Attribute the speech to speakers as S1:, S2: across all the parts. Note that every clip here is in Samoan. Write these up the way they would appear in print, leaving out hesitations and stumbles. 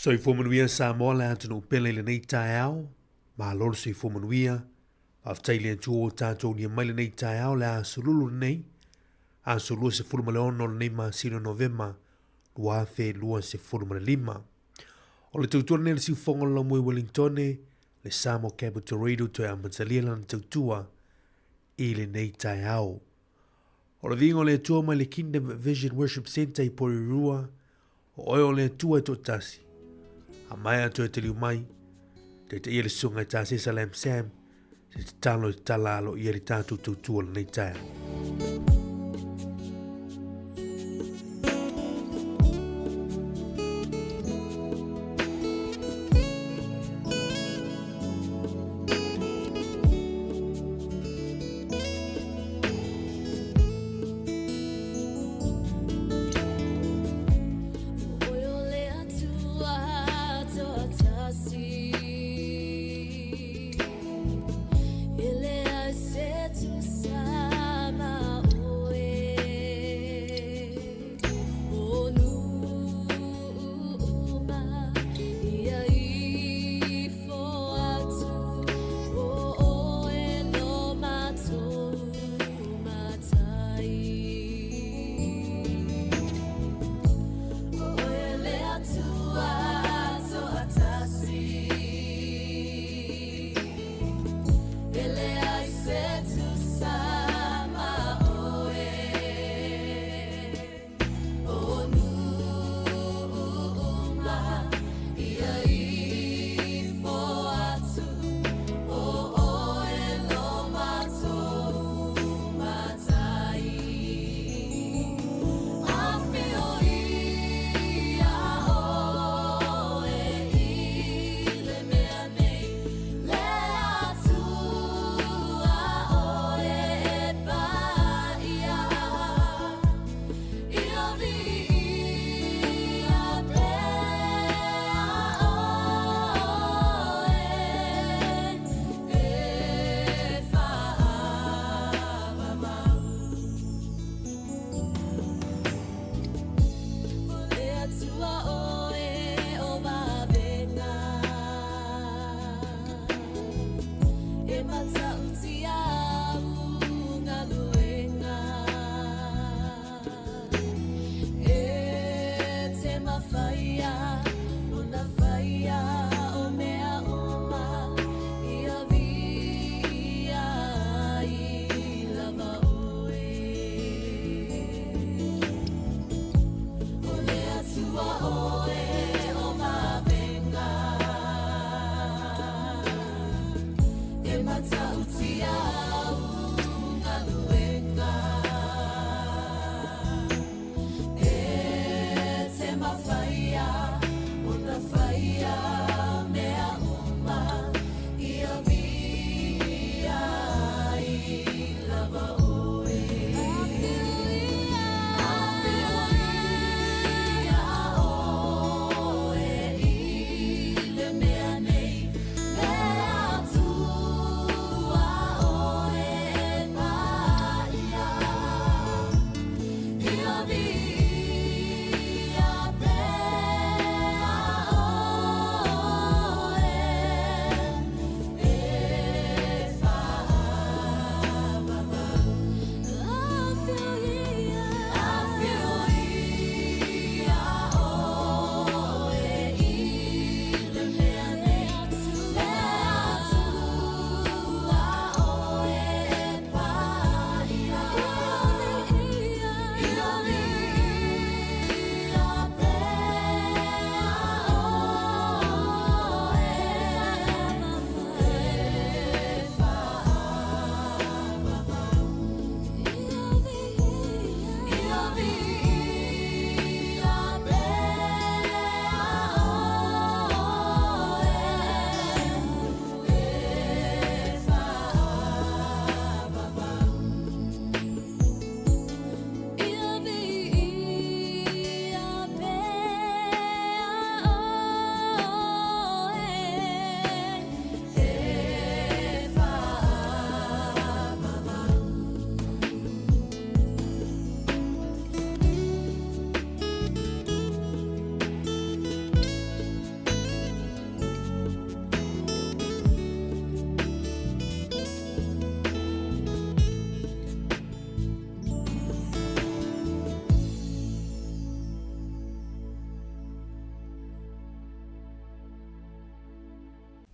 S1: Soifua manuia Samoa le atunuu pele i lenei taeao. Malo le soifua manuia. Faafetai i le Atua ua tatou aulia mai lenei taeao le aso lulu lenei, aso 26 o lenei masina o Novema 2025. O le tautua lenei a le siufofoga o le laumua i Wellingtone, le Samoa Capital Radio toe amatalia lana tautua i lenei taeao. O le viiga o le Atua mai le Kingdom Vision Worship Centre i Porirua, o oe o le Atua e toatasi. A maea toe taliu mai, taitaia le susuga i Tasesa Lam Sam, se tatalo i tatala alo ia le tatou tautua lenei taeao.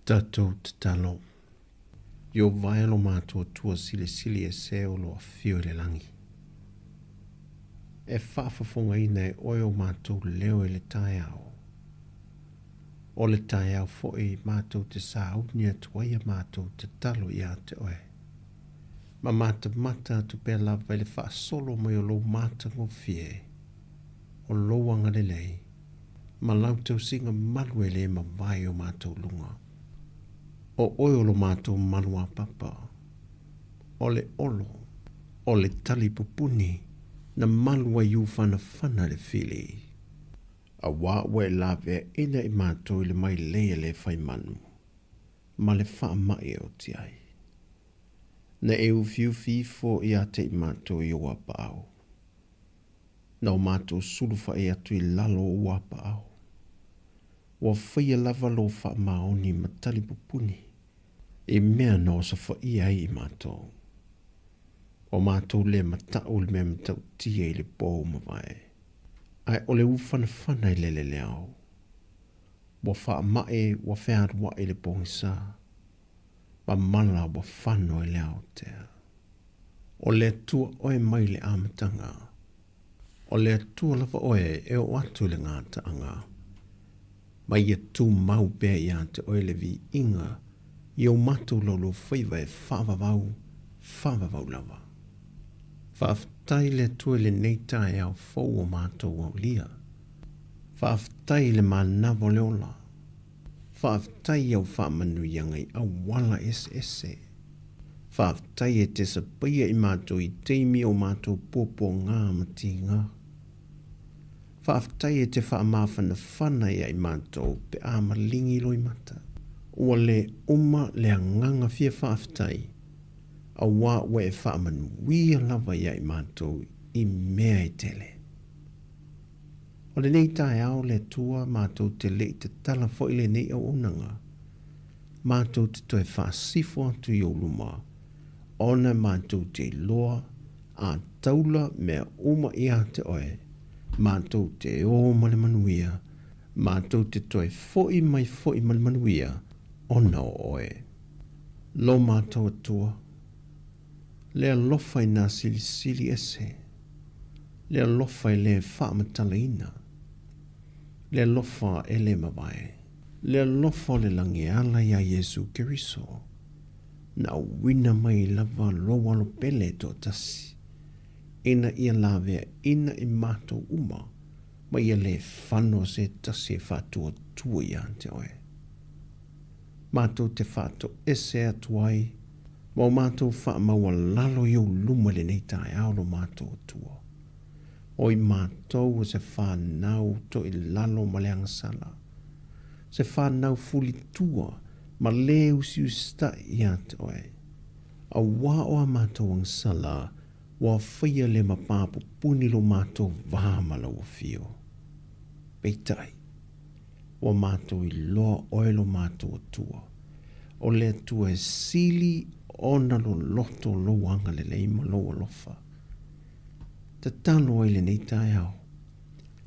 S2: Tatou tatalo. Ieova e lo matou Atua silisili ese o lo afio i le lagi. E faafofogaina e oe o matou leo i le taeao. O le taeao foi matou te sauni atu ai a matou tatalo ia te oe. Ma matamata atu pea lava i le faasolo mai o lou matagofie, o lou agalelei, ma lau tausiga malu e le mavae i o matou luga. O oe o lo matou maluapapa, o le olo, o le tali pupuni na malu ai ufanafana le fili. Auā ua e laveaina i matou i le mailei a le fai manu, ma le faamai e oti ai. Na e ufiufi ifo ia te i matou i ou apaau. Na o matou sulufa'i atu i lalo o ou apaau. Ua faia lava lou faamaoni ma tali pupuni i mea na osofaia ai i matou. Ua matou le mata'u i le mea matautia i le pō ua mavae, ae o le ufanafana i lele le ao. Ua faama'i ua fealua'i i le pogisa, ma mala ua fano i le aotea. O le Atua oe mai le amataga. O le Atua lava oe e oo atu i le gataaga. Ma ia tumau pea ia te oe le viiga i o matou laulaufaiva e faavavau, faavavau lava. Faafetai le Atua i lenei taeao fou o matou aulia. Faafetai i le manava o le ola. Faafetai i au faamanuiaga i auala eseese. Faafetai e te sapaia i matou i taimi o matou puapuagā ma tīgā. Faafetai e te faamafanafana ia i matou pe a malingi loimata. Ua le uma le agaga fia faafetai, auā ua e faamanuia lava ia i matou i mea e tele. O lenei taeao le Atua matou te le i tatala foi lenei auaunaga, matou te toe faasifo atu i ou luma, ona matou te iloa a taula mea uma ia te oe, matou te ō ma le manuia, matou te toe foi mai foi ma le manuia, ona o oe. Lo matou Atua, le alofa i nā silisili ese, le alofa e le faamatalaina, le alofa e le mavae, le alofa o le lagi e ala iā Iesu Keriso, na auina mai lava lou alo pele e toatasi, ina ia laveaina i matou uma, ma ia le fano se tasi e faatuatua ia te oe. Matou te faatoese atu ai ma o matou faamaualalo i ou luma i lenei taeao lo matou Atua. O i matou o se fanau toilalo ma le agasala, se fanau fulitua ma le usiusitaʻi ia te oe. Auā o a matou agasala ua faia le mapapupuni lo matou va ma lau afio. Peitai, Ua matou iloa oe lo matou Atua, o le Atua e sili ona loloto lou agalelei ma lou alofa. Tatalo ai lenei taeao,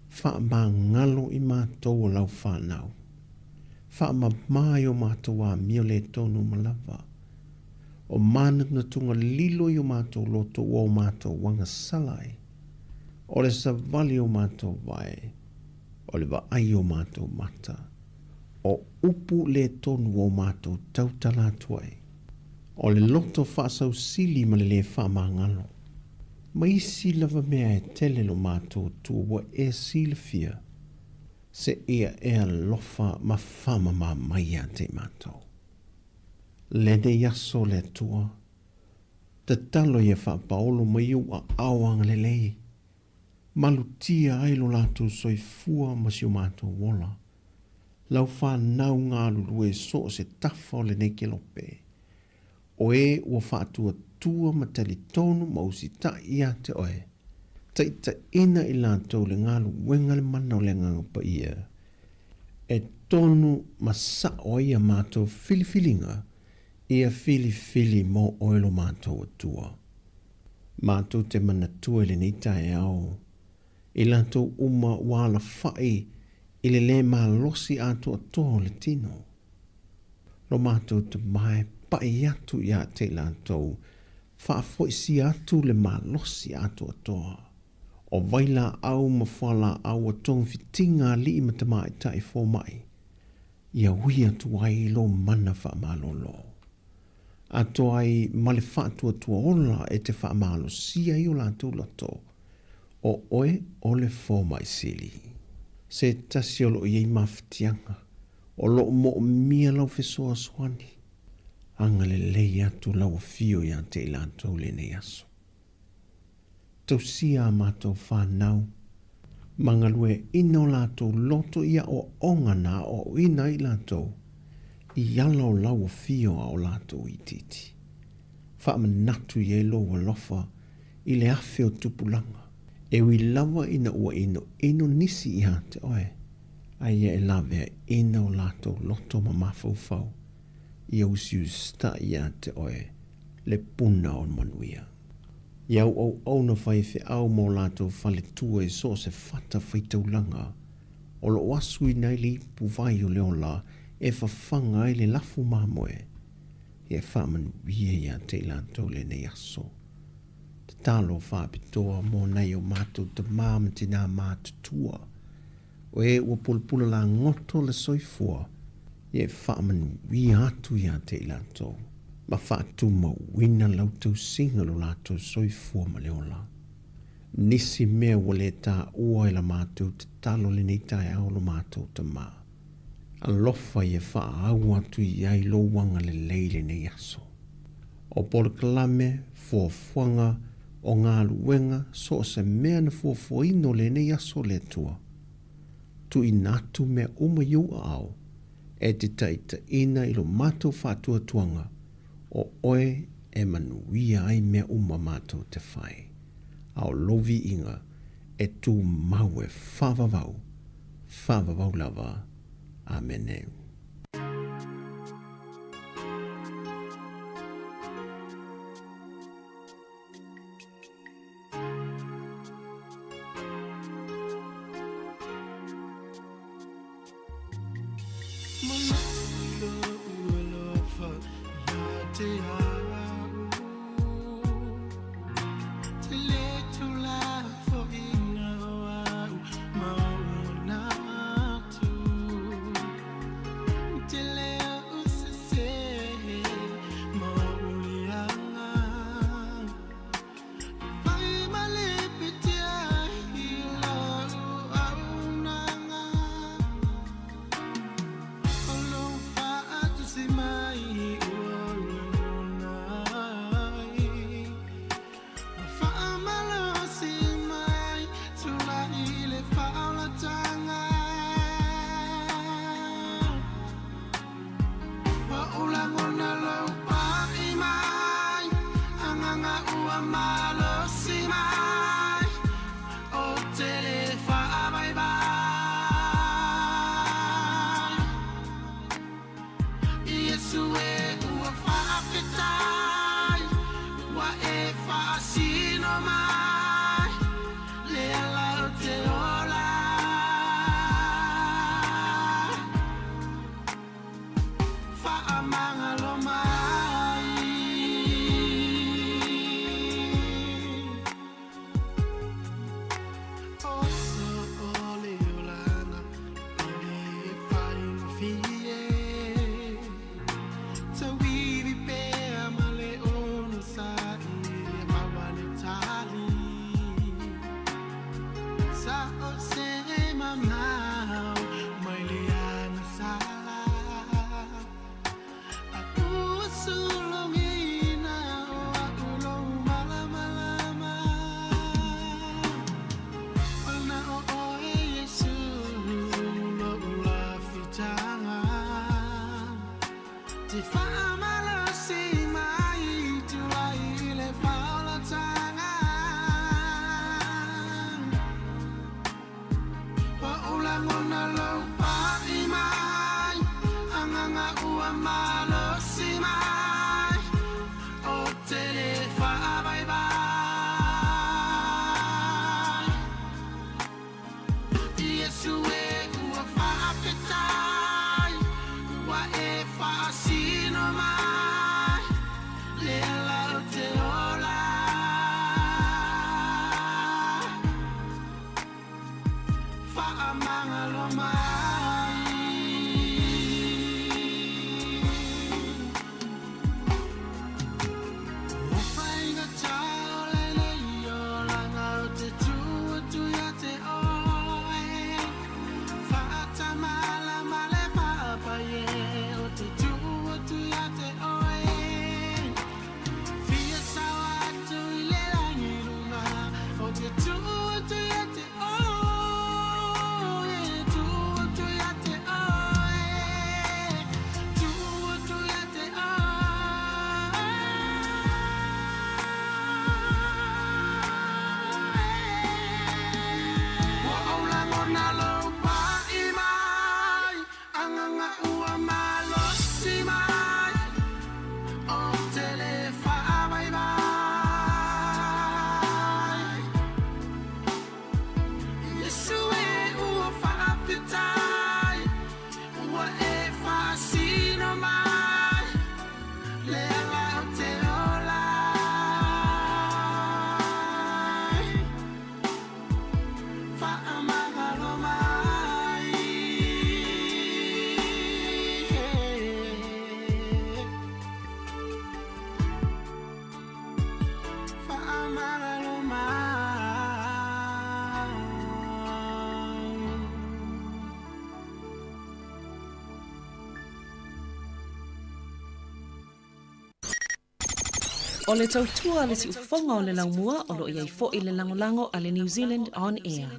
S2: faamagalo i matou o lau fanau. Faamama i o matou amio le tonu ma lava. O manatunatuga lilo i o matou loto ua o matou agasala ai. O le savali o matou vae, o le vaai o matou mata, o upu le tonu o matou tautala atu ai, o le loto faasausili ma le lē faamagalo, ma isi lava mea e tele lo matou Atua ua e silafia, seia e alofa ma faamamā mai ia te i matou. Lenei aso le Atua, tatalo ia faapaolo mai ou aao agalelei, Malutia ai lo latou soifua ma si o matou ola. Lau fanau galulue so o se tafa o lenei kelope. O e ua faatuatua ma talitonu ma usitaʻi ia te oe, taitaiina i latou le galuega le mana o le Agaga Paia, e tonu ma saʻo ai a matou filifiliga ia filifili mo oe lo matou Atua. Matou te manatua i lenei taeao i latou uma ua alafaʻi i le lē malosi atoatoa o le tino. Lo matou tama e paʻi atu iā te i latou, faafoisia atu le malosi atoatoa. O vailaau ma fualaau ua togafitiga alii ma tamaitai fomai, ia ui atu ai lo mana faamalolo. Atoa ai ma le faatuatua ola e te faamalosia ai o latou loto, o oe o le fomai sili. Se tasi o loo i ai mafatiaga, o loo moomia lau fesoasoani, agalelei atu lau afio ia te i latou lenei aso. Tausia a matou whanau, ma galueaiina o latou loto i aoaoga na aoaoina ai i latou, i ala o lau afio a o latou itiiti. Faamanatu i ai lou alofa i le afe o tupulaga, e ui lava ina ua inoino nisi ia te oe, a ia e laveaiina o latou loto ma mafaufau, ia usiusitai ia te oe le puna o manuia. I au auauna faifeau ma o latou faletua i so o se fata faitaulaga, o lo o asuina ai le ipu vai o le ola e fafaga ai le lafu mamoe, ia e faamanuia ia te i latou lenei aso. Tatalo faapitoa mo nai o matou tama ma tinā matutua, O e ua pulapula lagoto le soifua, ia e faamanuia atu ia te i latou, ma faatumauina lau tausiga lo latou soifua ma le ola. Nisi mea ua le taua e la matou tatalo lenei taeao lo matou Tama. Alofa ia faaau atu i ai lou agalelei lenei aso. O polokalame, fuafuaga, o galuega, so o se mea na fuafuaina o lenei aso le Atua. Tuuina atu mea uma i ou aao, e te taitaiina i lo matou faatuatuaga, o oe e manuia ai mea uma matou te fai, a o lou viiga e tumau e faavavau, faavavau lava. Amene.
S3: O le tautua a le siufofoga o le laumua o lo o i ai foi le lagolago a le New Zealand On Air.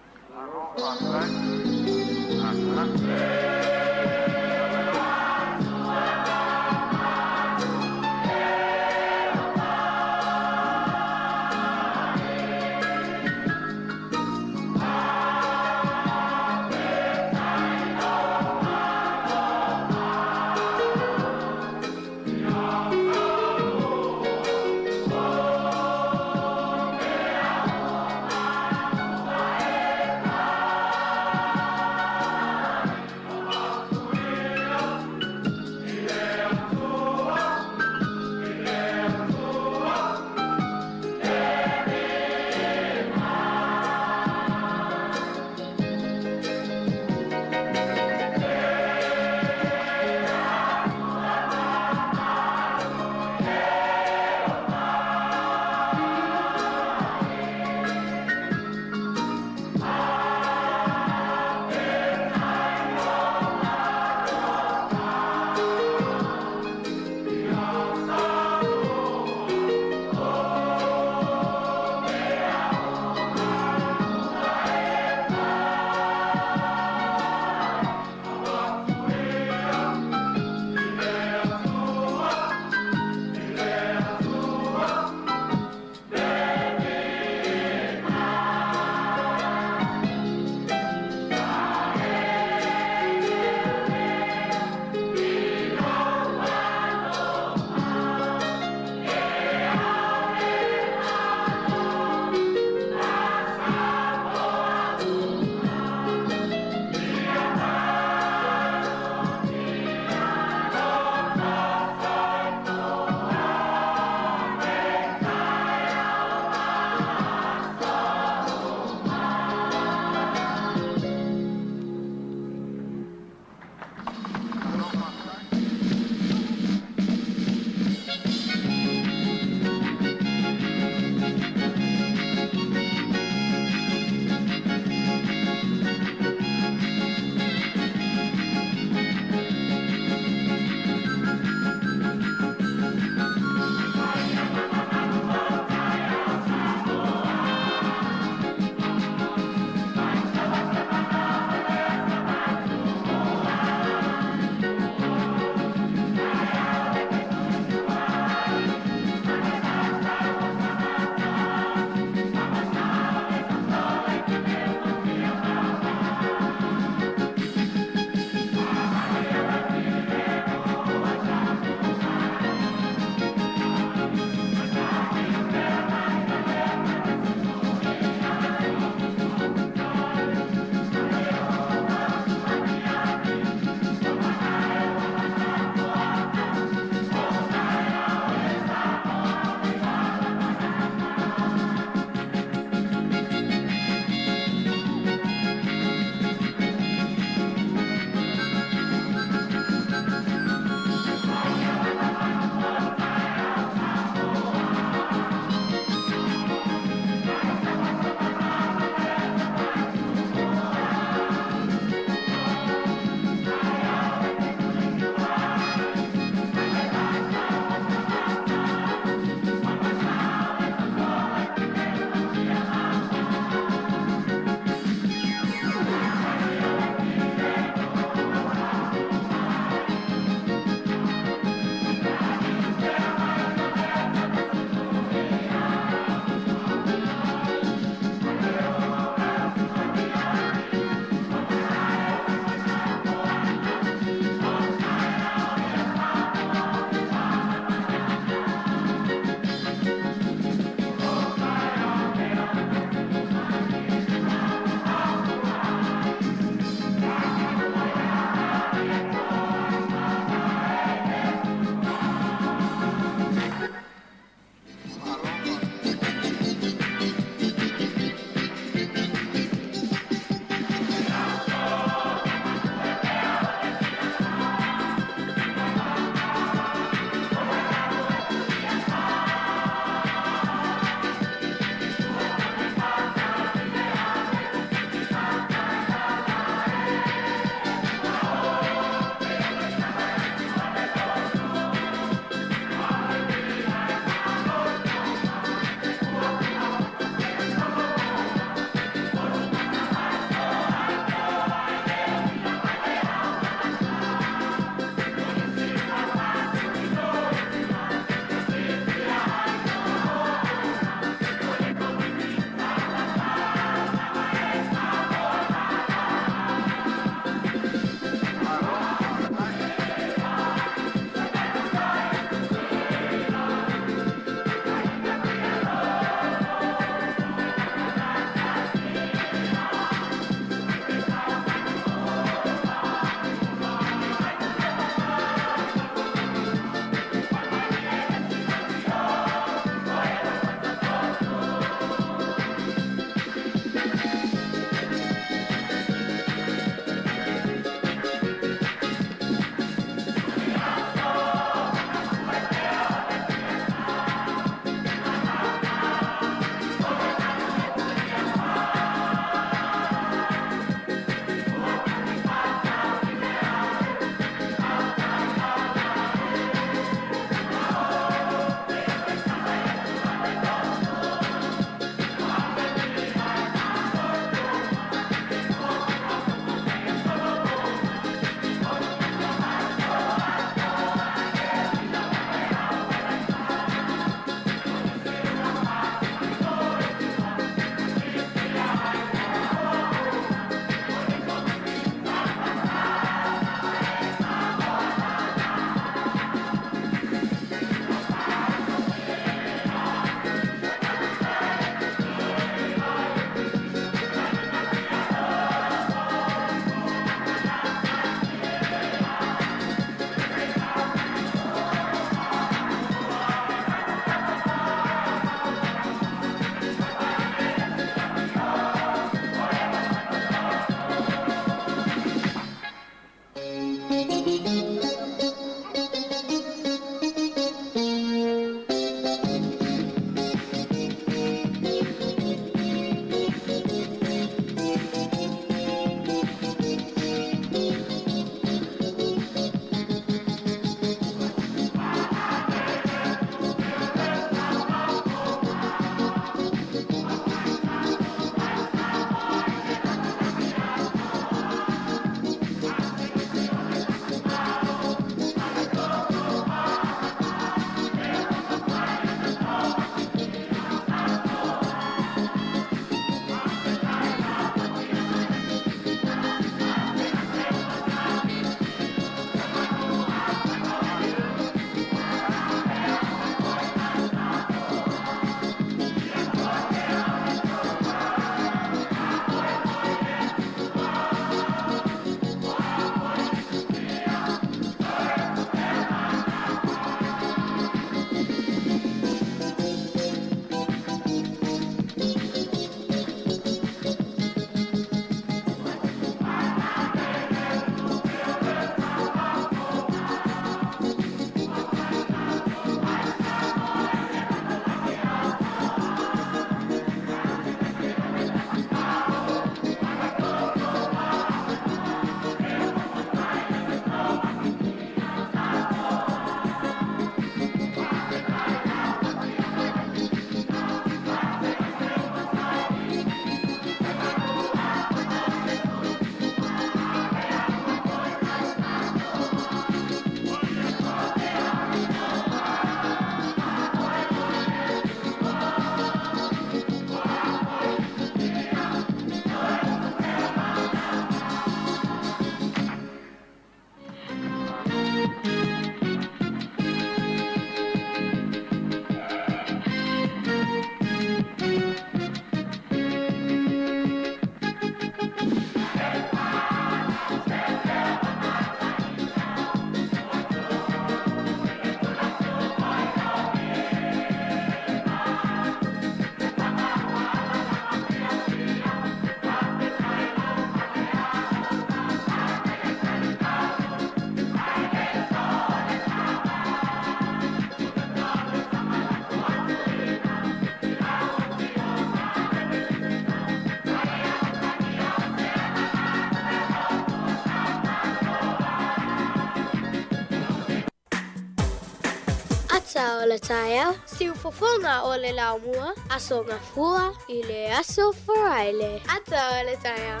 S4: Ata o le taeao, siufofoga o le laumua, Aso Gafua i le Aso Faraile. Ata o le taeao.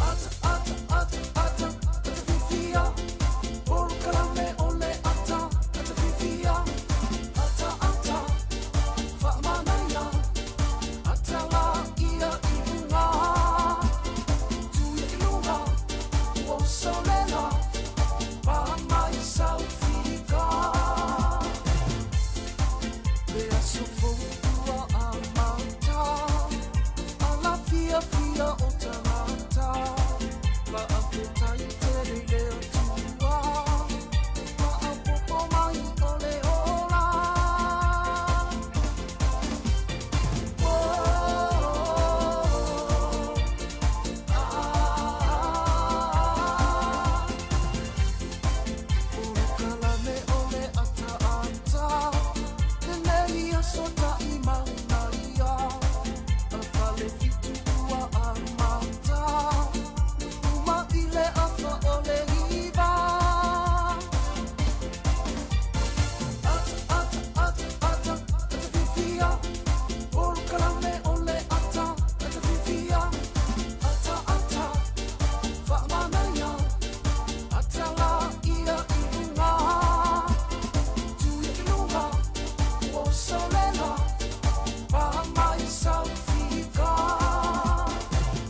S5: Ata, ata, ata, ata, ata fifia. Polokalame o le ata.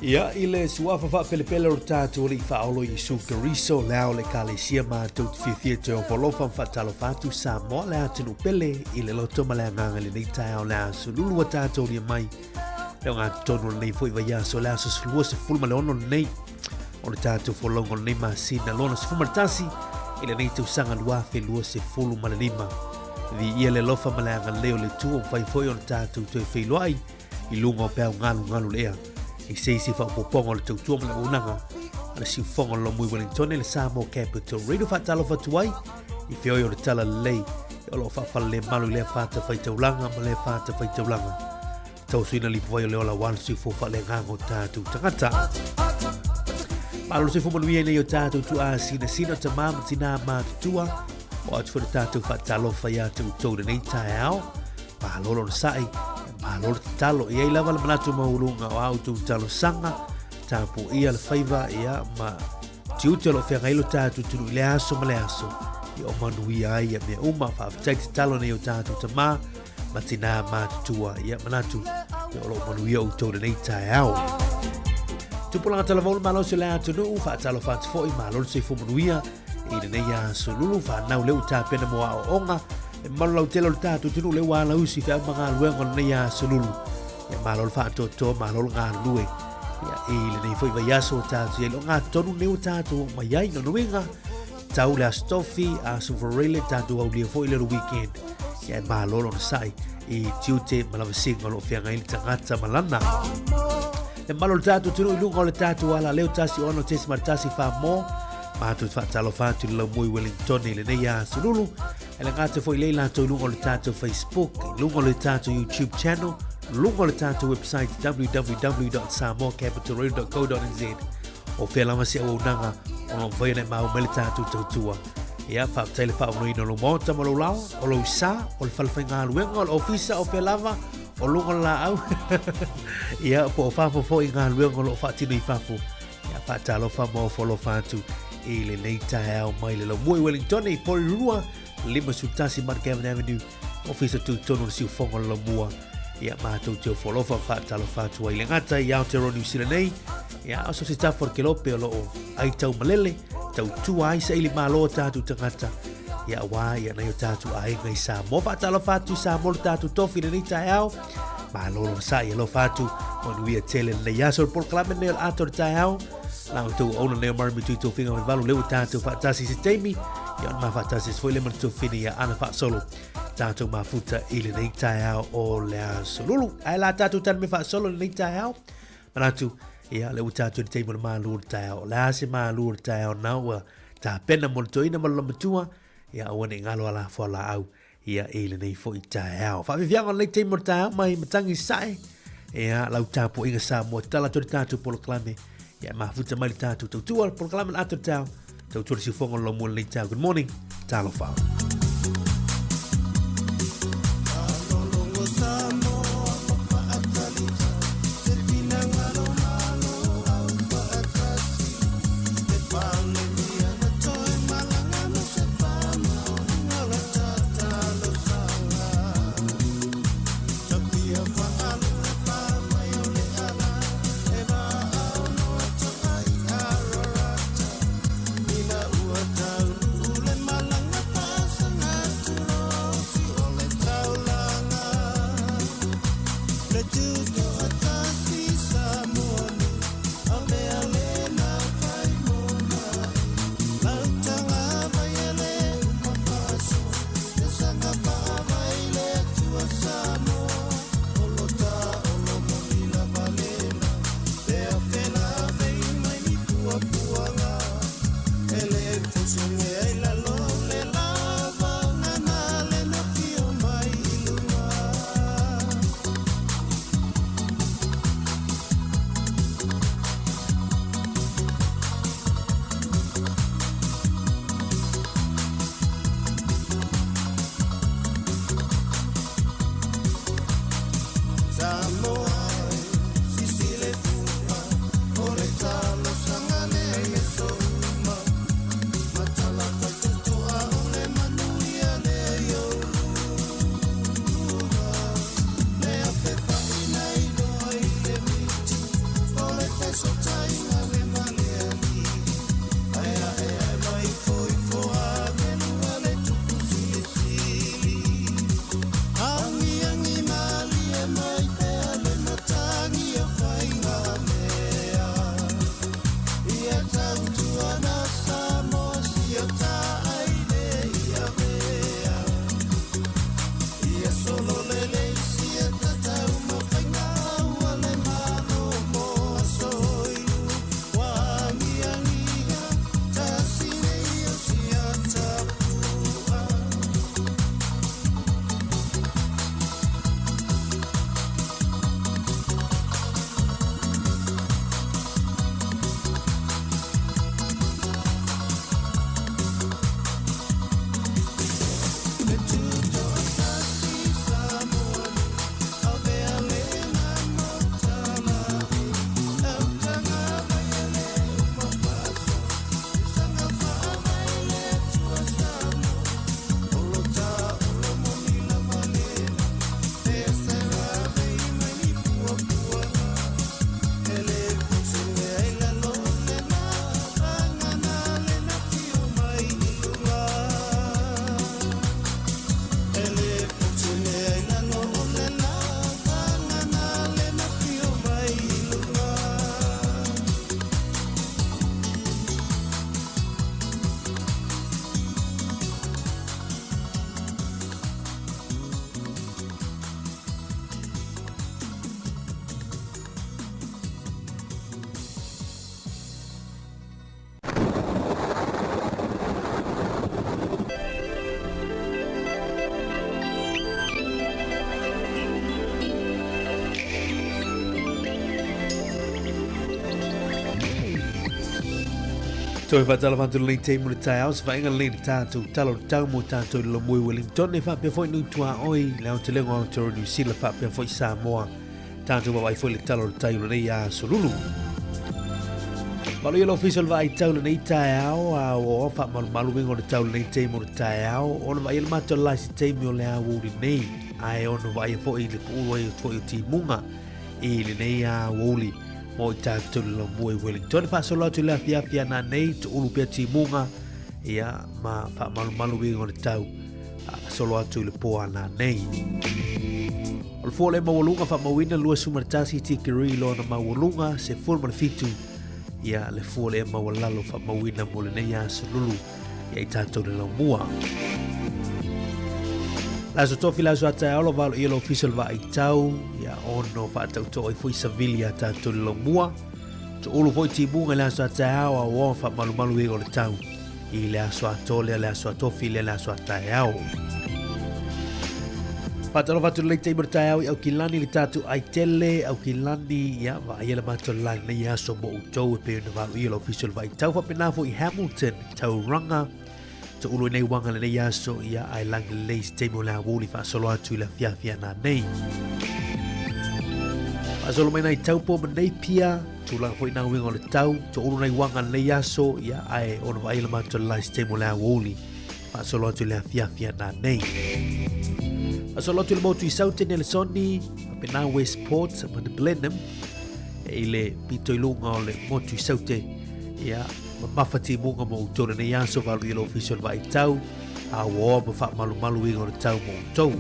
S1: Ia, i le suafa faapelepele o le tatou Alii Faaolo Iesu Keriso, le ao o le Ekalesia matou te fiafia toe ofo alofa ma faatalofa atu Samoa le atunuu pele i le loto ma le agaga i lenei taeao le aso lulu ua tatou aulia mai le ogatotonu o lenei foi vaiaso le aso 26 lenei o le tatou folauga o lenei masina lona 11 i lenei tausaga 2025. Viia le alofa ma le agalelei o le Atua ua mafai foi ona tatou toe feiloai i luga o peau galugalu le ea i se isi faaopoopoga o le tautua ma le auaunaga a le siufofoga o le Lomui Wellington le Samoa Capital Radio. Faatalofa atu ai i feoi o le tala lelei o lo o faafalelemalu i lea fatafaitaulaga ma lea fatafaitaulaga tausuina lipovai o le ola aua le soifua faaleagaga o tatou tagata. Malo le soifua manuia i nei o tatou tuaasinasina o tamā ma tinā matutua o atu foi le tatou faatalofa iā te outou lenei taeao. Malo le onosai, malo le tatalo. E i ai lava le manatu maualuga o a outou talosaga, tapuaia le faiva ia ma tiute o lo o feagai lo tatou atunuu i le aso ma le aso, ia o manuia ai ia mea uma. Faafetai tatalo nei o tatou tamā ma tinā matutua, ia manatu ia o lo o manuia outou lenei taeao. Tupulaga talavou le malosi o le atunuu, faatalofa atu foi, malo le soifua manuia i lenei aso lulu, fanau lea ua tapena mo aoaoga, le mamalu lautele o le tatou atunuu lea ua alausi i feau ma galuega o lenei aso lulu. Ia malo le faatoatoa, malo le galulue. Ia, i lenei foi vaiaso ua tatou i ai, le ogatotonu lenei ua tatou oo mai ai, lona uiga, tau le aso tofi, aso Faraile, tatou aulia foi le weekend. Ia e malo le onosai i tiute ma lavasiga o lo o feagai le tagata ma lana. Le mamalu o le tatou atunuu i luga o le tatou ala leo 16.1 Samoa, matou te faatalofa atu i le laumui Wellington i lenei aso lulu. E le gata foi lei latou i luga o le tatou Facebook, i luga o le tatou YouTube channel, luga o le tatou website www.samoacapitalradio.co.nz. O fea lava se auaunaga o lo o mafai ona e maua mai le tatou tautua. Ia, faafetai le faaonoina o lou maota ma lou laoa, o lou sa, o le falefaigaluega, o le ofisa, o fea lava, o luga o le laau. Ia, po o fafo foi i galuega o lo o faatino i fafo. Ia, faatalofa ma ofo alofa atu i lenei taeao mai le Laumua i Wellington i Porirua, 51 Mount Gavin Avenue, ofisa tutonu o le siufofoga o le Laumua. Ia, matou te ofo alofa ma faatalofa atu ai le gata i Aotearoa New Zealand nei. Ia, o so se tafa o le kelope o lo o ai tau malele, tautua ai saili malo o tatou tagata. Ia, aua ia nai o tatou aiga i Samoa. Faatalofa atu i Samoa le tatou tofi i lenei taeao. Malo lo sa i alofa atu. Manuia tele lenei aso le polokalame lenei o le ato o le taeao. La outou auauna lenei o Marami Tui Tofiga mai valu lea ua tatou faatasi i se taimi. Ia ona mafaatasi ese foi le ma le tofina ia ana faasolo. Tatou mafuta i lenei taeao o le aso lulu. Ae la tatou tali me faasolo i lenei taeao. Manatu, ia le ua tatou i le taimi o le malu o le taeao. O le a se malu o le taeao na ua tapena mo le toeaina ma le lamatua. Ia aua ne i galo a lafoa laau ia i lenei foi taeao. Faafiafiaga o lenei taimi o le taeao mai Matangi Sae. Ia, lau tapuaiga Samoa, tatala atu le tatou polokalame. Ia, mafuta mai le tatou tautua, le polokalame le ata o le taeao. Tautua le siufofoga o le laumua lenei taeao. Good morning, talofa. Toe whātala whātala lenei taimi o le taeao, se whainga lenei le tātou tala o le tau mō tātou le Lomui Wellington e whapea foi nui tuā oi, le aotelenga o Aotearoa New Zealand whapea foi Samoa. Tātou wawai foi le tala o le tai o lenei a solulu. Malo ia le ofisa o le vaai tau lenei taeao, a o o whaamalumalu winga o le tau lenei taimi o le taeao, ona vaai le mātou lai se taimi o le aoauli nei, ae ona vaai foi le puulu ai o foi o timuga i lenei aoauli. Mo i tātou le lamua i Wellington. Whaasolo atu le afiafi ana nei, to ulu pea timunga, ia, ma whaamalumalu winga o le tau. Solo atu i le pō ana nei. O le fua le maualuga whaamauina 21 tikiri loa na maualuga se 17 ia le fua le maualalo whaamauina mo lenei aso lulu ia i tātou le laumua. Le aso tofi le aso a taeao lo valo ia lo ofisa o le vaai tau ia ono whaatautoa i foi savili a tātou le laumua. To ulu foi timunga i le aso a taeao a oa whaamalumalu e o le tau i le aso atoa lea le aso a tofi lea le aso a taeao. Whātalofa atu lenei taimi o le taeao i Aukilani le tātou aitele, Aukilani, ia, vaai le mātou lai lenei aso mo outou e pei ona valo ia le ofisa o le vaitau. Whapena foi i Hamilton, Tauranga, to ulu nei wanga lenei aso, ia, ai langi lelei se taimi o le awouli whaasolo atu i le afiafi ana nei. Whaasolo mai nai taupo ma nei pia, tūlanga foi nā uiga o le tau, to ulu nei wanga lenei aso, ia, ai ona vaai le mātou lai se taimi o le awouli. Faasolo atu i le afiafi ana nei. Faasolo atu i le motu i Saute Nelsoni, faapena Westport ma le Blenheim, i le pito i luga o le motu i Saute, ia, mamafa timuga mo outou lenei aso valu i le ofisa o le vaitau, a ua oa ma faamalumalu uiga o le tau mo outou.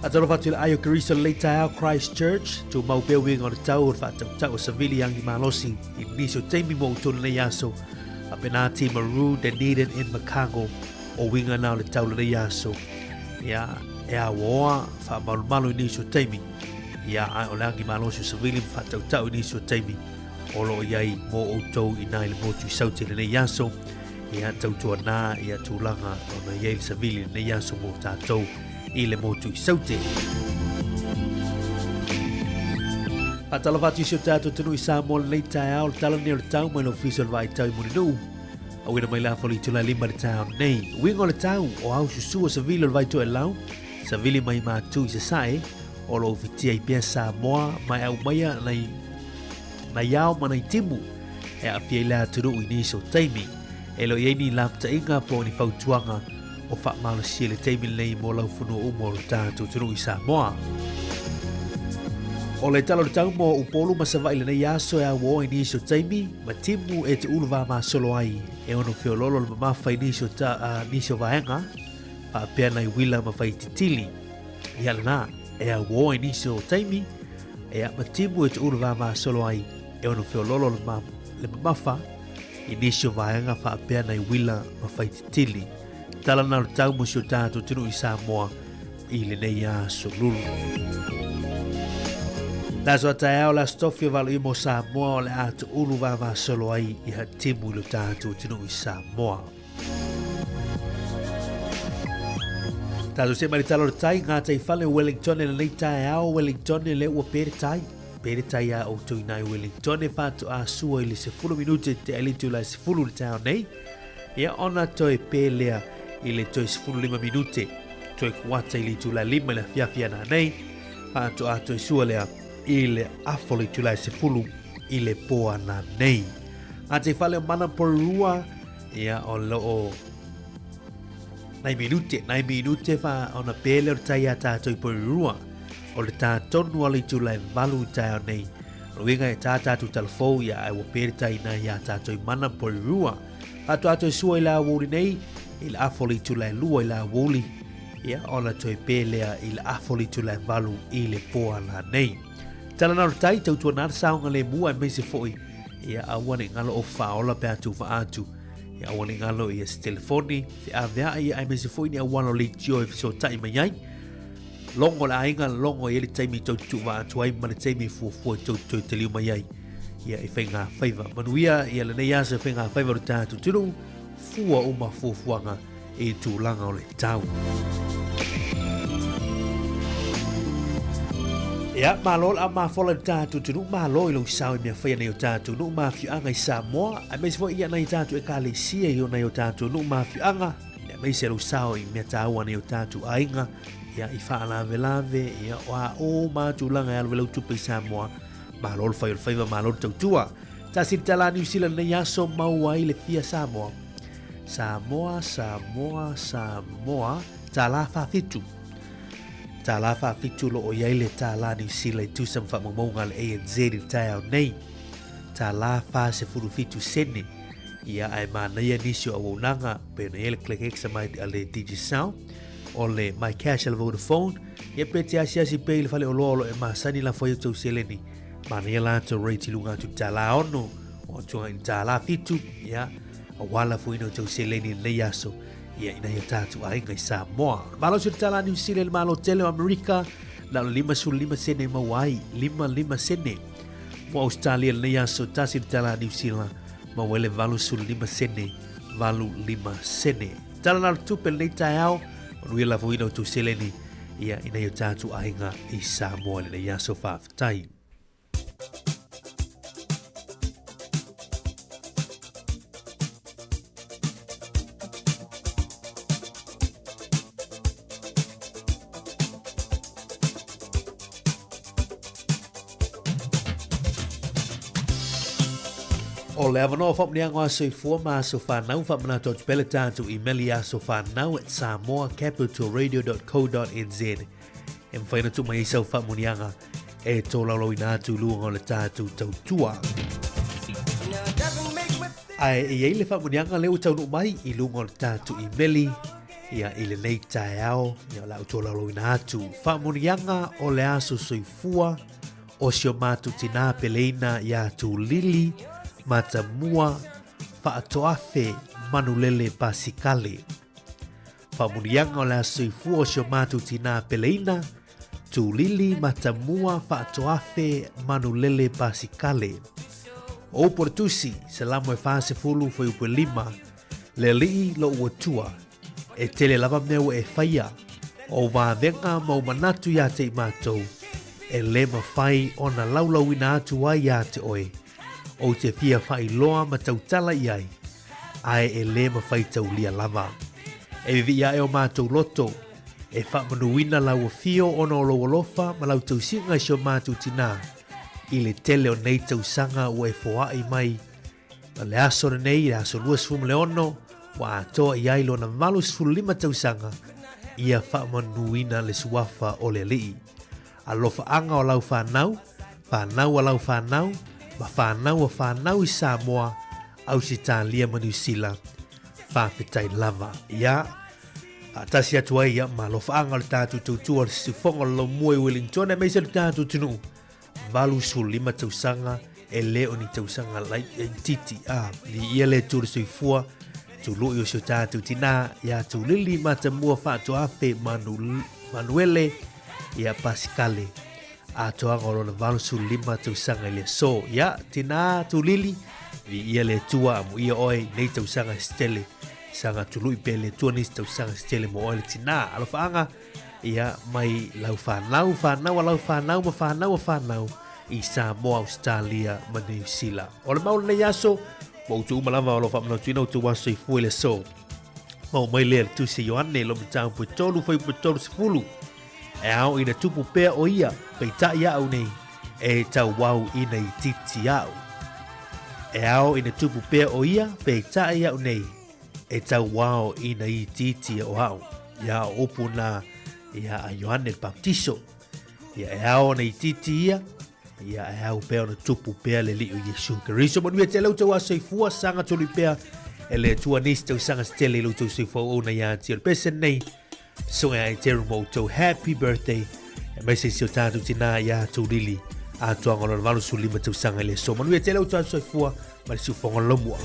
S1: Faatalofa atu i le ai o Keriso lenei taeao Christchurch, tumau pea uiga o le tau o le faatautau o savili agi malosi i nisi o taimi mo outou lenei aso, Faapena Timaru, Dunedin, Invercargill, o uiga na o le tau lenei aso. Ia, e aoaoa, faamalumalu i nisi o taimi. Ia, ae o le agi malosi o savili ma faatautau i nisi o taimi o lo o i ai mō outou i nā i le motu i Saute lenei aso. Ia, tautua nā ia tūlanga ona i ai le savili lenei aso mō tātou i le motu i Saute. Faatalofa atu i si o tātou atunuu i Samoa lenei taeao, le tala nei o le tau mai le ofisa o le Vaai Tau i Mulinuu. Auina mai le afa o le itula e 5 le taeao nei. Uiga o le tau, o au susu o savili o le Vaitoelau, savili mai Matu i Sasae, o lo o fitia i pea Samoa, mai au maia nai, nai ao ma nai timu, e aafia i le atunuu i nisi o taimi. E le o i ai ni lapataiga po o ni fautuaga o faamalosia i le taimi lenei mo laufanua uma o le tatou atunuu i Samoa. O le tala o le tau mo Upolu ma Savaii lenei aso e auoa i nisi o taimi, ma timu e te ulu vāvāsolo ai e ono feoloolo le mamafa i nisi o, ta, nisi o vaega, faapea nai uila ma whaititili. Ia lena, e auoa i nisi o taimi, e ma timu e te ulu vāvāsolo ai e ono feoloolo le, ma, le mamafa i nisi o vaega faapea nai uila ma whaititili. Tala na o le tau mo si o tātou atunuu i Samoa i lenei aso lulu. Le aso a taeao le aso tofi o valo i mo Samoa o le a tuulu vavasolo ai i ha timu i lo tātou atunuu i Samoa. Tātou se mai le tala o le tai, ngā tai whale o Wellington e lenei taeao Wellington e le ua pere tai. Pere tai a outou i nai Wellington e whātu a sua i le 10 minute te alitu la 10 le taeao nei. Ia ona toe pē lea i le toe 15 minute, toe kuata i le itula e 5 i le afiafi ana nei, faatoa toe sua lea i le afo le itula e 10 i le pō ana nei. Ngā te whale o Mana Porirua, ia o loo nai minute, nai minute wha ona pē lea o le tai a tātou i Porirua, o le tā tonu a le itula e 8 i taeao nei, Ruinga e tā tātou talafou ia ai ua pē le tai nai iā tātou i Mana Porirua. Faatoa toe sua i le aoauli nei, i le afa o le itula e 2 i le aoauli, ia, ona toe pē lea i le afa o le itula e 8 i le pō ana nei. Tala na o le tai, tautua nā le saoga le mua e meise foi, ia, aua ne i ngalo o whaola pe atu wha atu, ia, aua ne i ngalo ia se telefoni, fe awea ia ai meise foi ni auala o leitio e fesotai mai ai. Longo le aiga, longo i ai le taimi i tou tuuva atu ai ma le taimi e fuafua i tou toe taliu mai ai ia i whainga whaiva. Manuia ia lenei aso i whainga whaiva o le tātou tunu, fua uma fuafuaga i tūlanga o le tau. Ia, malo le aumafola i le tatou atunuu, malo i lou sao i mea fai a nai o tatou nuu ma afioaga i Samoa, aemaise foi ia nai o tatou ekalesia i o nai o tatou nuu ma afioaga, aemaise lou sao i mea taua a nai o tatou aiga, ia, i faalavelave, ia, o a uma lava tulaga e alu ai lau tupe i Samoa, malo le fai o le faiva, malo le tautua. Tasi le tala a Niu Sila lenei aso, maua ai le fia Samoa. Samoa, Samoa, Samoa, tala 47. Tala 47 lo o i ai le tala Niu Sila i tusa ma faamaumauga a le ANZ i le taeao nei. Tala 47 sene. Ia, ae manaia nisi o auaunaga, pei ona i ai le ClickX a le Digicel, o le MyCash a le Vodafone, ia pe te asiasi pea i le fale oloa o lo e masani lafo ai o tou seleni. Manaia latou rate i luga atu i le tala 6, o atu i le tala 7, ia, aua lafoina o tou seleni i lenei aso, ia i nai o tatou aiga i Samoa. Malosi o le tala Niu Sila i le Malo tele o Amerika, na o le 55 sene e maua ai, 55 sene. Mo Australia i lenei aso, tasi le tala Niu Sila, maua ai le 85 sene, 85 sene. Tala na o le tupe lenei taeao, manuia lafoina o tou seleni, ia i nai o tatou aiga i Samoa i lenei aso. Faafetai. O le avanoa faamanuiaga o aso soifua ma aso fanau faamanatu atu pea le tatou email i asofanau at samoacapitalradio.co.nz e mafai ona tuu mai ai sau faamanuiaga e tolaulauina atu i luga o le tatou tautua. Ae e i ai le faamanuiaga lea ua taunuu mai i luga o le tatou imeli ia i lenei taeao ia o le a ou tolaulauina atu. Faamanuiaga o le aso soifua o si o matou tinā peleina iā Tulili Matamua Faatoafe Manulele Pasikale. Faamanuiaga o le aso soifua o si o matou tinā peleina Tulili Matamua Faatoafe Manulele Pasikale. O upu o le tusi, Salamo e 40 fuaiupu e 5, Le Alii lou Atua, e tele lava mea ua e faia, o ou vavega ma ou manatu iā te i matou, e lē mafai ona laulauina atu ai iā te oe. Ou te fia faailoa ma tautala i ai, ae e lē mafai taulia lava. E vivii ae o matou loto, e faamanuina lau afio ona o lou alofa ma lau tausiga i si o matou tinā, i le tele o nei tausaga ua e foai mai ma le aso lenei, le aso 26, ua atoa i ai lona 85 tausaga, ia faamanuina le suafa o le Alii. Alofaaga o lau fanau, fanau a lau fanau, ma fanau a fanau i Samoa, Ausetalia ma Niu Sila. Faafetai lava. Ia, faatasi atu ai ia ma alofaaga o le tatou tautua o le Siufogo o le Laumua i Wellington aemaise le tatou atunuu. 85 tausaga e le o ni tausaga laitiiti a viia le Atua le soifua tului o si o tatou tinā iā Tulili Matamua Faatoafe Manu, Manuele ia Pasikale atoaga o lona 85 tausaga i le aso. Ia, tinā Tulili, viia le Atua amuia oe i nei tausaga se tele. Saga tului pea le Atua nisi tausaga se tele mo oe le tinā. Alofaaga, ia, mai lau fanau, fanau a lau fanau ma fanau a fanau i Samoa, Australia ma Niu Sila. O le mau lenei aso, ma outou uma lava o lo o faamanatuina outou aso soifua i le aso. Mau mai lea le tusi a Ioane, lo mataupu e 3, fuaiupu e 30. E ao ina tupu pea o ia, peitai au nei, e tauau ina itiiti au. E ao ina tupu pea o ia, peitai au nei, e tauao ina itiiti o au. Ia o upu na ia a Ioane le Baptiso. Ia e ao na itiiti ia, ia e au pea ona tupu pea le alii o Iesu Keriso. Manuia tele outou aso soifua, saga tolu pea e le Atua nisi tausaga se tele i lo outou soifua auauna ia te oe. Le pese nei, Susuga ia Aiteru mo outou happy birthday. Aemaise si o tatou tinā ia Tulili atoaga o lona 85 tausaga i le aso. Manuia tele outou aso soifua ma le siufoga o le laumua.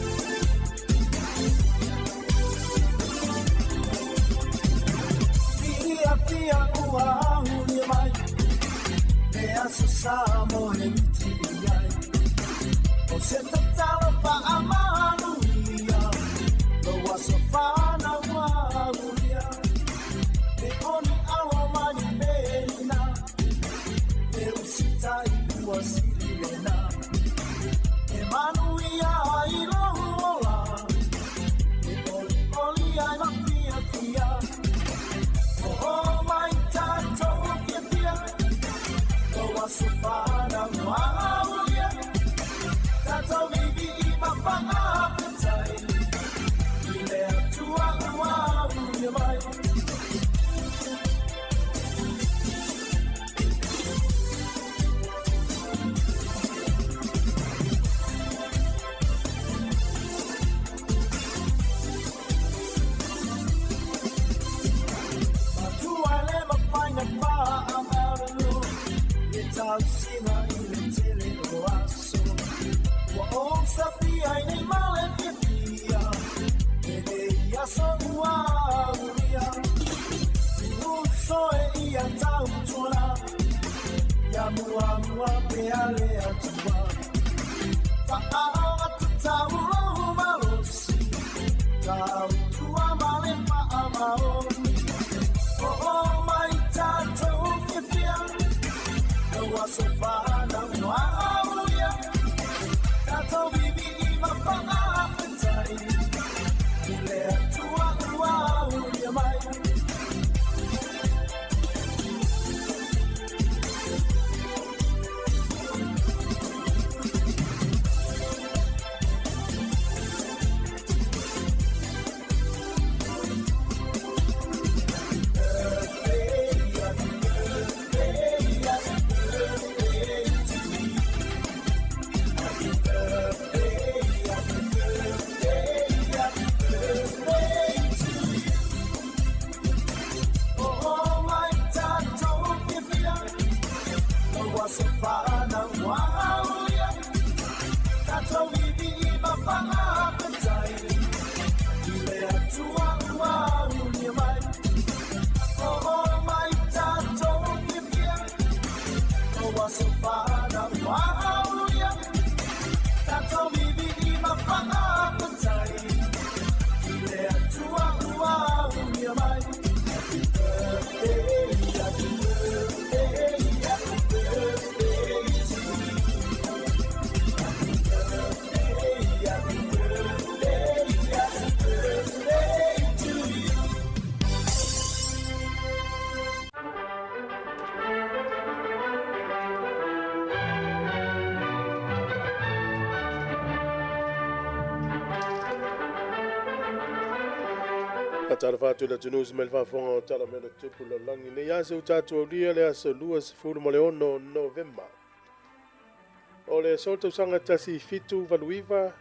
S5: tausiga i le tele o aso Ua ou safia ai nei ma le fiafia Lenei aso ua aulia Uso e ia tautuana Ia muamua pea le Atua Faaogatutau lou malosi Tautua ma le faamaoni Oo mai tatou fiafia Lau aso fanau ua aulia Tatou vivii ma faafetai I le Atua ua aulia mai.
S6: Faatalofa atu i le atunuu mai le faafofoga o Tala Mea na Tupu Lalolagi nei aso ua tatou aulia le aso 26 Novema. O le aso tausaga 1789,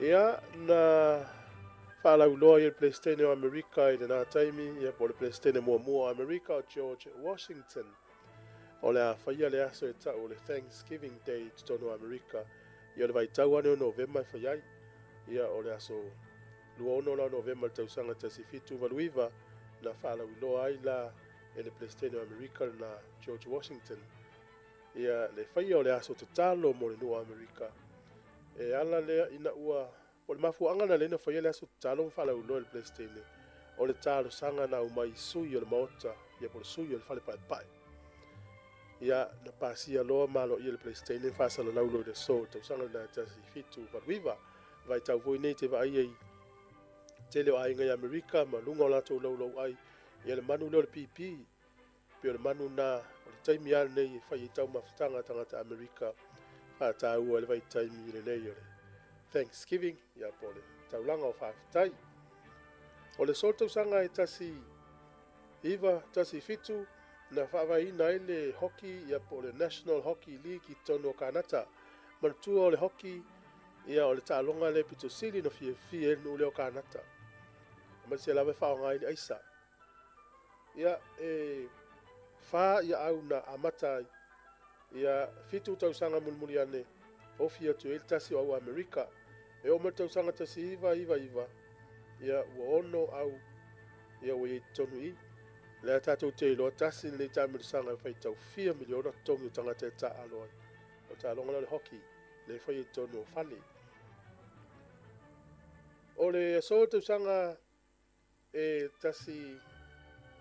S6: ia, na faalauiloa ai e le Peresetene o Amerika i lena taimi, ia po o le Peresetene muamua o Amerika o George Washington, o le a faia le aso e tau o le Thanksgiving Day i totonu o Amerika. Ia o le vaitau lava lenei o Novema e fai ai. Ia o le aso 26 la o Novema i le tausaga 1789 na faalauiloa ai la e le Peresetene o Amerika lena George Washington ia le faia o le aso tatalo mo le nuu o Amerika. E ala lea ina ua o le mafuaaga na lea na faia le aso tatalo ma faalauiloa e le Peresetene o le talosaga na aumai i sui o le Maota ia po o le sui o le Fale Paepae. Ia na pasia loa ma aloaia e le Peresetene ma faasalalau loa i le aso o le tausaga lena 1789. Vaitau foi nei te vaaia i tele o aiga i Amerika ma luga o latou laulauai ia le manu lea o le pipi pei o le manu na o le taimi lava lenei e fai ai taumafataga a tagata Amerika faataua i le vaitaimi lenei o le Thanksgiving ia po o le taulaga o faafetai. O le aso tausaga e 1917 na faavaeina ai le hockey ia po o le National Hockey League i totonu o Kanata. Manatua o le hockey ia o le taaloga lea pito sili na fiafia ai le nuu lea o Kanata. Aemaise lava e faaaoga ai le aisa. Ia, e fa ia au na amata ai. Ia, 7 tausaga mulimuli ane, ofi atu ai le tasi o au Amerika. E oo mai le tausaga 1999, ia, ua ono au, ia, ua i ai totonu i i. Lea tatou te iloa tasi lenei taamilosaga e faitau fia miliona totogi o tagata e taaalo ai. O le taaloga lea o le hockey, lea e fai ai totonu o fale. O le aso o le tausaga e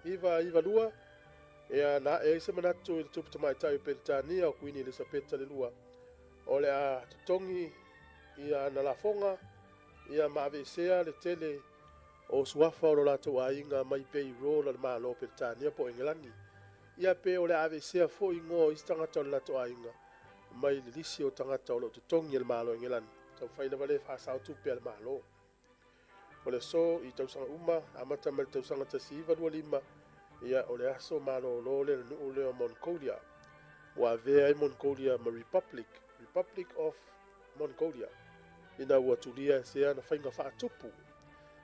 S6: 1992, ia, na ae ai se manatu i le tupu tamaitai o Peretania o Kuini Elisapeta le Lua, o le a totogi ia ana lafoga, ia ma aveesea le tele o suafa o lo latou aiga mai payroll a le Malo o Peretania po o Engelani, ia pe o le a aveesea foi igoa o isi tagata o le latou aiga mai le lisi o tagata o lo o totogi e le Malo o Engelani. Taumafai lava lea e faasao tupe a le Malo. O le aso i tausaga uma, amata mai le tausaga 1925, ia o le aso malolo lea i le nuu lea o Mongolia. Ua avea ai Mongolia ma Republic, Republic of Mongolia, ina ua tulia e se ana faiga faatupu.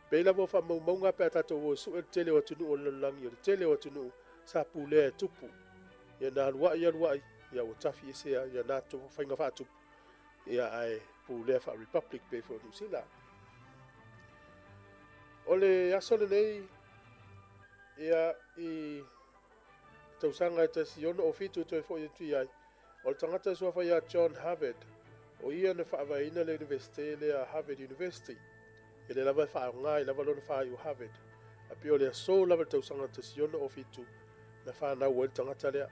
S6: Pei lava o faamaumauga pe a tatou o e sue le tele o atunuu o le lalolagi, o le tele o atunuu sa pulea e tupu. Ia na aluai aluai, Ia ua tafi ese ia latou faiga faatupu, ia ae pulea faa-Republic pei foi o Niu Sila. O le aso lenei, ia i tausaga e 1607 e toe foi atu i ai, o le tagata e suafa ia John Harvard, o ia na faavaeina le Iunivesite lea Harvard University. E lea lava e faaaoga ai lava lona faaiu Harvard. A pei o le aso lava i le tausaga 1607 na fanau ai le tagata lea.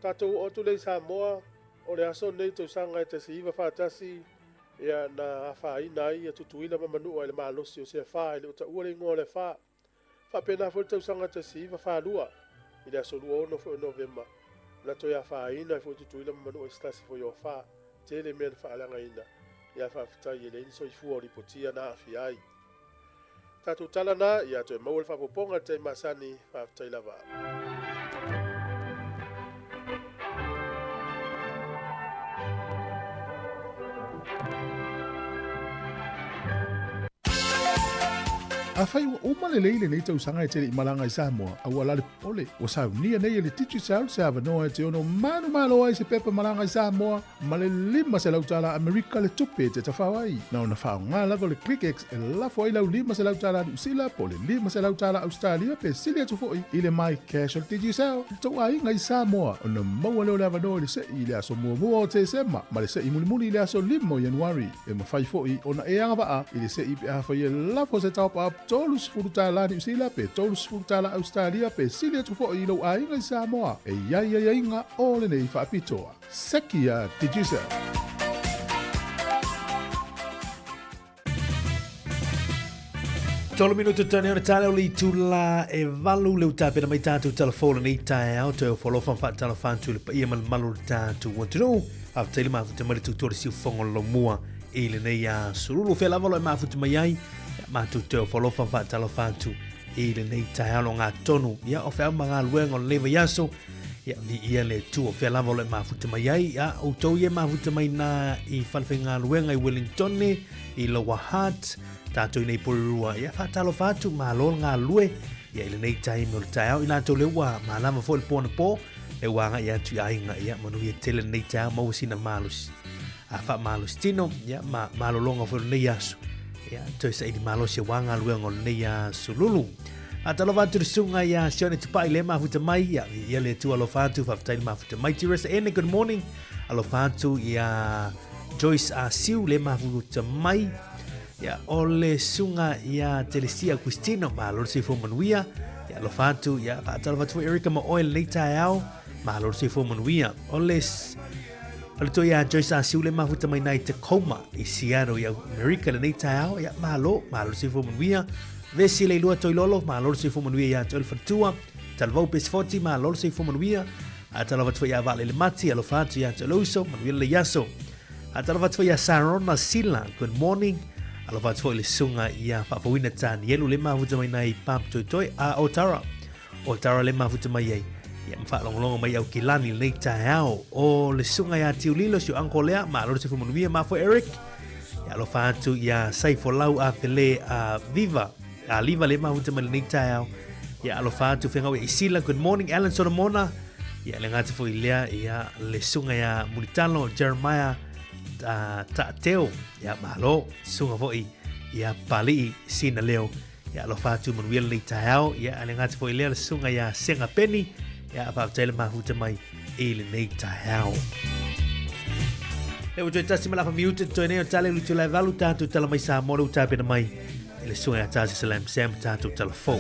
S6: Tatou oo atu lea i Samoa, o le aso lenei i tausaga e 1941, ia na afaina ai ia Tutuila ma Manua i le malosi o se afa e le o taua le igoa o le afa. Faapena foi le tausaga 1942, i le aso 26 foi o Novema, na toe afaina ai foi Tutuila ma Manua i se tasi foi o afa. Tele mea na faaleagaina, ia faafetai e leai ni soifua o lipotia na aafia ai. Tatou tala na, ia toe maua le faaopoopoga i le taimi masani, faafetai lava.
S7: Afai ua uma lelei lenei tausaga e te le i malaga i Samoa, aua la le popole, ua saunia nei e le Digicel se avanoa e te ono manumalo ai se pepa malaga i Samoa ma le $500 tala Amerika le tupe e te tafao ai. Na ona faaaoga lava o le ClickX e lafo ai lau $500 tala Niu Sila po o le $500 tala Ausetalia pe sili atu foi i le My Cash o le Digicel i le tou aiga i Samoa ona maua lea o le avanoa i le se'i i le aso muamua o Tesema ma le se'i mulimuli i le aso 5 o Ianuari. E mafai foi ona e agavaa i le se'i pe afai e lafo se top-up $30 Niu Sila pe $30 Ausetalia pe sili atu foi i lou aiga i Samoa. E i ai aiaiga o lenei faapitoa. Seki a Digicel.
S1: Tolu minutu tane o le tale o le itula e valu le utapena mai tātou telefona nei taeao toe o folofa whaatalofa atu i le paia ma le malu o le tātou atunuu. Faafetai le mafuta mai le tutua le siufogo o lomua i lenei aso. Lulu fea lava lo e mafuta mai ai, ia mātou toe o folofa whaatalofa atu i lenei taeao lo ngā tonu. Ia o feau ma galuega o lenei vaiaso, Ia, viia le Atua, o fea lava o lo e mafuta mai ai, ia, outou ia e mafuta mai nā i falefaigaluega i Wellingtone, i Lower Hutt, tātou i nei Porirua, ia, whātalofa atu, malo le galulue, ia, i lenei taimi o le taeao, i latou lea ua malama foi le po anapo, lea ua agai atu i aiga, ia, manuia tele lenei taeao, maua sina malosi, a faamalosi tino, ia, ma malologa foi o lenei aso, ia, toe saili malosi aua galuega o lenei aso lulu. Faatalofa atu le susuga ia Sione Tupai le mafuta mai ia ia le Atua alofa atu faafetai le mafuta mai Teresa Ene good morning alofa atu ia Joyce Asiu le mafuta mai ia o le susuga ia Telesia Agustino malo le soifua manuia ia alofa atu ia faatalofa atu foi Erica ma oe lenei taeao malo le soifua manuia o le O le toi ia Joyce Asiu le mafuta mai nai Tacoma i Seattle i Amerika lenei taeao ia malo malo le soifua manuia Vesi le ilua Toilolo malo le soifua manuia ia te oe le faletua Talavou Pesefoti malo le soifua manuia Faatalofa atu foi ia Vaalele Mati alofa atu ia te oe le uso manuia lenei aso Faatalofa atu foi ia Sarona Sila good morning alofa atu foi le susuga ia Faafouina Tanielu le mafuta mai nai Pam Toetoe a Otara O Tara le mafuta mai ai. Ia ma faalogologo mai au kilani lenei taeao. O le susuga ia Tiulilo, si o uncle lea, malo le soifua manuia, mafua Eric. Ia alofa atu ia Saifolau Afele a Viva. A Liva le mafuta mai lenei taeao. Ia alofa atu whenga ia Isila, good morning Alan Solomona. Ia le ngati foi lea ia le susuga ia Mulitalo Jeremiah uh, Ta'ateo. Ia malo, susuga foi ia Pali'i Sina Leo. Ia alofa atu manuia lenei taeao. Ia a le gata foi lea le susuga ia Senga Peni. Ia faafetai le mafuta mai i lenei taeao. Le ua toe tasi ma lafa miute toe nei o tale ulu tula e valu tātou tala mai Samoa le utapena mai i le susuga ia Tasi Salam Sam tātou tala fou.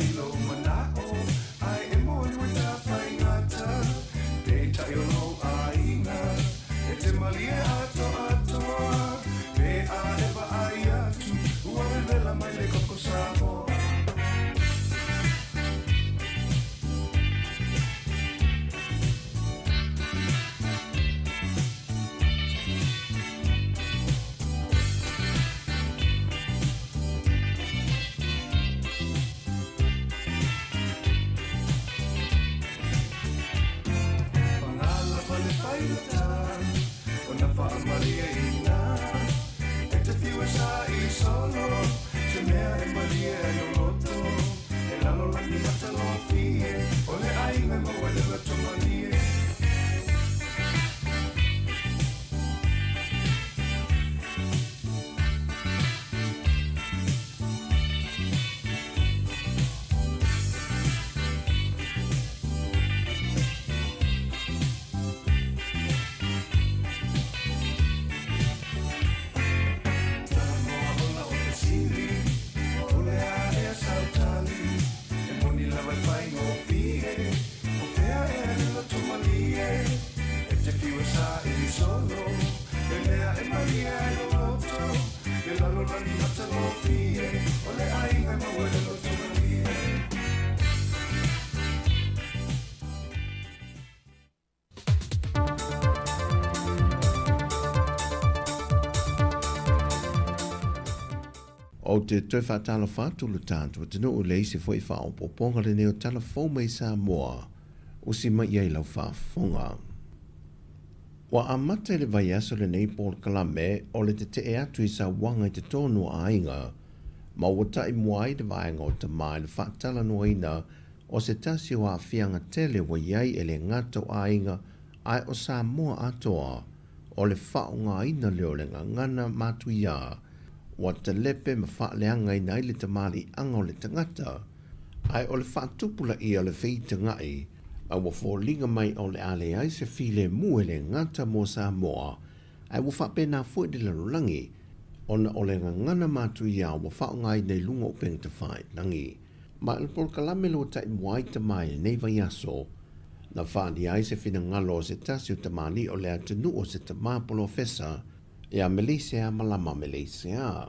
S2: Ou te toe faatalofa atu lo tatou atunuu i le isi foi faaopoopoga lenei o tala fou mai Samoa, usi mai i ai lau faafofoga. Ua amata i le vaiaso lenei polokalame o le tetee atu i sauaga i totonu o aiga, ma ua taimua ai le vaega o tama i le faatalanoaina o se tasi o aafiaga tele ua i ai e le gata o aiga ae o Samoa atoa, o le faaaogaina lea o le gagana matuiā ua talepe ma faaleagaina ai le tamaliiaga o le tagata, ae o le faatupulaia o le feitagai a ua foliga mai o le a leai se filemu e le gata mo Samoa, ae ua faapena foi le lalolagi, ona o le gagana matuiā ua faaaogaina i luga o upega tafailagi. Ma o le polokalame lea ua taimua ai tama i lenei vaiaso, na faaalia ai se finagalo o se tasi o tamalii o le atunuu o se tama polofesa ia Meleisea Malama Meleisea.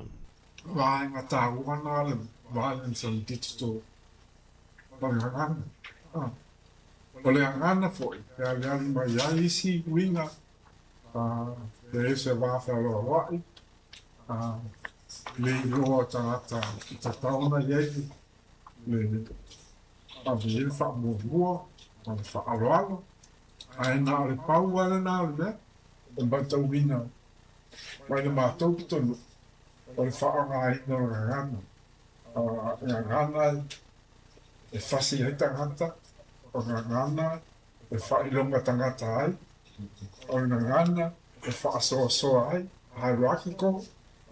S8: Vaega taua na le violence on digital o le gagana. O le gagana foi e aliali mai ai isi uiga, e i ai se va fealoaloai, le iloa o tagata e tatau ona i ai le ave i ai le faamuamua ma le faaaloalo, ae na o le pau lava lena o le mea e matauina mai le matou pitonuu o le faaaogaina o le gagana. Gagana e fasi ai tagata, o gagana e faailoga tagata ai, o le gagana e faasoasoa ai, hierarchical,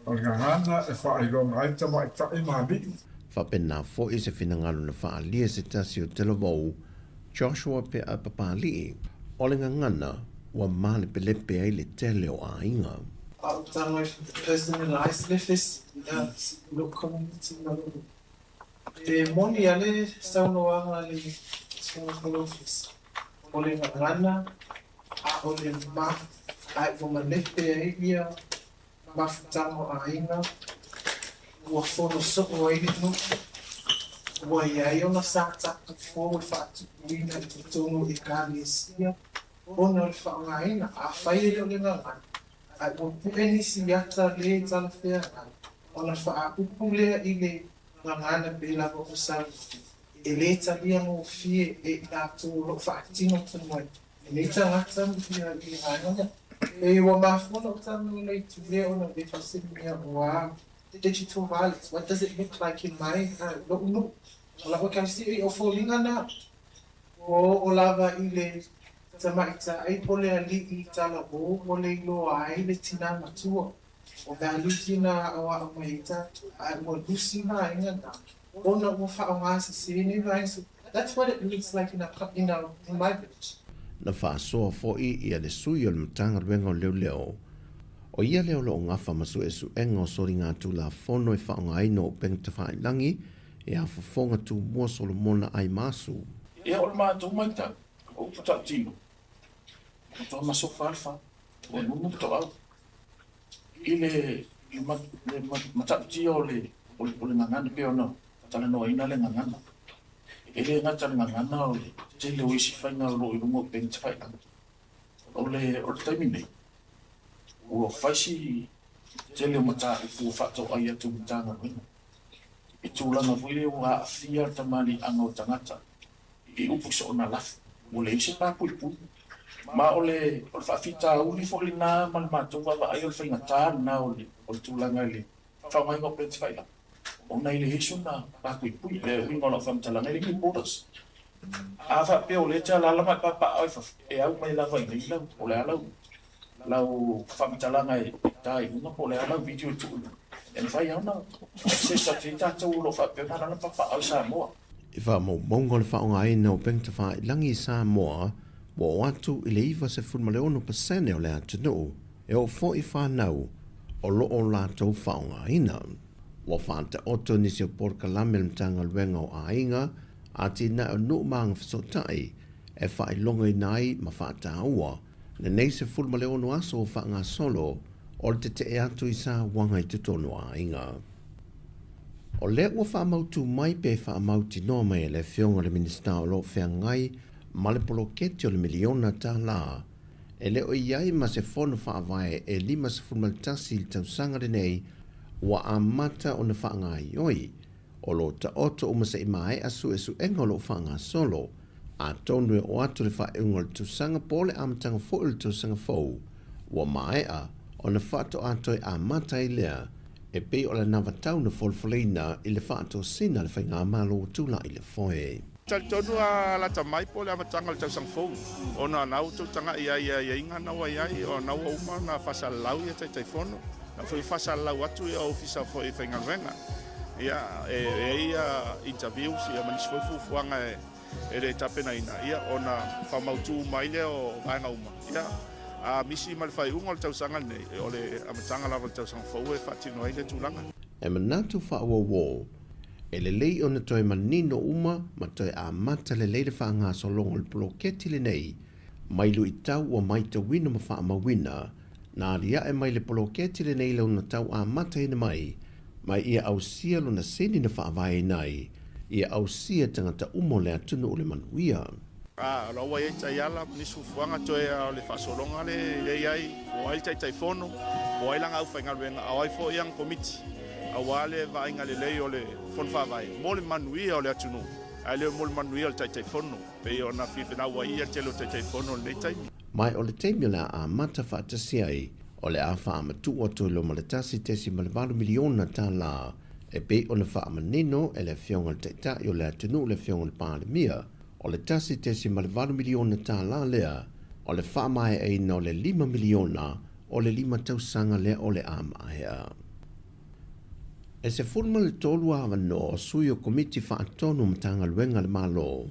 S8: o le gagana e faailoga ai tamaitai ma alii.
S2: Faapena foi se finagalo na faaalia se tasi o Talavou, Joshua Pe'a Papali'i, o le gagana ua malepelepe ai le tele o aiga.
S9: Faautaga personalize le fesi lou community ma lou Pe moni a le saunoaga a le Suafa o le gagana a o le ma ae ua malepe ai ia mafutaga o aiga, ua fono soo ai le nuu, ua i ai ona startup fou e faatupuina i totonu o Ekalesia ona o le faaaogaina, afai e le o le gagana, ae ua pu'e nisi ata lē talafeagai, ona faaupu lea i le gagana pei lava ua saunoa, e lē talia gofie e i latou o lo o faatino tonu ai lenei tagata ia i le vaega lea. E ua mafua ona ou talanoa i le itu lea ona e fesiligia o a digital violence, what does it look like in my lo'u nuu, o la'u ekalesia, o foliga na ua oo lava i le Tamaitai po le alii talavou ua le iloa ai le tinā matua. O values na aoao mai ai tatou, ae ua lusi vaega na ona ua faaaoga sese nei vaega. So that's what it looks like in our, in our, in my village.
S2: Na faasoa foi ia le sui o le Matagaluega o Leoleo, o ia lea o lo o gafa ma suesuega o soligatulafono e faaaogaina o upega tafailagi e afofoga Tumua Solomona Aimasu.
S10: Ia, o le matou matau, O upu tautino, ua toa masofa le fa, ua nunu le toau i le le matautia o le o le gagana pei ona talanoaina le gagana. E le gata le gagana o le tele o isi faiga o lo o i luga o upega tafailagi. O le o le taimi nei, ua fai si tele o mataupu ua faatoai atu i Matagaluega i tulaga foi lea ua aafia le tamaliiaga o tagata i upu soona lafo, ua leai se papuipui. Ma o le o le faafitauli foi lena ma le matou vaavaai o le faigata lena o le o le tulaga i le faaaogaina o pets failagi, ona e leai sona papuipui. O le uiga o lau faamatalaga, e leai ni borders. A faapea o lea e te alaala ma e papaaao i fafo, e au mai lava i inei lau, o le a lau lau faamatalaga e ta i luga po o le a lau video e tuu i luga, e mafai lava ona access atu i ai tatou o lo o faapea ona alaala ma papaaao i Samoa.
S2: I faamaumauga o le faaaogaina o upega tafailagi i Samoa, ua oo atu i le 96 pasene o le atunuu e oo foi i fanau o lo o latou faaaogaina. Ua faataoto nisi o polokalame a le Matagaluega o Aiga, Atinae o Nuu ma Agafesootai e faailogaina ai ma faataua lenei 16 aso o faagasolo o le tetee atu i sauaga i totonu o aiga. O lea ua faamautu mai pe faamautinoa mai e le Afioga i le Minisita o lo o feagai ma le poloketi o le miliona tala, e le o i ai ma se fono faavae e 51 i le tausaga lenei ua amata ona faagaoioi. O lo o taoto uma se i maea suesuega o lo o faagasolo, atonu e oo atu le faaiuga o le tausaga po o le amataga foi o le tausaga fou, ua maea ona faatoa toe amata ai lea e pei o le anavatau na folafoleina i le faatosina a le Faigamalo ua tulai i le foe.
S11: Talitonu a lata mai po o le amataga o le tausaga fou, ona o na ua tou taga'i ai i aiaiga na ua i ai, o na ua uma ona faasalalau ia Taitaifono, na foi faasalalau atu ia Ofisa foi faigaluega. Ia, e i ai ia interviews ia ma nisi foi fuafuaga e le tapenaina, ia ona faamautu uma ai lea o vaega uma. Ia, a misi ma le faaiuga o le tausaga lenei, o le amataga lava o le tausaga fou e faatino ai lea tulaga.
S2: E manatu faaauauo, e lelei ona toe manino uma ma toe amata lelei le faagasologa o le poloketi lenei mai luitau ua maitauina ma faamauina na aliae mai le poloketi lenei lona tau amataina mai ma ia ausia lona sini na faavaeina ai ia ausia tagata uma o le atunuu le manuia.
S11: A, o la ua i ai taiala ma nisi fuafuaga toe a o le faasologa lea e i ai, po o ai le Taitaifono, po o ai lana aufaigaluega, a o ai foi ana Komiti, aua le vaaiga lelei o le Fono Faavae mo le manuia o le atunuu, ae le mo le manuia o le Taitaifono, pei ona fifenau ai ia le tele o Taitaifono i lenei taimi.
S2: Ma o le taimi o le a amata faatasi ai, o le a faamatuu atu i luma le $1.8 miliona tala e pei ona faamanino e le Afioga i le Taitai o le atunuu le Afioga i le Palemia, o le $1.8 miliona tala lea o le faamaeaina o le $5 miliona o le lima tausaga lea o le a maea. E 13 avanoa o sui o Komiti Faatonu o Matagaluega a le Malo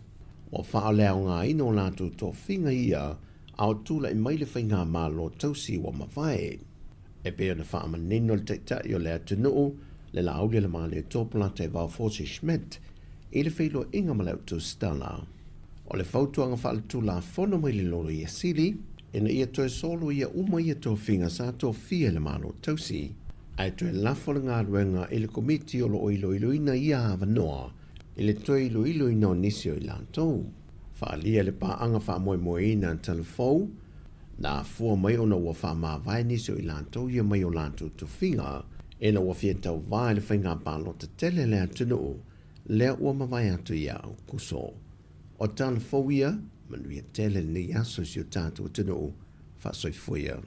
S2: ua faaleaogaina o latou tofiga ia a o tulai mai le Faigamalo tausi ua mavae. E pei ona faamanino le Taitai o le atunuu, le Laaulialemalietoa Polataivao Fosi Schmidt, i le feiloaiga ma le Autusitala. O le fautuaga faaletulafono mai le Loia Sili, ina ia toe soloia uma ia tofiga sa tofia e le Malo Tausi, ae toe lafo le galuega i le Komiti o lo o iloiloina ia avanoa i le toe iloiloina o nisi o i latou. Faaalia le paaga faamoemoeina a Talafou, na afua mai ona ua faamavae nisi o i latou ia mai o latou tofiga, ina ua fia tauvā i le faiga palota tele a le atunuu, lea ua mavae atu ia Aukuso. O tala fou ia, manuia tele lenei aso i si o tatou atunuu, faasoifua ia.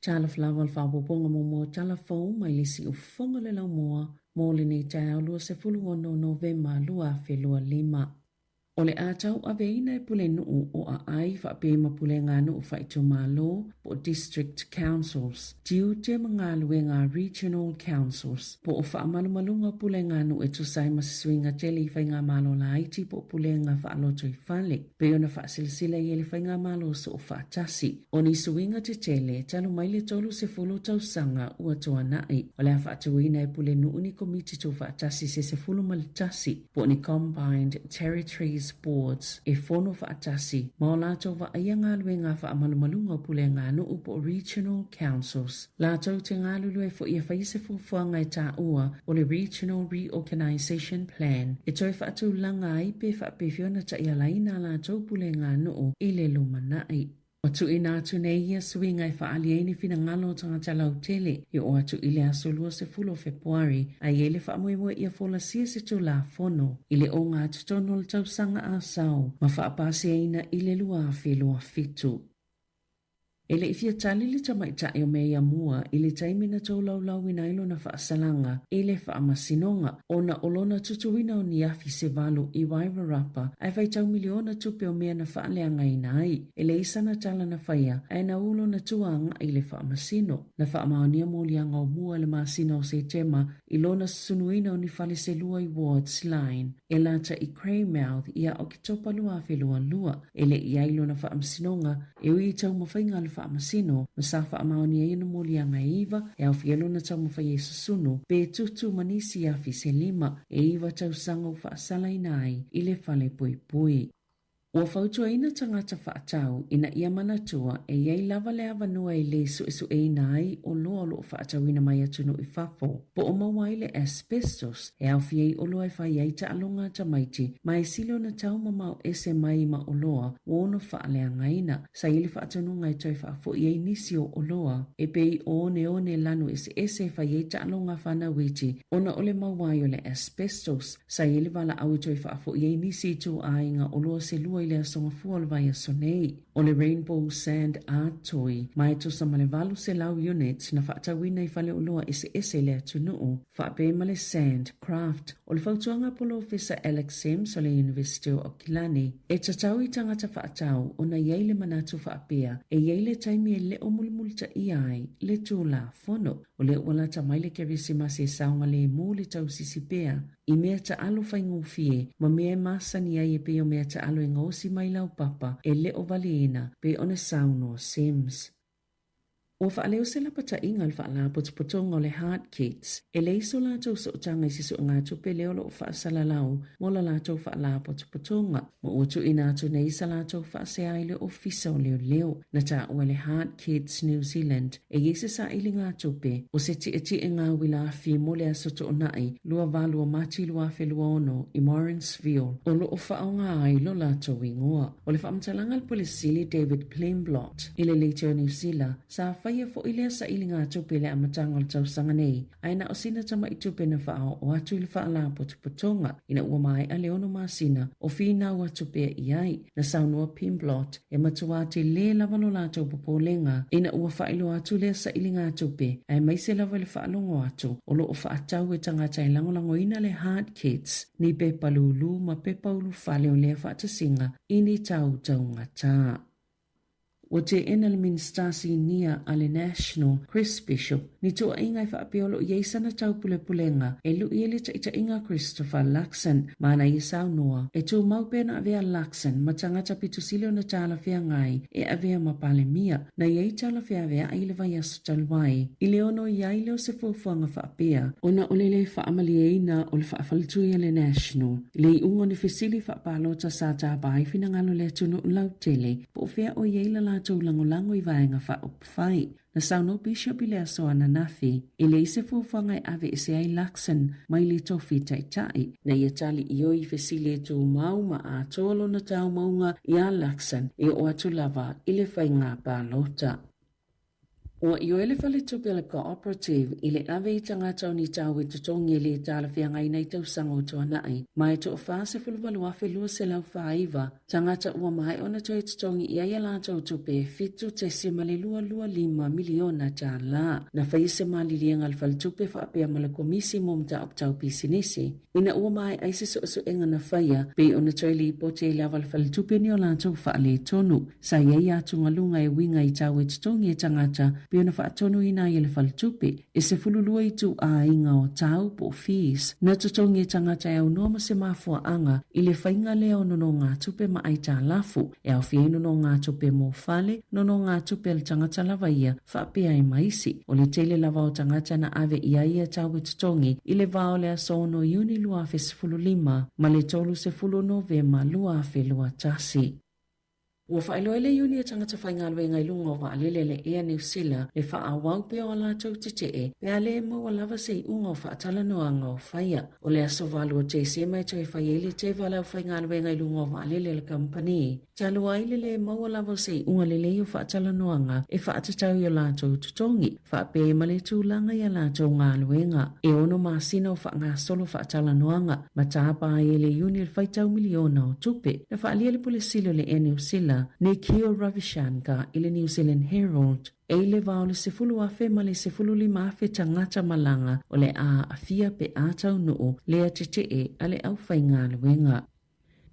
S3: Talofa lava o le faaopoopoga muamua o tala fou mai le siufofoga o le laumua mo lenei taeao 26 Novema 2025. O le a tauaveina e Pulenuu o Aai faapea ma Puleganuu Faaitumalo po o District Councils, tiute ma galuega a Regional Councils po o faamalumaluga o Puleganuu e tusa ai ma se suiga tele i faigamalo laiti po o pulega faalotoifale, pei ona faasilasila i ai le Faigamalo Soofaatasi. O ni suiga tetele talu mai le 30 tausaga ua tuanai, o le a faatuina e Pulenuu ni Komiti Tuufaatasi se 11 po o ni Combined Territories Boards e fono faatasi ma o latou vaaia galuega faamalumaluga o puleaganuu po o Regional Councils. Latou te galulue foi e fai se fuafuaga e taua o le Regional Reorganisation Plan e toe faatulaga ai pe faapefea ona taialaina a latou puleaganuu i le lumanai. Ua tuuina atu nei ia suiga e faaali ai ni finagalo o tagata lautele e oo atu i le aso 20 o Fepuari a i ai le faamoemoe ia folasia se Tulafono i le ogatotonu o le tausaga a sao ma faapasiaina i le 2027. E le i fia tali le tamaitai o Meia Mua i le taimi na toulaulauina ai lona faasalaga i le faamasinoga ona o lona tutuina o ni afi se valu i Wairarapa ae faitau miliona tupe o mea na faaleagaina ai. E leai sana tala na faia, ae na ū lona tua agai i le faamasino. Na faamaonia moliaga o mua i le masina o Setema i lona susunuina o ni fale se lua i Wards Line e lata i Greymouth ia Oketopa 2022. E le i ai lona faamasinoga, e ui i taumafaiga a le faamasino, ma sa faamaonia ai ona moliaga e iva, e aofia lona taumafai e susunu, pe tutu ma nisi afi se lima, e iva tausaga ua faasalaina ai i le fale puipui. Ua fautuaina tagata faatau ina ia manatua e i ai lava le avanoa e lē suesueina ai oloa o lo o faatauina mai atunuu i fafo, po o maua ai le asbestos e aofia ai oloa e fai ai taaloga a tamaiti ma e sili ona tau mamao ese mai ma oloa ua ono faaleagaina. Sa i ai le faatonuga e toe faafoi ai nisi o oloa e pei o oneone lanu eseese e fai ai taaloga a fanau iti ona o le maua ai o le asbestos. Sa i ai le valaau e toe faafoi ai nisi ituaiga oloa se lua i le Aso Gafua o le vaiaso nei. O le Rainbow Sand Art Toy, ma e tusa ma le 800 units na faatauina i faleoloa eseese i le atunuu, faapea ma le Sand Craft. O le fautuaga a Polofesa Alex Sims o le Iunivesite o Aukilani, e tatau i tagata faatau ona i ai le manatu faapea e i ai le taimi e le o mulimulitaia ai le Tulafono. O lea ua lata mai le Kerisimasi e saogalemu le tausisi pea i mea taalo faigofie ma mea e masani ai e pei o mea taalo e gaosi mai laupapa e le o valiina, pei ona saunoa Sims. Ua faaleo se lapataiga a le Faalapotopotoga o le Heart Kids e leai so latou sootaga i se suegatupe lea o lo o faasalalau mo la latou faalapotopotoga ma ua tuuina atu nei sa latou faasea i le Ofisa o Leoleo. Na taua e le Heart Kids New Zealand e i ai se sailiga tupe o se tietieʻega uila afi mo le Aso Toonai 28 o Mati 2026 i Morrinsville o lo o faaaoga ai lo latou igoa. O le faamatalaga a le Pule Sili David Pimblott i le Leitio Niu Sila, sa faia foi lea sailiga tupe i le amataga o le tausaga nei, ae na o sina tamaʻi tupe na faaoo atu i le faalapotopotoga ina ua maea le 6 masina o finau atu pea i ai. Na saunoa Pimblott e matuā telē lava lo latou popolega ina ua faailoa atu lea sailiga tupe, aemaise lava i le faalogo atu o lo o faatau e tagata e lagolagoina le Heart Kids ni pepa lūlū ma pepa ulufale o lea faatasiga i ni tautaugatā. Ua teena le Minisita Sinia a le National, Chris Bishop, ni tuuaiga e faapea o lo o i ai sana taupulepulega e luʻi ai le taitaiga a Christopher Luxon ma ana ia saunoa e tumau pea ona avea Luxon ma tagata pito sili ona talafeagai e avea ma Palemia na i ai talafeaveaʻi i le vaiaso talu ai. I le ono i ai lea o se fuafuaga faapea, ona o le lē faamalieina o le faafaletui a le National i le iuga o ni fesili faapalota sa tapa ai finagalo o le atunuu lautele po o fea o i ai la latou lagolago i vaega faaupufai. Na saunoa Bishop i le aso ananafi, e leai se fuafuaga e aveese ai Luxon mai le tofi taitai. Na ia tali ioe i fesili e tumau ma atoa lona taumauga iā Luxon e oo atu lava i le faiga palota. Ua ioe le faletupe o le Cooperative i le ave i tagata o ni tau e totogi e lē talafeagaiina i tausaga o tuanai, ma e 48,249 tagata ua maea ona toe totogi i ai a latou tupe e $7.225 miliona tālā. Na faia se maliliega a le faletupe faapea ma le Komisi mo Mataupu Tau Pisinisi ina ua maea ai se suesuega na faia pei ona toe lipoti ai lava le faletupe ni o latou faaletonu. Sa i ai atugaluga e uiga i tau e totogi e tagata pei ona faatonuina ai e le faletupe e 12 ituaiga o tau po o fees na totogi e tagata e aunoa ma se mafuaaga i le faiga lea o nonogatupe ma aitalafu e aofia ai nonogatupe mo fale, nonogatupe a le tagata lava ia faapea ai ma isi. O le tele lava o tagata na ave i ai ia tau e totogi i le va o le aso 6 Iuni 2015 ma le 30 Novema 2021. Ua faailoa e le Iuni a Tagata Faigaluega i luga o vaalele le Air New Sila le faaauau pea o a latou tetee pe a le maua lava se iuga o faatalanoaga o faia. O le aso 8 o Tesema e toe fai ai le teva a le aufaigaluega i luga o vaalele a le kamupani. Talu ai le lē maua lava o se iuga lelei o faatalanoaga e faatatau i o latou totogi, faapea ai ma le tulaga i a latou galuega. E ono masina o faagasolo faatalanoaga ma tapa ai e le Iuni le faitau miliona o tupe. Na faaalia le Pule Sili o le Air Niu Sila, Nikhil Ravishankar i le New Zealand Herald, e i le va o le 10,000 ma le 15,000 tagata malaga o le a aafia pe a taunuu lea tetee a le aufaigaluega.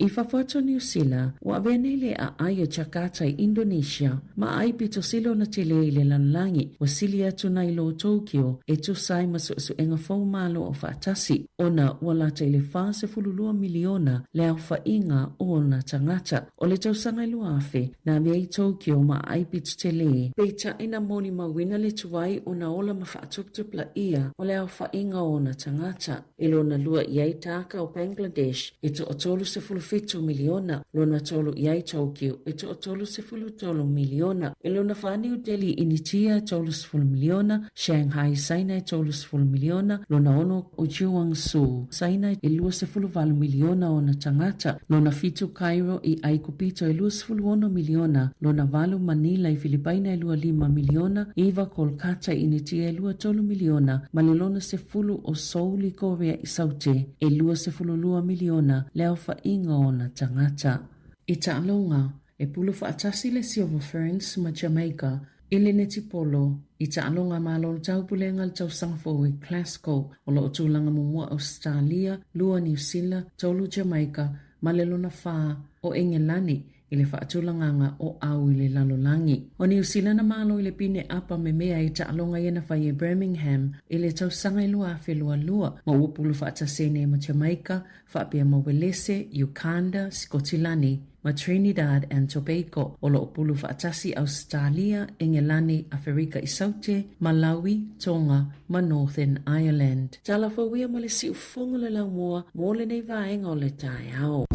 S3: I fafo atu o Niu Sila, ua avea nei le aai o Jakarta i Indonesia ma aai pito sili ona tele i le lalolagi, ua sili atu nai lo Tokyo e tusa ai ma suesuega fou Malo Aufaatasi, ona ua lata i le 42 miliona le aofaiga o ona tagata. O le tausaga e 2000, na avea i Tokyo ma aai pito tele, peitai na molimauina le tuai ona ola ma faatuputupulaia o le aofaiga o ona tagata. E lona lua i ai Dhaka o Bangladesh e toa 37 37 miliona, lona tolu i ai Tokyo e toa 33 miliona. I lona whā New Delhi Initia e 30 miliona, Shanghai Saina e 30 miliona, lona ono o Jiuangsu Saina e 28 miliona ona tagata, lona fitu Cairo i Aikupito e 26 miliona, lona valu Manila i Filipaina e 25 miliona, iva Kolkata i Initia e 23 miliona, ma le lona sefulu o Seoul i Korea i Saute e 22 miliona le aofaiga o ona tagata. I taaloga, e pulu faatasi le Silver Ferns ma Jamaica i le netipolo i taaloga Malo o le Taupulega le tausaga fou i Glasgow. O lo o tulaga muamua Ausetalia, lua Niu Sila, tolu Jamaica ma le lona whā o Engelani i le faatulagaga o au i le lalolagi. O Niu Sila na malo i le pine apa memea i taaloga ia na fai e Birmingham i le tausaga e 2022 ma ua pulu faatasi ai nei ma Jamaica, faapea ma Uelese, Ukanda, Sikotilani ma Trinidad and Tobago. O lo o pulu faatasi Ausetalia, Engelani, Aferika i Saute, Malawi, Tonga ma Northern Ireland. Tala fou ia ma le siufogo le laumua mo lenei vaega o le taeao.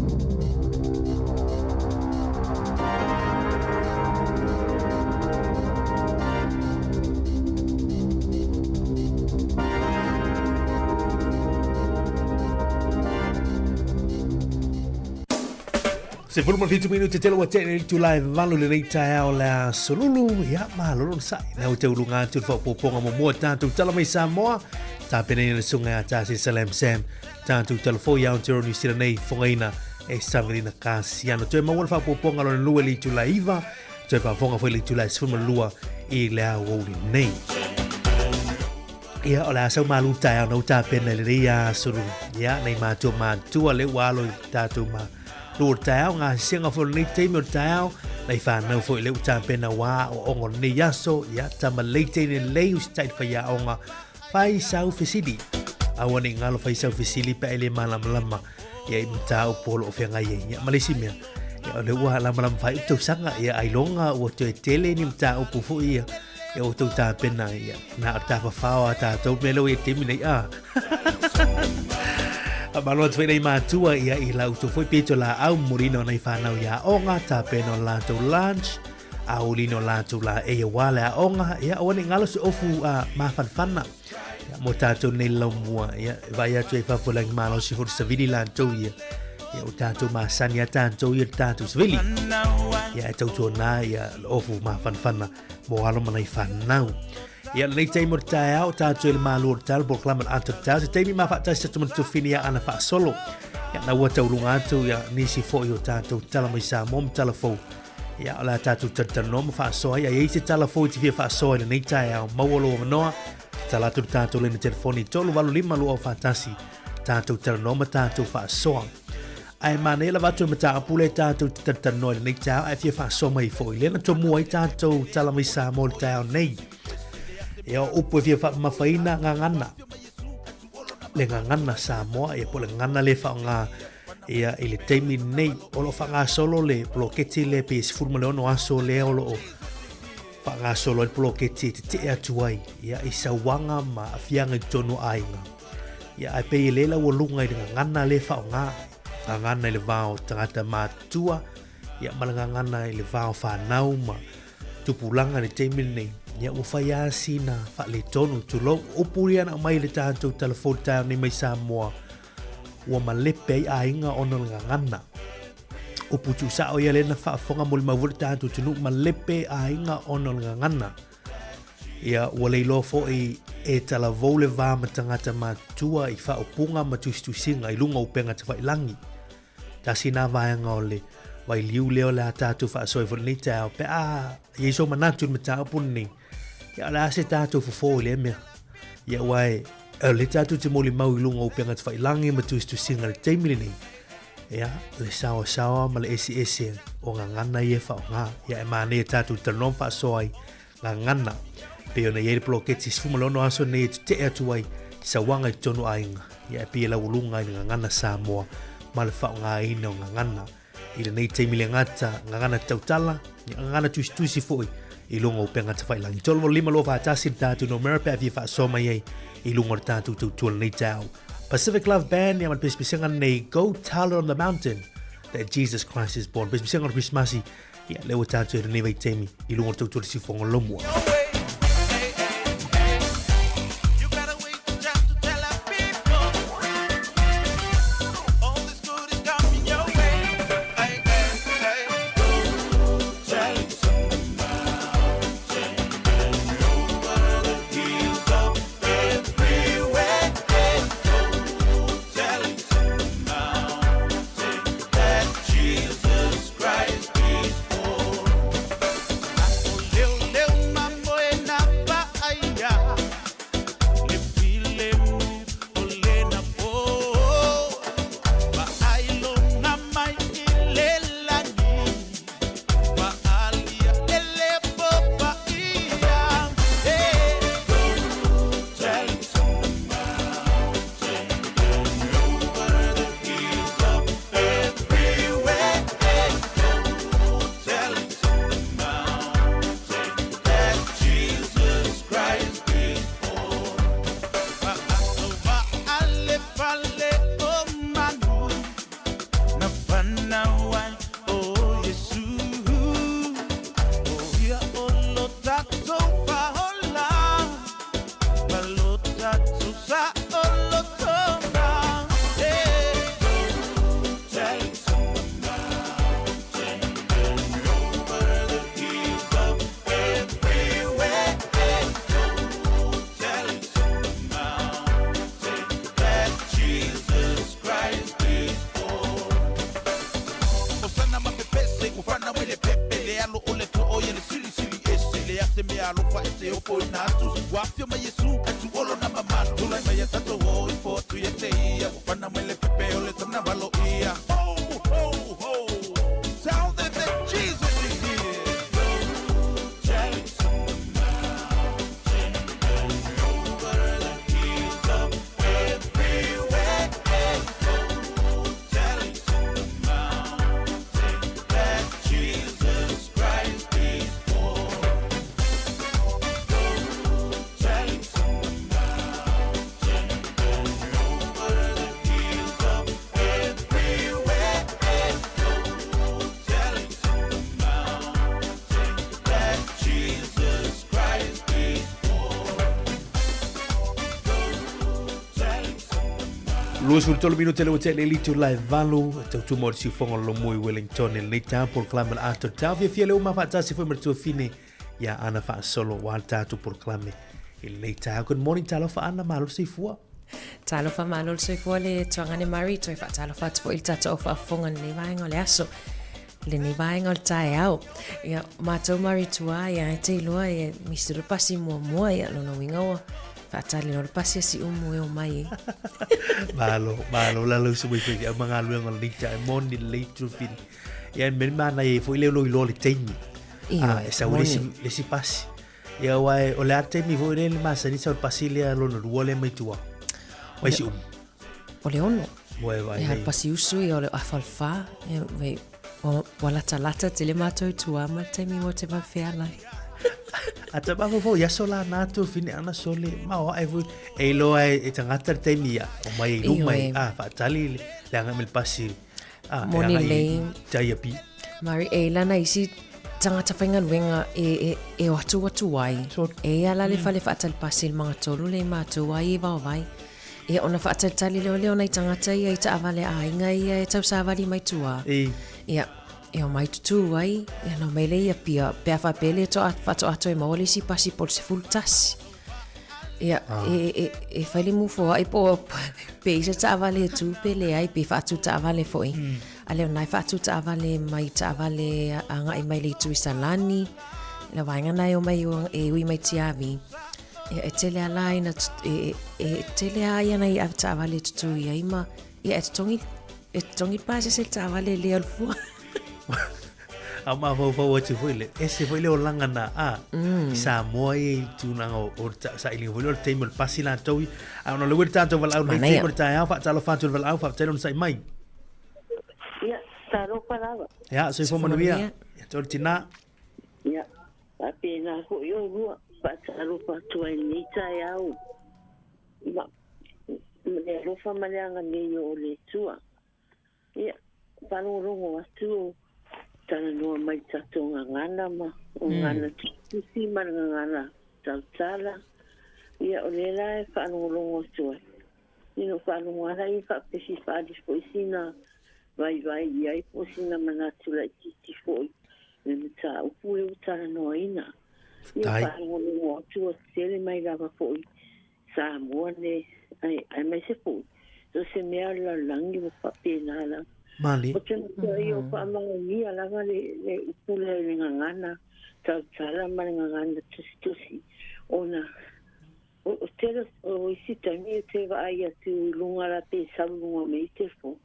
S1: 17 minute tele ua tele i tula e valu lenei taeao le aso lulu ia malo lona sai na o te ulunga atu le faaopoopoga muamua tatou tala mai Samoa tapenaina le susuga ia Tasi Salam Sam tatou tala fou i Aotearoa New Zealand nei fogaina e Savelina Kasiano toe maua le faaopoopoga lona lua i le itula e iva toe faafofoga foi i le itula e 12 i le aoauli nei. Ia, o le a sau malu taeao na u tapena i lenei aso lulu. Ia, nei mātua mātua le ua alo i tātou ma lua o le taeao, ngā sisianga foi o lenei taimi o le taeao, nei whānau foi le u tapena wā o ongo lenei aso, ia, tama leite i lei u sitai whai aonga, whai sau fesili. Aua nei ngalo whai sau fesili pe ai le malamalama, ia i mataupu o lo o feagai ai. Ia, ma le isi mea, ia, o le ua lamalama whai u tausaga, ia, ailoga ua toe tele ni mataupu foi ia, E outou tapena ia na o tafafao a tātou mea leo i taimi nei a. A malo atu nei mātua ia i la utou foi pito la au murina o nei whānau ia onga tapena o lātou lunch a ulina o lātou la e ia wā le a onga ia o ane ngalo se ofu a māwhanwhana ia, mo tātou nei lau mua ia vai atu e whafo langi malo si fori savili lātou ia ia o tātou māsani a tātou ia tātou savili ia e tautua nā ia ofu māwhanwhana Mo alo ma nai whanau. Ia lenei taimi o te taeao, tātou i le mālu o te talo, polokalame le ata o te taeao, se taimi mā whaatasi atu ma te tuwhini ia ana whaasolo. Ia na ua taulunga atu ia nisi foi o tātou tala mai Samoa ma tala fou. Ia o la tātou taritanoa ma whaasoa ia i se tala fou i te whia whaasoa i lenei taeao, maua lo wanoa, tala atu le tātou lena telefoni 385 2 whaatasi, tātou talanoa ma tātou whaasoa. Ae manaia lava atu e mataupu lea tātou te talatalanoa i lenei taeao, ae fia faasoa mai foi lea na tomua ai tātou tala mai Samoa i le taeao nei. Ia o upu e fia faamamafaina gagana, le gagana Samoa, ia po o le gagana lea e faaaoga ia i le taimi lenei. O lo o faagasolo le poloketi lea pe 16 aso lea o lo o faagasolo ai le poloketi e tetee atu ai ia i sauaga ma aafiaga i totonu o aiga. Ia, ae pei e le laualuga i le gagana lea faaaoga, gagana i le va o tagata matutua, ia ma le gagana i le va o fanau ma tupulaga i le taimi lenei. Ia, ua fai lava sina faaletonu, tulou, upu ia na aumai i le tatou tala fou i le taeao nei mai Samoa, ua malepe ai aiga ona o le gagana. Upu tuusao ia lea na faafofoga molimau foi le tatou atunuu, malepe aiga ona o le gagana. Ia, ua le iloa foi e talavou le va ma tagata matutua i faaupuga ma tusitusiga i luga o upega tafailangi. Tasi nā vaega o le wailiu lea o le a tātou faasoa ai foi lenei taeao, pe a i ai sou manatu i le mataupu lenei, ia o le a se tātou fofo i lea mea. Ia aua e, o lea tātou te molimau i luga o upega tafailangi ma tusitusiga i le taimi lenei, ia, le saoasaoa ma le eseese o gagana ia e faaaoga. Ia e manaia tātou talanoa ma faasoa ai gagana. Pei ona i ai le poloketi 16 aso nei e tetee atu ai i sauaga i totonu o aiga. Ia e pei e laualuga ai le gagana Samoa ma le faaaogaina o gagana i lenei taimi le gata, gagana tautala, ia gagana tusitusi foi i luga o upega tafailangi. 35 2 4 1 le tātou nomera pe a fia faasoa mai ai i luga o le tātou tautua lenei taeao. Pacific Love Band ia ma le pesepesega nei Go Tell It On The Mountain. that Jesus Christ is born. Pesipisega o le Krismasi, ia, lea ua tatou i lenei vaitaimi i luga o le tautua le siufofoga o le Laumua. 23 minute le ua tea i le itula e valu, e tautuma o le siufoga o le Lomui Wellington i lenei taeao polokalame o le Atoa Tao. Fiafia le uma faatasi foi ma le tuafine ia Ana Faasolo aua le tatou polokalame i lenei taeao. Good morning, talofa Ana, malo le soifua.
S12: Talofa malo le soifua le Tuagane Murray, toe faatalofa atu foi i le tatou au faafofoga i lenei vaega o le aso. Lenei vaega o le taeao. Ia, matou Murray tuā, ia, e te iloa, ia, misi le pasi muamua, ia, lona uiga ua faatali loa le pasi a Siumu e omai ai.
S1: Malo, malo la lau sui foi au magaluega o lenei taeao, e moni lelei tuafine. Ia, e mea manaia ai foi le loiloa le taimi.
S12: Ioe,
S1: E sau le isi pasi. Ia, aua o le a le taimi foi lea le masani sau le pasi lea lona lua lea mai tua. Mai Siumu.
S12: O le ono.
S1: Ua e vaai
S12: Ia,
S1: nei.
S12: pasi usu ia o le afa o le whā. Ia, wei, ua, ua latalata tele mātou tuā ma le taimi mo te vawheala.
S1: A ta mafaufau i aso la nā tuafine ana sole, ma o ae foi, e iloa e, e tagata le taimi ia, o mai i luma i,
S12: Ioe.
S1: a, faatali le, le agai mai le pasi, a, e
S12: Moni
S1: agai i,
S12: lei.
S1: tai a pi.
S12: Mari, e lana isi tagata faigaluega e, e, e o atu atu ai. E ia la le fale faatali pasi i le magatolu le i mātou ai e vaovai. Ia ona faatalitali lea o lea o nai tagata ia i taavale aiga ia e tausavali mai tua. Ia, e omai tutū ai, ia ona omai lea i Apia, pe a faapea le toa, faatoa toe maua le isi pasi po o le 11. Ia, e, e, e fai le mufoa'i po o pe i se taavale e tū pe leai, pe faatū taavale foi. A lea o lena e faatū taavale mai taavale agai mai le itu i Salani, le vaega lena e omai e ui mai Tiavi. Ia, e tele a la ina, e, e, e tele a ia nei ave taavale e tutū i ai ma, ia, e totogi, e totogi le pasese le taavale e le alu fua.
S1: A mafaufau atu foi le, ese foi le olaga na, a, i Samoa ia i tulaga o, o le sailiga foi lea o le taimi o le pasi latou ia. A ona o lea ua i le tatou valaau lenei
S12: Manaia.
S1: taimi o le taeao, faatalofa atu i le valaau, faafetai lona sai mai.
S13: Ia, talofa lava.
S1: Ia, soifua manuia. Ia, tau le tinā.
S13: Ia, faapena foi oulua, faatalofa atu ai i lenei taeao ma le alofa ma le agalelei o le Atua. Ia, faalogologo atu o talanoa mai i tatou gagana ma o gagana tusitusi ma le gagana tautala. Ia, o lea la e faalogologo atu ai. Ia na ou faalogo lava lea faapea e fia faaali foi sina vaivai i ai po o sina manatu laitiiti foi i le mataupu lea ua talanoaina. Ia faalogologo atu ua tele mai lava foi Samoa nei, aemaise foi so o se mea o le lalolagi ua faapena lava.
S1: Malie.
S13: Ou te matuai o faamaonia lava le upu lea i le gagana tautala ma le gagana tusitusi ona o tele o isi taimi ou te vaai atu i luga la pe sau i luga o mea i telefoni.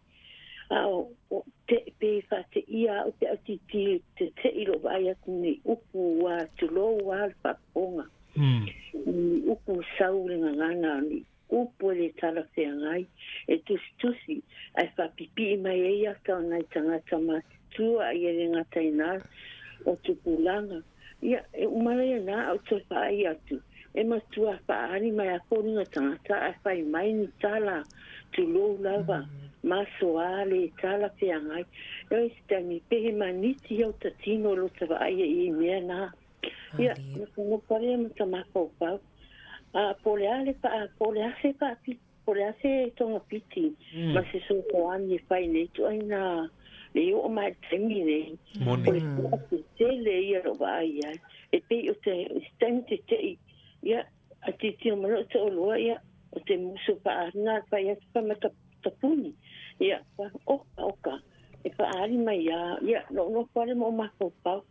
S13: A o te pe faateia au pe a tilotilo te te'i lou vaai atu ni upu ua tulou lava le faafofoga. Ni upu sau le gagana, ni upu e le talafeagai, e tusitusi ae faapipii mai ai ata o nai tagata matutua a ia le gata i na o tupulaga. Ia, e uma lea na au toe vaai atu, e matua faaali mai a foliga tagata ae fai mai ni tala, tulou lava, masoa le talafeagai. E oi se taimi, pe he maniti au tatino lota vaai ai i mea na. Ia, na ka nofo lea ma ta mafaufau. A po o le a le paa, po o le a se paa Po o le a se togafiti ma se sosoani e fai nei ituaiga le oo mai i le taimi nei.
S1: Moni.
S13: O le pua tele ia lou vaai i ai. E pei o te, i se taimi tetei, ia, a tilotilo mai lou toalua, ia, o te musu faaaliga a fai atu fai mai tapuni. Ia, oka, oka, e faaali mai lava, ia, lou nofo lava lea ma ou mafaufau.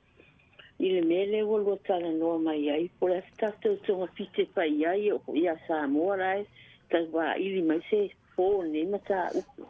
S13: I le mea lea ua lua talanoa mai ai, po o le a se tatou togafiti e fai i ai ia Samoa la e tau vaili mai se fofo o lenei mataupu.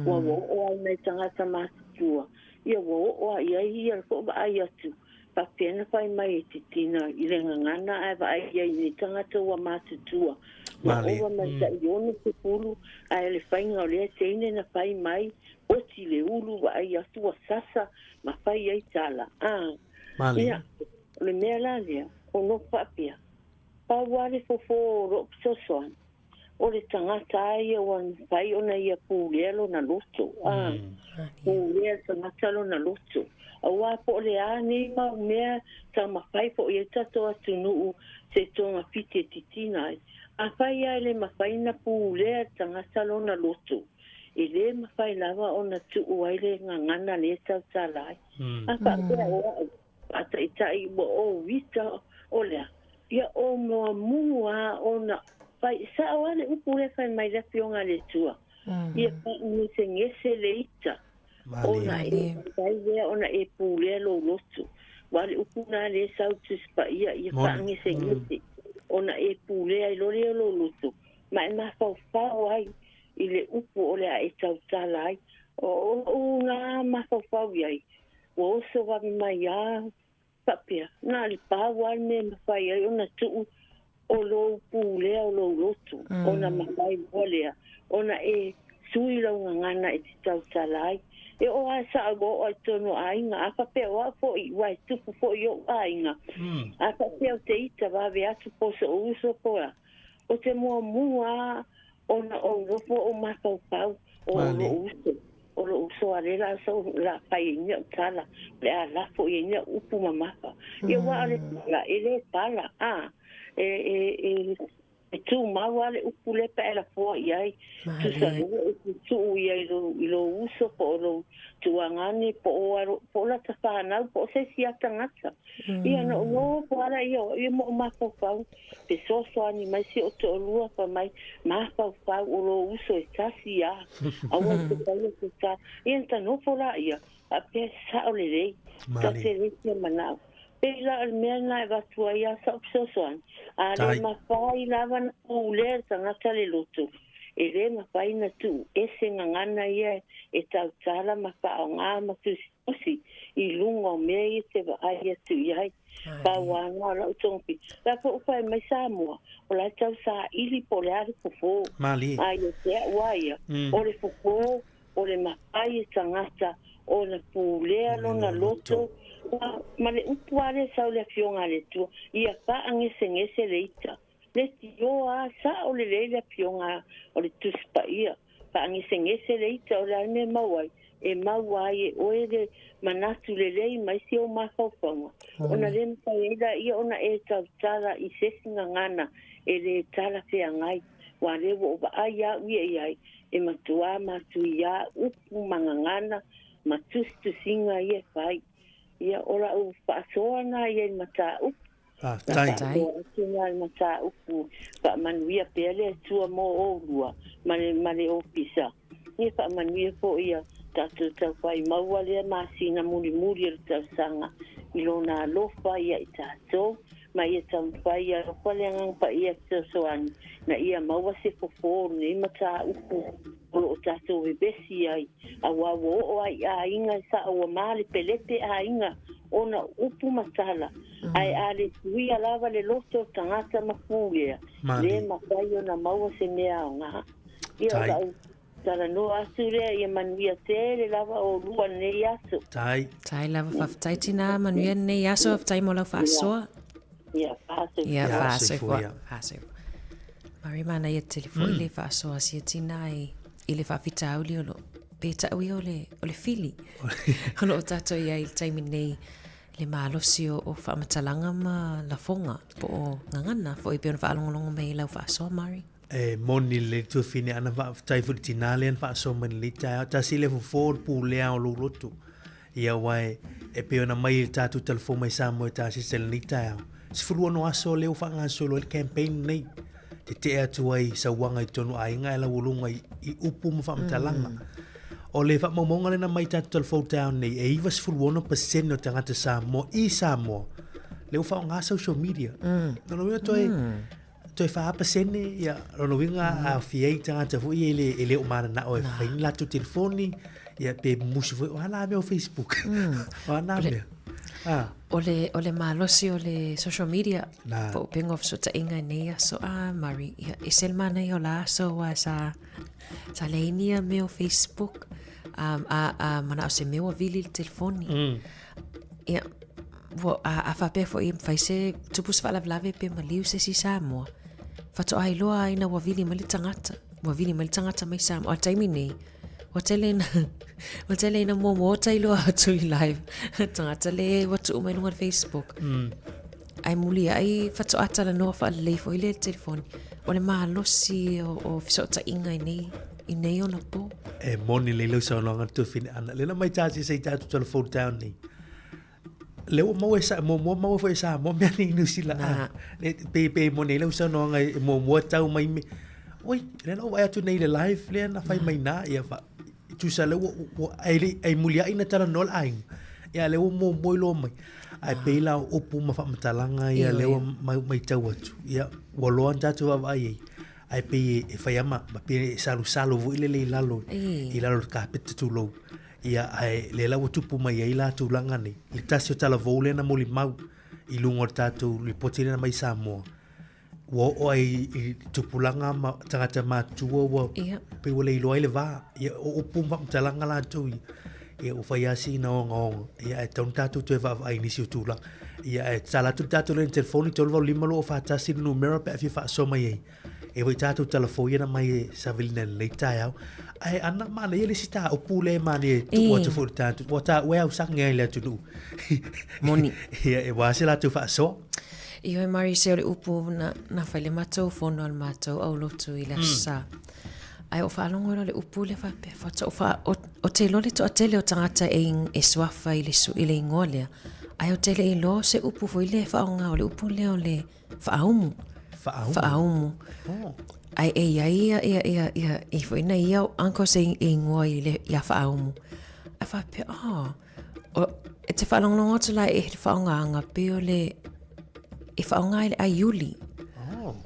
S13: Ua oo ai nai tagata matutua, ia ua oo lava i ai ia le foi vaai atu faapea na fai mai e Titina i le gagana ae vaai i ai i nei tagata ua matutua. Ua ova ma le tai 60 ae le faiga o lea teine na fai mai, oti le ulu vaai atu ua sasa ma fai ai tala, a.
S1: Malie.
S13: Ia, o le mea la lea, o nofo faapea, pau lava le fofo o lou fesoasoani, o le tagata lava ia ua mafai ona ia pulea lona loto, a. Pulea le tagata lona loto. Aua po o le a nei mau mea taumafai foi i ai le tatou atunuu se togafiti e titina ai, afai lava e le mafai ona pulea e le tagata lona loto, E le mafai lava ona tuu ai le gagana lea e tautala ai. A faapea o au, faataitai ua ou ita o le a? Ia o muamu a ona fai sao a le upu lea fai mai le Afioga a le Atua. Ia faagesegese le ita ona e mafai lea ona e pulea lou loto. Aua le upu lena lea e sau i Tusi Paia, ia faagesegese ona e pulea ai loa lea o lou loto ma e mafaufau ai i le upu o le a e tautala ai. O lou na mafaufau i ai, ua oso vave mai a faapea, na o le pau lava le mea e mafai ai ona tuu o lou pulea o lou loto, ona mafai loa lea ona e sui lau gagana e te tautala ai. E oo lava sao ua oo i totonu o aiga, a faapea o au foi, ua e tupu foi i ou aiga, a faapea o te ita vave atu po o so'u uso po o a, o te muamua lava Ona ou nofo ou mafaufau, o lou uso, o lou uso a lea la sau la fai ai ni au tala, o le a lafo i ai ni au upu mamafa. Ia ua o le tala, e le pala, a, e, e, e, e tumau lava le upu lea pe a e lafoa i ai. Tusa loa e tuu i ai i lou uso po o lou tuagane po o, po o lata whanau, po o se isi a tagata. Ia na ou nofo lava laia o au ia ma ou mafaufau. Fesoasoani mai si ou toalua fai mai, mafaufau o lou uso e tasi a, aua e te faia se ta. Ia na ta nofo laia, faapea e sao lelei, ta te le fia manao. Pei la o le mea lena e avatu ai a sa'u fesoasoani, a le mafai lava na pulea le tagata le loto, e le mafai na tuu ese gagana ia e tautala ma faaaoga ma tusitusi i luga o mea ia te vaai atu i ai. Pau lava na o lau togafiti. La foi ua fai mai Samoa, o la e tau saili po o le a le fofo.
S1: Malie.
S13: A ia te au a ia, o le fofo, o le mafai e tagata ona pulea lona loto, ma le upu lava lea e sau i le Afioga a le Atua, ia faagesegese le ita. Leitioa a, sao lelei le Afioga o le Tusi Paia. faagesegese le ita o le a le mea e maua ai, e maua ai e oe le manatu lelei ma isi ou mafaufauga, ona le mafai ai laia ona e tautala i se isi gagana e lē talafeagai, aua lea ua ou vaai au ia i ai, e matuā matuiā upu ma gagana ma tusitusiga ia e fai. Ia, o la'u faasoa na ia i le mataupu.
S1: Faafetai.
S13: Faafetai atu na le mataupu faamanuia pea le Atua mo oulua ma le, ma le ofisa. Ia faamanuia foi ia tatou taufai maua lea masina mulimuli o le tausaga i lona alofa ia i tatou ma ia taumafai ia alofa le Agaga Paia fesoasoani na ia maua se fofo o lenei mataupu o lo o tatou vevesi ai, auā ua oo lava i aiga e sao ua malepelepe aiga ona o upu ma tala, ae a le suia lava le loto o le tagata ma pulea, le mafai ona maua se mea aoga. Ia, o lau talanoa atu lea, ia manuia tele lava oulua lenei aso.
S1: Tai.
S12: Tai lava, faafetai tinā, manuia lenei aso, faafetai mo lau faasoa.
S13: Ia, faasoifua.
S12: Ia, faasoifua. Faasoifua. Mari manaia tele foi le faasoa a sia tinā i, i le faafitauli o lo pe ta'u ia o le, o le fili o lo o tātou i ai i le taimi nei le malosi o, o faamatalaga ma lafoga po o gagana foi pei ona faalogologo mai i lau faasoa Mari.
S1: E moni le tuafine ana faafetai foi i le tinā lea na faasoa mai i lenei taeao. Tasi le fofo o le pulea o lou loto. Ia aua e, e pei ona mai i le tatou talafou mai Samoa e tasese i lenei taeao, 16 aso lea ua faagasolo ai le campaign lenei. Tetee atu ai i sauaga i totonu o aiga ae laualuga i, i upu ma faamatalaga. O le faamaumauga lea na mai i tatou talafou i le taeao nei, e 96% o tagata Samoa i Samoa lea ua faaaoga social media. Lona uiga toe, toe 4%, ia, lona uiga a aofia ai tagata foi ia e le, e le o mananao e fai ni latou telefoni, ia, pe musu foi, o a la mea o Facebook? O a na mea?
S12: Ah. O le, o le malosi o le social media, Na. po o upega o fesootaiga i nei aso, ah, Murray, ia, ese le manaia o la aso aua sa, sa leai ni ia mea o Facebook, um, a, a manao se mea ua vili i le telefoni. Ia, ua, a, a faapea foi e mafai se tupu se faalavelave pe maliu se isi Samoa, faatoa iloa ai ina ua vili mai le tagata, ua vili mai le tagata mai Samoa. A o le taimi nei, ua tele ina, ua tele ina muamua ta iloa atu i live tagata le ua tuu mai luga o le Facebook. Ae muliai faatoa talanoa faalelei foi lea i le telefoni. O le malosi o, o fesootaiga i nei, i nei ona po.
S1: E moni lelei lau saunoaga Tuafine Ana. Lena mai tātou se i tātou telefoni taeao nei. Le ua maua e sa, muamua maua foi e Samoa mea nei i Niu Sila. Ah, le, pe, pe moni ai lau saunoaga e muamua tau mai me. Oi, lena ua vaai atu nei i le live lea na fai mai nā, ia fa, tusa lea ua, ua, ai, le, ai muliai na talanoa le aiga. Ia lea ua muamua iloa mai. Ae pei la o upu ma faamatalaga ia lea ua matau atu. Ia, ua loa ona tatou vaavaai ai. Ae pei e fai lava ma pei e salusalo foi lele i lalo, i lalo o le kapeta tulou. Ia, ae lea la ua tupu mai ai la tulaga nei. I le tasi o talavou lea na molimau i luga o le tatou lipoti lea na aumai i Samoa, ua oo ai i tupulaga ma tagata matutua ua pei ua le iloa ai le va. Ia, o upu ma faamatalaga latou ia, ia ua fai lava sina ogaoga. Ia, ae tatau ona tatou toe vaavaai i nisi o tulaga. Ia, ae tatala atu le tatou laina telefoni, 385 241 le numera pe a fia faasoa mai ai. E foi tatou talafou ia na mai e savalina i lenei taeao. Ae ana manaia le isi tāupu lea e manaia e tuu atu foi i le tatou, ua taua e ausage ai le atunuu.
S12: Moni.
S1: Ia, e ua se latou faasoa.
S12: Ioe Mari, se o le upu na, na fai le matou fono a le matou aulotu i le aso Sa. Ae o faalogo loa le upu lea faapea, faatoa ou faa, o, o te iloa le toatele o tagata e, e suafa i le, su, i le ingoa lea, ae ou te le iloa se upu foi lea e faaaoga o le upu lea o le Faaumu.
S1: Faaumu.
S12: Faaumu.
S1: Oh.
S12: Ae e i ai ia, ia, ia, ia, i foi nai ia uncles e, e ingoa i le, ia Faaumu. Ae faapea, oh, o, e te faalogologo atu la e le faaaogaga pei o le, e faaaoga ai le aiuli.
S1: Oh.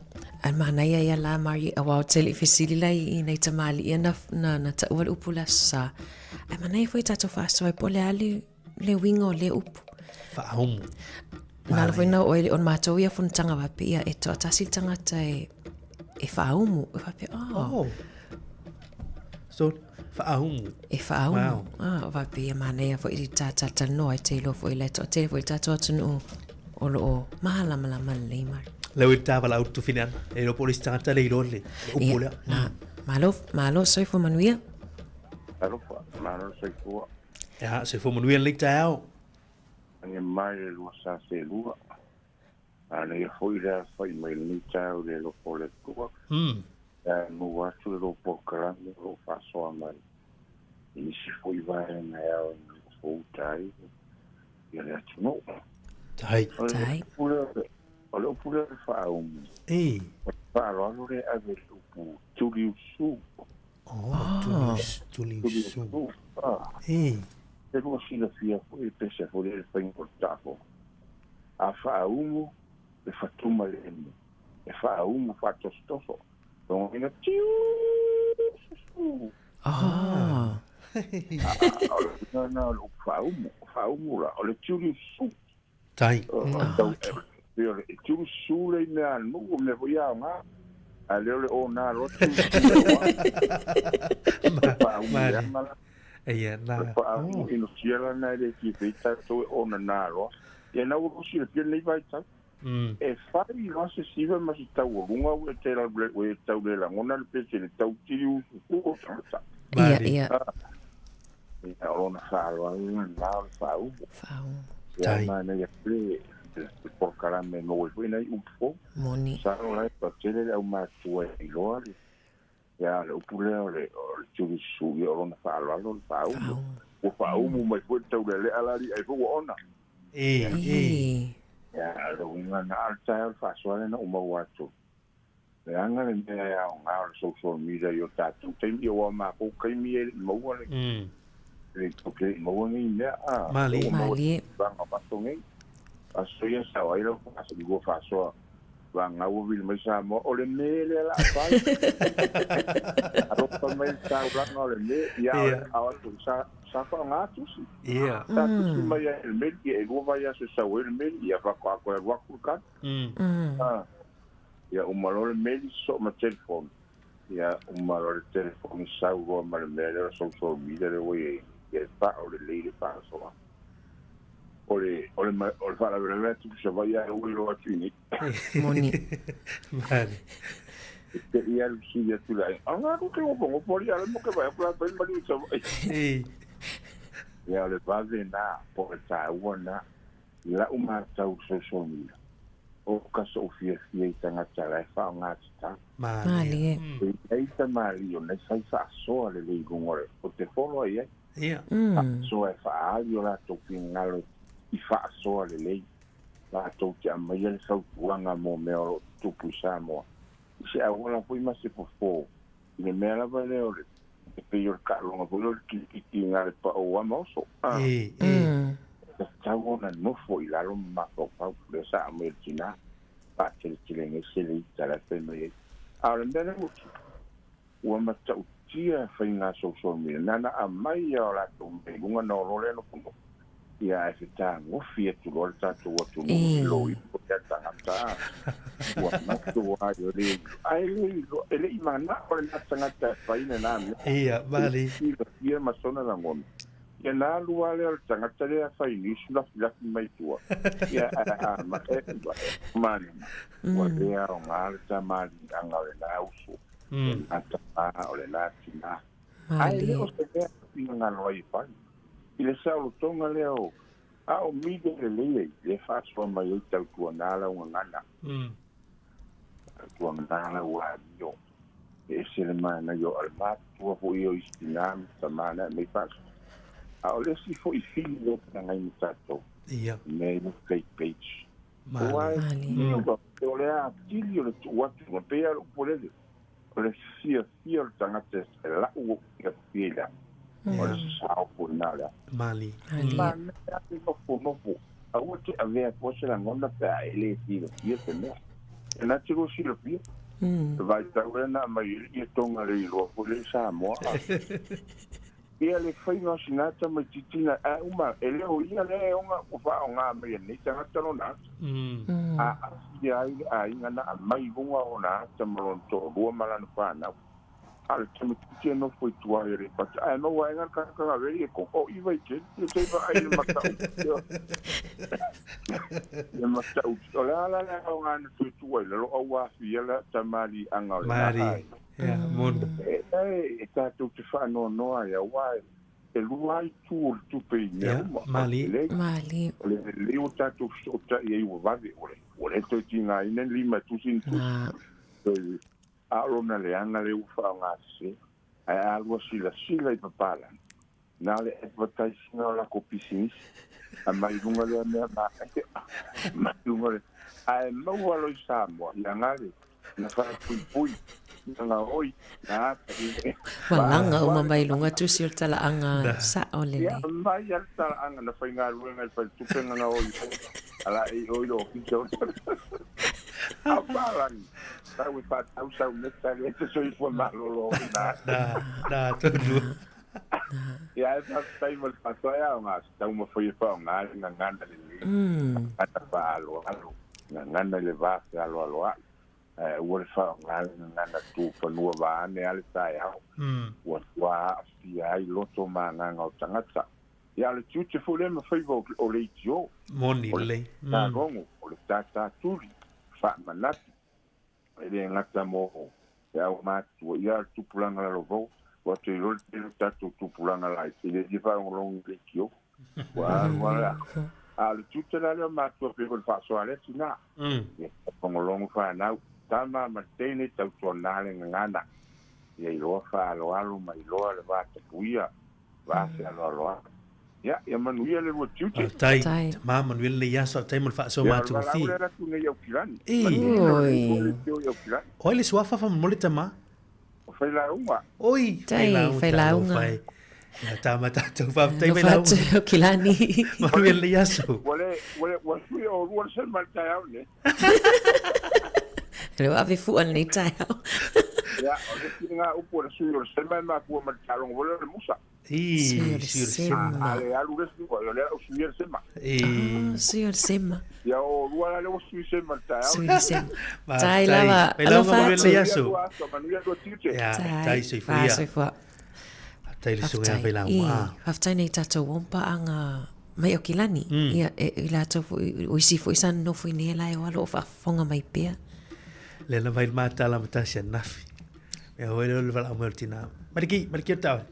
S12: Ae manaia ia la Mari, aua ou te le i fesili la i, i nai tamalii ia na, na, na taua le upu le Aso Sa. Ae manaia foi tatou faasoa ai po o le a le, le uiga o lea upu.
S1: Faaumu.
S12: Nā la foi na o ele on mātou ia fonotaga faapea ia e toatasi le tagata e, e faaumu. E faapea, oh.
S1: Oh. So, faaumu.
S12: E faaumu.
S1: Wow.
S12: Ah, faapea ia manaia foi i tā talanoa ai te iloa foi le toatele foi i le tatou atunuu o lo o malamalama lelei mai.
S1: Leo i le tā valaau tufine ana. E iloa po o le isi tagata le iloa le, le upu lea.
S12: Nā. Malo, malo soifua manuia.
S14: Alofa, malo le soifua.
S1: Ia, soifua manuia lenei taeao.
S14: Age mai le lua sa selua. Manaia foi le alafai mai lenei taeao i le alofa o le Atua. Ae maua atu le lou polokalame o lo o faasoa mai i nisi foi vaega e ao ina nofouta ai le atunuu.
S1: Tai.
S14: O le upu lea o le upu lea o le faaumu. O le faaaloalo lea e ave i le upu tuliusu.
S1: Oh, tuliusu.
S14: E lua silafia foi le pese foi lea i le faiga o le tafoga. A faaumu le fatuma le emu. E faaumu faatosotoso. Logoina tiususu.
S12: Ah.
S14: O le uiga lena o le upu faaumu. O faaumu la, o le tiuliusu.
S1: Tai.
S14: O le tiuliusu le i mea a le nuu, o mea foi ia aoga. A lea o le ona loa tiuliusu le aoga. Faaumu leaga la.
S1: Ia, na.
S14: O le faaumu inosia la na e le fia tatou e ona na loa. Ia na ua silafia lenei vaitau. E fai loa se siva ma se taualuga ua e te ua e tau le lagona le pese le tau tili ususu o tagata.
S12: Ia, ia.
S14: Ia, o lona faaaloalo lena o le faaumu.
S12: Faaumu.
S14: Ia, manaia foi le polokalame e maua ai foi nai upu fou.
S12: Moni.
S14: Masalo la e toatele le aumātua e iloa le, ia, le upu lea o le, o le tili ususu, ia o lona faaaloalo o le faaumu. Ua faaumu mai foi le taulealea la alii ai foi ua ona.
S1: E, e.
S14: Ia, o le uiga na o le taeao le faasoa lea na ou maua atu. Leaga le mea e aoga o le social media i o tatou taimi, aua o makou taimi e le i maua le, le le i maua nei mea, a.
S1: Malie.
S14: Ua maua
S12: Malie.
S14: tulaga o aso nei. Aso ia sao ai lau faasoa, lua faasoa vagau ua vili mai Samoa, o le me lea la fai. Alofa mai le taulaga o le me, ia, a o atu sa, sa faaaoga tusi.
S1: Ia.
S14: Sa tusi mai ai i le meli, ia e lua vaiaso e sau ai le meli, ia faatoa toe alu atu le tali. Ia uma loa le meli sosoo ma telefoni. Ia uma loa le telefoni sau loa ma le mea lea o le social media lea ua i ai nei, ia e fao lelei le faasoa. O le, o le, o le faalavelave atu i Savaii ae ua iloa atu i inei.
S12: Moni.
S1: Mali.
S14: E te i alu sili atu le aiga. Aga alu ke nofonofo alii ala mo ke vaai atu la fai maliu i Savaii. Ia o le vave na, po o le taua na, i lau matau i le social media, o ka so'u fiafia i tagata la e faaaoga tatau.
S12: Malie.
S14: E i ai tamalii o nai fai faasoa lelei i luga o le, o te folo ai ai. Faasoa e faaali o latou finagalo i faasoa lelei. Latou te aumaia le fautuaga mo mea o lo o tutupu i Samoa, i se auala foi ma se fofo, i le mea lava lea o le, e pei o le taaloga foi lea o le kilikiti i le pao a ma oso. A tatau ona nofo i lalo ma mafaufau, lea sa aumai e le tina, faateletelega ese le ita la e fai mai ai. A o le mea lea ua tupu, ua matautia faiga social media, na ona aumai lava o latou mea i luga ona o loa lea nofonofo, ia ae fetagofi atu loa le tatou atunuu i le loipo ia tagata ua matua ai o le ae le iloa e le i manao lena tagata e fai lena mea.
S1: Ia, mali.
S14: E silafia ma sona lagona. Ia na alu lava lea o le tagata lea fai niusi lafilafi mai tua. Ia ae a ma e manana ua le aoga le tamaliiaga o lena uso, o lena tama, o lena tina. Ae le o se mea e finagalo ai e fai. I le saolotoga lea o a o media lelei ai, lea e faasoa mai ai tautuana lau gagana, tautuana lau amio. E ese le manaia o le matutua foi ia o isi tina ma tama na aumai faasoa. A o le isi foi fili lea e feagai ma tatou, mea ia fake page. Aua e o le atili o le tuu atu, e pei lava o le upu lele, o le fiafia o le tagata e lau ia fia i le ata. O le sasao foi lena o le ata.
S1: Mali.
S14: Manaia le nofonofo, aua te avea fua se lagona pe a e le silafia se mea. E na te lua silafia. Le vaitau lea na aumai ai ia tonga le iloa foi lea i Samoa. Ia le faiga o sina tamaitiiti na ae uma, e le o ia lea e ona ua faaaoga mai e lenei tagata lona ata. A aafia ai le aiga na aumai i luga o ona ata ma lona toalua ma lana fanau. A le tamaitiiti e nofo i tua i Aleipata, ae maua ai le tagata gaveli e ko, o iva i tele, ia te vaai i le matautia. Le matautia. O le a la le aoga na toe tuu ai i lalo, a ua aafia le tamaliiaga o lena
S1: Malie.
S14: aiga.
S1: Ia, moni.
S14: E, e tatou te faanoanoa ai, aua e lua lava itu o le tupe i mea
S1: Ia,
S14: uma. O le
S1: malie.
S14: lelei,
S12: Malie.
S14: o le lelei ua tatou fesootai ai ua vave, ua le, ua le toe tigaina ni lima e tusi ni tusi.
S12: Na.
S14: Toe A o lona leaga lea ua faaaoga sese, ae a lua silasila i papalagi, na o le advertising o lakou pisinisi, a mai luga lea mea manaia, mai luga le, ae maua loa i Samoa, ia gale, na faapuipui, na gaoi, na ata i
S12: Ua laga uma mai luga tusi o le talaaga sao lelei.
S14: Ia, mai lava le talaaga na faigaluega i le faletupe na gaoi ai, a laei oi le ofisa o A o papalagi, Tau e whātau sau meta le te soifua malolo o nā.
S1: Nā, nā, tonu.
S14: Ia e whātai ma le whātoa e ao ngā tau ma whai e whao ngā le ngangana le nei. Ngangana whaaloalo, ngangana le vā whealoalo ai. Ua le whao ngā le ngangana tū whanua vaane ale tae ao. Ua tua aafia ai loto ma nganga o tangata. Ia o le tiute foi lea ma faiva o le itio.
S1: Moni
S14: O le
S1: lelei.
S14: tārongo, o le tātātuli, faamanatu. E le gata mo te ao matua, ia le tupulaga lalovou, ua toe iloa le tele o tatou tupulaga laiti, e le fia faalogologo i le itio. Ua alu lava le aso. A o le tiute la lea o matua pei foi o le faasoa lea tinā. Ia faalogologo fanau, tama ma le teine tautuana le gagana. Ia iloa faaaloalo ma iloa le vatapuia, va fealoaloai. Ia, ia manuia le lua tiute.
S1: Faafetai. Tama, manuia lenei aso, faafetai mo le faasoa
S14: Ia, o le valaau
S1: matagofie.
S14: lea e alu atu nei i Aukilani.
S1: Ii.
S14: Manuia le soifua le teo i Aukilani.
S1: O ai le suafa faamolemole tama?
S14: O Failauga.
S1: Oi,
S12: Tai,
S1: Failauga,
S12: Failauga.
S1: talofa e. Ia, tama tatou, faafetai
S12: Alofa
S1: Failauga.
S12: atu i Aukilani.
S1: Manuia lenei aso.
S14: Ua le, ua le, ua sui o lua le sema i le taeao lenei.
S12: Lea ua ave fua lenei taeao.
S14: Ia, o le isi lena upu a le sui o le sema e mafua ma le taaloga foi lea o le musa.
S1: Ii,
S12: Sui o le
S1: sui o le
S12: sema.
S1: sema.
S14: A le alu le isi, o lea o sui o le sema.
S1: Ii.
S12: Ah, sui o le sema.
S14: Ia, o lua la lea ua sui sema i le taeao.
S12: Sui o le sema. Tai
S1: Faafetai.
S12: lava,
S1: Failauga,
S12: alofa
S1: manuia
S12: atu.
S1: lenei aso.
S14: Manuia lua aso, manuia lua tiute.
S1: Ia,
S12: Tai,
S1: tai soifua
S12: fa
S1: ia.
S12: soifua.
S1: Faafetai le susuga ia
S12: Faafetai.
S1: Failauga.
S12: Ii,
S1: Ah.
S12: faafetai nei tatou ompaaga mai Aukilani. Ia, e, i latou foi, o isi foi sa nonofo i nei la e o alo o faafofoga mai pea.
S1: Lea na vai le matala ma tasi ananafi. Mea foi lea o le valaau mai o le tina. Maliki, maliki o le taavale.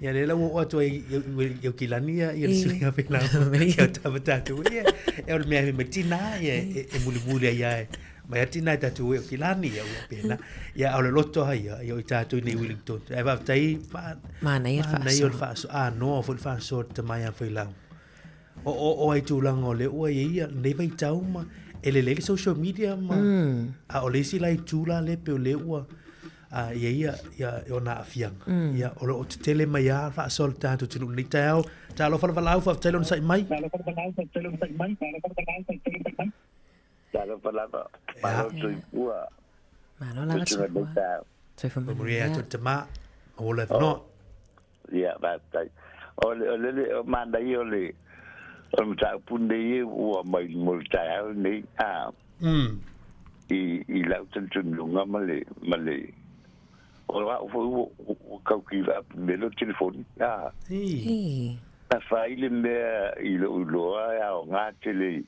S1: Ia lea la ua oo atu ai i Aukilani ia le suiga Failauga. Ia o tama tatou ia. E o le mea mai tina ia e mulimuli ai ia mai a tina e tatou e Aukilani ia ua pena. Ia a o le loto lava ia ia o i tatou i nei Wellington. Ae faafetai ma
S12: Manaia le
S1: manaia o le
S12: faasoa.
S1: faasoa. Anoa foi le faasoa o le tama ia Failauga. O, o, o ai tulaga o lea ua i ai ia lenei vaitau ma e lelei le social media ma a o le isi la itu la lea pei o lea ua a, i ai ia, ia ona aafiaga. Ia, o lo o tetele mai lava le faasoa o le tatou atunuu i lenei taeao. Talofa le valaau, faafetai le onosai mai.
S15: Talofa lava, malo soifua.
S12: Malo lava soifua. Soifua
S1: manuia. Manuia atu le tama, maua le avanoa.
S15: Ia, faafetai. O le, o le, le o manaia o le, o le mataupu lenei ua mai mo le taeao lenei, a, i, i lau talitonuga ma le, ma le, o au foi ua, ua kau ki vaa mea o telefoni, a.
S12: Ii.
S15: Na fai le mea i lou iloa e aoga tele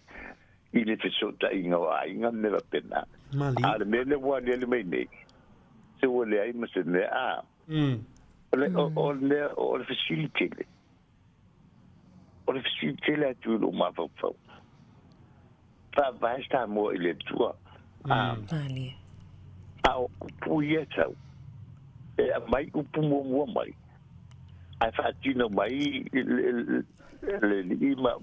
S15: i le fesootaiga o aiga ma mea faapena.
S1: Mali.
S15: A o le mea lea ua aliali mai nei, se ua leai ma se mea, a. O le, o, o le mea, o le fesili tele. O le fesili tele atu i lou mafaufau. Faavae Samoa i le Atua. A,
S12: Malie.
S15: a o upu ia sau, e aumai upu muamua mai, ae faatino mai le, le, le alii ma,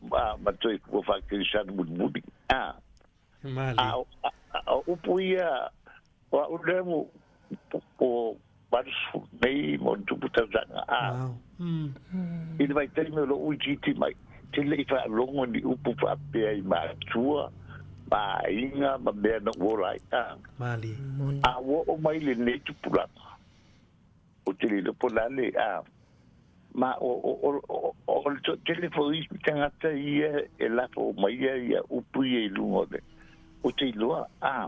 S15: ma, ma toefua faakerisano mulimuli. A,
S1: Malie.
S15: a, o, a, a o upu ia, o au lea mo, o 80 nei ma ona tupu tausaga. A,
S1: Wow.
S15: i le vaitaimi o lou itiiti mai, tele i faalogo ni upu faapea i matua, ma aiga ma mea na ou ola ai. A,
S1: Malie.
S15: a ua oo mai lenei tupulaga, ou te le iloa po o le a le, a, ma o, o, o, o, o le toatele foi isi tagata ia e lafo maia ia upu ia i luga o le, ou te iloa, a,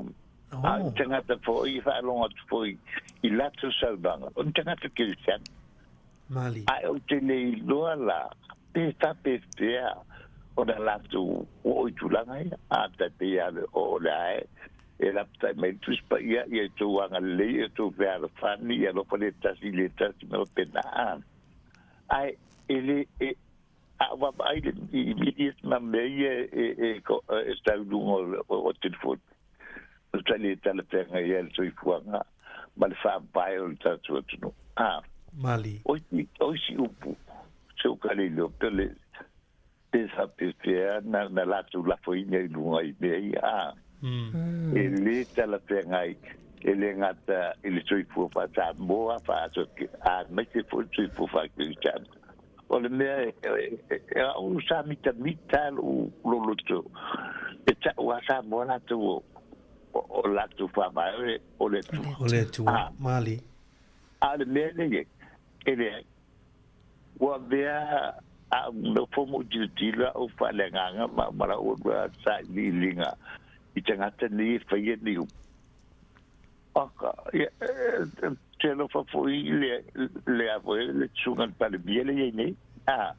S15: A o ni tagata foi e faalogo atu foi i latou saunoaga, o ni tagata kerisiano.
S1: Mali.
S15: Ae ou te le iloa la pe faapefea ona latou oo i tulaga ia. A tai pei lava o le a e e lapatai mai le Tusi Paia, ia outou agalelei, ia outou fealofani, ia alofa le tasi i le tasi ma faapena. Ae e le e a ou vaavaai i le i media ma mea ia e e e tau i luga o telefoni, o le tali e talafeagai ai le soifuaga ma le faavae o le tatou atunuu. A
S1: Mali.
S15: O isi, o isi upu, se ua ka le iloa pe o le pe faapefea na, na latou lafoina i luga i mea ia. A E le talafeagai, e le gata i le soifua faa-Samoa, faa-Aso, aemaise foi le soifua faa-Kerisiano. O le mea e au sa mitamita lou loloto e ta'u a Samoa latou o latou faavae o le Atua.
S1: O le Atua, malie.
S15: A o le mea lea e leai. Ua avea a ou nofo ma ou tilotilo a ou faaleagaga ma ma lau sailiiliga i tagata nei e faia nei upu. Aka, ia, te alofa foi le, le a foi le susuga le Palemia le iai nei. A,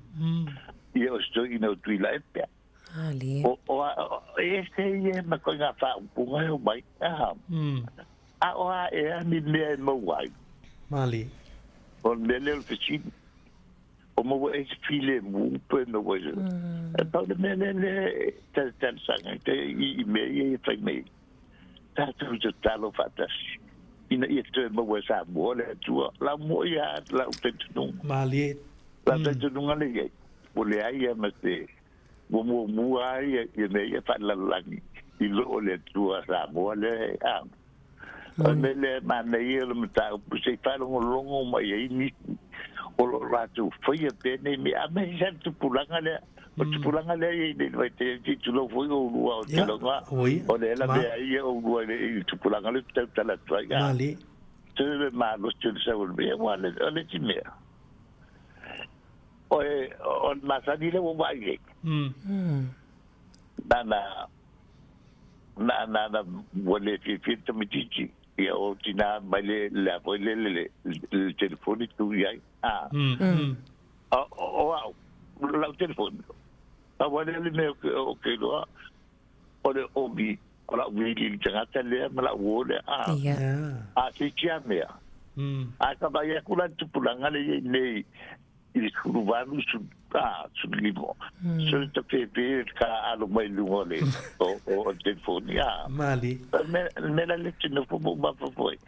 S15: ia o se toeaina o Tuilaepa.
S12: Alie.
S15: O, o, o, e ese ia ma koe ngā whaaupunga e o mai. A, a o a ea ni mea e mau ai.
S1: Malie.
S15: O le mea lea o le fesili. O maua e se filemu pe maua e se. E pau le mea lea lea e talosaga te i mea ia e fai mai. Tatou tatalo faatasi ina ia toe maua e Samoa le Atua. Lau moi a lau talitonuga.
S1: Malie.
S15: Lau talitonuga lea i ai, ua leai lava ma se, ua muamua lava ia, ia mea ia faalelalolagi i lo o le Atua a Samoa lea e, a. O le mea lea e manaia o le mataupu se i faalogologo mai ai nisi o lo o latou faia pea nei mea, a mea sa le tupulaga lea. O le tupulaga lea e i ai nei i le vaitaimi, se i tulou foi oulua o te loga, o lea e lavea ai ia oulua i le tupulaga lea ou te tautala atu ai. A toe le malosi o le sau o le mea, aua o le isi mea, o le masani lea ua ou vaai i ai, na na na na na ua le fiafia le tamaitiiti ia o tina mai le le a foi le le le telefoni tu i ai a o au lau telefoni a ua le le mea o ke iloa o le omi o lau vili i le tagata lea ma lau uo lea a a se isi a mea a ka vaai atu la le tupulaga lea i ai nei i le 18, 15, so le tapepe ka alo mai luga o le o le telefoni a.
S1: Mali.
S15: Le mea la le te nofo mo mafaufau ai,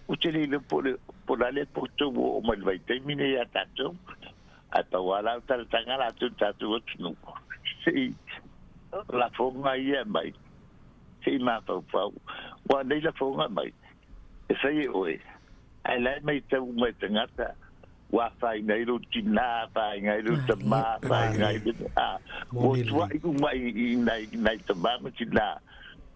S15: ou te le iloa po o le po o le a lea poto ua oo mai i le vaitaimi lenei ia tatou, ae pau lava la o talataga latou i le tatou atunuu, se i lafoga ia e aumai, se i mafaufau, aua o nei lafoga e aumai, e fai e oe, ae la e matau uma e tagata ua afaina ai lou tina, afaina ai lou tama, afaina ai le a, ua tuai uma i nai, nai tama ma tina,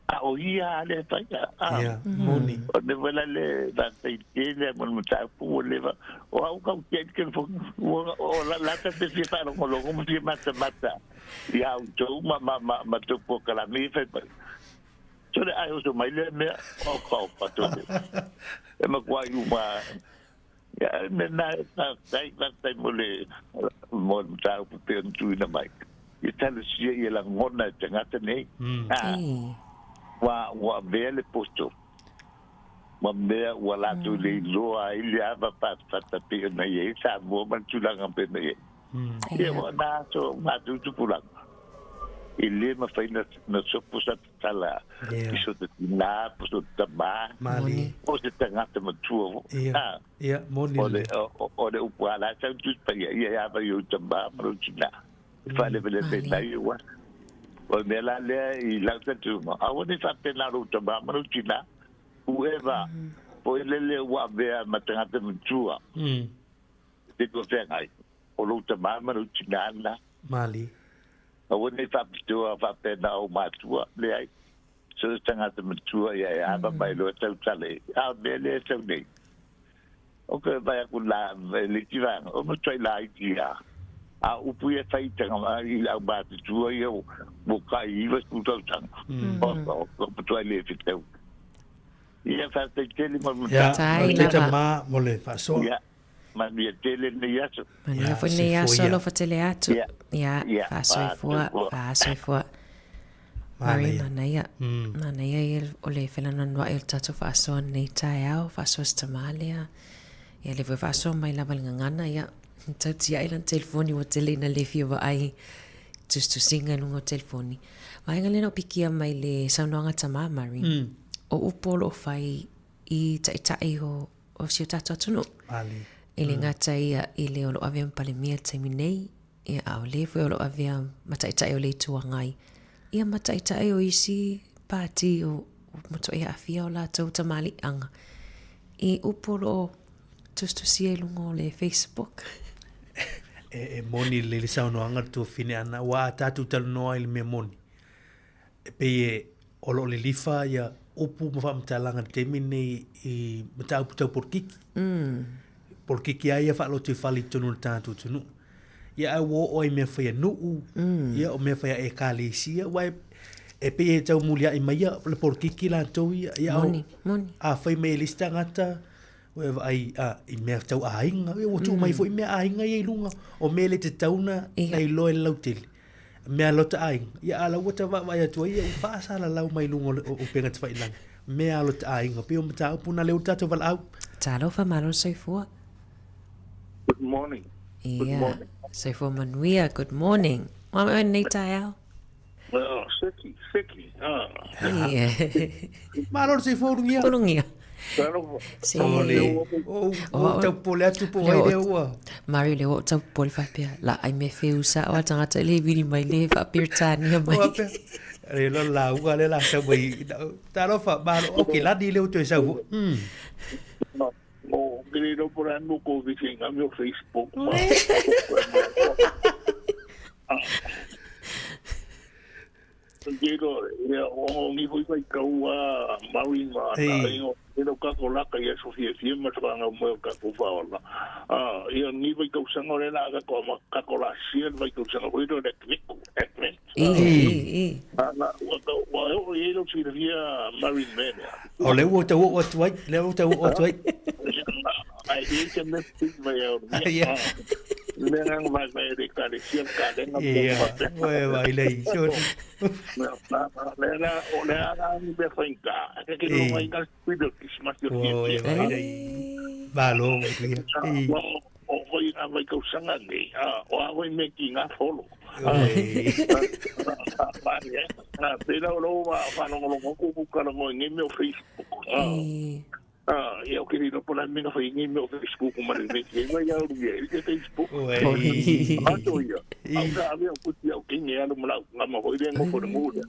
S15: a o ia lava lea e faia, a.
S1: Ia, moni.
S15: O le mea la lea e faafetai tele lava mo le mataupu ua leva, o au kau tia i le telefoni, ua, o la, la ta te fia faalogologo ma fia matamata ia outou ma, ma, ma, ma tou polokalame ia e fai mai. Sole ae oso mai lea mea, oka oka tole. E matua i uma Ia, me na faafetai, faafetai mo le mo le mataupu pei ona tuuina mai. Ia talosia ia lagona e tagata nei. A, ua, ua avea le poto ma mea ua latou le iloa ai le ava fatafata pei ona i ai Samoa ma le tulaga pei ona i ai. Ia, ua na aso matou tupulaga, e le mafai na sopo sa tatala i so te tinā, po so te tamā, po se tagata matua foi.
S1: Ia, moni
S15: O le, o le upu a la e tau Tusi Paia, ia e ava i ou tamā ma lou tinā, e faaleveleve mai ou ata. O le mea la lea i lau talitonuga, aua ne i faapena lou tamā ma lou tinā, whoever, po o lele ua avea ma tagata matua, te tua feagai, o lou tamā ma lou tinā lena.
S1: Mali.
S15: Aua nei faapitoa faapena ou matua, leai. So se tagata matua ia e ava mai loa tau tale, a o le mea lea e sau nei. O ke vai aku la, e le iti vaega, o matuai laiti a. A o upu ia e fai i tanga, i le aumatutua ia ua kai 90 tausaga. O, o, o matuai le fetau. Ia, faafetai tele mo le
S1: Ia,
S15: mataupu.
S1: faafetai tama mo le faasoa.
S15: Ia, manuia tele lenei aso.
S12: Manuia foi lenei aso, alofa tele atu. Ia, faasoifua, faasoifua. Mari, manaia. Manaia ia o le felanoanoai o le tatou faasoa lenei taeao, faasoa se tama lea. Ia lea foi faasoa mai lava i le gagana, ia, tau tiai lana telefoni ua tele ina le fia vaai tusitusiga i luga o telefoni. Vaega lea na ou pikia mai le saunoaga a tama, Mari, o upu o lo o fai i taitai o, o si o tatou atunuu.
S1: Mali.
S12: E le gata ia i le o lo o avea ma Palemia i le taimi nei, ia a o le foi o lo o avea ma taitai o le Itu Agai, ia ma taitai o isi pāti o matuai aafia o latou tamaliiaga i upu o lo o tusitusia i luga o le Facebook.
S1: E, e moni lelei le saunoaga le tuafine ana, ua a tatou talanoa i le mea moni. E pei e o lo o lilifa ia upu ma faamatalaga i le taimi lenei i mataupu tau polokiki. Polokiki lava ia faalotoifale i totonu o le tatou atunuu. Ia ae ua oo ai i mea fai a nuu, ia o mea fai a ekalesia, aua e, e pei e tau muliai mai ia le polokiki latou ia. Ia,
S12: Moni, moni.
S1: A fai mai e le isi tagata, ua e vaai a, i mea tau aiga, ia ua tuu mai foi mea aiga ia i luga, o mea e le tatau ona iloa e le lautele. Mea lota aiga, ia a la ua ta vaavaai atu ai, ia ua faasalalau mai luga o upega tafailagi. Mea lota aiga, pei o mataupu na lea ua tatou valaau.
S12: Talofa, malo le soifua.
S14: Good morning.
S12: Good Ia, morning. soifua manuia, good morning. Ua mai nei taeao.
S14: Oh, seki, seki. Ah.
S12: Ia.
S1: Malo le soifua ulugia.
S12: Ulugia.
S1: Se. Ole. O, o tau pole atu po ai lea ua.
S12: Mari le o tau pole faapea. La ai me feu sa o tangata le vili mai le faaperetania mai.
S1: Le lo la uga le la sau mai. Talofa, malo, ok, lani le o toe sau.
S14: O, kere ro pora mo ko visi nga mi o Facebook ma. Kero, ia, o ngi hui whai kau a Maui ma na ingo, e rau kako laka ia so fie fie ma twanga mo kako whaola. Ah, ia ngi whai kau sanga ore la kako ma kako la sia whai kau sanga hui ro le kviku, advent.
S12: I, i.
S14: Na, ua kau, ua o i ro si ria Marine Man.
S1: O le ua tau o atu ai, le ua tau o atu ai.
S14: Ai, i te me pī mai au. Ia. Me ngā mai mai re ka re sia ka re ngā
S1: Ia, oe vai lei, so.
S14: Le la, o le ara ni me whainga. Ke ke no mai ngā spirit of Christmas yo
S1: Oe vai lei. Malo, ia.
S14: O hoi ngā vai kau sanga nei, o a hoi me ki ngā folo. Pera o rō wā whanongolongo ku ku karango i ngei meo Facebook. Ah, ia o kiri ropo la menga whai ngi meo Facebook ma le me ki ngai au ia i te Facebook. Ato ia. Au ka ave au kuti au kingi alu mala nga ma hoi le ngo fo ngu le.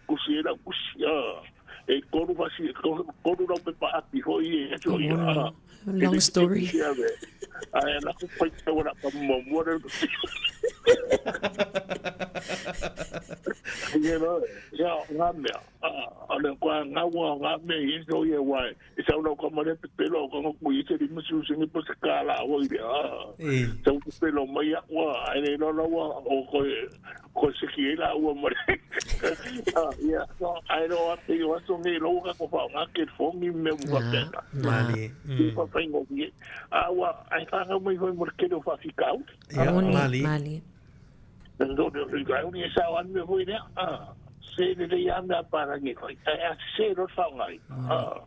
S14: Kusi e la kusi ah. E koru wasi koru rau pe pa ati hoi e ato ia.
S12: Long story.
S14: Ai la ku pai te ora pa mo mo re. Ia no, ia ngā mea. A le kua ngā ua ngā mea i so ia wai. E sau lau ka mare pe pelo ka ngoku i te rima siu singi po se ka la o i a. Sau pe pelo mai a ua ai le lo la ua o koe ko se ki e la ua mare. Ia no ai ro a te o aso ngi lo ka ko fa ngā ke fongi me ua pena.
S1: Mali.
S14: I pa whaingo ki a ua ai whanga mai hoi mo ke ro fa fikau.
S1: Ia mali.
S12: Mali.
S14: Ndo de ri ga uni sa wan me hoi ne. Ah. Se le le ia mea parangi hoi. Ai a se ro fa ngai. Ah.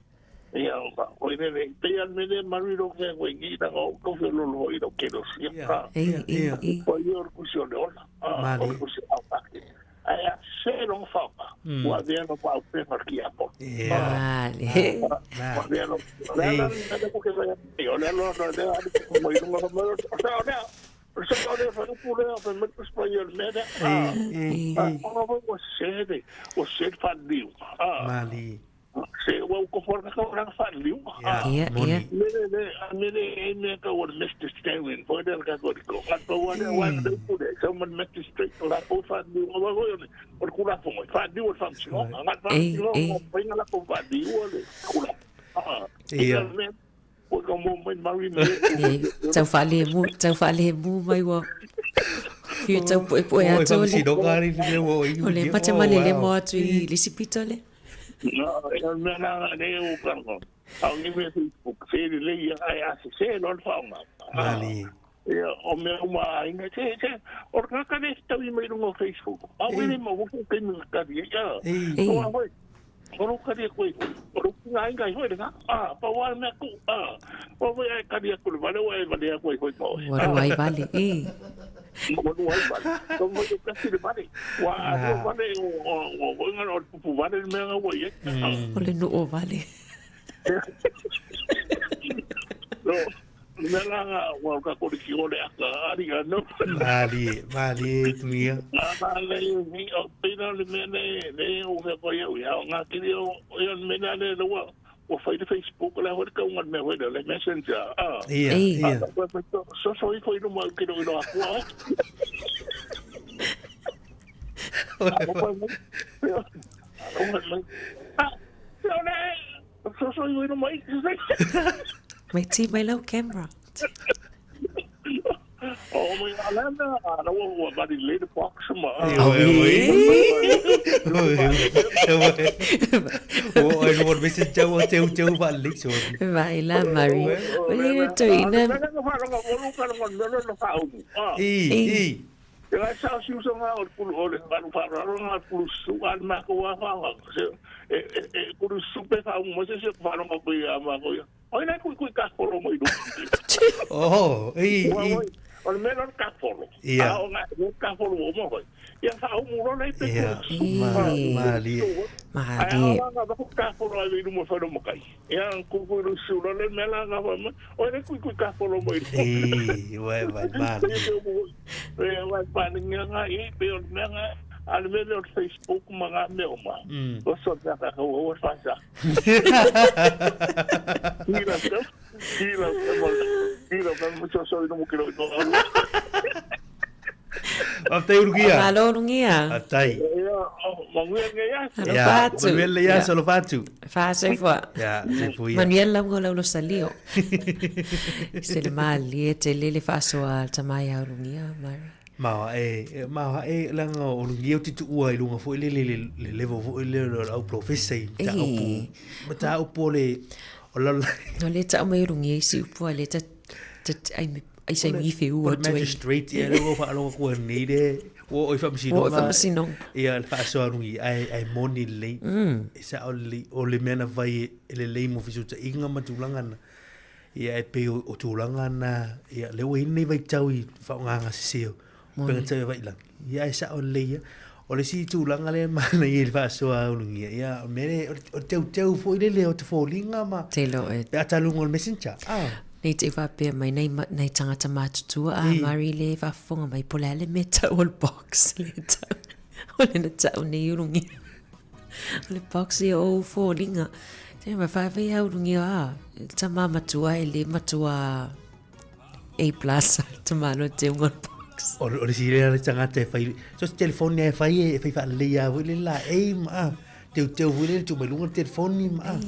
S14: Ia o i me te ia me le maru ro ke ko ngi na o ko fe lo lo i ro ke ro si. Ah.
S12: Ia.
S14: Po i o ku si o le ola. Ah. O ku si a pa ke. Ai a se ro fa pa. Ua vea no pa pe mar ki a po.
S1: Ia.
S12: Vale.
S14: Ua vea no. Le la le ko ke va o le lo lo le a ko mo i no mo o sa o le
S1: Mali.
S14: Se ua ko for ka ora fa liu.
S12: Ia, ia.
S14: Mele le mele e me ka ora Mr. Stanley po del ka ko ko. Ka to wa wa de pu de so man Mr. Street la ko fa liu wa wa yo o kula fo fa liu fa si no. Nga fa liu o pa la ko fa liu le kula. Ah.
S1: Ia.
S14: Ua ka mo mai maui me.
S12: Tau whaalemu, tau whaalemu mai ua whiu tau poepoe atu o le.
S1: O le
S12: mate malele mo atu i le isi pito le.
S16: No, e o mea nā ngā nei o karanga. Au ni mea Facebook, se le lei ai a se se lo le whaonga.
S1: Mali.
S16: Ia, o mea uma a ina, se, se, o le kaka le tau i mai runga o Facebook. A wele ma wuku ke mi kari, ia.
S1: Ei.
S16: O a hoi, o ro kari e koe hoi. O ro kinga inga i hoi le nga, a, pa wa mea ku, a. O hoi ai kari aku le vale, o ai vale aku ai hoi ma oe.
S12: Ua rua ai vale, i.
S16: Ua rua ai vale. O hoi o kasi le vale. Ua a rua vale, o, o, o, o, o, o, pupu vale le mea nga ua i ai.
S12: O le nuu o vale.
S16: No, mea la nga ua ka kore ki ole aka ari a no.
S1: Malie, malie tuia.
S16: A le ni o pina le mea ne ne o mea ko iau ia o ngā kiri o ia le mea le le ua ua whai le Facebook le hoi ka unga mea hoi le messenger.
S1: A. Ia, ia.
S16: So so i ko ino mau ki ro ino akua.
S12: Mai ti mai lau camera.
S16: Oh my God, la la ua vali le le box ma.
S1: O ai no me se tau teu teu va le so.
S12: Vai la Mari. O le to ina.
S1: I i.
S16: E ai sa si usa nga o pulu o le palu whaararo nga pulu su a le mako wa whaanga. Se e e e pulu su pe wha mo se se wharonga ko ia mako ia. Oi nei kui kui ka foro mo iru.
S1: Oh, i i.
S16: O le mea ka foro.
S1: Ia.
S16: A o nga ka foro o mo hoi. Ia wha umu ro nei pe
S1: Ia.
S16: pulu su.
S1: Ma li.
S12: Ma
S16: Ai
S12: li.
S16: a nga ku ka foro ai iru mo wharo mo kai. Ia ku kui ru su ro le mea la nga wha mo. Oi nei kui kui ka foro mo iru.
S1: I wa wa ma li.
S16: E wai paninga nga i pe o le mea nga a le mea o Facebook ma ngā mea o ma. O so te aka ka ua whasa. Hira te, hira te mo, hira te mo so so ino mo kiro ino.
S1: Faafetai Ulugia.
S12: Malo Ulugia.
S1: Faafetai.
S16: Ia, manuia lenei aso.
S12: Alofa
S1: Ia,
S12: atu.
S1: manuia lenei aso, alofa atu.
S12: Faasoifua.
S1: Ia, soifua ia.
S12: Manuia le lauga o lau losalio. Se le malie tele le faasoa a le tama ia Ulugia, Mary.
S1: Ma e ma e leaga o Ulugia ou te tuua i luga foi lele le le level foi lele o le au professor i mataupu mataupu o le o le
S12: O le tau mai Ulugia i si upu a le ta ta ai ai sai mi fe ua
S1: atu ai. Magistrate ia le ua faalogo atu nei le ua o i faamasinoga.
S12: Ua o i faamasinoga.
S1: Ia le faasoa alugi ae ae moni lelei. E sao lelei o le mea na fai e lelei mo fesootaiga ma tulaga na. Ia e pei o tulaga na ia lea ua i ai lenei vaitau i faaaogaga sese o upega taivailangi. Ia ae sao lelei ia. O le isi tulaga lea e manaia i le faasoa alugia, ia o le mea lea, o le teuteu foi lele o te foliga ma
S12: Te lo e.
S1: pe a taluga o le messenger. Ah.
S12: Nei te i faapea mai nei, nei tangata matutua a Mari le faafofoga mai po o le a le mea tau o le box le tau. O le na tau nei ulugia. O le box ia o ou foliga. Te ma faafei a ulugia a tama matua e le matua A plus tama no te unga o le box.
S1: O, o le sile le tagata e fai, so se telefoni e fai e fai faalelei lava foi le la e ma a, teuteu foi le tuu mai luga le telefoni ma a.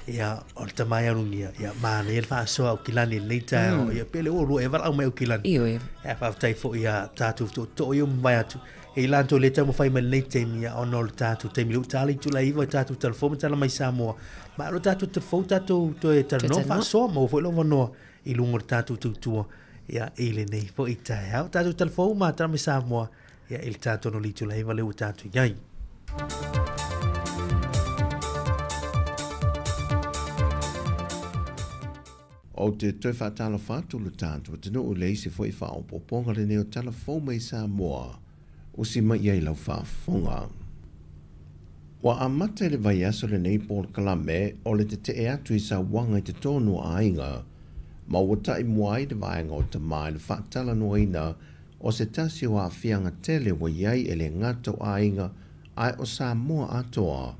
S1: Ia, o le tama e alugia, ia, manaia le faasoa o Kilani i lenei taeao, ia, pe le ua lua e valaau mai o Kilani.
S12: Ioe.
S1: Ia, faafetai foi ia tatou tootoo ia mavae atu. E i latou le taumafai mai lenei taimi, ia, ona o le tatou taimi lea ua tala i tula iva i tatou talafou ma tala mai Samoa. Ma o le tatou talafou tatou toe talanoa faasoa, maua foi lou avanoa i luga o le tatou tautua ia, i lenei foi taeao. Tatou talafou ma tala mai Samoa ia, i le tatou no itula iva lea ua tatou i ai.
S2: Ou te toe faatalofa atu lo tatou atunuu i le isi foi faaopoopoga lenei o tala fou mai Samoa. Usi mai i ai lau faafofoga. Ua amata i le vaiaso lenei polokalame o le tetee atu i sauaga i totonu o aiga, ma ua ta'i mua ai le vaega o tama i le faatalanoaina o se tasi o aafiaga tele ua i ai e le gata o aiga ae o Samoa atoa,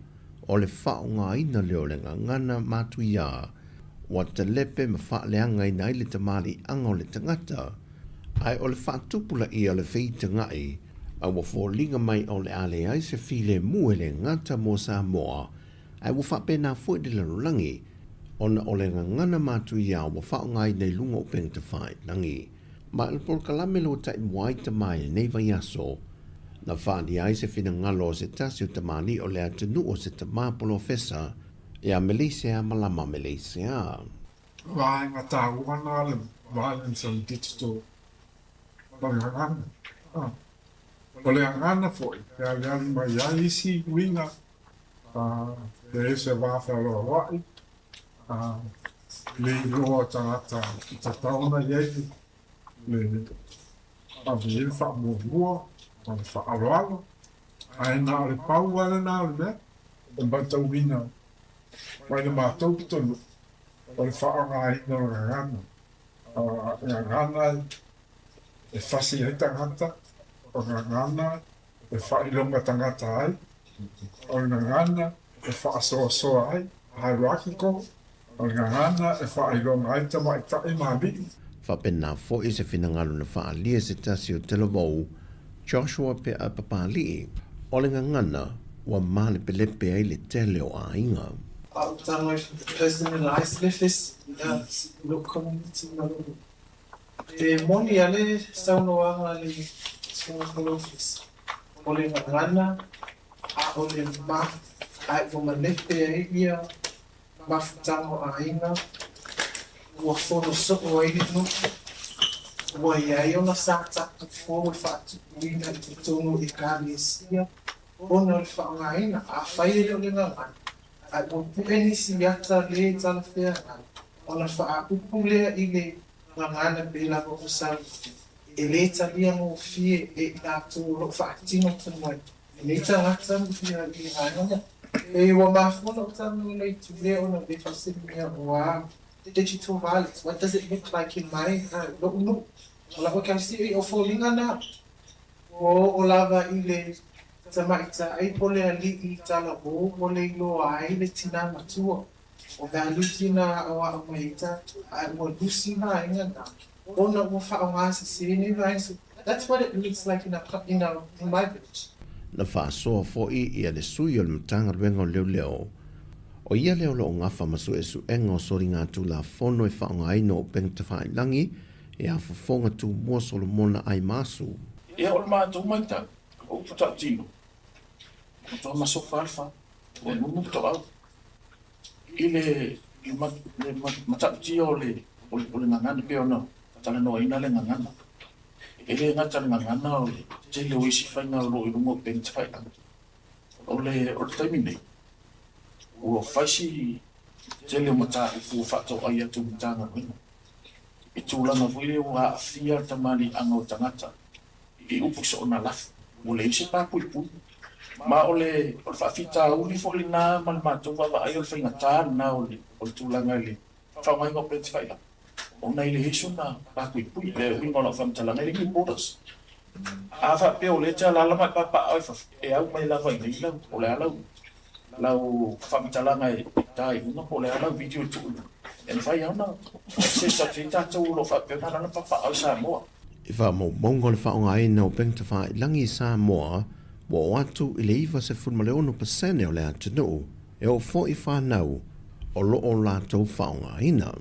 S2: o le faaaogaina lea o le gagana matuiā ua talepe ma faaleagaina ai le tamaliiaga o le tagata, ae o le faatupulaia o le feitagaʻi a ua foliga mai o le a leai se filemu e le gata mo Samoa, ae ua faapena foi le lalolagi, ona o le gagana matuiā ua faaaogaina i luga o upega tafailagi. Ma o le polokalame lea ua taimua ai tama i lenei vaiaso. Na faaalia ai se finagalo o se tasi o tamalii o le atunuu o se tamā polofesa ia Meleisea Malama Meleisea.
S8: Vaega taua na le violence on digital o le gagana. O le gagana foi e aliali mai ai isi uiga e ese va fealoaloai le iloa o tagata i tatau ona i ai le ave i ai le faamuamua ma le faaaloalo. Ae na o le pau lava lena o le mea e matauina mai le matou pitonuu o le faaaogaina o le gagana. O le gagana e fasi ai tagata, o le gagana e faailoga tagata ai, o le gagana e faasoasoa ai, hierarchical, o le gagana e faailoga ai tamaitai ma alii.
S2: Faapena foi se finagalo na faaalia e se tasi o Talavou, Joshua Pe'a Papali'i, o le gagana ua malepelepe ai le tele o aiga.
S9: Faautaga i personalised le fesi i lou community ma lou Pe moni a le saunoaga a le Susuga Polofesa, o le gagana a o le ma ae ua malepe ai ia mafutaga o aiga, ua fono soo ai le nuu, ua i ai ona sa tatou fou e faatupuina i totonu o Ekalesia ona o le faaaogaina, afai e le o le gagana, ae ua pu'e nisi ata lē talafeagai, ona faaupu lea i le gagana pei lava ua saunoa, e lē talia gofie e i latou o lo o faatino tomai lenei tagata ma ia i le vaega lea. E ua mafua ona ou talanoa i le itu lea ona e faasemea o a digital violence, what does it look like in my, lo'u nuu, o lau ekalesia, o foliga na. Ua oo lava i le tamaitai po le aliʻi talavou ua le iloa ai le tinā matua. O values na aoao mai ai tatou, ae ua lusi vaega na ona ua faaaoga sese nei vaega. So that's what it looks like in our, in our, in my village.
S2: Na faasoa foi ia le sui o le Matagaluega o Leoleo, o ia lea o lo o gafa ma suesuega o soligatulafono e faaaogaina o upega tafailagi Ia fofoga tumua Solomona ai masu.
S10: Ia o le matou matau, o upu tautino, ua toa masofa le fa, ua nunu le toau i le le matautia o le o le gagana pei ona talanoaina le gagana. E le gata le gagana o le tele o isi faiga o lo o i luga o upega tafailagi. O le o le taimi nei, ua fai si tele o mataupu ua faatoai atu i Matagaluega i tulaga foi lea ua aafia le tamaliiaga o tagata i upu soona lafo, ua leai se papuipui. Ma o le o le faafitauli foi lena ma le matou vaavaai o le faigata lena o le o le tulaga i le faaaogaina o pets failagi ona e leai sona papuipui. O le uiga o lau faamatalaga e leai ni borders. A faapea o lea e te alaala ma e papaaao i fafo, e au mai lava i inei lau, o le a lau lau faamatalaga e ta i luga po o le a lau video e tuu i luga, e mafai lava ona access atu i ai tatou o lo o faapea ona alaala ma papaaao i Samoa.
S2: I faamaumauga o le faaaogaina o upega tafailagi i Samoa, ua oo atu i le 96 pasene o le atunuu e oo foi i fanau o lo o latou faaaogaina.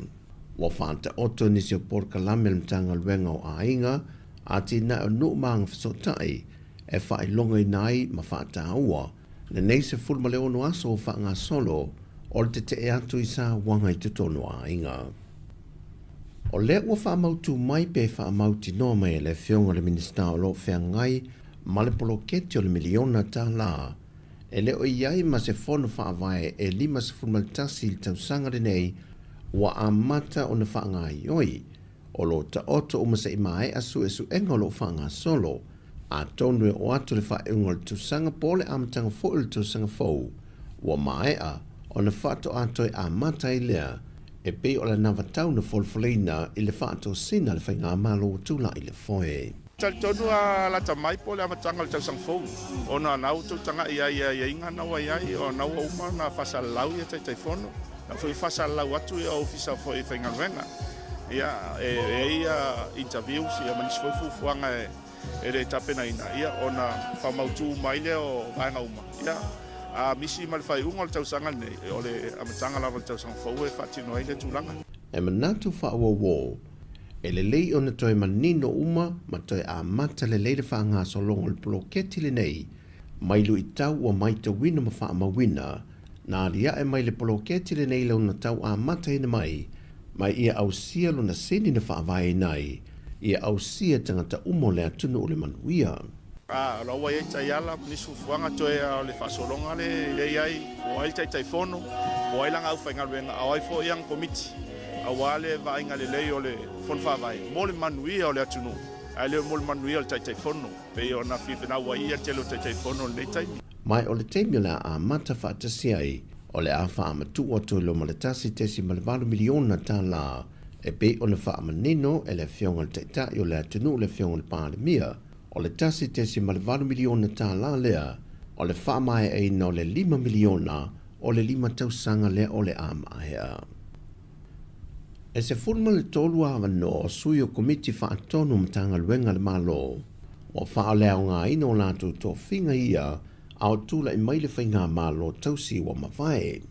S2: Ua faataoto nisi o polokalame a le Matagaluega o Aiga, Atinae o Nuu ma Agafesootai e faailogaina ai ma faataua lenei 16 aso o faagasolo o le tetee atu i sauaga i totonu o aiga. O lea ua faamautu mai pe faamautinoa mai e le Afioga i le Minisita o lo o feagai ma le poloketi o le miliona tala e le o i ai ma se fono faavae e 51 i le tausaga lenei ua amata ona faagaoioi O lo o taoto uma se i maea suesuega o lo o faagasolo, atonu e oo atu le faaiuga o le tausaga po o le amataga foi o le tausaga fou, ua maea ona faatoa toe amata ai lea e pei o le anavatau na folafoleina i le faatosina a le Faigamalo ua tulai le foe.
S11: Talitonu a lata mai po o le amataga o le tausaga fou, ona na ua tou taga'i ai i aiaiga na ua i ai, ona ua uma ona faasalalau ia Taitaifono, na foi faasalalau atu ia Ofisa foi faigaluega. Ia, e i ai ia interviews ia ma nisi foi fuafuaga e le tapenaina, ia ona faamautu uma ai lea o vaega uma. Ia, a misi ma le faaiuga o le tausaga lenei, o le amataga lava o le tausaga fou e faatino ai lea tulaga.
S2: E manatu faaauauo. E lelei ona toe manino uma ma toe amata lelei le faagasologa o le poloketi lenei mai luitau ua maitauina ma faamauina na aliae mai le poloketi lenei lona tau amataina mai ma ia ausia lona sini na faavaeina ai ia ausia e tagata uma o le atunuu le manuia.
S11: A, o la ua i ai taiala ma nisi fuafuaga toe a o le faasologa lea e i ai, po o ai le Taitaifono, po o ai lana aufaigaluega, a o ai foi ana Komiti, aua le vaaiga lelei o le Fono Faavae mo le manuia o le atunuu, ae le mo le manuia o le Taitaifono, pei ona fia fenaua-ia le tele o Taitaifono i lenei taimi.
S2: Ma o le taimi o le a amata faatasi ai, o le a faamatuu atu i luma le $1.8 miliona tala e pei ona faamanino e le Afioga i le Taitai o le atunuu le Afioga i le Palemia, o le $1.8 miliona tala lea o le faamaeaina o le $5 miliona o le lima tausaga lea o le a maea. E 13 avanoa o sui o Komiti Faatonu o Matagaluega a le Malo ua faaleaogaina o latou tofiga ia a o tulai mai le faigamalo tausi ua mavae.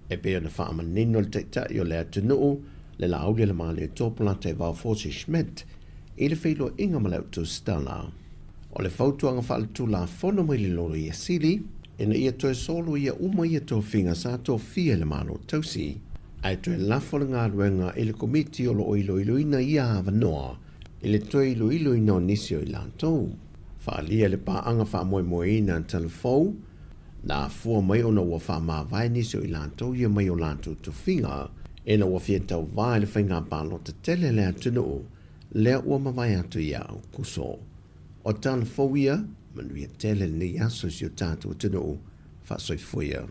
S2: E pei ona faamanino le Taitai o le atunuu, le Laaulialemalietoa Polataivao Fosi Schmidt, i le feiloaiga ma le Autusitala. O le fautuaga faaletulafono mai le Loia Sili, ina ia toe soloia uma ia tofiga sa tofia e le Malo Tausi, ae toe lafo le galuega i le Komiti o lo o iloiloina ia avanoa i le toe iloiloina o nisi o i latou. Faaalia le paaga faamoemoeina a Talafou, na afua mai ona ua faamavae nisi o i latou ia mai o latou tofiga ina ua fia tauvā i le faiga palota tele a le atunuu lea ua mavae atu ia Aokuso. O Talafou ia, manuia tele lenei aso i si o tatou atunuu. Faasoifua ia.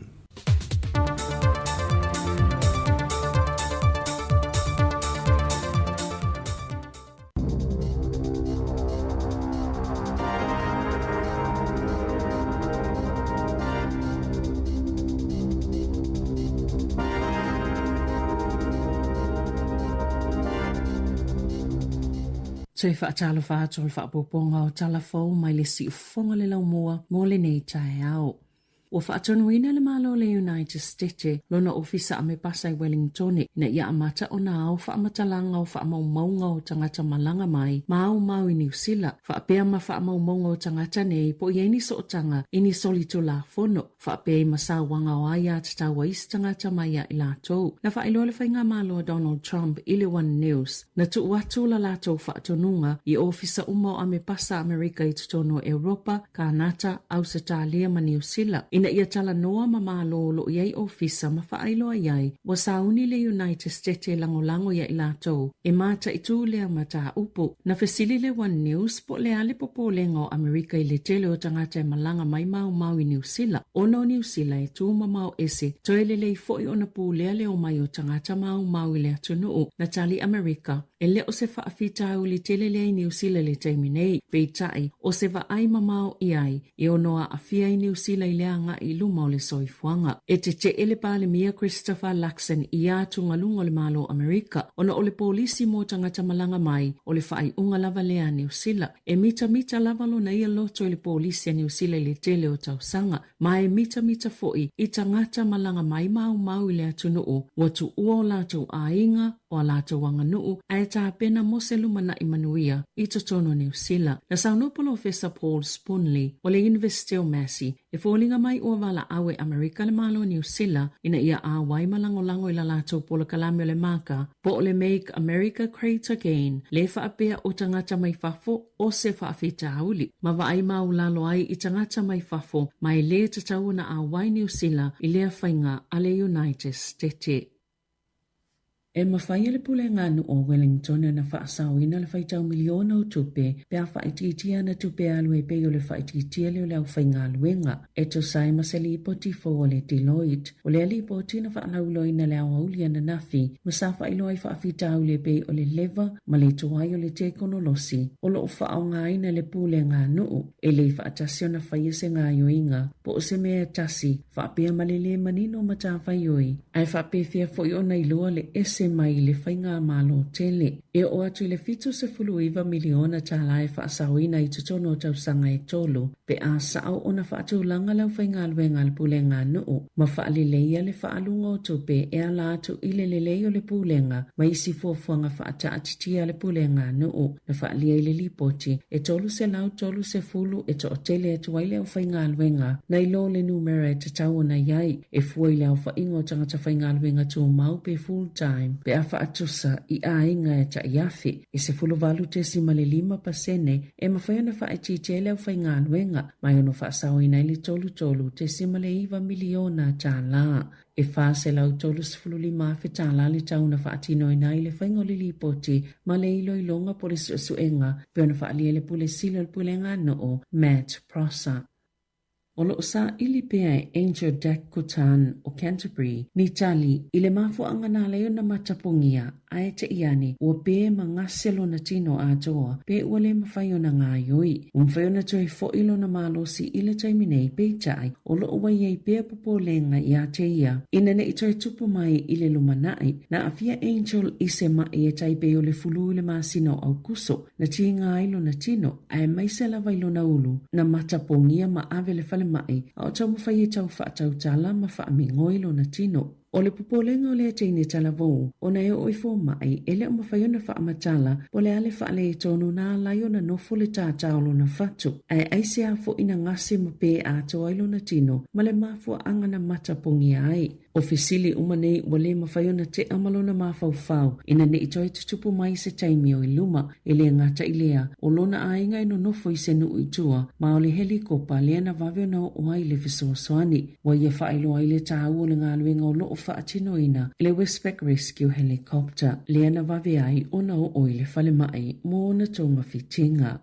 S3: Toe faatalofa atu o le faaopoopoga o tala fou mai le siufofoga le laumua mo lenei taeao. Ua faatonuina le Malo o le United Stete lona ofisa Amepasa i Wellingtone ina ia amata ona ao faamatalaga o faamaumauga o tagata malaga mai ma ao mau i Niu Sila, faapea ma faamaumauga o tagata nei po o i ai ni sootaga i ni solitulafono, faapea i ma sauaga o aiatatau a isi tagata mai ia i latou. Na faailoa le Faigamalo a Donald Trump i le One News, Na tuu atu la latou faatonuga i ofisa uma o Amepasa Amerika i totonu o Europa, Kanata, Ausetalia ma Niu Sila ina ia talanoa ma Malo o lo o i ai ofisa ma faailoa i ai ua sauni le United Stete e lagolago ia i latou e mataitū lea mataupu. Na fesili le One News po o le a le popolega o Amerika i le tele o tagata e malaga mai maumau i Niu Sila ona o Niu Sila e tu mamao ese toe lelei foi ona pulea le omai o tagata maumau i le atunuu. Na tali Amerika, e le o se faafitauli tele lea i Niu Sila i le taimi nei, peitai, o se vaai mamao i ai, e ono aafia ai Niu Sila i le agai i luma o le soifuaga. E tetee le Palemia Christopher Luxon i ia atugaluga o le Malo o Amerika ona o le polisi mo tagata malaga mai, o le faaiuga lava lea a Niu Sila. E mitamita lava lona ia loto i le polisi a Niu Sila i le tele o tausaga, ma e mitamita foi i tagata malaga mai maumau i le atunuu ua tuua o latou aiga, o a latou aganuu, ae tapena mo se lumanai manuia i totonu o Niu Sila. Na saunoa Polofesa Paul Spoonley o le Iunivesite o Massey, e foliga mai ua valaau e Amerika le Malo o Niu Sila ina ia auai ma lagolago i la latou polokalame o le māka po o le Make America Great Again, le faapea o tagata mai fafo o se faafitauli, ma vaai maulalo ai i tagata mai fafo ma e lē tatau ona auai Niu Sila i lea faiga a le United Stete. E mafai e le Pulega a Nuu o Wellington ona faasaoina le faitau miliona o tupe pe a faaitiitia ana tupe alu e pei o le faaitiitia lea o le aufaigaluega. E tusa ai ma se lipoti fou a le Deloitte, o lea lipoti na faalauiloaina le aoauli ananafi ma sa faailoa ai faafitauli e pei o le leva ma le tuai o le tekonolosi o lo o faaaogaina e le Pulega a Nuu. E le i faatasi ona faia se gaoioiga po o se mea e tasi faapea ma le lē manino o matafaioi, ae faapefea foi ona iloa le ese gase mai le faigamalo tele. E oo atu i le $79 miliona tala e faasaoina i totonu o tausaga e tolu pe a sao ona faatulaga le aufaigaluega a le pulega nuu ma faaleleia le faaaluga o tupe e ala atu i le lelei o le pulega ma isi fuafuaga faataatitia a le pulega nuu. Na faaalia i le lipoti e 330 e toatele atu ai le aufaigaluega nai lo le numera e tatau ona i ai e fua i le aofaiga o tagata faigaluega tumau pe full time pe a faatusa i aiga e tai afe e 18.5 pasene e mafai ona faaitiitia ai le aufaigaluega ma e ono faasaoina ai le 33.9 miliona tala. E $435,000 tala le tau na faatinoina ai le faiga o le lipoti ma le iloiloga po o le suesuega pei ona faaalia e le Pule Sili o le Pulega a Nuu, Matt Prosser. O lo o saili pea e Angel Dacutan o Canterbury ni tali i le mafuaaga na ala ai ona matapogia ae te i ane ua pē ma gase lona tino atoa pe ua le mafai ona gaioi. Ua mafai ona toe foʻi lona malosi i le taimi nei, peitai o lo o ua i ai pea popolega iā te ia ina ne i toe tupu mai i le lumanai. Na aafia Angel i se maʻi e tai pei o le fulu i le masina o Aukuso na tiga ai lona tino aemaise lava i lona ulu na matapogia ma ave i le falemai a o taumafai e tau faatautala ma faamigoi lona tino. O le popolega o lea teine talavou, ona e oo i fomai, e le o mafai ona faamatala po o le a le faaletonu na ala ai ona nofo le tātā o lona fatu, ae aisea foi na gase ma pē atoa ai lona tino ma le mafuaaga na matapogia ai. O fesili uma nei ua le mafai ona tea ma lona mafaufau ina ne i toe tutupu mai i se taimi o i luma. E le gata i lea, o lona aiga e nonofo i se nuu i tua, ma o le helikopa lea na vave ona oo ai le fesoasoani. Ua ia faailoa ai le taua o le galuega o lo o faatinoina e le Westpac Rescue Helicopter, lea na vave ai ona oo i le falemai mo ona togafitiga.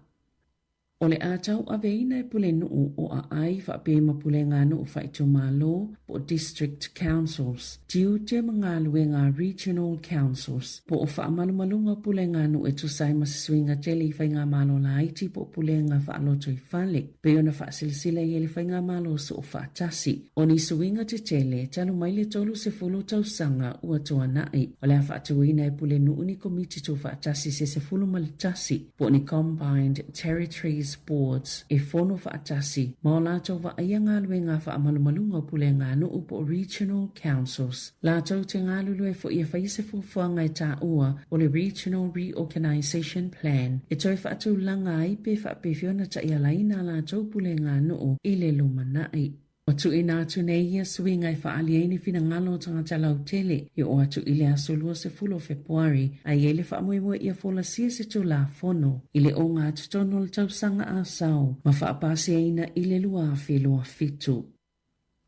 S3: O le a tauaveina e Pulenuu o Aai faapea ma Puleganuu Faaitumalo po o District Councils, tiute ma galuega a Regional Councils po o faamalumaluga o Puleganuu e tusa ai ma se suiga tele i faigamalo laiti po o pulega faalotoifale. Pei ona faasilasila i ai le Faigamalo Soofaatasi, o ni suiga tetele talu mai le 30 tausaga ua tuanai. O le a faatuina e Pulenuu ni Komiti Tuufaatasi se 11 po o ni Combined Territories Boards e fono faatasi ma o latou vaaia galuega faamalumaluga o puleganuu po o Regional Councils. Latou te galulue foi e faia se fuafuaga e taua o le Regional Reorganisation Plan e toe faatulaga ai pe faapefea ona taialaina a latou puleganuu i le lumanai. Ua tuuina atu nei ia suiga e faaali ai ni finagalo o tagata lautele e oo atu i le aso 20 o Fepuari a i ai le faamoemoe ia folasia se Tulafono i le ogatotonu o le tausaga a sao ma faapasiaina i le 2027.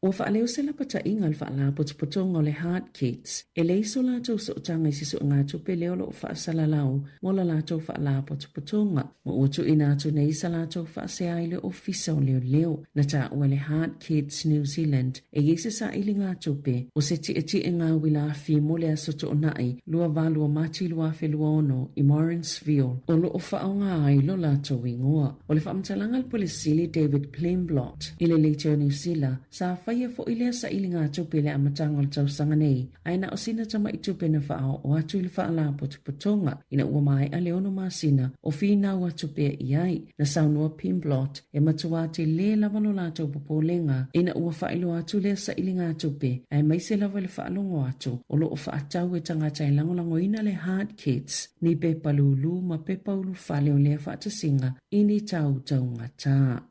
S3: Ua faaleo se lapataiga a le Faalapotopotoga o le Heart Kids e leai so latou sootaga i se suegatupe lea o lo o faasalalau mo la latou faalapotopotoga ma ua tuuina atu nei sa latou faasea i le Ofisa o Leoleo. Na taua e le Heart Kids New Zealand e i ai se sailigatupe o se tietieʻega uila afi mo le Aso Toonai 28 o Mati 2026 i Morrinsville o lo o faaaoga ai lo latou igoa. O le faamatalaga a le Pule Sili David Plimblott i le Leitio o Niu Sila, sa faia foi lea sailigatupe i le amataga o le tausaga nei, ae na o sina tamaʻi tupe na faaoo atu i le faalapotopotoga ina ua maea le ono masina o finau atu pea i ai. Na saunoa Pimblott e matuā telē lava lo latou popolega ina ua faailoa atu lea sailigatupe, aemaise lava i le faalogo atu o lo o faatau e tagata e lagolagoina le Heart Kids ni pepa lūlū ma pepa ulufale o lea faatasiga i ni tau taugata.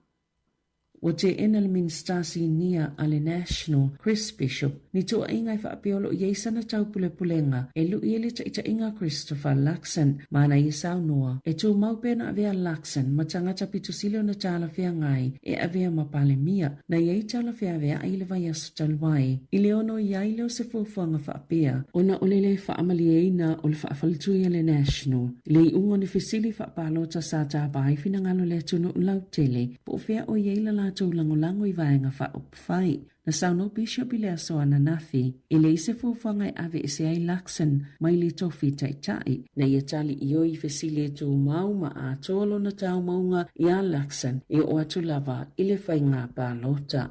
S3: Ua teena le Minisita Sinia a le National, Chris Bishop, ni tuuaiga e faapea o lo o i ai sana taupulepulega e luʻi ai le taitaiga a Christopher Luxon ma ana ia saunoa e tumau pea ona avea Luxon ma tagata pito sili ona talafeagai e avea ma Palemia na i ai talafeaveaʻi i le vaiaso talu ai. I le ono i ai lea o se fuafuaga faapea, ona o le le faamalieina o le faafaletui a le National i le iuga o ni fesili faapalota sa tapa ai finagalo le atunuu lautele po o fea o i ai la latou lagolago i vaega faaupufai. Na saunoa Bishop i le aso ananafi, e leai se fuafuaga e aveese ai Luxon mai le tofi taitai. Na ia tali i o i fesili e tumau ma atoa lona taumauga iā Luxon e oo atu lava i le faiga palota.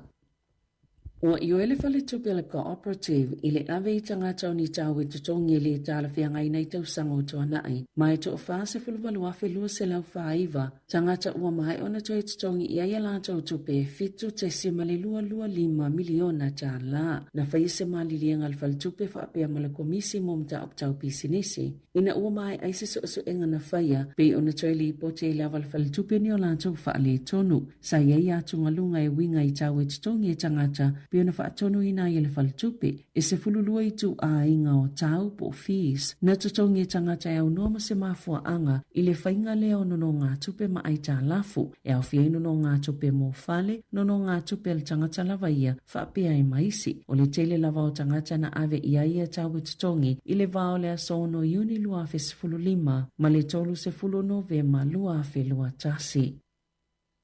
S3: Ua ioe le Faletupe o le Cooperative i le ave i tagata o ni tau e totogi e lē talafeagai i tausaga o tuanai, ma e 48,249 tagata ua maea ona toe totogi i ai a latou tupe e $7.225 miliona tala. Na faia se maliliega a le Faletupe faapea ma le Komisi mo Mataupu Tau Pisinisi ina ua maea ai se suesuega na faia pei ona toe lipoti ai lava le Faletupe ni o latou faaletonu. Sa i ai atugaluga e uiga i tau e totogi e tagata pei ona faatonuina ai e le Faletupe e 12 ituaiga o tau po o fees na totogi e tagata e aunoa ma se mafuaaga i le faiga lea o nonogatupe ma aitalafu e aofia ai nonogatupe mo fale, nonogatupe a le tagata lava ia faapea ai ma isi. O le tele lava o tagata na ave i ai ia tau e totogi i le va o le aso 6 Iuni 2015 ma le 30 Novema 2021.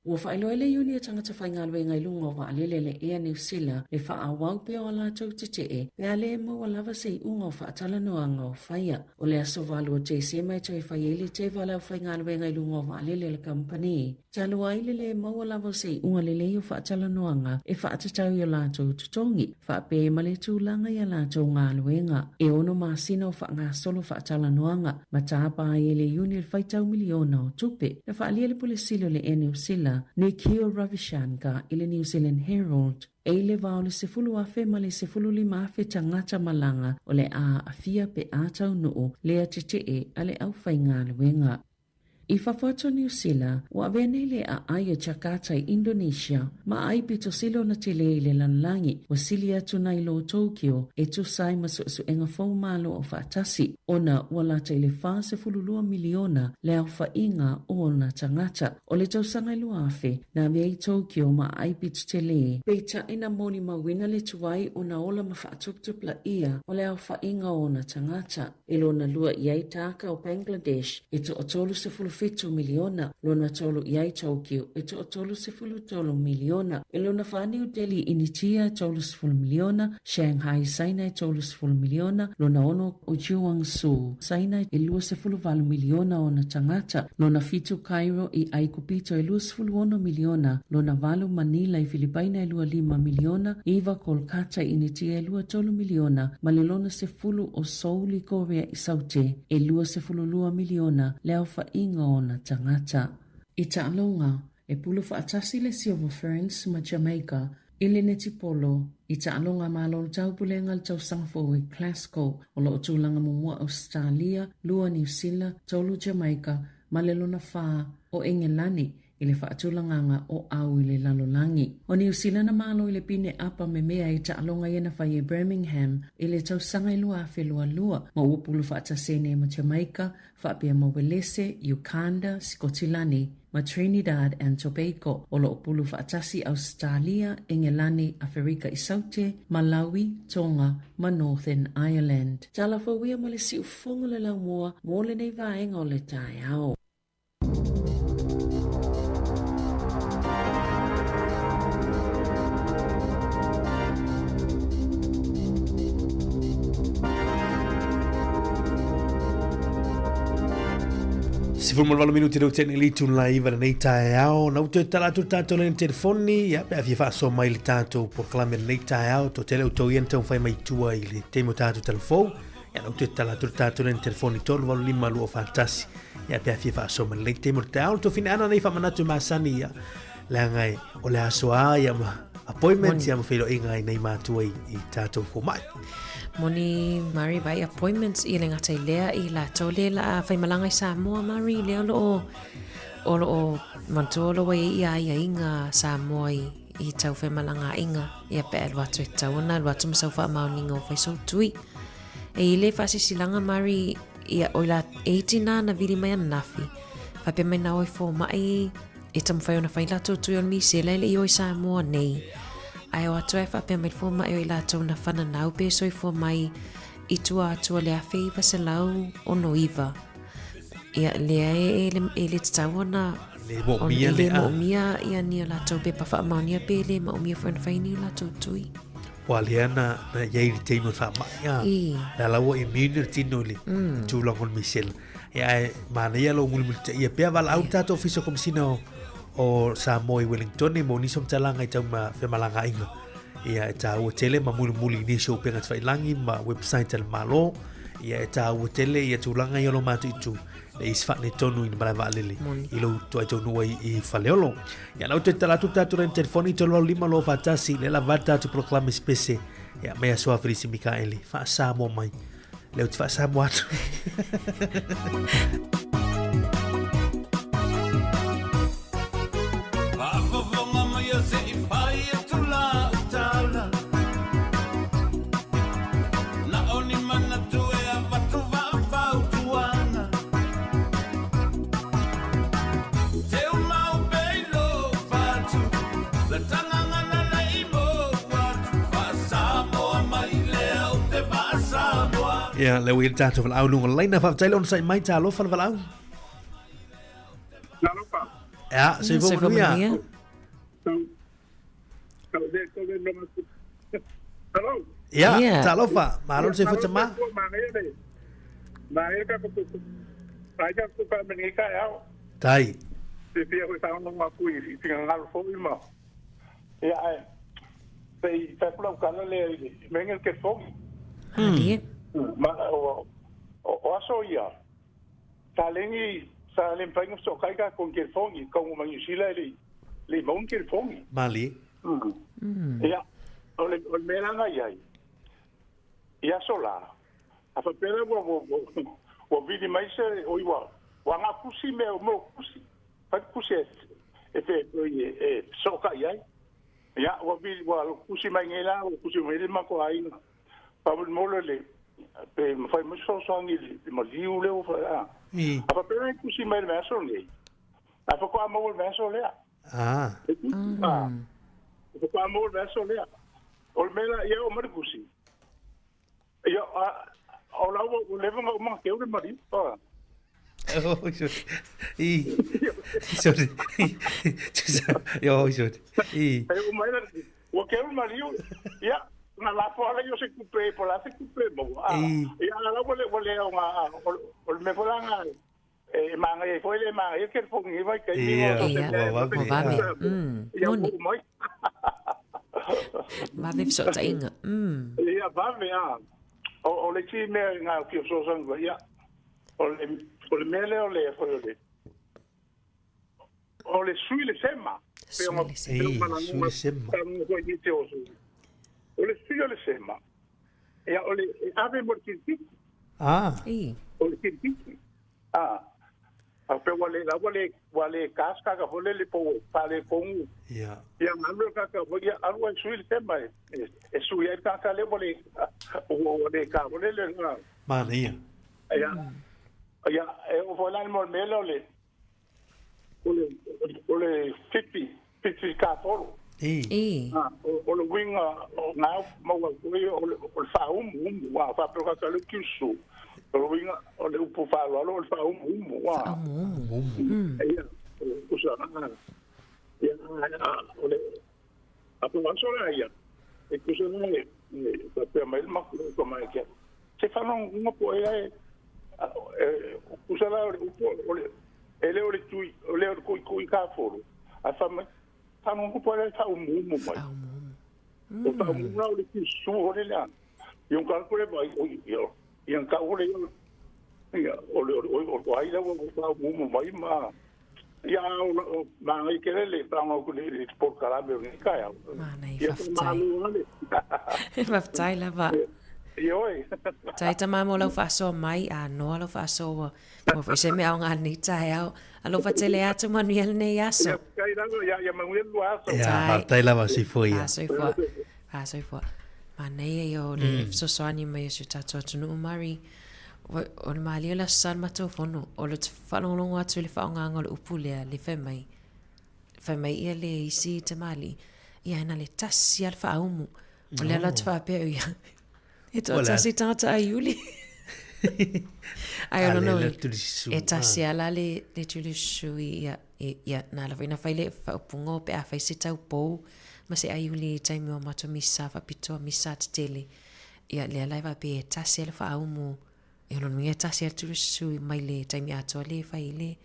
S3: Ua faailoa e le Iuni a Tagata Faigaluega i luga o vaalele a le Air New Sila le faaauau pea o a latou tetee pe a le maua lava se iuga o faatalanoaga o faia. O le aso 8 o Tesema e toe fai ai le teva a le aufaigaluega i luga o vaalele a le kamupani. Talu ai le lē maua lava o se iuga lelei o faatalanoaga e faatatau i o latou totogi, faapea ai ma le tulaga i a latou galuega. E ono masina o faagasolo faatalanoaga ma tapa ai e le Iuni le faitau miliona o tupe. Na faaalia le Pule Sili o le Air Niu Sila, Nikhil Ravishankar i le New Zealand Herald, e i le va o le 10,000 ma le 15,000 tagata malaga o le a aafia pe a taunuu lea tetee a le aufaigaluega. I fafo atu o Niu Sila, ua avea nei le aai o Jakarta i Indonesia ma aai pito sili ona tele i le lalolagi, ua sili atu nai lo Tokyo e tusa ai ma suesuega fou Malo Aufaatasi, ona ua lata i le 42 miliona le aofaiga o ona tagata. O le tausaga e 2000, na avea ai Tokyo ma aai pito tele, peitai na molimauina le tuai ona ola ma faatuputupulaia o le aofaiga o ona tagata. E lona lua i ai Dhaka o Bangladesh e toa-37 miliona, lona tolu i ai Tokyo e toa-33 miliona, e lona whā New Delhi Initia e 30 miliona, Shanghai Saina e 30 miliona, lona ono o Guangzhou Saina e 28 miliona ona tagata, lona fitu Cairo i Aikupito e 26 miliona, lona valu Manila i Filipaina e 25 miliona, iva Kolkata i Initia e 23 miliona, ma le lona sefulu o Seoul i Korea i Saute, e 22 miliona le aofaiga o ona tagata. I taaloga, e pulu faatasi le Silver Ferns ma Jamaica i le netipolo i taaloga Malo o le Taupulega i le tausaga fou i Glasgow. O lo o tulaga muamua Ausetalia, lua Niu Sila, tolu Jamaica ma le lona whā o Engelani i le faatulagaga o au i le lalolagi. O Niu Sila na malo i le pine apa memea i taaloga ia na fai e Birmingham i le tausaga e 2022 ma ua pulu faatasi ai nei ma Jamaica, faapea ma Uelese, Ukanda, Sikotilani ma Trinidad and Tobago. O lo o pulu faatasi Ausetalia, Engelani, Aferika i Saute, Malawi, Tonga ma Northern Ireland. Tala fou ia ma le siufofoga o le laumua mo lenei vaega o le taeao.
S1: 18 minuti leo tene li tun la iwa lenei taeao. Na uto e tala atu tātou lene telefoni, ia pe a fia whaaso mai le tātou porokalame lenei taeao, to tele o tau ia na tau whai mai tua i le teimo tātou telefou. Ia na uto e tala atu tātou lene telefoni 3 8 5 2 4 1. Ia pe a fia faasoa mai lenei taimi o le taeao, le tofina ana nei faamanatu masani ia, leaga e o le aso a ia ma appointment ia ma feiloaiga ai nei matua i, i tātou fomai.
S12: Moni Mari vai appointments i le ngata i lea i latou le la whaimalaga i Samoa Mari lea o loo o loo manatua o loo ai ia ia inga Samoa i i tau whaimalaga inga ia pe alu atu e tau ona alu atu ma sau whaamaoninga o whaisau tui. E i le whaasisilaga Mari Ia, oi la, e iti nā na vili mai ananafi. Whapea mai nā oi fōmaʻi, e taumawhai ona whai latou tui o le misela e le i oi Samoa nei. Ae o atu ai whapea mai le fōmaʻi o i latou na whananau pe soifua mai i tua atu o le 1969. Ia, lea e, e, le, e le tatau ona
S1: Le moomia
S12: le
S1: le a.
S12: moomia ia ni o latou pepa whaamaonia pe le maomia foi ona whai ni o latou tui.
S1: Ua lea na, na iai le taimi o le faamai a.
S12: I.
S1: Le ala ua immune le tino i le tulaga o le misela. Ia ae manaia lou mulimulitaia pea valaau le tatou Ofisa o Komesina o, o Samoa i Wellington mo nisi o matalaga i tau ma femalagaaiga. Ia e tāua tele ma mulimuli i nisi o upega tafailangi ma website a le Malo. Ia e tāua tele ia tulaga ia o lo mataitu le isi faaletonu i le malae vaalele i lou tuai taunuu ai i Faleolo. Ia lau toe tatala atu tatou laina telefoni 385 241 lea lava tatou polokalame spese ia mai aso a Felisi Mikaeli faa-Samoa mai. Lea ou te faa-Samoa atu.
S5: Faafofoga mai a se i fai atu lau tala Na o ni manatu e avatu faafautuaga Teu mau pea i lou fatu Le tagaga na le i mou atu Faa-Samoa mai lea ou te faa-Samoa
S1: Ia, lea ua i ai le tatou valaau i luga o le laina. Faafetai le onosai mai, talofa le valaau.
S16: Talofa.
S1: Ia, soifua manuia. Ia, talofa, malo le soifua tama. Tai.
S16: Fia foi faalogo atu i finagalo foi ma ia ae sei fai atu lau tala lea i le mea lenei o le telefoni. Ma o aso ia Sa le ni, sa le mafai ona fesootai tatou i ni telefoni, taunuu mai Niu Sila e le i, le i maua ni telefoni.
S1: Malie.
S16: Ia, o le, o le mea la na i ai, i aso la, a faapea la ua, ua, ua, ua vili mai se, oi ua, ua agai tusi mea, mea o tusi, fai tusi e, e, e, e fesootai ai. Ia, ua vili, ua tusi mai nei la, ua tusi mai le matou aiga, Faamolemole le pe mafai mai se fesoasoani i le maliu lea ua fai a. A faapea e tusi mai i le vaiaso lenei, ae faatoa maua i le vaiaso lea.
S1: Ah.
S16: E tusi, a. Faatoa maua i le vaiaso lea. O le mea la, ia oo mai le tusi. Ia, a, o la ua leva ona uma ona teu le maliu. A.
S1: Oh, sorry. I. Sorry. Yo, sorry. I.
S16: E oo mai la, Ua keu le maliu, ia, na lafo ala i o se kupe, po la se kupe maua. A, ia, a la ua le, ua le o ngā, o le mea foi la ngā, e māngai ai foi le māngai ai telefoni i vai taimi
S1: Ia,
S16: o se mea
S1: ua vave.
S12: Vave.
S16: Ia, ua mai.
S12: Vave fesootaiga.
S16: Ia, vave, a. O le isi mea ngā o fesoasoani, ia, o le mea lea o le, foi o le, O le sui le sema.
S12: Sui le sema.
S1: Sui le sema.
S16: O le sui o le sema. Ia, o le ave mo le kirikiki.
S1: Ah.
S16: O le kirikiki. Ah. A pe ua le, ua le, ua le kas kaka fo le le po pa le kongu.
S1: Ia.
S16: Ia ngalu kaka fo ia alu ai sui le sema e, e sui ai kaka le ua le, ua le ka fo le le.
S1: Manaia.
S16: Ia. Ia, e o fo la le mo le mele o le, O le, o le whiti, whiti kātoro.
S1: I.
S12: I.
S16: Ah, o le uiga o ngā maua koe o le, o le whaaumu umu, wā, whapeo ka tau kiusu. O le uiga o le upu whaaloalo o le whaaumu umu, wā.
S12: Whaaumu umu.
S1: Mm.
S16: Ia, o kusa, ah, ia, ah, o le, a po aso la ia, e kusa na e, e, whapea mai le maku o mai kia. Se whanonga po e ai, e, kusa la o le upu, o le, E le o le tui, o le o le koikoi ka folo. A fa mai, whanonga po e ai whaumuumu mai.
S12: Whaumuumu.
S16: O whaumuumu la o le ki su hore lea. Ion ka kore mai, o ia, ian ka hore ia, ia, o le, o, o, o, ai la o whaumuumu mai ma, ia, o, o, maangai kele le, panga o le, le polokalame o nei kai au.
S12: Mānai,
S16: Ia,
S12: faafetai.
S16: malo ale.
S12: Faafetai lava.
S16: Ia oe.
S12: Tai tama mo lau faasoa mai, a noa lau faasoa Ua foi se mea aoga lenei taeao. Alofa tele atu manuia lenei aso.
S16: Ia, faafetai lava, ia, ia manuia le lua aso.
S1: Ia, faafetai lava soifua ia.
S12: Soifua. Soifua. Manaia ia o le fesoasoani mai o si o tatou atunuu Mari. O le malie o le Aso Sa le matou fono. O le faalogologo atu i le faaaogaga o le upu lea, le fai mai, fai mai ia le isi tamalii, ia na le tasi lava le faaumu. O le ala atu faapea ia, e toatasi tagata aiuli. Ai, o lona uiga, e tasi lava la le, le tulususu i ia, ia, na ala foi na fai le faaupuga o pe a fai se taupou ma se aiuli i taimi o matou misa faapitoa, misa tetele. Ia, lea la e faapea e tasi lava le faaumu, e lona uiga e tasi lava le tulususu mai le taimi atoa lea e fai ai le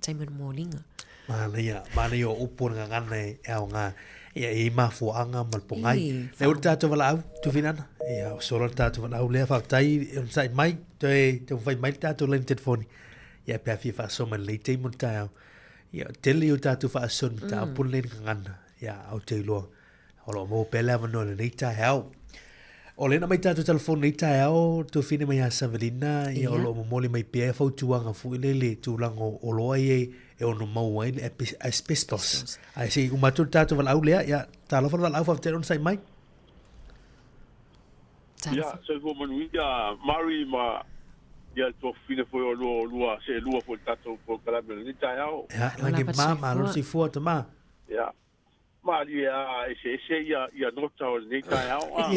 S12: taimi o le moliga.
S1: Manaia, manaia o upu o le gagana e aoga. Ia, e i ai mafuaaga ma le pogai. Lea ua le tatou valaau, Tufinana. Ia, ua sola le tatou valaau lea, faafetai e onosai mai, toe taumafai mai le tatou laini telefoni. Ia, pe a fia faasoa mai lenei taimi o le taeao. Ia, tele o tatou faasoa i le mataupu lenei i le gagana. Ia, ou te iloa, o lo o maua pea le avanoa i lenei taeao. O lea na aumai tatou telefoni i lenei taeao, Tuafine mai ia Savelina, ia, o lo o momoli mai pea fautuaga foi lele i tulaga o oloa ia e ono maua ai le asbestos. Ae se i uma atu le tatou valaau lea, ia, talofa le valaau, faafetai le onosai mai.
S17: Ia, soifua manuia Mary ma ia le tuafafine foi o lua o lua seelua foi i le tatou polokalame o lenei taeao.
S1: Ia, lagi ma, malo le soifua tama.
S17: Ia, malie a eseese ia, ia nota o lenei taeao. A.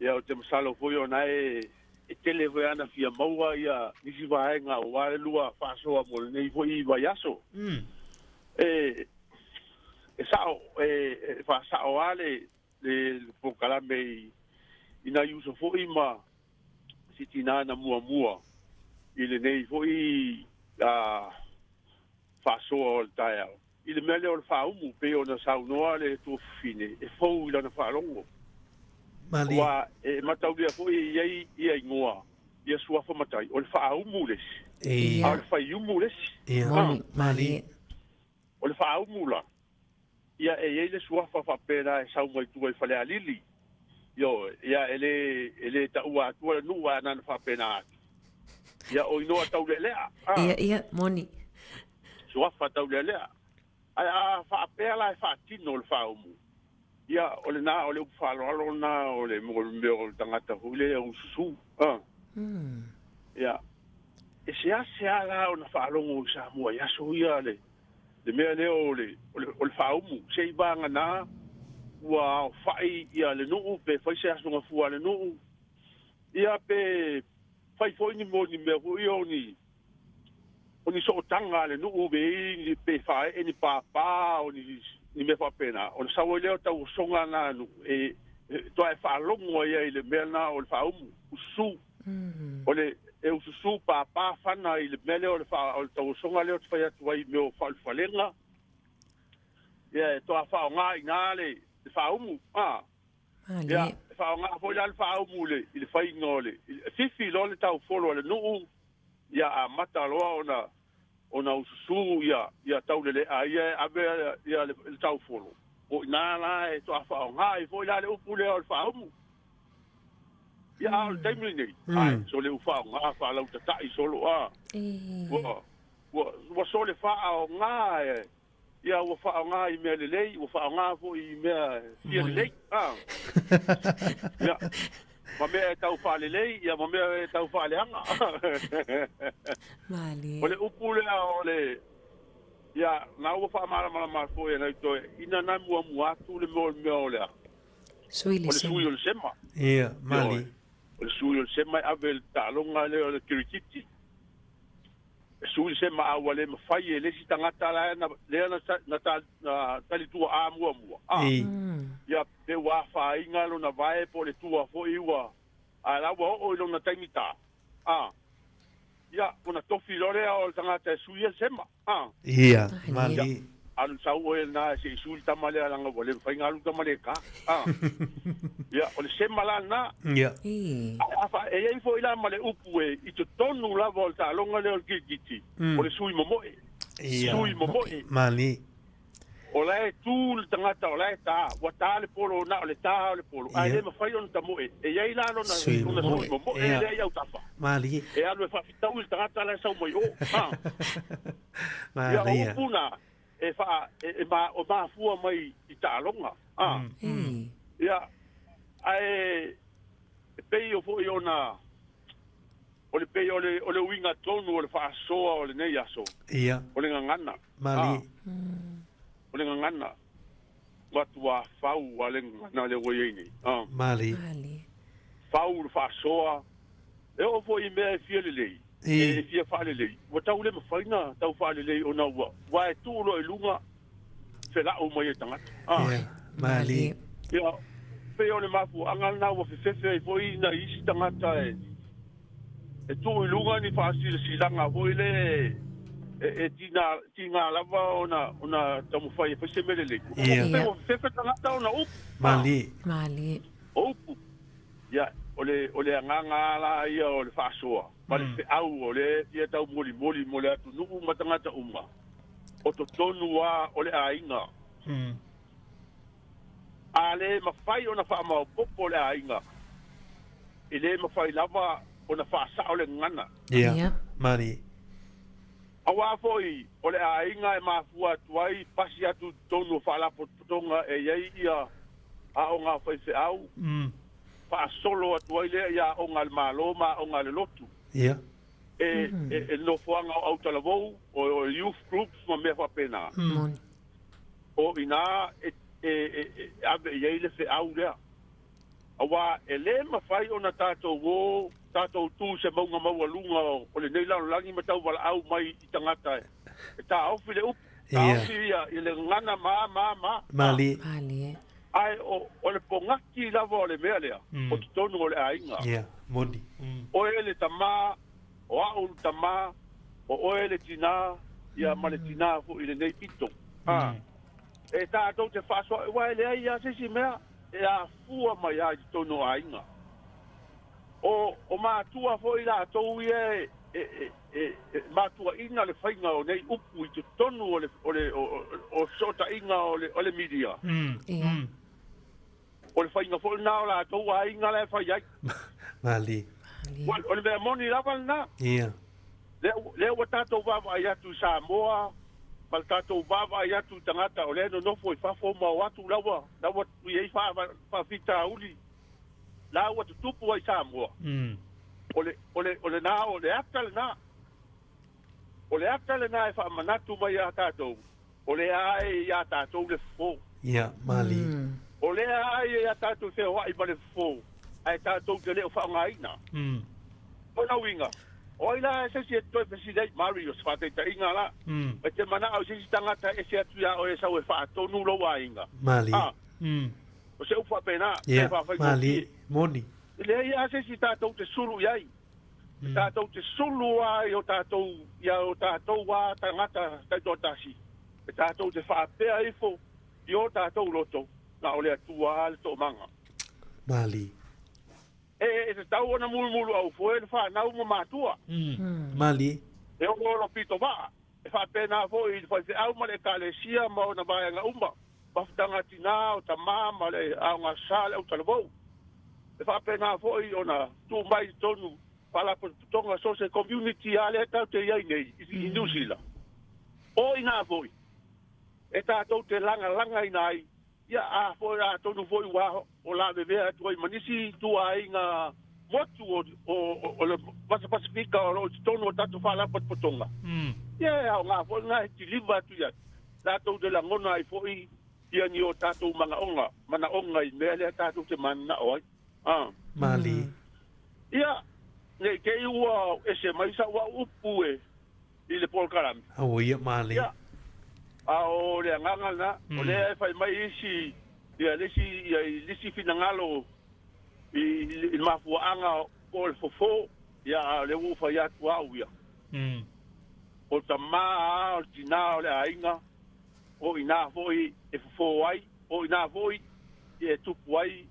S17: Ia, ou te masalo foi ona e, e tele foi ana fia maua ia nisi vaega aua le lua faasoa mo lenei foi vaiaso. E, e sao, e, e faasao lava le, le polokalame i, i nai uso foi ma si tinā na muamua i lenei foi a, faasoa o le taeao i le mea lea o le faaumu, pei ona saunoa le tuafafine, e fou i lana faalogo.
S1: Malie.
S17: Aua e mataulia foi e i ai ia igoa, ia suafa matai, o le faaumu le isi,
S1: Ia.
S17: a o le faiumu le isi.
S1: Ia.
S17: Ah.
S1: Moni. Malie.
S17: O le faaumu la, ia e i ai le suafa faapena e sau mai tua i Falealili, ioe, ia e le, e le taua atua le nuu ae na ona faapena atu. Ia o inoa taulealea.
S12: Ah. Ia, ia, moni.
S17: Suafa taulealea. Ae a faapea la e faatino le faaumu, ia o lena, o le upu faaaloalo lena o le mea o le tagata foi lea e ususu. Ah. Ia, e seasea la ona faalogo i Samoa i aso ia le, le mea lea o le, o le, o le faaumu, se i vagana ua aofai ia le nuu pe fai se aso gafua a le nuu, ia pe fai foi ni mo ni mea foi ia o ni, o ni sootaga a le nuu pe i ni, pe faaee ni pāpā o ni, ni mea faapena, ona sau ai lea o tauosoga na a nuu e, e toa e faalogo ai ai i le mea lena o le faaumu, ususu. O le, e ususu pāpā fana i le mea lea o le faa, o le tauosoga lea ou te fai atu ai i mea o faaulufalega, ia e toa faaaoga i ina le, le faaumu, a. Ia, e faaaoga foi la le faaumu i le, i le faiga o le, i le, fifi loa le taufolo a le nuu, ia amata loa ona, ona ususu ia, ia taulele'a ia e ave ia le, le taufolo. O i ina la e toa faaaoga ai foi la le upu lea o le faaumu. Ia, a o le taimi lenei, ae, sole ua faaaoga faalautata'i solo a. Ua, ua, ua sole faaaoga e, Ia, ua faaaoga i mea lelei, ua faaaoga foi i mea fia lelei. A. Ia, ma mea e tau faalelei, ia ma mea e tau faaleaga.
S12: Malie.
S17: O le upu lea o le, ia, na ua faamalamalama atu foi e nai toe, ina na muamua atu le mea o le mea o le a?
S12: Sui le
S17: O le
S12: sema.
S17: sui o le sema.
S1: Ia, malie.
S17: O le sui o le sema e ave i le taaloga lea o le kirikiti. E sui se maa ua le mafai e le isi tagata la na, lea na, na, na, na talituaʻā muamua. A, ia, pe ua afaina lona vae po o le tua foi ua, ae la ua oo i lona taimi tā. A, ia, ona tofi loa lea o le tagata e sui ai le sema. A,
S1: Ia,
S17: ia,
S1: malie.
S17: alu sau oe lena se i sui le tama lea leaga ua le mafai ona alu tama le tā. A, ia, o le sema la lena.
S1: Ia.
S17: Ae a fa, e i ai foi la ma le upu e i totonu lava o le taaloga lea o le kirikiti, o le sui momoe.
S1: Ia.
S17: Sui momoe.
S1: Malie.
S17: O la e tu le tagata, o la e tā, ua tā le polo, na o le tā o le polo, ae
S1: Ia.
S17: le mafai ona tamoe. E i ai la lona,
S1: Sui
S17: lona
S1: momoe.
S17: sui momoe
S1: Ia.
S17: lea i autafa.
S1: Malie.
S17: E alu e faafitau i le tagata la e sau mai o. Ha. Ia, o
S1: Malie.
S17: upu na, e faa, e, e ma, o mafua mai i taaloga. Ha. Ia, ae, e pei o foi ona, o le pei o le, o le uiga tonu o le faasoa o lenei aso.
S1: Ia.
S17: O le gagana.
S1: Malie.
S17: Ah. O le gagana. Ua matua fau a le gagana lea ua i ai nei. Ah.
S1: Malie.
S17: Fau le faasoa. E oo foi i mea e fia lelei. E fia faalelei. Ua tau le mafai ona tau faalelei ona ua, ua e tuu loa i luga felau mai e tagata. Ah.
S1: Ia. Malie.
S17: Ia, pei o le mafuaaga lena ua fefefe ai foi nai isi tagata e, e tuu i luga ni faasilasilaga foi le E, e tina, tigā lava ona, ona taumafai e fai se mea lelei.
S1: Ia.
S17: Pe ua fefe tagata ona o upu.
S1: Malie.
S12: Malie.
S17: O upu. Ia, o le, o le agaga lava la ia o le faasoa, ma le feau o lea e fia taumolimoli mo le atunuu ma tagata uma, o totonu lava o le aiga. A le mafai ona faamaopoopo le aiga, e le mafai lava ona faasao le gagana.
S1: Ia, malie.
S17: Aua foi o le aiga e mafua atu ai pasi atu i totonu o faalapotopotoga e i ai ia aoga a faifeau, faasolo atu ai lea i aoga a le Malo ma aoga a le lotu.
S1: Ia.
S17: E, e nofoaga o autalavou, o youth groups ma mea faapena. O i ina e, e, e ave i ai le feau lea. Aua e le mafai ona tatou o tatou tu i se mauga maualuga o lenei lalolagi ma tauvalaau mai i tagata e taofi le upu, taofi ia le gagana ma, ma, ma.
S1: Malie.
S12: Malie.
S17: Ae o, o le pogaki lava o le mea lea, o totonu o le aiga.
S1: Ia, moni.
S17: Oe le tama, o a'u le tama, o oe le tinā, ia ma le tinā foi i lenei pito. A, e tatou te faasoa, aua e leai lava se isi mea e afua mai lava i totonu o aiga. O, o matua foi latou ia e, e, e, e, e matuaina le faiga o nei upu i totonu o le, o le, o, o, o fesootaiga o le, o le media.
S12: Ia.
S17: O le faiga foi lena o latou aiga la e fai ai.
S1: Malie.
S17: Ua, o le mea moni lava lena.
S1: Ia.
S17: Lea, lea ua tatou vaavaai atu i Samoa, ma le tatou vaavaai atu i tagata o lea e nonofo i fafo ma o atu la ua, la ua i ai faafitauli, la ua tutupu ai i Samoa. O le, o le, o lena, o le ata lena. O le ata lena e faamanatu mai iā tatou, o lea ae iā tatou le fofo.
S1: Ia, malie.
S17: O lea ae iā tatou feoai ma le fofo, ae tatou te le o faaaogaina. Lona uiga, o ai la se isi e toe fesili ai, Mary, o se faataitaiga la, e te manao i se isi tagata e ese atu iā oe e sau e faatonu lou aiga.
S1: Malie.
S17: A, o se upu faapena, pe
S1: Ia,
S17: faafaigofie.
S1: malie, moni.
S17: E leai lava se isi tatou te sulu i ai. E tatou te sulu lava i o tatou, i o tatou lava tagata taitoatasi, e tatou te faapea ifo i o tatou loto, na o le Atua lava le toomaga.
S1: Malie.
S17: E, e tatau ona mulumuluau foe le fanau ma matua.
S1: Malie.
S17: E oloolo pito vaa, e faapena foi i le faifeau ma le Ekalesia ma ona vaega uma, mafutaga tinā, o tamā ma le aoga sa le autalavou. E faapena foi ona tuu mai i totonu faalapotopotoga so o se community lava lea tatou te i ai nei i Niu Sila. O i ina foi e tatou te lagalagaina ai Ia, a foi, atonu foi ua o lavevea atu ai ma nisi ituaiga motu o, o, o le Vasa Pasifika o lo o i totonu o tatou faalapotopotoga. Ia, e aoga foi lena e kiliva atu ia latou te lagona ai foi ia ni o tatou manaoga, manaoga i mea lea tatou te mananao ai. A.
S1: Malie.
S17: Ia, ne i te i ua ese mai sau au upu e i le polokalame.
S1: Aua ia, malie.
S17: Ia, a o le agaga lena, o lea e fai mai isi, ia le isi, ia i le isi finagalo i, i le mafuaaga po o le fofo, ia, a o lea ua ou fai atu au ia. O tama a, o le tinā o le aiga, o i ina foi e fofo ai, o i ina foi e tupu ai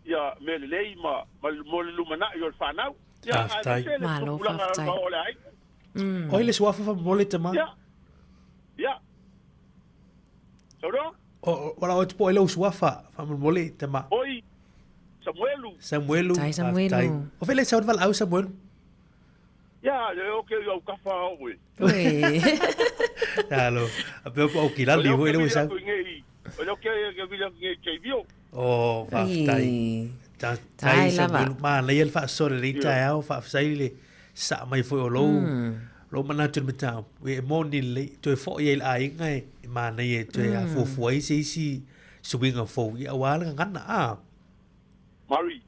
S17: ia mea lelei ma, ma, mo le lumanai o le fanau. Ia,
S1: Faafetai.
S17: aemaise le
S12: Malo,
S17: tupulaga
S12: faafetai.
S17: o le aiga.
S1: O ai le suafa faamolemole tama?
S17: Ia. Ia. Saunoa?
S1: O, o la oe po ai lau suafa faamolemole tama.
S17: Oi, Samuelu.
S1: Samuelu.
S12: Tai Samuelu.
S1: Faafetai. O fele sau valaau Samuelu.
S17: Ia, le o ke au kafa o oe.
S12: Oi.
S1: Talo. A pe o kilali foi le sau.
S17: O le ke ke vila nge ke vio.
S1: O, faafetai.
S12: Tai
S1: Tai
S12: lava.
S1: Samuelu. Manaia le faasoa lelei taeao, faafetai le saa mai foi o lou, lou manatu i le mataupu. E moni lelei, toe foi ai i le aiga e manaia e toe afuafua ai se isi suiga fou, ia aua le gagana, a.
S17: Mary,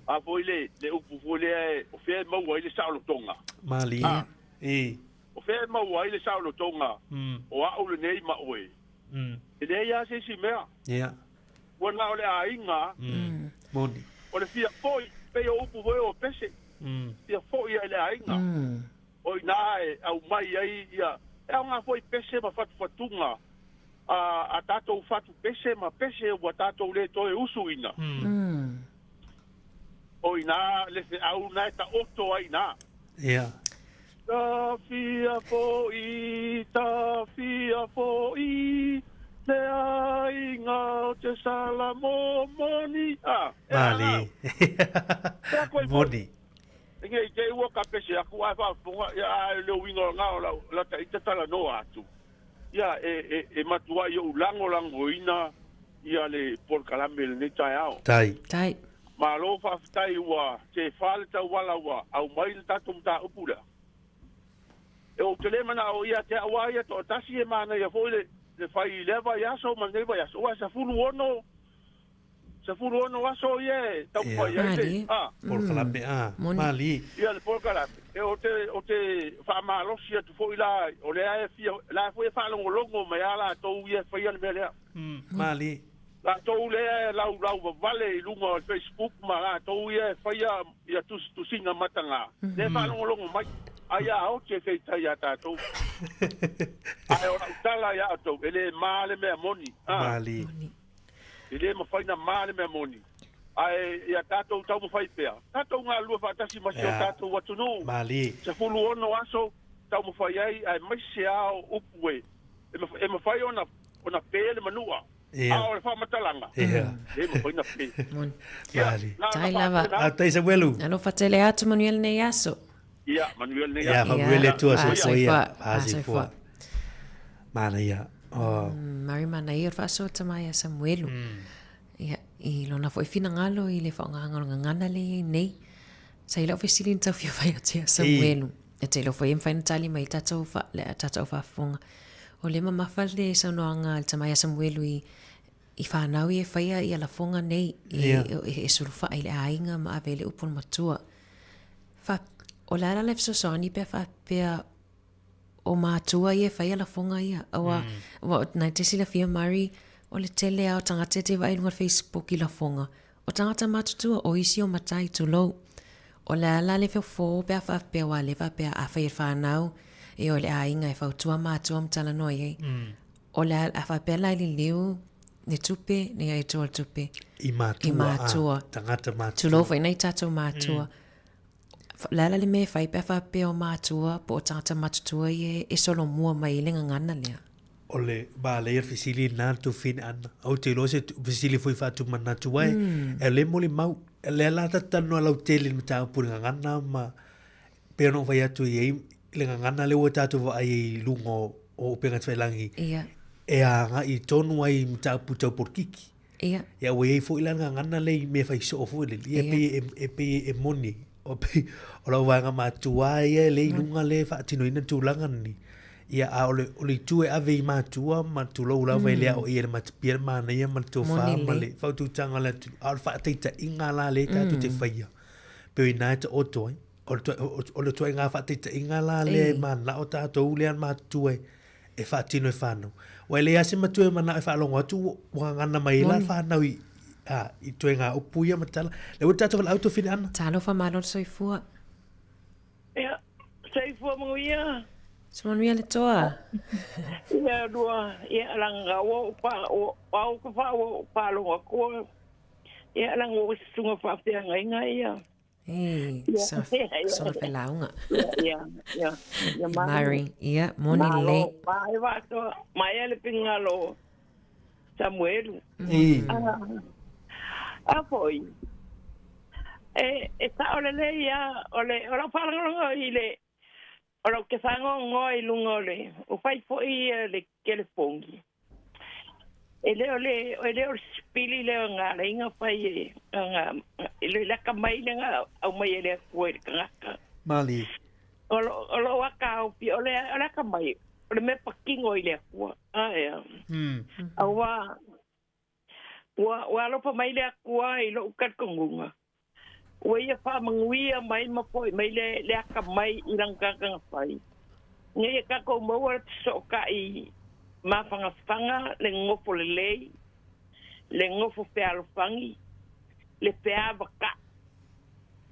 S17: a foi le, le upu foi lea e, o fea e maua ai le saolotoga?
S1: Malie.
S17: A.
S1: E.
S17: O fea e maua ai le saolotoga o a'u lenei ma oe? E leai lava se isi mea.
S1: Ia.
S17: Ua na o le aiga.
S1: Moni.
S17: O le fia foi, pei o upu foi o pese. Fia foi ai le aiga. O i ina e aumai ai ia.
S16: E aoga foi pese ma fatufatuga a a tatou fatu pese ma pese ua tatou le toe usuina. O ina le feau na e taoto ai ina.
S1: Ia.
S16: Tafia fo'i, tafia fo'i, le aiga o te Salamo moni. A, e a
S1: Mali. Moni.
S16: Nge i te ua ka pese aku ae faafofoga, ia ae le uiga o na o lau la ta ita talanoa atu. Ia e e e matuai ou lagolagoina ia le polokalame i lenei taeao.
S1: Tai.
S12: Tai.
S16: Malo faafetai ua tefa le tauala ua aumai le tatou mataupu lea. E ou te le manao ia te au a ia toatasi e manaia foi le le fai i lea vaiaso ma lenei vaiaso aua e 16 16 aso ia e taumafai ai le a.
S1: Polokalame a. Malie.
S16: Ia le polokalame. E ou te ou te faamalosi atu foi la o lea e fia la foi e faalogologo mai a latou ia e faia le mea lea.
S1: Malie.
S16: Latou lea e laulau vavale i luga o le Facebook ma latou ia e faia ia tusitusiga mataga, lea e faalogologo mai, ai a ote feitai ia tatou. Ae o lau tala ia outou, e le ma le mea moni. A.
S1: Malie.
S16: E le mafai na ma le mea moni. Ae ia tatou taumafai pea, tatou galulue faatasi ma si o tatou atunuu.
S1: Malie.
S16: 16 aso taumafai ai, aemaise lava o upu e, e mafai ona, ona pe le manua.
S1: Ia.
S16: A o le faamatalaga, e mafai ona pe.
S12: Moni.
S16: Ia,
S1: Malie.
S16: na ona
S12: Tai lava.
S16: faapena.
S1: A tai Samuelu.
S12: Alofa tele atu manuia lenei aso.
S16: Ia, manuia lenei
S1: Ia,
S16: aso.
S1: faamanuia le Atua, soifua ia.
S12: Faasoifua.
S1: Faasoifua. Manaia. Oh.
S12: Mari manaia o le faasoa tama ia Samuelu. Ia, i lona foi finagalo i le faaaogaina o le gagana lea e i ai nei. Sa i lau fesili na tau fia fai atu ia Samuelu. E te iloa foi e mafai ona tali mai tatou fa, le tatou faafofoga. O lea mamafa le saunoaga a le tama ia Samuelu i, i whanau ia e whaia ia lafoga nei e,
S1: Ia.
S12: e, e sulufaa i le aiga ma ave i le upu o le matua. Fa, o le a la le fesoasoani pe a faapea o matua ia e whaia lafoga ia. Aua, mm. Nai te silafia Mari, o le tele a o tagata e te vaai i luga o le Facebook i lafoga. O tagata matutua, o isi o matai, tulou. O le a la le fofo pe a faapea ua le faapea a fai e le whanau, e o le aiga e fautua matua ma talanoa i ai. O le a faapea la e liliu le tupe, le ai tua le tupe.
S1: I matua.
S12: I matua.
S1: A, tagata matua.
S12: Tulou foi nei tatou matua. Le a la le mea e fai pe a faapea o matua po o tagata matutua ia e solomua mai i le gagana lea.
S1: O le manaia o le fesili lena le Tofina Anna. Ou te iloa se fesili foi faatumanatu ai. E le molimau, lea la ta talanoa lautele i le mataupu i le gagana ma pei ona ou fai atu i ai le gagana lea ua tatou vaai ai i luga o o upega tafailagi e agai tonu ai i mataupu tau polokiki.
S12: Ia.
S1: Ia ua i ai foi la le gagana lea i mea fai soo foi lele. Ia e pei e, e pei e moni. O pei o lau vaega matua ia e lea i luga lea e faatinoina tulaga nei. Ia a o le, o le itu e ave i matua ma tulou lava e le aoaia e le matapia le manaia ma le tofa ma le faautautaga o le atunuu. A o le faataitaiga la lea tatou te faia, pei o i ina e taoto ai. O le, o le ituaiga faataitaiga la lea e mananao tatou lea matutua e, e faatino e fanau. Ua e leai lava se matua e manao e faalogo atu ua gagana mai ai la le fanau i, a, i ituaiga upu ia ma tala. Lea ua tatou valaau Tofina Ana.
S12: Talofa malo le soifua.
S13: Ia, soifua manuia.
S12: Soifua manuia le toa.
S13: Ia lua, ia langa ua ou pa, ua au ka fa ua ou palogo atu. Ia langa ua susuga faafeagaiga ia.
S12: Ei,
S13: Ia,
S12: sa
S13: ia, ia.
S12: soga felauga.
S13: Ia, ia, ia malo.
S12: Mari, ia, moni
S13: Malo,
S12: lelei.
S13: mai vaatoa, mai a le pigalo Samuelu. Ah, a foi. E, e sao lelei ia, o le, o lau faalogologo i le, o lau te fagogoa i luga o le, o fai foi ia le telefoni. E le o le, e le o le sipili lea o ngā leinga fai e, ngā, e le laka mai le ngā au mai e le akua i le tagata.
S1: Malie.
S13: O lo, o lo aka au pi, o le, o le aka mai, o le mea pakingo i le akua. Ae, Aua, ua, ua alofa mai le Atua i lou talitonuga. Ua ia faamanuia mai ma fo'i mai le, le akamai i lana tagataga fai. Ina ia tatou maua le fesootai mafanafana, le nonofo lelei, le nonofo fealofani, le feavaka'i,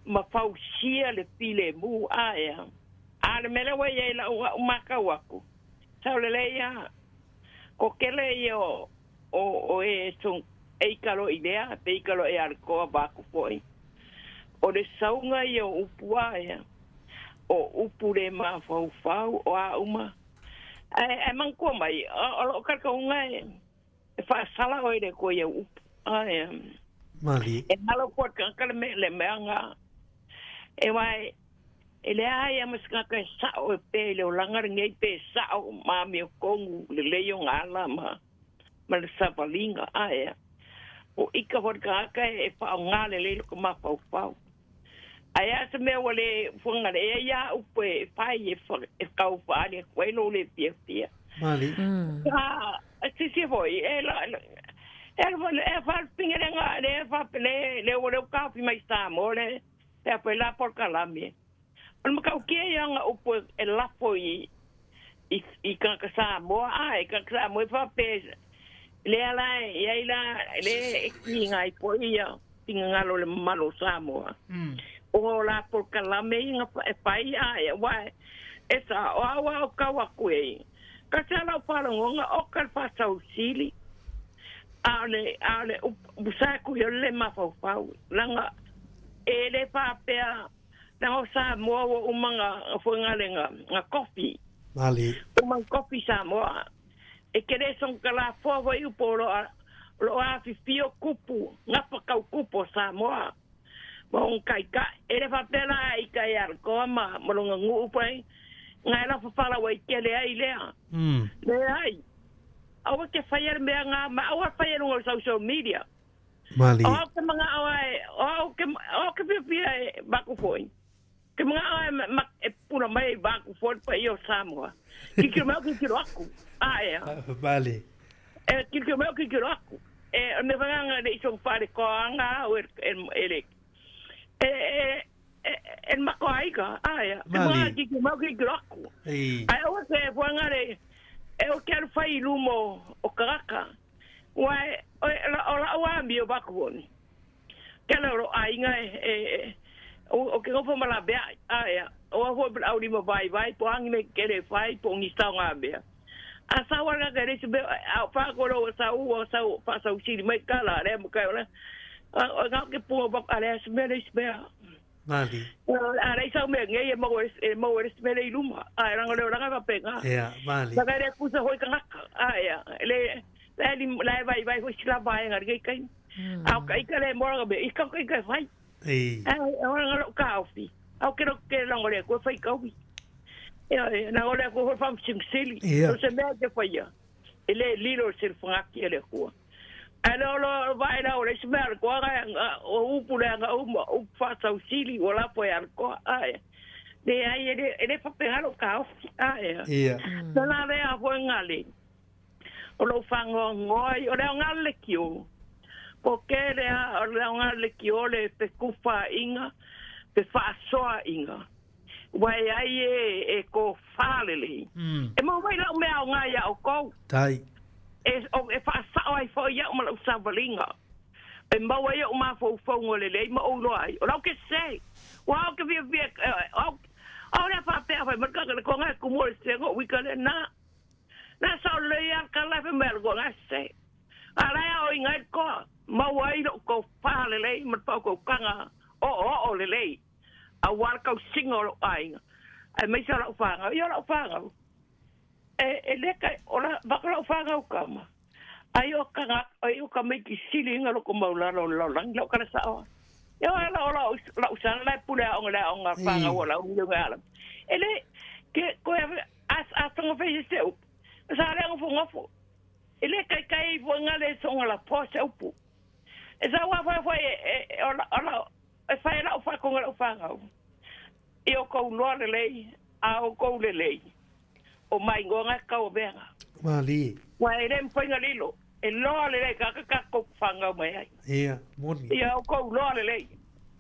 S13: ma fausia le filemu. Aea, a o le mea lea ua i ai lau, a'u matau atu, Saolelei ia, ko kele ia o o o e song e i kalo i lea, pe i kalo e alikoa vaku foi. O le sauga ia o upu a ia, o upu le mafaufau o a uma. Ae, ae manatua mai, o loo kalikaunga e, e faasala oe le koe au upu. Ae,
S1: Malie.
S13: E malo koe tagata le mea, le mea nga. E wae, e leai a ma se tagata e sao e pe i le olaga lenei pe sao ma amiotonu lelei ona ala ma, ma le savaliga. Ae, o ika foi le tagata e faaaoga lelei lota mafaufau. Ae a se mea ua le fuagalea ia upu e fai e, e tau faaali atu ai lou le fiafia.
S1: Malie.
S13: A sisi foi, e la, e e faalupinga le nga le fa le le ua le kaofi mai Samoa le pe a la polokalame. O le matautia ia nga upu e lafo i i i kanaka Samoa a e kanaka Samoa e faapea lea la e i ai la le e kiga ai foi ia finagalo o le mamalu o Samoa. O o la polokalame ia e fai a e aua e sa o au a o kau aku e ka se ala o faalogoga o ka le faasausili a o le a o le upu sa ku i o le mafaufau langa e le faapea langa o Samoa ua uma nga foinga le nga nga kofi.
S1: Mali.
S13: Uma kofi Samoa. E ke le song ka la foa foi upo o lo a o lo afifio kupu ngapa kau kupu o Samoa. Ma ong kai ka e le faapea la i ka e alkoa ma ma longa nguu pai ngai la fafala wa i kele ai lea. Le ai. Aua ke whai le mea ngā ma aua whai lunga o social media.
S1: Mali.
S13: O au ke mga au ai, o au ke, o au ke whiawhia e maku foi. Ke mga au ai ma, e puna mai e maku foi pa i o Samoa. Kikiro mai o kikiro aku. A ea.
S1: Mali.
S13: E kikiro mai o kikiro aku. E o ne whanganga le isong whare koanga au e, e, e le, e, e, e, e mako aika. A ea. Ke mga kikiro mai o kikiro aku. Ai aua ke whanga le, e o ke alu whai i lumo o karaka. Ua e, o, o la'u amio maku foi. Ke ala o lou aiga e, e, e, o, o ke nofo ma lavea'i, ae a, o au foi ma le aulima vaivai, po o agi me ke kele e fai, po o gisa o ngā mea. A sau ala ka le isi mea, a o whāko lo o sau ua sau whaasau sili mai ka la lea mo kai o la, o ngā ke punga wako, a lea se mea le isi mea.
S1: Mali.
S13: A lei sau mea ngei e mau e mau e se mea le i luma, a e ranga leo ranga wape ngā.
S1: Ea, mali.
S13: Saka le kusa hoi kangaka, a ea, le, le li la e vai vai hoi sila vai ngā rei kai. A o ka ika le moraga me, i ka ka ika e whai.
S1: Ei.
S13: A o ranga lo ka ofi. A o ke ro ke rango le ko whai kauwi. Ea, e, na ole ko hoi wham sing sili.
S1: Ia.
S13: O se mea te whaia. E le lilo se whangaki e le kua. A lo lo vai la o le se mea le koa nga o upu le nga uma u whasau sili o la poe al koa. Ai. Le ai e le e le whapehalo ka ofi. Ai.
S1: Ia.
S13: Na la le a foi ngale. O lo whangoa ngoi o leo ngale ki o. Po ke le a o leo ngale ki o le pe kufa inga pe whaasoa inga. Wai ai e, e ko whaalele. E mau mai lau mea o ngā ia o kou.
S1: Tai.
S13: E, o, e whaasao ai fo ia o ma lau savalinga. E mau ai o mafaufauga lelei ma ou loa ai. O lau ke se. Ua au ke fia fia, au, au lea faapea fai mai kaka le konga e kumu o le sega o wika le na. Na sao lelei a ka lafe mai le konga e se. A lai a o inga e koa. Mau ai lou kou whaalelei ma le pau kou kanga o o o lelei. Auā le tausiga o lou aiga, aemaise o lau fanau. Ia o lau fanau, e, e le ka, o la, vaka lau fanau kama. Ai o ka, ai o ka meiti sili inga loko mau lalo o le lalolagi, lau kala sa'o. Ia o la o lau, lau sana la e pule aoga le aoga fanau o lau ngi ala. E le, ke, koe a, a tonga fei se upu. Sa le ngofo ngofo. E le kai kai i fo ngale songa la po se upu. E sa wa fai fai e, e, e o la, o la, E whai lau whakonga lau whangau. I o kou noa lelei, a o kou lelei. O mai ngonga kau o meanga.
S1: Mali.
S13: Wa e le mwhainga lilo. E loa lelei ka ka ka kou whangau mai ai.
S1: Ia, moni.
S13: Ia o kou loa lelei.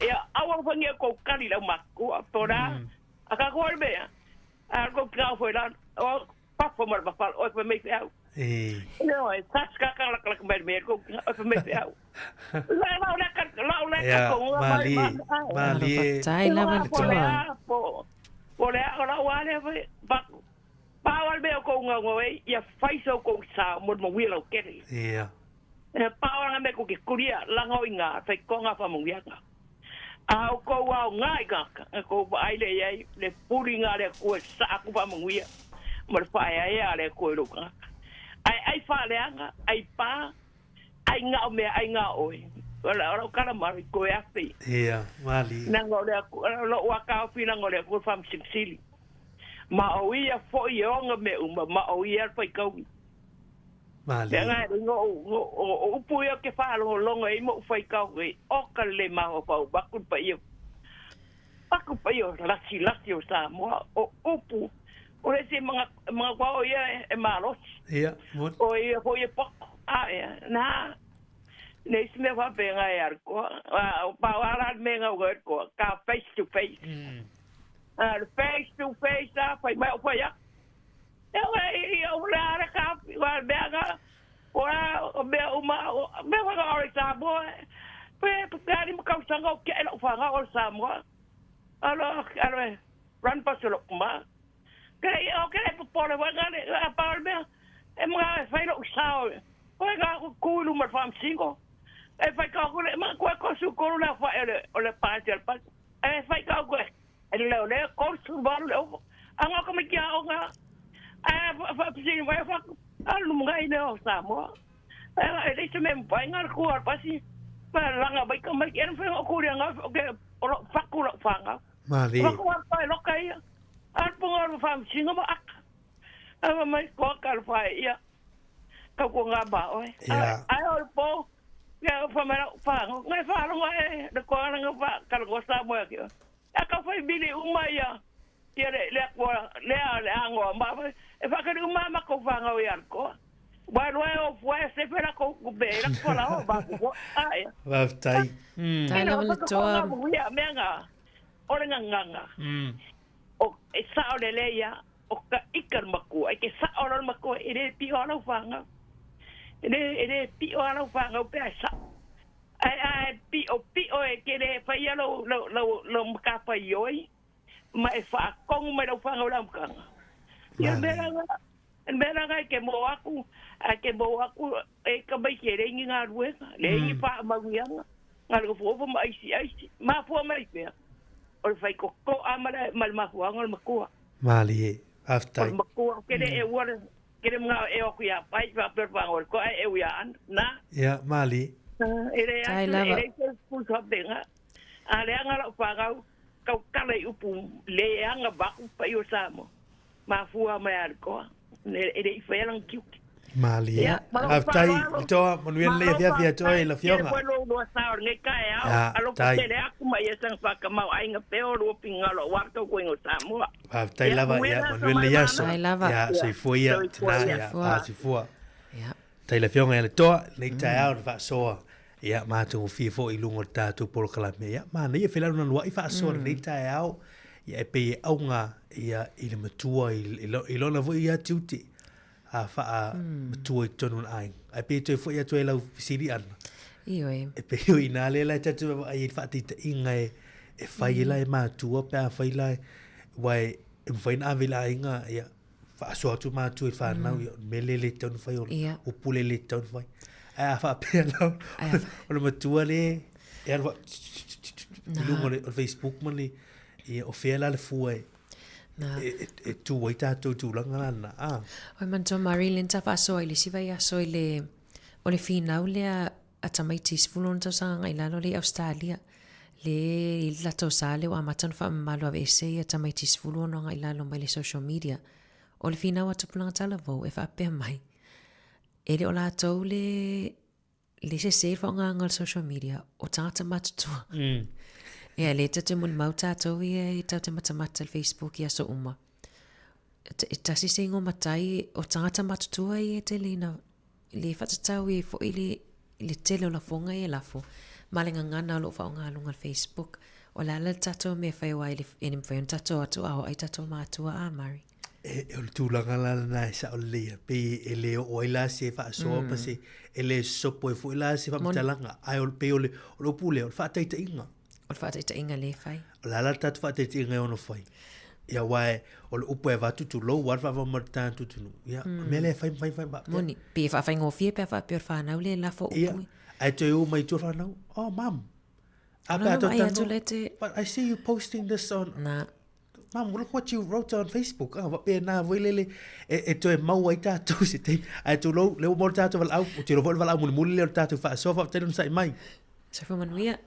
S13: Ia awa whangia kou kali lau makua. Tōna, a ka koa le mea. A kou kau whai la, o papa ma le mafala, oe whai mei au.
S1: E.
S13: No, e tas ka ka la ka mai me ko o me pe au. La la la ka la la ka ko
S1: mali mali.
S12: Tai lava le toa.
S13: Po po le a la wa le ba.
S18: Pau a le mea o kou gaugau ai, ia fai so kou sao mo le manuia lautele.
S1: Ia.
S18: E pau a mea kou te kulia laga o i ina faitoga faamanuiaga. A o kou aoga i tagata, e kou vaai lea i ai le puliga a le Atua e saa atu faamanuia ma le faaeaea a le Atua i lou tagata. Ae ai faaleaga, ai pa, ai gao mea ai gao oe. O lau tala mai, toe afe ia.
S1: Ia, malie.
S18: Leaga o le Atua, o lou lava taofi leaga o le Atua e faamasilisili. Ma o ia foi e ona mea uma, ma o ia le faitauli.
S1: Malie.
S18: Leaga e no o upu ia ou te faalogologo ai ma ou faitau ai, oka le le mafaufau vaeatu le paia, vaeatu le paia o lasilasi o Samoa, o upu, o le isi e manatu lava o ia e malosi.
S1: Ia, moni.
S18: O ia foi e poto. A ea, na, le isi mea faapena e alu koa. A o pau lava la le mea e gau ai le koa, ka face to face. A le face to face a fai mai o fai atu. E oe i o le a le ka wa mea nga o a o mea uma o mea whanga o le Samoa pe pe ani ma tausaga o ke lau whanga o le Samoa. Alo alo e run pa se lok ma. Ke i o ke le popole wa nga le a pa o le mea e mga e whai lou sao e. Oe nga ku ku ilu ma le whamsingo. E whai ka ku le ma kua ko su kolu le wha e le o le pāti o le pāti. E whai ka ku e E leo le 38 le ovo. Anga ka mai ki a onga. A fa pisini mai fa alu mga ine o Samoa. E le se me mpai nga ku ar pasi. Pa langa mai ka mai en fa o ku ria nga o ke o lo faku lo fanga.
S1: Mali.
S18: Fa ku ar pa lo ka ia. Ar punga ro fa singa ma aka. A mai ko ka fa ia. Ka ku nga ba oi.
S1: Ia.
S18: Ai o po ia fa mai fa ngai fa lo e le ko nga fa ka lo Samoa ki. A ka whai mili uma ia, ia le, le akoa, le a, le angoa ma, e whakari uma ma ko whangau i arkoa. Wai roa e o fua e sefe la ko kupe, e la ko la o ma ko a ia.
S1: Waftai.
S12: Tai lava le toa.
S18: Ia, mea ngā, o le nganganga. O, e sao le le ia, o ka ika le makua, e ke sao le makua, e le pio ala whangau. E le, e le pio ala whangau pea e sao. Ae, ae piʻopiʻo e ke lē faia lou, lou, lou, lou matafaioi, ma e faatonu mai lau fanau i le amataga. Ia, le mea la lena, le mea la lena e te moo atu, ae te moo atu e tamaiti e leai ni galuega, leai ni faamanuiaga, na o le nofonofo ma aisiaisi. Mafua mai fea? O le faitotoa ma le, ma le mafuaaga o le matua.
S1: Malie,
S18: O
S1: faafetai.
S18: le matua, ou te le eua le, Ke le mangao e o aku ia pai fa pe fa ngol ko ai e ia an na.
S1: Ia mali.
S18: E le
S12: Tai
S18: atu e
S12: lava.
S18: le se pu fa benga. A le anga lau fa ngau kau kala i upu le anga vaku pa i o Samoa. Mafua mai a le koa. E le i whai lang kiuki.
S1: Mali.
S18: Ia, ma lou
S1: Faafetai
S18: faaaloalo.
S1: le toa, manuia
S18: Ma
S1: lelei
S18: lou
S1: afiafi atu oe i le
S18: faafetai. Tele
S1: afioga.
S18: koe lou lua sao lenei taeao.
S1: Ia,
S18: Alofa
S1: tai.
S18: tele atu ma ia saga faakamau aiga pea o lua pigalo aua le tautuaina o Samoa.
S1: Faafetai
S18: Ia,
S1: lava,
S18: manuia
S1: ia,
S18: le aso
S1: manuia lenei aso.
S12: Tai lava.
S1: Ia,
S18: Ia,
S1: soifua ia,
S18: soifua
S1: tina,
S18: ia.
S1: ia,
S12: Soifua.
S1: faasoifua.
S12: Ia.
S1: Tai le afioga ia le toa, lenei taeao na faasoa. Ia, matagofie foi i luga o le tatou polokalame. Ia, manaia felanulanuai faasoa lenei taeao. Ia, e pei e auga, ia, i le matua i, i lona foi ia tiute. a whaa matua i totonu o le aiga. Ae pei e toe foi atu ai lau fesili ʻana.
S12: Ioe.
S1: E pei o inā lea la e tatou vaavaai ai i le faataitaiga e, e fai ai la e matua pe afai la e, aua e, e mafai ona ave i le aiga, ia, faasoa atu matua i le whanau, ia, o le mea lea e le tatau ona fai, o le upu lea e le tatau ona fai. Ae a faapea la, o le matua lea, e alu i luga o le Facebook ma le, ia, o fea la le fua e,
S12: Na.
S1: E, e, e tū ai tātou tūlanga la na. Ah.
S12: Oi manatua Marie, le sa faasoa i le isi vaiaso i le, o le finau lea a tamaiti 16 tausaga agai i lalo lea i Australia, le i le latou sa lea ua amata ona faamamalu aveese ia tamaiti 16 agai i lalo mai le social media. O le finau a Tupulaga Talavou e faapea mai, e le o latou le le sese le faaaogaina o le social media o tagata matutua. Ia, lea tatou te molimau tatou ia e tatou te matamata i le Facebook i aso uma. E tasi se ingoa matai o tagata matutua ia e tele ina le faatatau ai foi le, le tele o lafoga ia e lafo ma le gagana o lo o faaaoga i luga o le Facebook. O le a la le tatou mea e fai aua e le mafai ona tatou o atu a o ai tatou matua a Mari?
S1: E, o le tulaga la lena e sao lelei ai, pei e le oo ai la se faasoa ma se, e le sopo ai foi la se faamatalaga, ae o le pei o le, o le upu lea, o le faataitaiga.
S12: O le faataitaiga lea e fai.
S1: O le a la le tatou faataitaiga e ono fai? Ia aua e, o le upu e avatu tulou lava le faavae ma le tātutunu. Ia, o le mea lea e fai, fai, fai, faapea.
S12: Moni, pe faafaigofie pe a faapea o le whanau lea e lafo upu.
S1: Ia, ae toe o mai i tua le whanau, oh mum, a pe a tau talanoa, but I see you posting this on,
S12: Na.
S1: Mum, look what you wrote on Facebook. Ah, faapena foi lele, e, e toe maua ai tātou se taimi. Ae tulou, lea ua maua le tātou valaau, ou te iloa foi o le valaau mulimuli lea o le tātou faasoa, faafetai le onosai mai.
S12: Soifua manuia.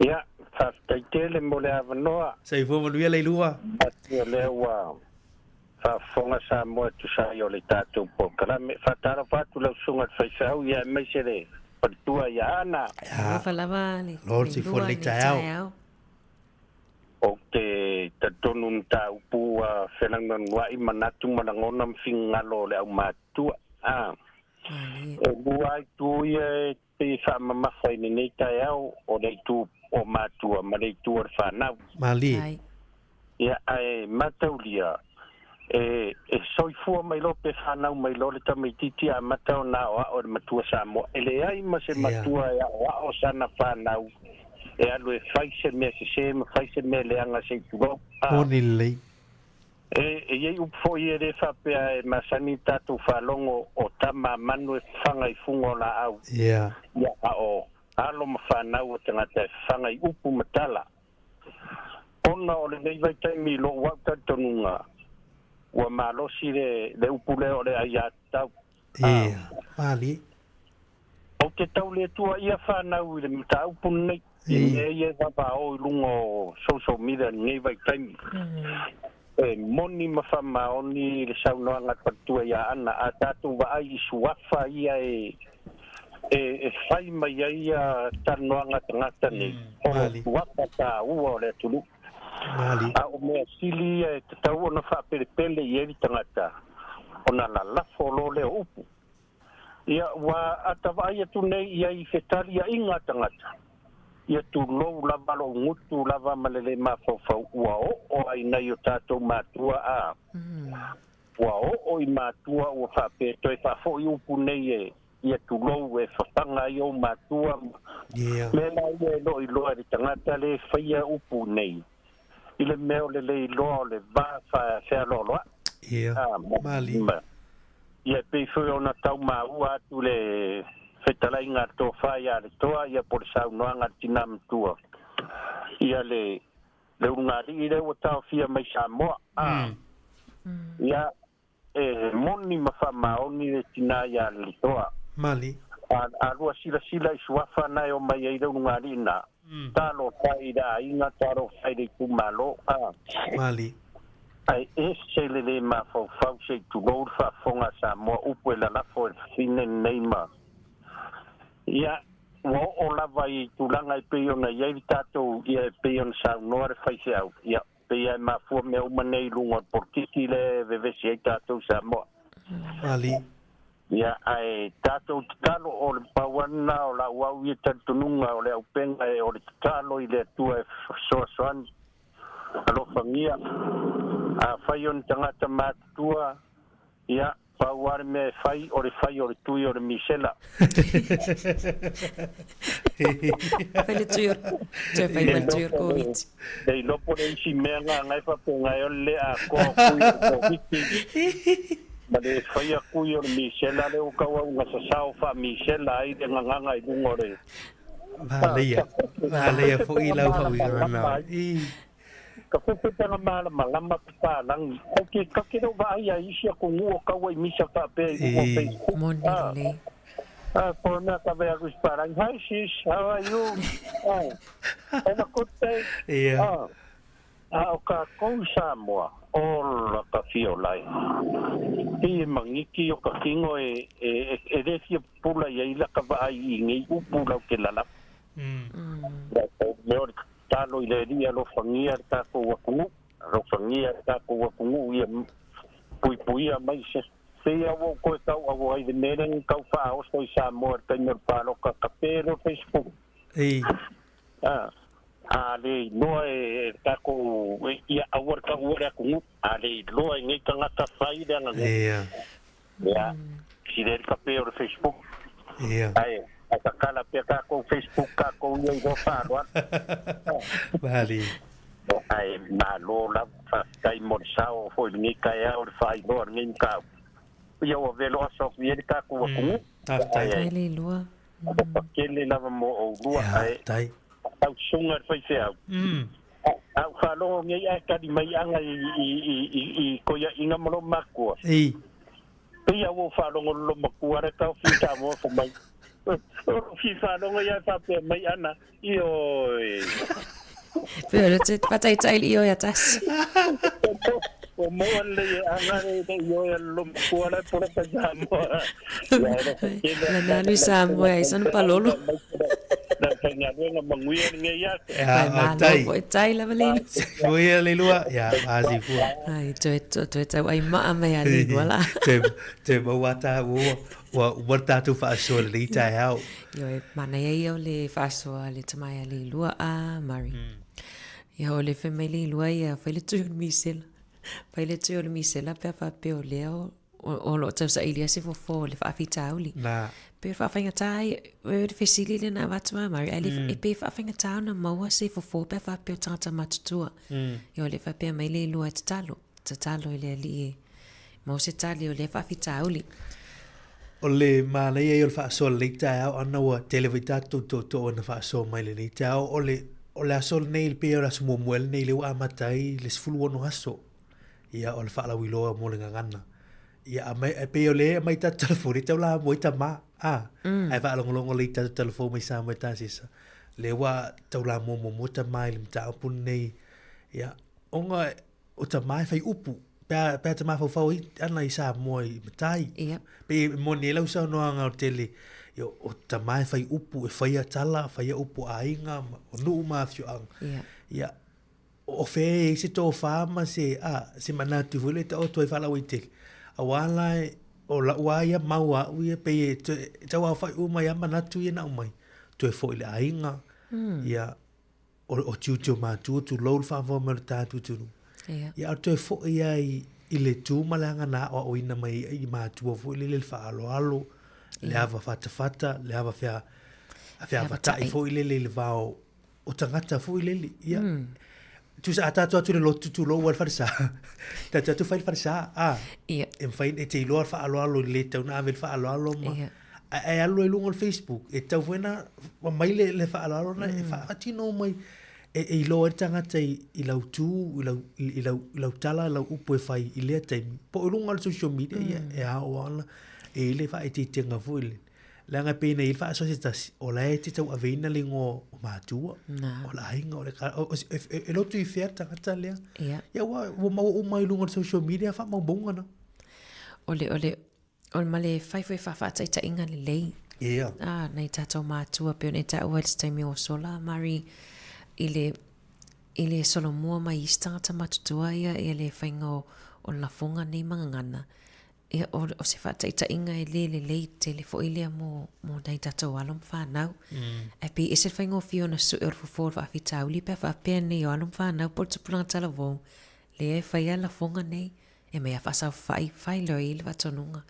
S15: Ia, faafetai tele mo le avanoa.
S1: Soifua manuia Leilua.
S15: Atu o lea ua faafofoga Samoa e tusa ai o le tatou polokalame. Faatalofa atu lau susuga i le faifeau ia aemaise le faletua ia Aana.
S12: Alofa lava
S1: Leilua i lenei taeao.
S15: Ou te talitonu mataupu ua felagnaguai manatu ma lagona ma finagalo o le aumatutua. E lua itu ia e pei e faamamafa i lenei taeao, o le itu o matua ma le itu o le fanau.
S1: Malie.
S15: Ia, ae mataulia, e, e soifua mai loa pe fanau mai loa le tamaitiiti a amata ona aoao e le matua Samoa. E leai ma se matua e aoao sana fanau e alu e fai se mea sese ma fai se mea leaga se i tulou.
S1: Moni lelei.
S15: E, e i ai upu foi e le faapea e masani tatou faalogo o tama a manu e fafaga i fuga o laau.
S1: Ia,
S15: a o alo ma fanau o tagata e fafaga i upu ma tala. Ona o lenei vaitaimi i lou au talitonuga, ua malosi le, le upu lea o le aiatatau.
S1: Ia, malie.
S15: Ou te tau le tuuaia fanau i le mataupu lenei, i mea ia e vavao i luga o social media i lenei vaitaimi. E moni ma faamaoni le saunoaga a le faletua ia Ana, a tatou vaai i suafa ia e, e, e fai mai ai ia talanoaga a tagata nei, o suafa taua o le atunuu. A o mea sili ia e tatau ona faapelepele i ai le tagata, ona lalafo loa lea o upu. Ia, ua ata vaai atu nei i ai i fetaliaiga a tagata, ia tulou lava lou gutu lava ma le le mafaufau ua oo ai nai o tatou matua a ua oo i matua ua faapea toe faafoi upu nei e ia tulou e fafaga ai ou matua ma mea la ia e lo iloa e le tagata le faia upu nei i le mea o le le iloa o le va fealoaloai.
S1: Ia, malie.
S15: Ia, e pei foi ona tau maua atu le fetalaiga a le tofa ia Letoa, ia po o le saunoaga a le tina matua, ia le le ulugalii lea ua taofia mai Samoa. A, ia, e moni ma faamaoni le tina ia Letoa.
S1: Malie.
S15: A, a lua silasila i suafa na e omai ai le ulugalii na, talofa i le aiga, talofa i le itumalo. A.
S1: Malie.
S15: Ae ese le le mafaufau se i tulou le faafofoga a Samoa upu e lalafo e le fafine lenei ma Ia, ua oo lava i tulaga e pei ona i ai le tatou, ia e pei ona saunoa le faifeau, ia, pei lava e mafua mea uma nei i luga o le polokiki lea e vevesi ai tatou Samoa.
S1: Ali.
S15: Ia, ae tatou tatalo, o le pau lava lena o lau au ia talitonuga o le auupega e o le tatalo i le Atua e fesoasoani. Alofagia, afai o ni tagata matutua, ia, pau lava le mea e fai, o le fai o le tui o le misela.
S12: Fai le tui o, toe fai ma le tui o le Koviti.
S15: Le iloa po o le isi mea nga e faapena ai o le le atoa o tui o le Koviti. Ma le faia tui o le misela lea ua tauau ina sasao faa-misela ai le gagana i luga o le
S1: Manaia, manaia foi lau fauiga i.
S15: Ka pepetanga malamalama papalangi. Ka ke ka ke leo vaai ai isi atunuu o taua i misa faapea i luga o Facebook.
S12: Moni lelei.
S15: Ah, po o mea ka vea atu i papalangi, Hi sis, how are you? Ah, have a good day.
S1: Ia.
S15: Ah, a o kakou i Samoa, ola ka fia o lae. Pei e magiki o ka kino e, e, e le fia pupula i ai la ka vaai i nei upu lau te lalafu. Mea o le tatalo i le Alii alofagia le tatou atunuu, alofagia le tatou atunuu ia puipuia mai se pei lava ua ou toe tauau ai i le mea lea na tau faaoso i Samoa i le taimi o le palota ka pe loa Facebook. A, a le iloa e le tatou ia aua le taua le atunuu, a le iloa e nei tagata fai le aganuu. Ia, si le kape o le Facebook.
S1: Ia.
S15: Ae, a tatala pea tatou Facebook tatou ia i loa faaaloalo.
S1: Malie.
S15: Ae malo lava, faafetai mo le sao foi i lenei taeao i le faailoa o lenei mataupu. Ia ua velo aso atu i ai le tatou atunuu.
S1: Faafetai.
S12: Faafetai Leilua.
S15: Alofa tele lava mo oulua ae tausuga le faifeau. A ou faalogo nei ae tali mai aga i toeaiina ma lou matua. Pei a ua ou faalogo i lo matua la e taofi i Samoa fai mai. O lou fia faalogo ia e faapea mai ana, Ioe.
S12: Pei o le te whataitai le ioe a tasi.
S15: Ua maua lelei e Ana le ioe a le matua la e poloka i Samoa.
S12: La nanu i Samoa ai sana palolo.
S15: La faigaluega manuia lenei aso.
S12: Ai malo foi tai lava le.
S1: Foi le lua ya asi fua.
S12: Ai toe toe tau ai maa mai a le lua la.
S1: Toe toe maua ta ua ua ua tatou faasoa lenei taeao.
S12: Ioe, manaia ia o le faasoa a le tama ia Leilua a Murray. Ia o le fai mai Leilua ia fai le tui o le misela. Fai le tui o le misela pe a faapea o lea o, o lo o tausailia se fofo o le faafitauli.
S1: Nā.
S12: Pe o le faafaigata ai, o le fesili lea na avatu a Murray, ai le, e pei e faafaigata ona maua se fofo pe a faapea o tagata matutua. Ia o le faapea mai Leilua e tatalo. Tatalo i le Alii e maua se tali o lea faafitauli.
S1: O le manaia ia o le faasoa lenei taeao ana ua tele foi tatou tootoo na faasoa mai lenei taeao. O le, o le aso lenei e pei o le aso muamua lenei lea ua amata ai le 16 aso. Ia o le faalauiloa mo le gagana. Ia aumai, e pei o le aumai tatou telefoni e tau lamua ai tama, a. Ae faalogologo lelei i tatou telefoni mai Samoa e Tasisa. Lea ua tau lamua muamua tama i le mataupu lenei. Ia, ona o tama e fai upu, pe a, pe a te mafaufau ai ana i Samoa i matai.
S12: Ia.
S1: Pei e moni ai lau saunoaga o tele, ia, o tama e fai upu, e faia tala, faia upu a aiga, ma, o nuu ma afioaga.
S12: Ia.
S1: Ia, o fea e i ai se tofa ma se, a, se manatu foi lea e taoto ai faalauaitele. Aua la e, o lau lava ia mau a au ia, pei e toe, e tauaofai uma ai lava manatu ia na aumai, toe foi i le aiga, ia, o, o tiute o matua, tulou le faafofoga mai o le tatou atunuu.
S12: Ia.
S1: Ia, a toe foi lava i, i le tu ma le aga na aoaoina mai ai i matua foi lele le faaaloalo, le ava fatafata, le ava fea, feavatai foi lele i le va o, o tagata foi lele. Ia, mm. Tusa a tatou atu i le lotu tulou a le falesa. Tatou atu fai le falesa. A,
S12: Ia.
S1: e mafai e te iloa le faaaloalo i le le tatau ona ave le faaaloalo ma
S12: Ia.
S1: Ae alu ai luga o le Facebook, e tatau foi ona aumai le, le faaaloalo na e faatino mai e, e iloa ai le tagata i, i lau tu, i lau, i, i lau, i lau tala, lau upu e fai i lea taimi. Po o luga o le social media, ia, e ao lava ona e i ai le faaeteetega foi lele. Leaga e pei ona i ai le faasoa se tasi, o la e te tauaveina le igoa o matua, o le aiga, o le, o, o, e, e, e lotu i fea le tagata lea.
S12: Ia.
S1: Ia, ua, ua maua uma i luga o le social media faamaumauga na.
S12: O le, o le, O le male fai foi faafaataitaiga lelei.
S1: Ia.
S12: A, nai tatou matua pei ona e taua i se taimi ua sola, Mari, i le, i le solomua mai isi tagata matutua ia, ia le faiga o, o lafoga nei ma gagana. Ia, o, o se faataitaiga e le lelei tele foi lea mo, mo nai tatou alo ma fanau. Ae pei e ese le faigofie ona sue o le fofo o le faafitauli pe a faapea nei o alo ma fanau po o le tupulaga talavou, lea e faia lafoga nei. E mea faasaofai fai loa i le faatonuga.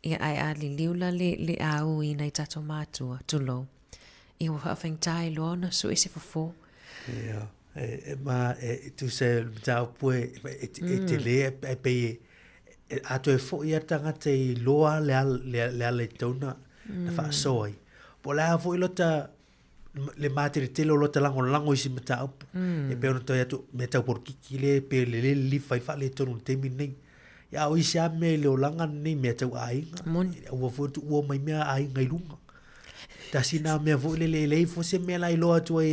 S12: Ia ae a liliu la le, le au i nai tatou mātua, tulou, ia ua faafaigata ai loa ona sue se fofo.
S1: Ia, e, e, ma, e, tusa e mataupu e, e, e tele, e pei e, e, a toe foi a tagata i loa le ala, le, le ala i tatau na, na faasoa ai. Po o le a foi lota, le mateletele o lota lagolago i se mataupu. E pei ona toe atu, mea tau polokiki lea, pe le le lilifa ai faaletonu i le taimi lenei. Ia, a o isi lava mea i le olaga lenei, mea tau aiga.
S12: Moni.
S1: Ua foi tuua mai mea aiga i luga. Tasi nā mea foi lele, e leai foi se mea la iloa atu ai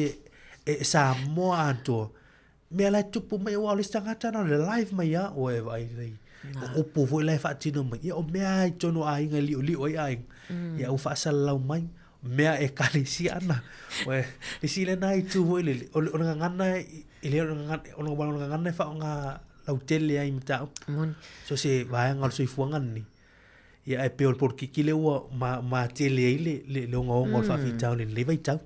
S1: e, e Samoa atoa. Mea la e tupu mai, aua o le isi tagata na o le live mai lava oe e vaai nei. O upu foi la e faatino mai. Ia o mea lava i totonu o aiga e liolio ai aiga. Ia ua faasalalau mai mea ekalesia ana. Ua le isi lena itu foi lele, o le o le gagana e le o le gagana, o le gagana e faaaoga lautele ai i mataupu.
S12: Moni.
S1: So se vaega o le soifuaga lenei. Ia ae pei o le polokiki lea ua matele ai le, le, le ogaoga o le faafitauli i lenei vaitau.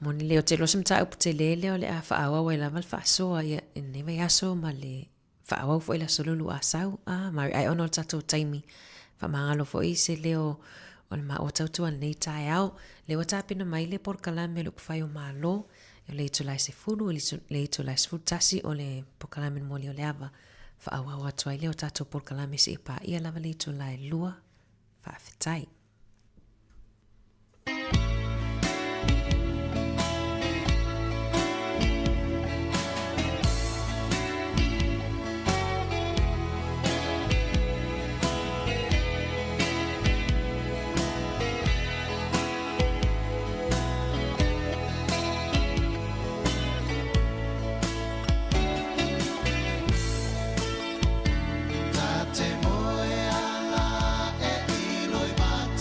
S12: Moni le, ou te iloa o se mataupu tele lea o le a faaauau ai lava le faasoa ia i lenei vaiaso ma le faaauau foi i le Aso Lulu a sau, a Mari, ae ona o le tatou taimi, faamagalo foi se leo o le maua tautua i lenei taeao. Lea ua tapena mai le polokalame o le Upufai o Malo. O le itula e 10 i le itula e 11 o le polokalame momoli o le ava. Faaauau atu ai lea o tatou polokalame seia paia lava le itula e 2. Faafetai.
S5: Ta te moe ala e iloi mata.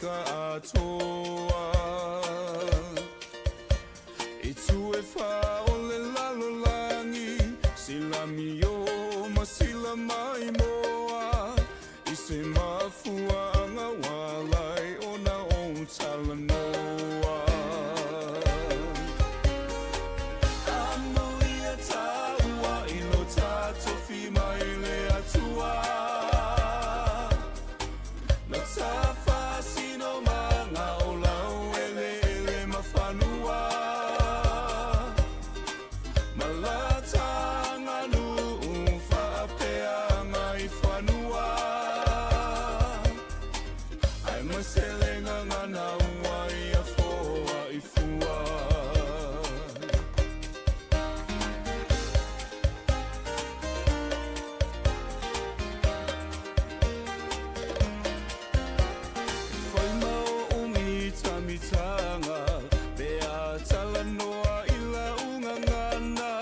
S5: ka atoa. I tu e whā o le lalolagi, sila mio ma sila mai moa, i se mafuaanga walai ona o talanoa. Amuia tāua i lo tātofi mai le Atua. Na tāwhasino ma ngā o lau ele ele ma whanua. Ma la tānganu whaapea ngai whanua. Ai ma selenga ngā naua i a whoa i fua. Whai ma o mitamitanga, pe a talanoa i la ungangana,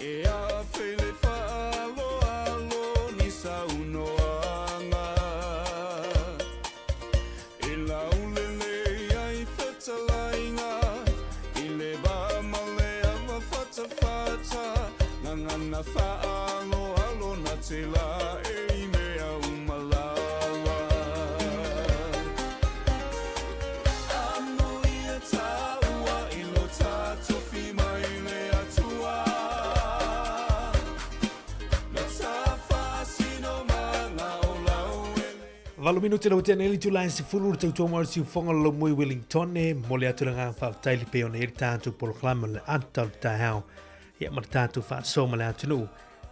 S5: e a whele whaaloalo ni saunoanga. E laulele ai whetalainga, i le va ma le ava whatawhata, ngangana whaaloalo na te la e i mea umalawa. Amuia tāua i lo tātofi mai le Atua. Na tāwhasino ma ngā o lau ele.
S1: Valo minute lau tea nei le itula e 10 le tautua mo le siufoga o le Laumui Wellington e momoli atu le agaga faafetai le pei ona i ai le tatou polokalame o le ata o le taeao ia ma le tatou faasoa ma le atunuu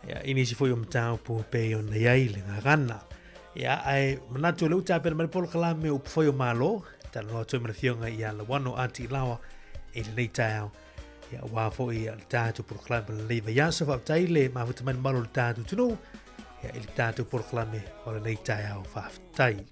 S1: ia i nisi foi o mataupu e pei ona i ai le gagana. Ia ae manatu o lea ua tapena mai le polokalame o Upufai o Malo, talanoa atu ai ma le Afioga ia Lauano Ati Laoa i lenei taeao. Ia aua foi le tatou polokalame o lenei vaiaso, faafetai le mafuta mai le mamalu o le tatou atunuu ia i le tatou polokalame o lenei taeao. Faafetai.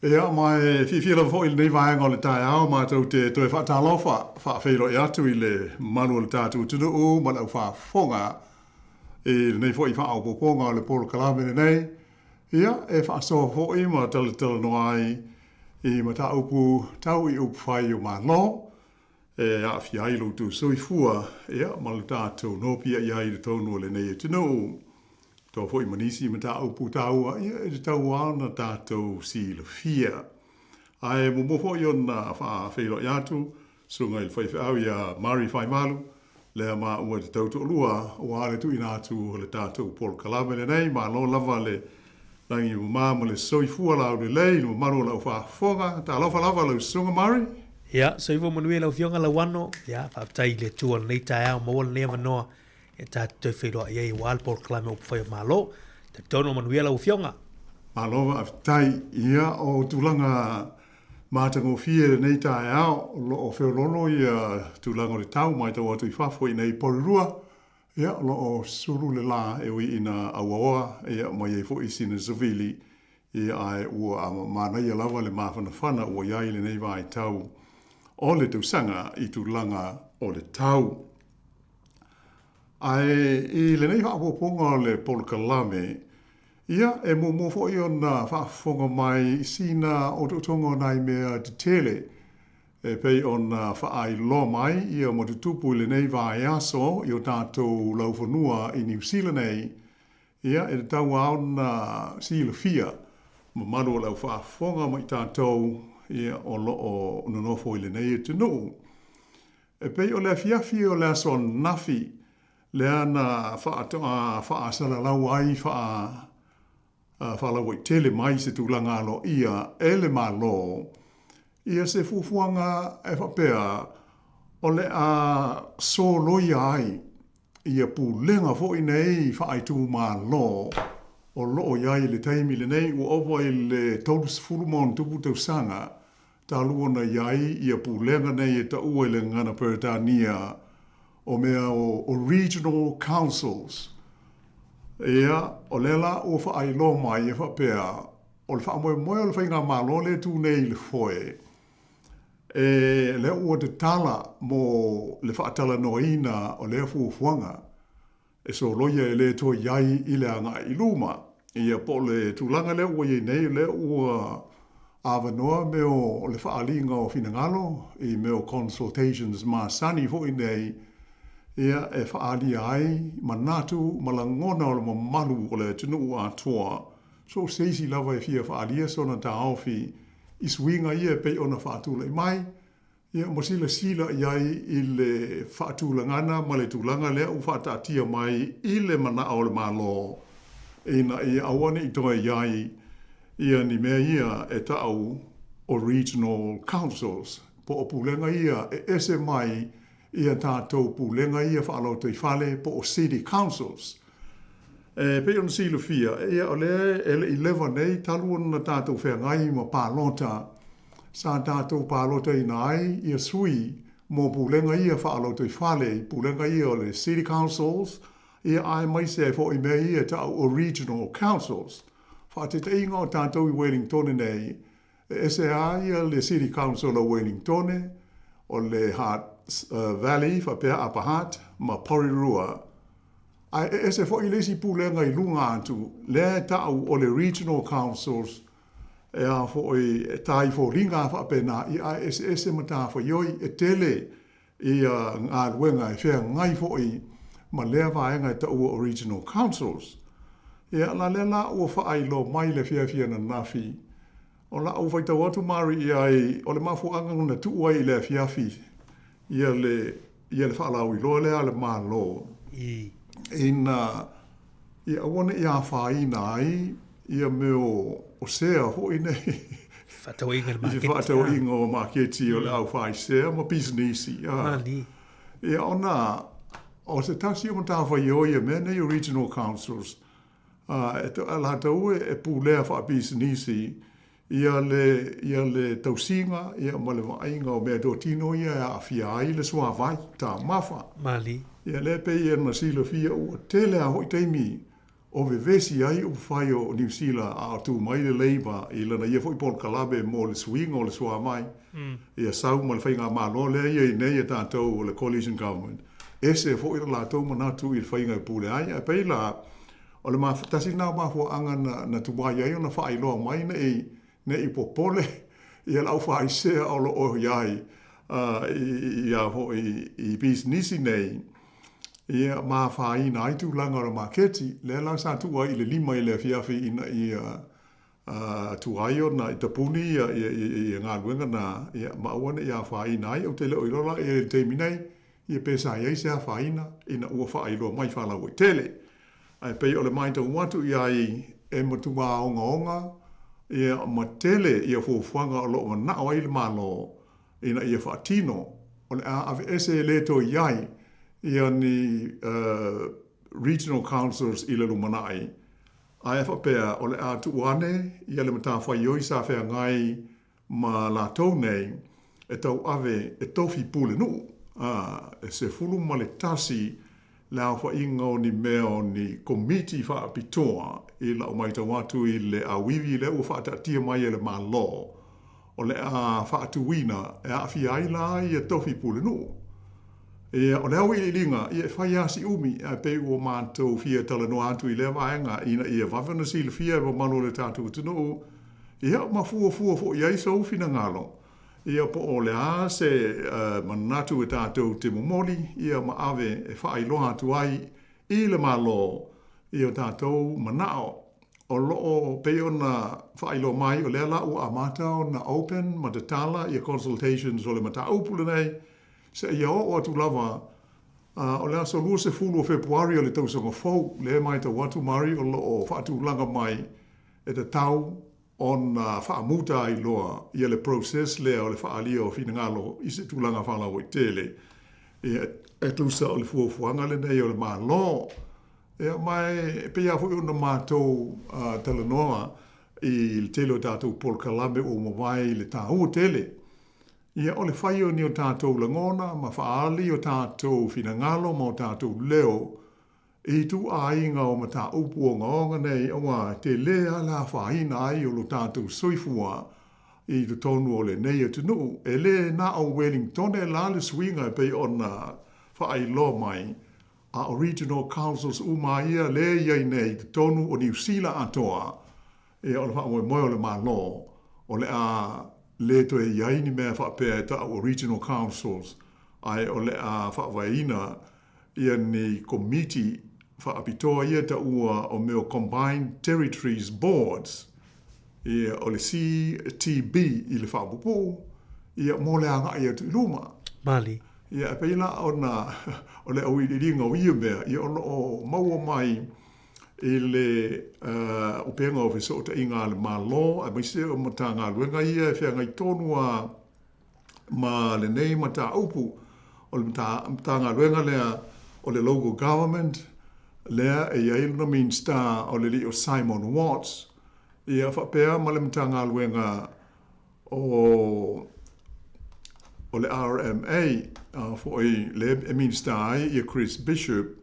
S8: Ia, ma e fiafia lava foi i lenei vaega o le taeao matou te toe faatalofa faafeiloai atu i le mamalu o le tatou atunuu ma le aufaafofoga i lenei foi faaopoopoga o le polokalame lenei. Ia, e faasoa foi ma talatalanoa ai i mataupu tau i upufai o Malo e aafia ai lo outou soifua, ia, ma le tatou nopiai ai i totonu o lenei atunuu. Toa foi ma nisi mataupu taua, ia, e tatau lava ona tatou silafia. Ae muamua foi ona faafeiloai atu susuga i le faifeau ia Murray Faimalo, lea maua e te tau toalua aua le tuuina atu o le tatou polokalame lenei. Malo lava le lagi mama ma le soifua laulelei i le mamalu o lau faafofoga. Talofa lava lau susuga Murray.
S1: Ia, soifua manuia lau Afioga Lauano. Ia, faafetai i le Atua i lenei taeao, maua lenei avanoa e tatou toe feiloai ai aua le polokalame o Upufai o Malo. Talitonu o manuia lau Afioga.
S8: Malo faafetai. Ia, o tulaga. Matagofie lenei taeao, o lo o feoloolo ia tulaga o le tau maitau atu i fafo i nei Porirua, ia o lo o sulu le la e ui ina auaoa ia ma i ai foi sina savili, ia ae ua manaia lava le mafanafana ua i ai lenei vaitau o le tausaga i tulaga o le tau. Ae i lenei faaopoopoga o le polokalame, ia, e muamua foi ona faafofoga mai i sina otootoga o nai mea tetele e pei ona faailoa mai ia ma tutupu i lenei vaiaso i o tatou laufanua i Niu Sila nei, ia, e tatau lava ona silafia mamalu o le au faafofoga ma i tatou ia o lo o nonofo i lenei atunuu. E pei o le afiafi o le aso ananafi lea na faatoa faasalalau ai faa faalauaitele mai se tulaga aloaia e le Malo ia se fuafuaga e faapea o le a soloia ai ia pulega foi nei faaitumalo o lo o i ai i le taimi lenei ua ova i le 30+ tausaga talu ona i ai ia pulega nei e taua i le gagana Peretania o mea o Regional Councils. Ia, o lea la ua faailoa mai e faapea, o le faamoemoe o le Faigamalo lea e tu nei i le foe, e lea ua tatala mo le faatalanoaina o lea fuafuaga. E soloia e le toe i ai i le agai i luma. Ia, po o le tulaga lea ua i ai nei, o lea ua avanoa mea o le faaaliga o finagalo i mea o consultations masani foi nei, ia, e faaalia ai manatu ma lagona o le mamalu o le atunuu atoa, so o se isi lava e fia faaalia sona taofi i suiga ia e pei ona faatulai mai, Ia, ma silasila i ai i le faatulagana ma le tulaga lea ua faataatia mai i le manao o le Malo ina ia aua ne i toe i ai ia ni mea ia e ta'u o Regional Councils po o pulega ia e ese mai i a tatou pulega ia faalotoifale po o City Councils. E pei ona silafia, ia o lea e le i leva nei talu ona tatou feagai ma palota sa tatou palotaina ai ia sui mo pulega ia faalotoifale i pulega ia o le City Councils, ia aemaise ai foi mea ia e ta'u o Regional Councils. Faataitaiga o tatou i Wellingtone nei, e ese lava ia le City Council o Wellingtone, o le Hutt Valley faapea Upper Hutt ma Porirua, ae e ese foi le isi pulega i luga atu lea e ta'u o le Regional Councils e a foi, e tā i foliga a faapena, ia ae eseese matafaioi e tele ia galuega e feagai foi ma lea vaega e taua o Regional Councils. Ia, la lea la ua faailoa mai le afiafi ananafi, o la'u faitau atu Mari i ai, o le mafuaaga na tuu ai i le afiafi ia le ia le faalauiloa lea a le Malo ina ia aua ne i afaina ai ia mea o sea foi nei.
S1: Faatauaiga i le maketi.
S8: I faatauaiga o maketi o le au fai sea ma pisinisi.
S1: Mali.
S8: Ia ona o se tasi o matafaioi ia mea nei o regional councils, a e latou e pulea faapisinisi ia le, ia le tausiga ia ma le vaaiga o meatotino ia e aafia ai le suavai taumafa.
S1: Mali.
S8: Ia lea pei ona silafia ua tele a hoi taimi o vevesi ai upufai o Niu Sila a o tu mai le Labour i lana ia foi polokalame mo le suiga o le suavai. Ia sau ma le faigamalo lea ia i nei e tatou o le Coalition Government. Ese foi lo latou manatu i le faiga e pule ai. Ae pei la, O le tasi lena o mafuaaga na, na tuai ai ona faailoa mai ne i, ne i popole ia le aufaisea o lo o i ai i, i a foi i pisinisi nei, ia ma afaina ai tulaga o le maketi. Lea la sa tuu ai i le 5 i le afiafi ina ia tuai ona i tapuni ia, ia, ia, ia galuega na, ia, ma aua ne i afaina ai. Ou te le o iloa la i le taimi nei, ia pe sa i ai se afaina ina ua faailoa mai faalauaitele. Ae pei o le matau atu i ai e matua ogaoga ia ma tele ia fuafuaga o lo o manao ai le Malo ina ia faatino, o le a aveese e le toe i ai ia ni Regional Councils i le lumanai, ae faapea o le a tuu ane ia le matafaioi sa feagai. ma latou nei e tauave e tofi pulenuu, a e 11 le aofaiga o ni mea o ni komiti faapitoa i lau matau atu i le auivi lea ua faataatia mai e le Malo o le a faatuina e aafia ai la ia tofi pulenuu. Ia, o le auiliiliga, ia e fai lava si umi, ae pei ua matou fia talanoa atu i lea vaega ina ia vave ona silafia e mamalu o le tatou atunuu, ia ma fuafua foi i ai sou finagalo, ia po o le a se manatu e tatou te momoli, ia ma ave e faailoa atu ai i le Malo i o tatou manao. O lo o pei ona faailoa mai, o lea la ua amata ona open ma tatala ia consultations o le mataupu lenei, seia oo atu lava o le aso 20 o Fepuari o le tausaga fou, lea e matau atu Mari o lo o faatulaga mai e tatau ona faamuta ai loa ia le process lea o le faaalia o finagalo i se tulaga faalauaitele. Ia, e tusa o le fuafuaga lenei o le Malo. Ia, ma e pei lava foi ona matou talanoa i le tele o tatou polokalame ua mavae i le taua tele. Ia, o le fai o ni o tatou lagona ma faaali o tatou finagalo ma o tatou leo i ituaiga o mataupu ogaoga nei aua e tele lava le afaina ai o lo tatou soifua i totonu o lenei atunuu. E le na o Welingtone la le suiga e pei ona faailoa mai, a o Regional Councils uma ia lea e i ai nei i totonu o Niu Sila atoa. Ia, o le faamoemoe o le Malo, o le a le toe i ai ni mea faapea e ta'u o Regional Councils, ae o le a faavaeina ia ni komiti faapitoa ia e ta'ua o mea o Combined Territories Boards, ia, o le CTB i le faapuupuu, ia, mo le agai atu i luma.
S1: Mali.
S8: Ia, e pei la ona o le auiliiliga o ia mea, ia, o lo o maua mai i le upega o fesootaiga a le Malo aemaise o Matagaluega ia e feagai tonu lava ma lenei mataupu. O le Matagaluega lea o le Local Government lea e i ai lona Minisita o le alii o Simon Watts, ia faapea ma le Matagaluega o le RMA foi lea e Minisita ai ia Chris Bishop.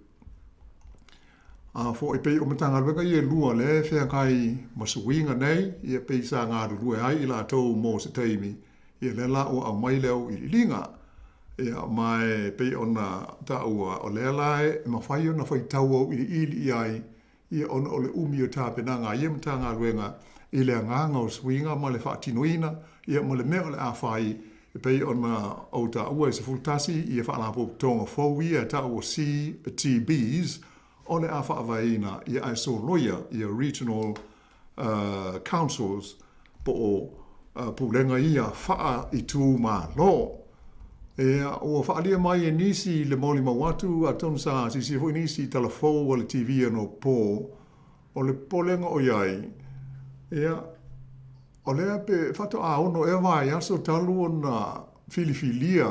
S8: A foi pei o Matagaluega ia e lua lea e feagai ma suiga nei, ia pei sa galulue ai i latou mo se taimi, ia lea la ua aumai le auiliiliga. Ia ma e pei ona taua, o lea la e mafai ona faitau auiliili i ai, ia ona o le umi o tapenaga a ia Matagaluega i le agaga o suiga ma le faatinoina, ia ma le mea o le a fai, e pei ona ou taua e 11 ia Faalapotopotoga fou ia e tau o CTBs o le a faavaeina ia ae soloia ia Regional Councils po o pulega ia faa-itumalo. Ia, ua faaalia mai e nisi le molimau atu, atonu sa silasila foi nisi i tala fou a le TV anapo, o le popolega o i ai, ia, o lea pe faatoa ono ea vaiaso talu ona filifilia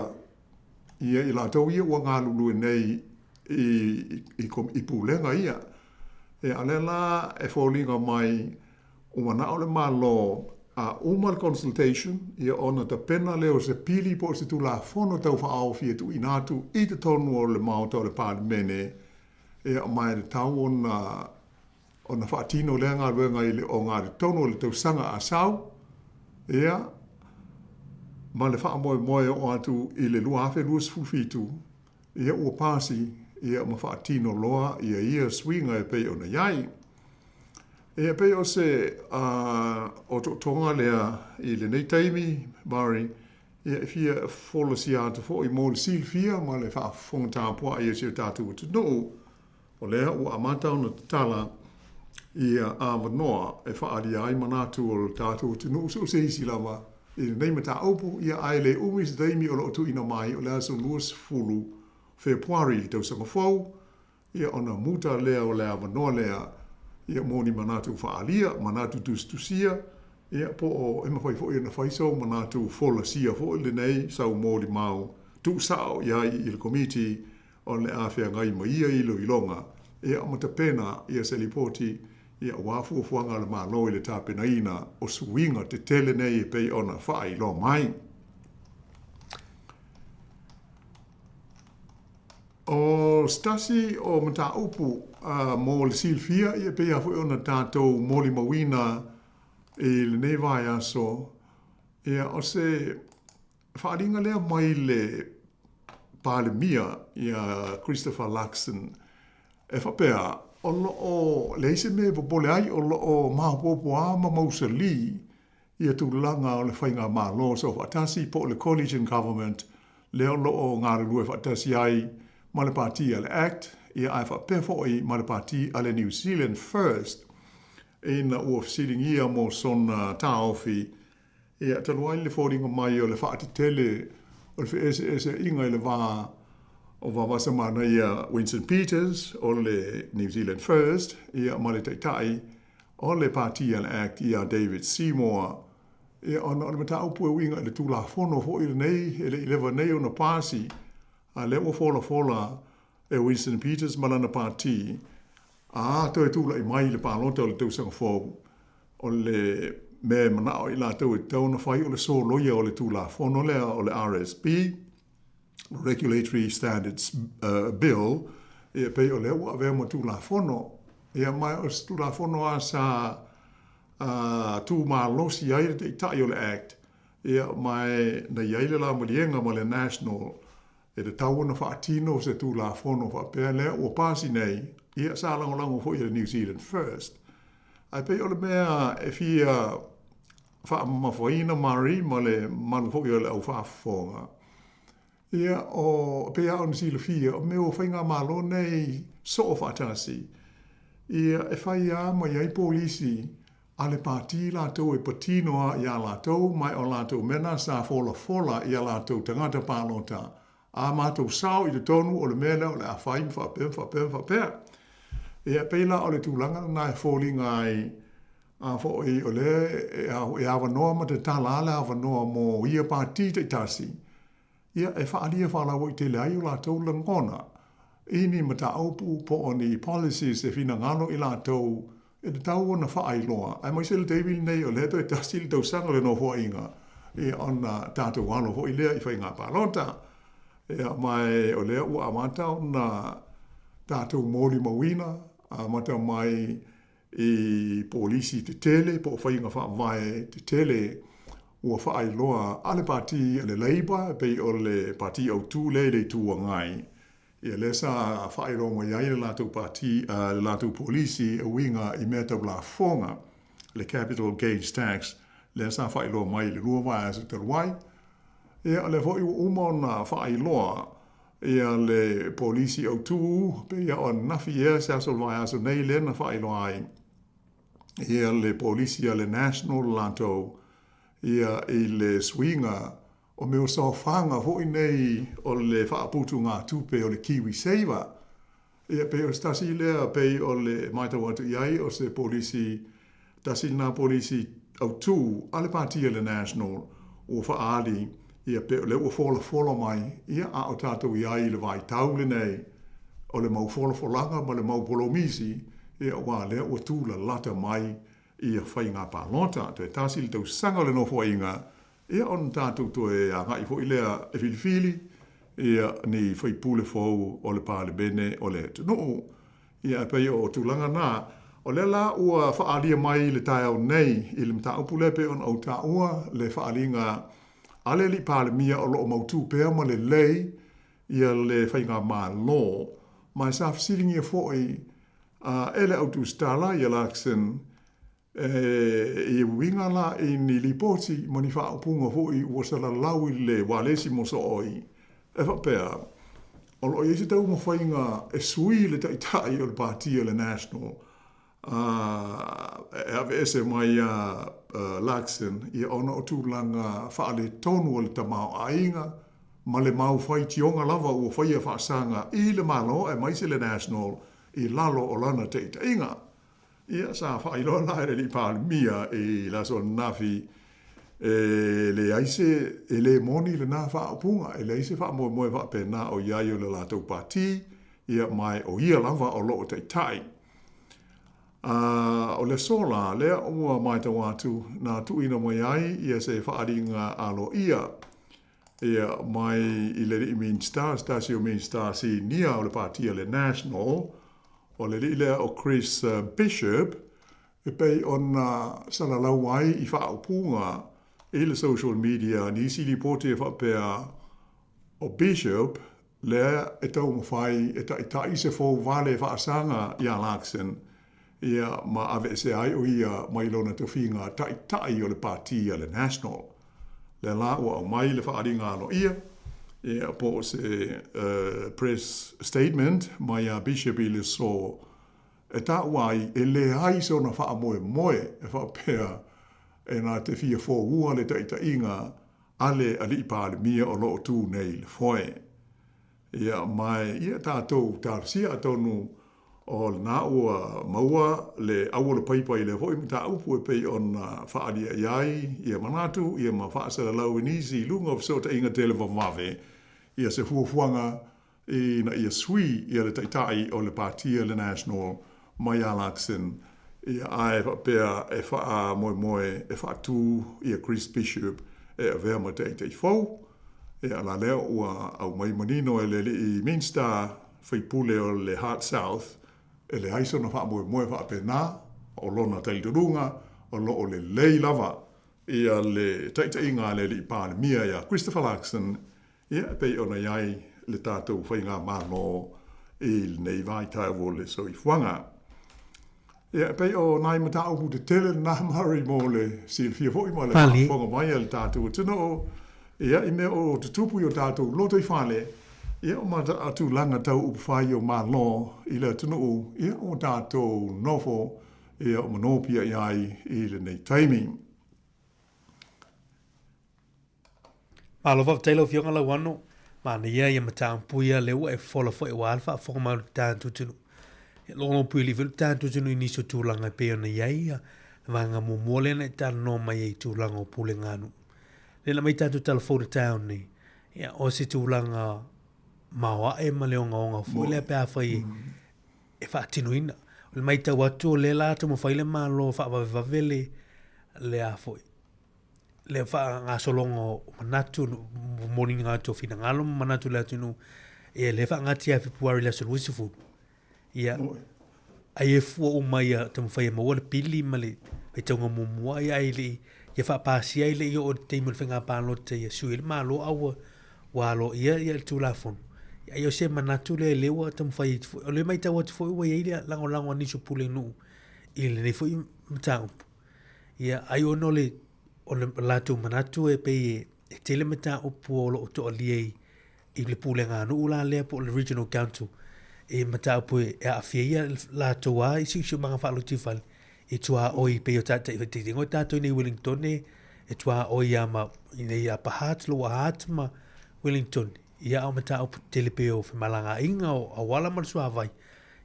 S8: ia i latou ia ua galulue nei i pulega ia. Ia, a o lea la e foliga mai ua manao le Malo a uma le consultation, ia ona tapena lea o se pili po o se Tulafono Tau Faaofi e tuuina atu i totonu o le Maota o le Palemene, ia ma e tatau ona faatino lea galuega i le ogatotonu o le tausaga a sau, ia, ma le faamoemoe e oo atu i le 2027, ia ua pasi, ia ma faatino loa ia ia suiga e pei ona i ai. Ia pei o se otootoga lea i lenei taimi, Murray, ia e fia folasia atu foi mo le silafia ma le faafofoga tapuai a si o tatou atunuu, O lea ua amata ona tatala ia avanoa e faaalia ai manatu o le tatou atunuu so o se isi lava i lenei mataupu, ia ae le umi se taimi o lo o tuuina mai o le aso 20 Fepuari i le tausaga fou, ia ona muta lea o le avanoa lea ia mo ni manatu faaalia, manatu tusitusia, ia po o e mafai foi ona fai sou manatu folasia foi lenei sau molimau tuusao i ai i le Komiti o le a feagai ma ia iloiloga, ia ma tapena ia se lipoti
S19: ia, aua fuafuaga a le Malo i le tapenaina o suiga tetele nei e pei ona faailoa mai. O se tasi o mataupu mo le silafia, ia, e pei lava foi ona tatou molimauina i lenei vaiaso, ia, o se faaaliga lea mai le Palemia ia Christopher Luxon e faapea, o lo o leai se mea e popole ai, o lo o maopoopo lava ma mausali ia tulaga o le faigamalo soofaatasi po o le coalition government lea o lo o galulue faatasi ai ma le pati a le act, ia ae faapea foi ma le pati a le New Zealand First ina ua fesiligia mo sona taofi. Ia, talu ai le foliga mai o le faatetele o le feeseeseaiga i le va o Vaavasamanaia Winston Peters o le New Zealand First, ia, ma le Taitai o le Pati a le act ia David Seymour, ia, ona o le mataupu e uiga i le Tulafono foi lenei e le i leva nei ona pasi, a lea ua folafola e Winston Peters ma lana pati, a toe tulai mai i le palota o le tausaga fou, o le mea e manao i latou e tatau ona fai o le soloia o le Tulafono lea o le RSB, Regulatory Standards Bill, ia pei o lea ua avea ma Tulafono. Ia ma o se Tulafono lava sa tumalosi ai le Taitai o le Act, ia ma na i ai le lamaliega ma le National E tatau ona faatino se Tulafono faapea lea ua pasi nei, ia sa lagolago foi e le New Zealand First. Ae pei o le mea e fia faamamafaina Murray ma le mamalu foi o le au faafofoga, ia o, pei lava ona silafia, o mea o faigamalo nei soo faatasi, ia e fai lava ma i ai polisi a le pati latou e patino a iā latou mai o latou mea na sa folafola i a latou tagata palota a matou sao i totonu o le mea lea o le a fai ma faapea ma faapea ma faapea. Ia pei la o le tulaga lena e foliga ai a foi o lea e avanoa ma tatala a le avanoa mo ia pati taitasi Ia, e faaalia faalauaitele ai o latou lagona i ni mataupu po o ni policies e finagalo i latou e tatau ona faailoa, aemaise le taimi lenei o lea toe tasi le tausaga o le Nofoaiga, ia, ona tatou alo foi lea i faiga palota. Ia, ma o lea ua amata ona tatou molimauina, amata mai i polisi tetele po o faiga faavae tetele ua faailoa a le Pati a le Labour e pei o le Pati Autu lea i le Itu Agai, ia lea sa faailoa mai ai le latou pati, le latou polisi e uiga i mea tau lafoga, le Capital Gains Tax, lea sa faailoa mai i le lua vaiaso talu ai. Ia, o lea foi ua uma ona faailoa Ia le polisi autū, pei o ananafi ea se aso o le vaiaso nei lea na faailoa ai ia le polisi a le National latou ia i le suiga o mea o saofaga foi nei o le faaputugatupe o le Kiwi Saver. Ia, pei o se tasi lea, pei o le matau atu i ai, o se polisi, tasi lena polisi autū a le Pati a le National ua faaali, ia, pei o lea ua folafola mai, ia, a o tatou i ai i le vaitau lenei o le mau folafolaga ma le mau polomisi, ia, aua lea ua tūlalata mai ia faiga palota. Toe tasi le tausaga o le Nofoaiga, Ia ona tatou toe agai foi lea e filifili ia ni faipule fou o le Palemene o le atunuu. Ia ae pei o tulaga na, o lea la ua faaalia mai i le taeao nei i le mataupu lea pei ona ou taua le faaaliga a le Alii Palemia o lo o mautu pea ma lelei ia le faigamalo ma e sa fesiligia foi e le au tusitala ia Luxon E uiga la i ni lipoti ma ni faaupuga foi ua salalau i le ualesi mosooi, e faapea, o lo o i ai se taumafaiga e sui le taitai o le Pati a le National e aveese mai iā Luxon ia ona o tulaga faaletonu o le tamaoaiga ma le mau faitioga lava ua faia faasaga i le Malo aemaise le National i lalo o lana taitaiga. Ia, sa faailoa la e le Alii Palemia i le aso ananafi, e leai se, e le moni lena faaupuga, e leai se faamoemoe faapena o i ai o le latou pati, ia, ma o ia lava o lo o taitai. A o le aso la, lea ua matau atu na tuuina mai ai ia se faaaliga aloaia ia mai i le alii Minista, se tasi o Minista Sinia o le Pāti a le National, o le alii lea o Chris Bishop, e pei ona salalau ai i faaupuga i le social media nisi lipoti e faapea o Bishop lea e taumafai e taʻitaʻi se fouvale faasaga iā Luxon, ia, ma aveesea ai o ia mai lona tofiga taʻitaʻi o le Pāti a le National. Lea la ua aumai le faaaliga aloaia, ia, po o se press statement mai iā Bishop i le aso e taua ai e leai sona faamoemoe e faapea e na te fia foua le taʻitaʻiga a le Alii Palemia o lo o tu nei i le foe. Ia, ma ia tatou talosia atonu o lena ua maua le au o le paipa i lea foi mataupu e pei ona faaalia i ai ia manatu ia ma faasalalau i nisi i luga o fesootaiga televavave ia se fuafuaga ina ia sui ia le Taitai o le Pāti a le National mai ia Luxon, ia ae faapea e faamoemoe e faatu ia Chris Bishop e avea ma Taitai fou. Ia la lea ua aumai manino e le alii Minsta faipule o le Heart South e leai sona faamoemoe faapena, o lona talitonuga o lo o lelei lava ia le taitaiga a le alii Palemia ia Christopher Luxon. Ia, e pei ona i ai le tatou faigamalo i lenei vaitau o le soifuaga. Ia, e pei o nai mataupu tetele lena, Murray, mo le silafia foi ma le faafofoga mai a le tatou atunuu, ia, i mea o tutupu i o tatou lotoifale, ia, ma tulaga tau upufai o Malo i le atunuu, ia, ua tatou nofo, ia, ma nopiai ai i lenei taimi.
S1: Malo faafetai lau Afioga Lauano. Manaia ia mataupu ia lea ua e fofola foi aua le faafofoga mai o le tatou atunuu. Ia logologo foi le tatou atunuu i nisi o tulaga e pei ona i ai ia le vaega muamua lea na e talanoa mai ai i tulaga o pulega a nuu. Lea na aumai tatou tala fou i le taeao nei, ia o se tulaga maoae ma le ogaoga foi lea pe afai e faatinoina. O le matau atu o lea la taumafai le Malo e faavavevave le le a foi le faagasologa o manatu, momoliga atu o finagalo ma manatu o le atunuu, ia lea e faagati ia Fepuari i le aso 20. Ia, ai e fua uma ia taumafai e maua le pili ma le faitauga muamua, ia ai le i, ia faapasia ai le i oo i le taimi o le faiga palota ia sui ai le Malo a ua, ua aloaia ia le Tulafono. Ia, ai o se manatu lea lea ua taumafai ai foi. O lea e matau atu foi ua i ai le lagolago a nisi o Pulenuu i lenei foi mataupu. Ia, ai ona o le, o le latou manatu e pei e tele mataupu o lo o toalia i, i le pulega a nuu la lea po o le Regional Council i mataupu e aafia ai latou lava i siosiomaga faalotifale i tuaoi pei o taitaiga o tatou i nei Wellington e tuaoi lava ma i nei Upper Hutt, Lower Hutt ma Wellington. Ia, a o mataupu tetele pei o femalagaaiga, o auala ma le suavai,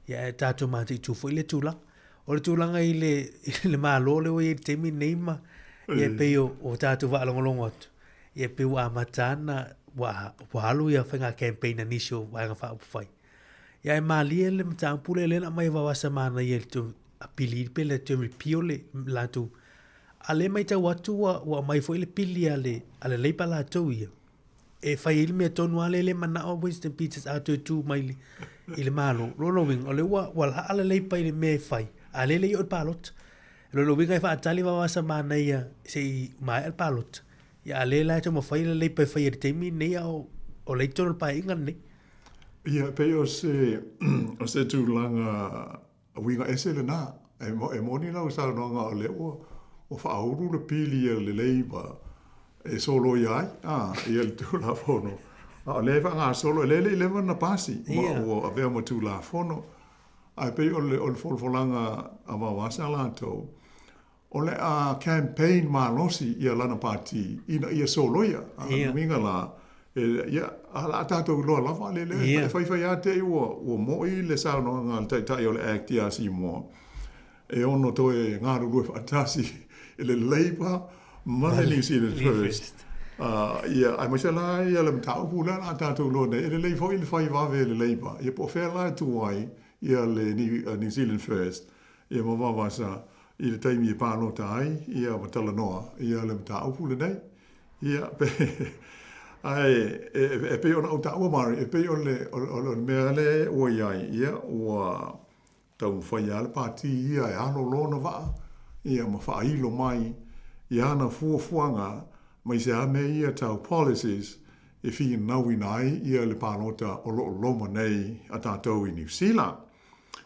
S1: ia e tatou mataitu foi lea tulaga. O le tulaga i le, i le Malo lea ua i ai i le taimi lenei ma, ia e pei o, o tatou faalogologo atu, ia e pei ua amata ana, ua, ua alu ia faiga campaign a nisi o Vaega Faaupufai. Ia ae malie le mataupu lea, lea na aumai e Vaoasa Manaia i le toe apili pe le toe repeal le latou. A lea e matau atu ua, ua aumai foi le pili a le, a le Labour latou ia. e fai ai le mea tonu lava lea e le manao Winston Peters a toe tu mai i, i le Malo. Lona uiga, o lea ua, ua laa le Labour i le mea e fai, a lea e le i oo i le palota. Lona uiga e faatali Vaoasa Manaia se i maea le palota. Ia a lea la e taumafai le Labour e fai i le taimi lenei a o, o la e i totonu o le Paeaiga lenei.
S19: Ia, pei o se, o se tulaga Uiga ese lena. E moni lau saunoaga o lea ua ua faaulu le pili a le Labour e soloia ai a ia le Tulafono. A o lea e faagasolo, e lea e le i leva ona pasi ma ua avea ma Tulafono. Ae pei o le o le folafolaga a Vaoasa latou, O le a campaign malosi ia lana pati ina ia soloia. A o le uiga la, ia, a la tatou iloa lava le lea e faifai lava te i ua, ua moi le saunoaga a le Taitai o le Act ia Seymour e ono toe galulue faatasi i le Labour ma le New Zealand First. Ia, aemaise la ia le mataupu lea la tatou iloa nei, e lelei foi le fai vave e le Labour, ia po o fea la e tu ai ia le New Zealand First. Ia ma Vaovasa i le taimi e pālota ai, ia ma talanoa ia le mataupu lenei. Ia, pe, ae, e, e pei ona ou taua Mari, e pei o le, o, o, o le mea lea ua i ai, ia, ua taumafai lava le pātī ia e alo lona vaa, ia, ma faailo mai i ana fuafuaga mai se a mea ia tau policies e finauina ai ia le pālota o lo o loma nei a tātou i Niu Sila.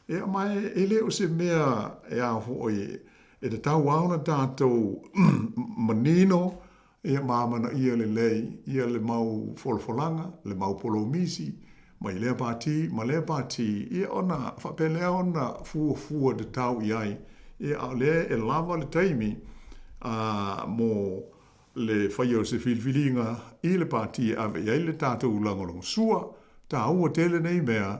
S19: Ia, ma e, e le o se mea e a foi e tatau lava ona tatou manino ia ma amanaia lelei ia le mau folafolaga, le mau polomisi mai lea pātī ma lea pātī, ia ona faapea lea ona fuafua tatau i ai, ia a o lea e lava le taimi a mo le faia o se filifiliga i le pātī e ave i ai le tatou lagolagosua. Tāua tele nei mea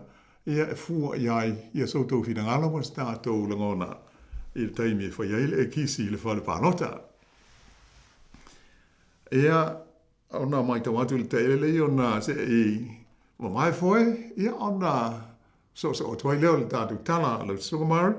S19: Ia, e fua i ai ia so outou finagalo ma so tatou lagona i le taimi e fai ai le ekisi i le fale palota. Ia, ona maitau atu i le taele ia ona se i mamae foe, ia ona soosoo atu ai lea o le tatou tala lau Susuga Murray.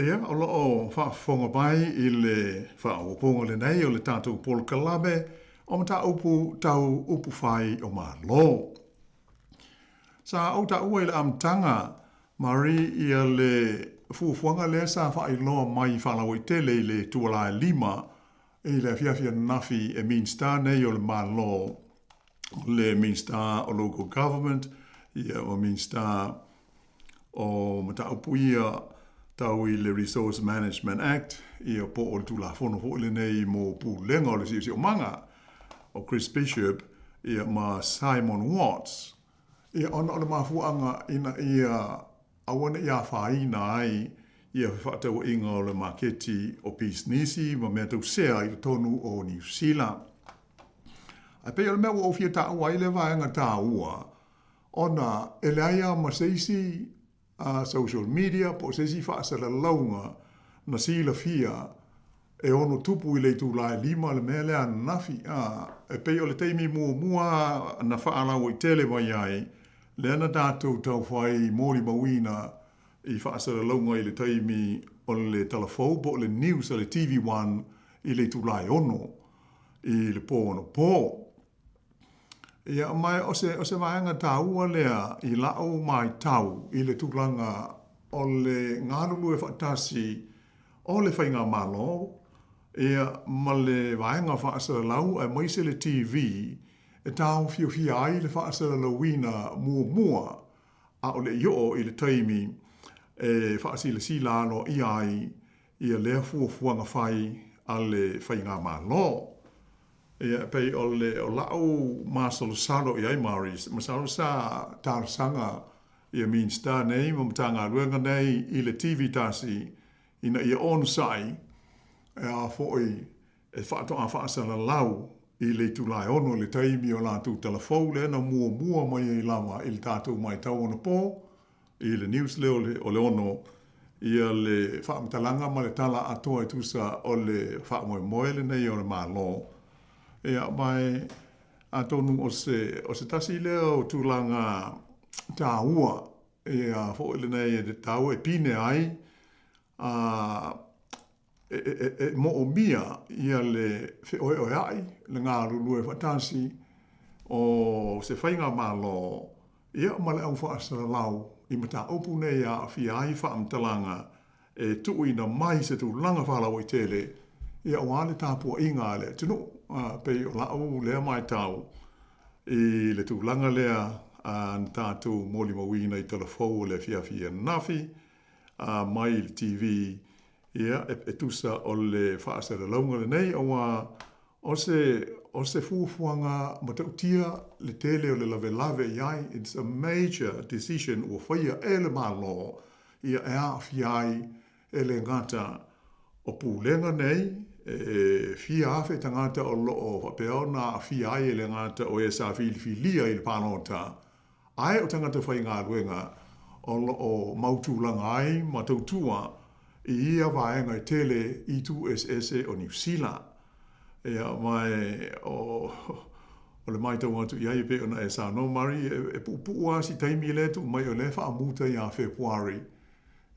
S19: Ia, o lo o faafofoga mai i le faaopoopoga lenei o le tatou polokalame o mataupu tau upufai o Malo. Sa ou taua i le amataga, Marie, ia le fuafuaga lea sa faailoa mai faalauaitele i le Tualaelima i le afiafi ananafi e Minista nei o le Malo, le Minista o Local Government, ia ma Minista o mataupu ia tau i le Resource Management Act, ia po o le Tulafono foi lenei mo Pulega o le Siosiomaga, o Chris Bishop ia ma Simon Watts, ia ona o le mafuaaga ina ia aua ne i afaina ai ia fefaatauaiga o le maketi o pisinisi ma mea tau sea i totonu o Niu Sila. Ae pei o le mea ua ou fia taua ai lea vaega taua, ona e leai lava ma se isi social media po o se isi faasalalauga na silafia e ono tupu i le itula e 5 le mea lea ananafi. A, e pei o le taimi muamua na faalauaitele mai ai, lea na tatou taufai molimauina i faasalalauga i le taimi o le tala fou po o le news a le TV1 i le itula e 6 i le po anapo. Ia, ma o se, o se vaega taua lea i la'u maitau i le tulaga o le galulue faatasi o le Faigamalo, ia, ma le vaega faasalalau aemaise le TV e taofiofia ai le faasalalauina muamua a o le i oo i le taimi e faasilasila aloaia ai ia lea fuafuaga fai a le Faigamalo. Ia, e pei o le, o la'u masalosalo i ai Maurice, masalo sa talosaga ia Minista nei ma Matagaluega nei i le TV tasi ina ia onosai e a foi e faatoa faasalalau i le itula e 6 i le taimi o latou tala fou lea na muamua mai ai lava i le tatou maitau anapo i le news lea o le 6 ia le faamatalaga ma le tala atoa e tusa o le faamoemoe lenei o le Malo. Ia, ma e atonu o se, o se tasi lea o tulaga taua ia foi lenei e taua e pine ai a e moomia ia le feoeoea'i, le galulue faatasi o se faigamalo ia ma le au faasalalau i mataupu nei e aafia ai faamatalaga e tuuina mai se tulaga faalauaitele ia aua le tapuaiga a le atunuu. E pei o la'u lea maitau i le tulaga lea na tatou molimauina i tala fou o le afiafi ananafi mai i le TV Ia, e tusa o le faasalalauga lenei, aua o se, o se fuafuaga matautia le tele o le lavelave i ai, it's a major decision ua faia e le Malo, ia e aafia ai e le gata o Pulega nei, e fia afe tagata o lo o faapea ona aafia ai e le gata o e sa filifilia i le palota, Ae o tagata faigaluega o lo o mau tulaga ai ma tautua i ia vaega e tele i itu eseese o Niu Sila. Ia, ma e, o, o le maitau atu i ai e pei ona e saunoa Mari, e, e puupuu lava si taimi lea e tuu mai o lea e faamuta ia Fepuari.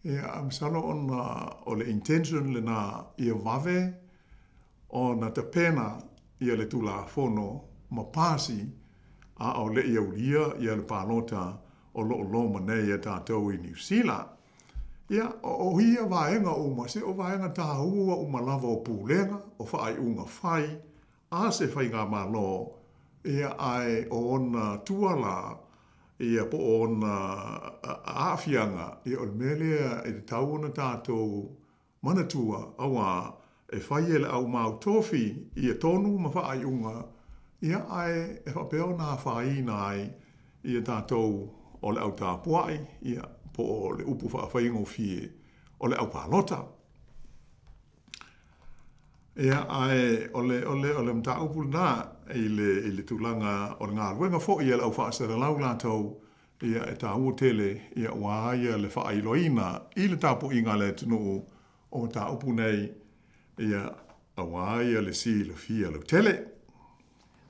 S19: Ia, masalo ona o le intention lena ia vave ona tapena ia le Tulafono ma pasi a o le i aulia ia le palota o lo o loma nei ia tatou i Niu Sila. Ia, o ia vaega uma, se o vaega tāua uma lava o pulega, o faaiuga fai a se faigamalo, ia, ae o ona tua la, ia, po o ona aafiaga, ia, o le mea lea e tatau ona tatou Manatua, auā, e fai e le au mau tofi ia tonu ma faaiuga, ia, ae e faapea ona afaina ai ia tatou o le au tapuai, ia, po o le upu faafaigofie, o le au palota. Ia, ae o le, o le, o le mataupu lena i le, i le tulaga o le galuega foi a le au faasalalau latou, Ia, e taua tele, ia, aua ia le faailoaina i le tapuaiga a le atunuu o mataupu nei, ia, aua ia le silafia lautele.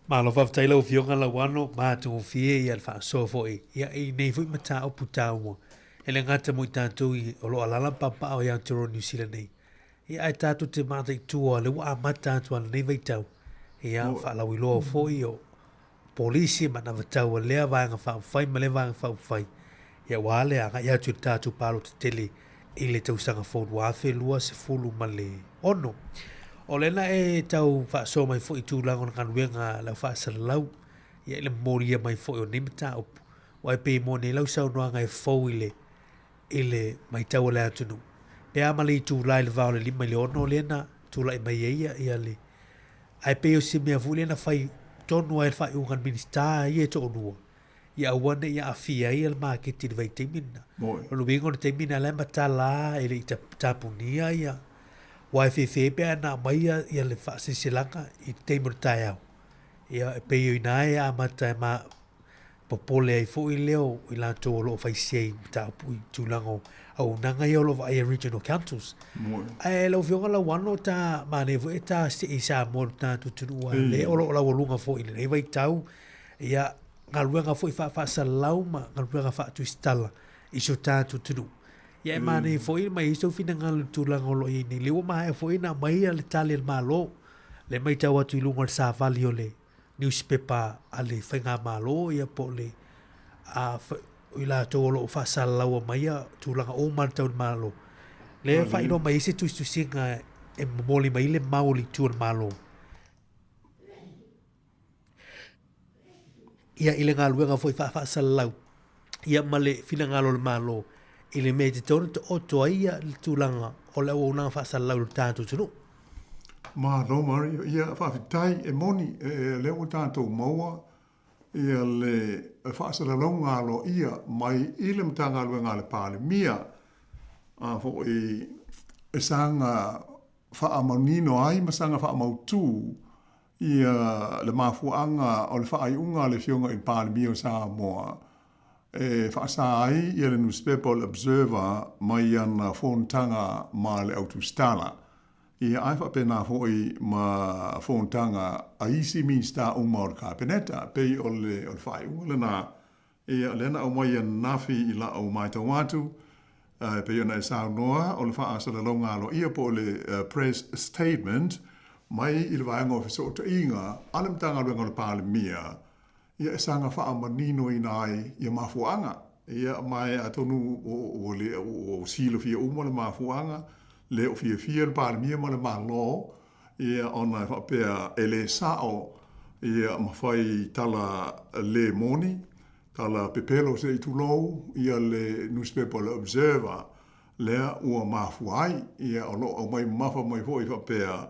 S1: Malo faafetai lau Afioga Lauano, matagofie ia le faasoa foi ia i nei foi mataupu taua e le gata mo i tatou i o lo o alaala ma papaaao i Aotearoa Niu Sila nei, ia ae tatou te mataitua lea ua amata atu a lenei vaitau ia faalauiloa foi o polisi ma anavatau a lea Vaega Faaupufai ma lea Vaega Faaupufai, ia aua le agai atu i le tatou palota tele i le tausaga fou 2026. O lea na e tau faasoa mai foi i tulaga o le galuega a le au faasalalau, ia i le momolia mai foi o nei mataupu, aua e pei e moni ai lau saunoaga e fou i le i le matau a le atunuu. Pe a ma le itula i le va o le 5 i le 6 lea na tulai mai ai ia, ia le ae pei o se mea foi lea na fai tonu ai le faaiuga a le Minisita ia e toalua. Ia aua ne i aafia ai le maketi i le vaitaimi lena. O le uiga o le taimi lena la e matala lava e le i tapunia ia aua e fefe pe ana aumai ia le faasilasilaga i le taimi o le taeao. Ia e pei o ina e amata e ma popole ai foi lea o i latou o lo o faisia i mataupu i tulaga o auaunaga ia o lo o vaaia regional councils. Ae lau Afioga Lauano ta manaia foi e ta see i Samoa lo tatou atunuu aua lea o lo o laualuga foi i lenei vaitau ia galuega foi faafaasalalau ma galuega faatusitala i si o tatou atunuu. Ia e manaia foi ma i ai sou finagalo i le tulaga o lo o i ai nei. Lea ua maea foi ona aumai le tali a le Malo, lea e matau atu i luga o le savali o le newspaper a le Faigamalo ia po o le a, o i latou o lo o faasalalaua mai ia tulaga uma tau le Malo. Lea e faailoa mai ai se tusitusiga e momoli mai le mau o le itu o le Malo. Ia i le galuega foi faafaasalalau ia ma le finagalo o le Malo i le mea e tatau ona taoto ai ia le tulaga o le auaunaga faasalalau i le tatou atunuu.
S19: Malo Mario, ia faafetai e moni e lea ua tatou maua ia le faasalalauga aloaia mai i le Matagaluega a le Palemia a foi e saga faamanino ai ma saga faamautu ia le mafuaaga o le faaiuga a le Afioga i le Palemia o Samoa e faasa ai ia le nusipepa o le Observer mai ana fonotaga ma le au tusitala, ia ae faapena foi ma fonotaga a isi Minisita uma o le Kapeneta. E pei o le faaiuga lena Ia, lea na aumai ananafi i la'u matau atu, e pei ona e saunoa, o le faasalalauga aloaia po o le press statement mai i le Vaega o Fesootaiga a le Matagaluega o le Palemia, ia e saga faamaninoina ai ia mafuaaga. Ia, ma e atonu ua le, ua silafia uma le mafuaaga, le o fiafia le Palemia ma le Malo, ia ona e faapea e le sa'o ia ma fai tala le moni, tala pepelo se i tulou ia le nusipepa o le Observer lea ua mafua ai. Ia o lo o aumai mamafa mai foi faapea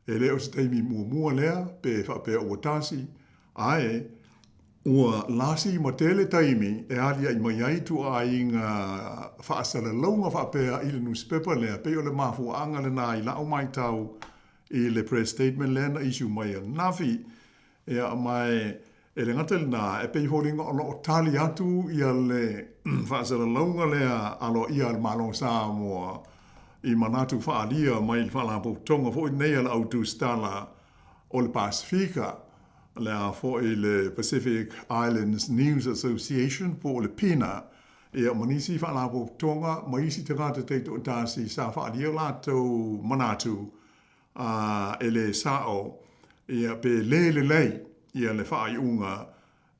S19: e le o se taimi muamua lea pe faapea ua tasi, ae ua lasi ma tele taimi e aliaʻi mai ai ituaiga faasalalauga faapea i le nusipepa lea, pei o le mafuaaga lena i la'u matau i le press statement lea na issue mai ananafi. Ia, ma e le gata i lena, e pei foliga o lo o tali atu ia le faasalalauga lea aloaia a le Malo o Samoa i manatu faaalia mai le Faalapotopotoga foi lenei a le Au Tusitala o le Pasefika, le a foi le Pacific Islands News Association po o le PINA, ia ma nisi faalapotopotoga ma isi tagata taitoatasi sa faaalia o latou manatu a e le sao ia pe le lelei ia le faaiuga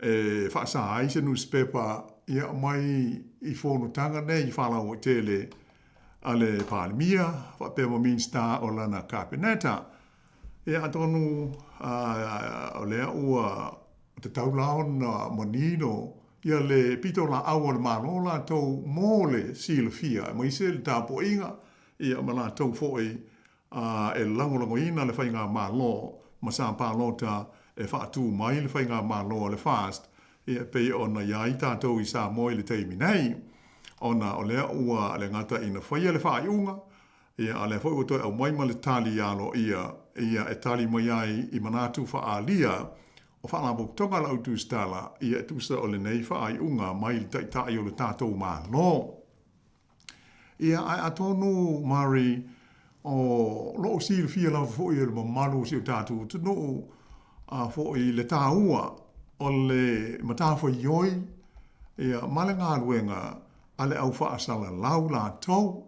S19: e faasa ai se nusipepa ia mai i fonotaga nei faalauaitele a le Palemia faapea ma Minisita o lana Kapeneta. Ia atonu o lea ua tatau la ona manino ia le pitolaau a le Malo latou mo le silafia aemaise le tapuaiga ia ma latou foi a e lagolagoina le Faigamalo ma sa palota e faatu mai le Faigamalo a le FAST e pei ona i ai tatou i Samoa i le taimi nei, ona o lea ua le gata ina faia le faaiuga, ia a lea foi ua toe aumai ma le tali aloaia ia e tali mai ai i manatu faaalia o Faalapotopotoga a le Autusitala ia e tusa o lenei faaiuga mai le Taitai o le tatou Malo. Ia, ae atonu, Murray, o lo o silafia lava foi e le mamalu o si o tatou atunuu a foi le taua o le matafaioi ia, ma le galuega a le au faasalalau latou.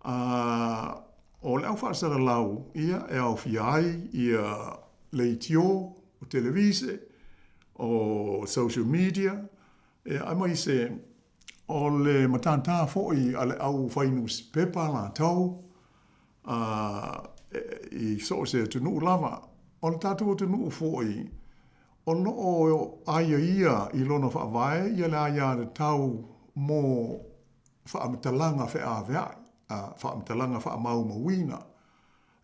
S19: A, o le au faasalalau, ia, e aofia ai ia leitio, o televise, o social media, ia, aemaise O le matata foi a le au fai nusipepa latou i so o se atunuu lava. O le tatou atunuu foi, o lo o aiaia i lona faavae ia le aiatatau mo faamatalaga feaveai, faamatalaga faamaumauina.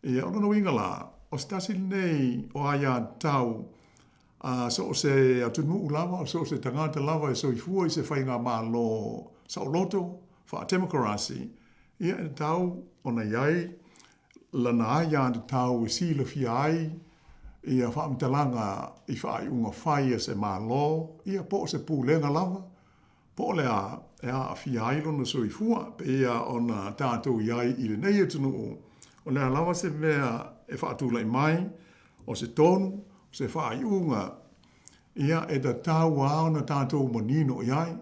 S19: Ia, o lona uiga la, o se tasi lenei o aiatatau. A so o se atunuu lava, so o se tagata lava e soifua i se faigamalo saoloto, faatemokarasi, ia e tatau ona i ai lana aiatatau e silafia ai ia faamatalaga i faaiuga fai a se Malo, ia po o se Pulega lava, po o le a e aafia ai lona soifua, pei ona tatou i ai i lenei atunuu, o le a lava se mea e faatulai mai, o se tonu, o se faaiuga, ia e tatau lava ona tatou manino i ai.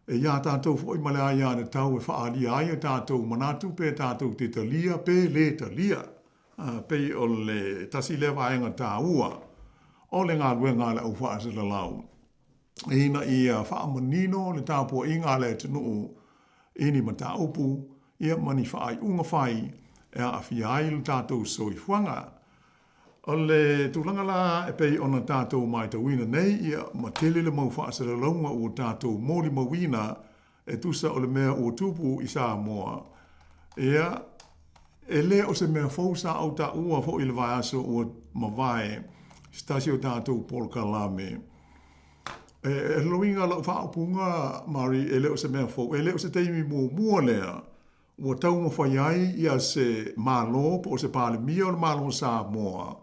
S19: E iā tatou foi ma le aiatatau e faaalia ai o tatou manatu pe tatou te talia pe lē talia. Pei o le tasi lea vaega taua o le galuega a le au faasalalau ina ia faamanino le tapuaiga a le atunuu i ni mataupu ia ma ni faaiuga fai e aafia ai lo tatou soifuaga. O le tulaga la e pei ona tatou matauina nei, ia, ma tele le mau faasalalauga ua tatou molimauina e tusa o le mea ua tupu i Samoa, ia, e le o se mea fou sa ou taua foi i le vaiaso ua mavae i se tasi o tatou polokalame. E, e lona uiga lau faaupuga, Mari, e le o se mea fou, e le o se taimi muamua lea ua taumafai ai ia se Malo po o se Palemia o le Malo o Samoa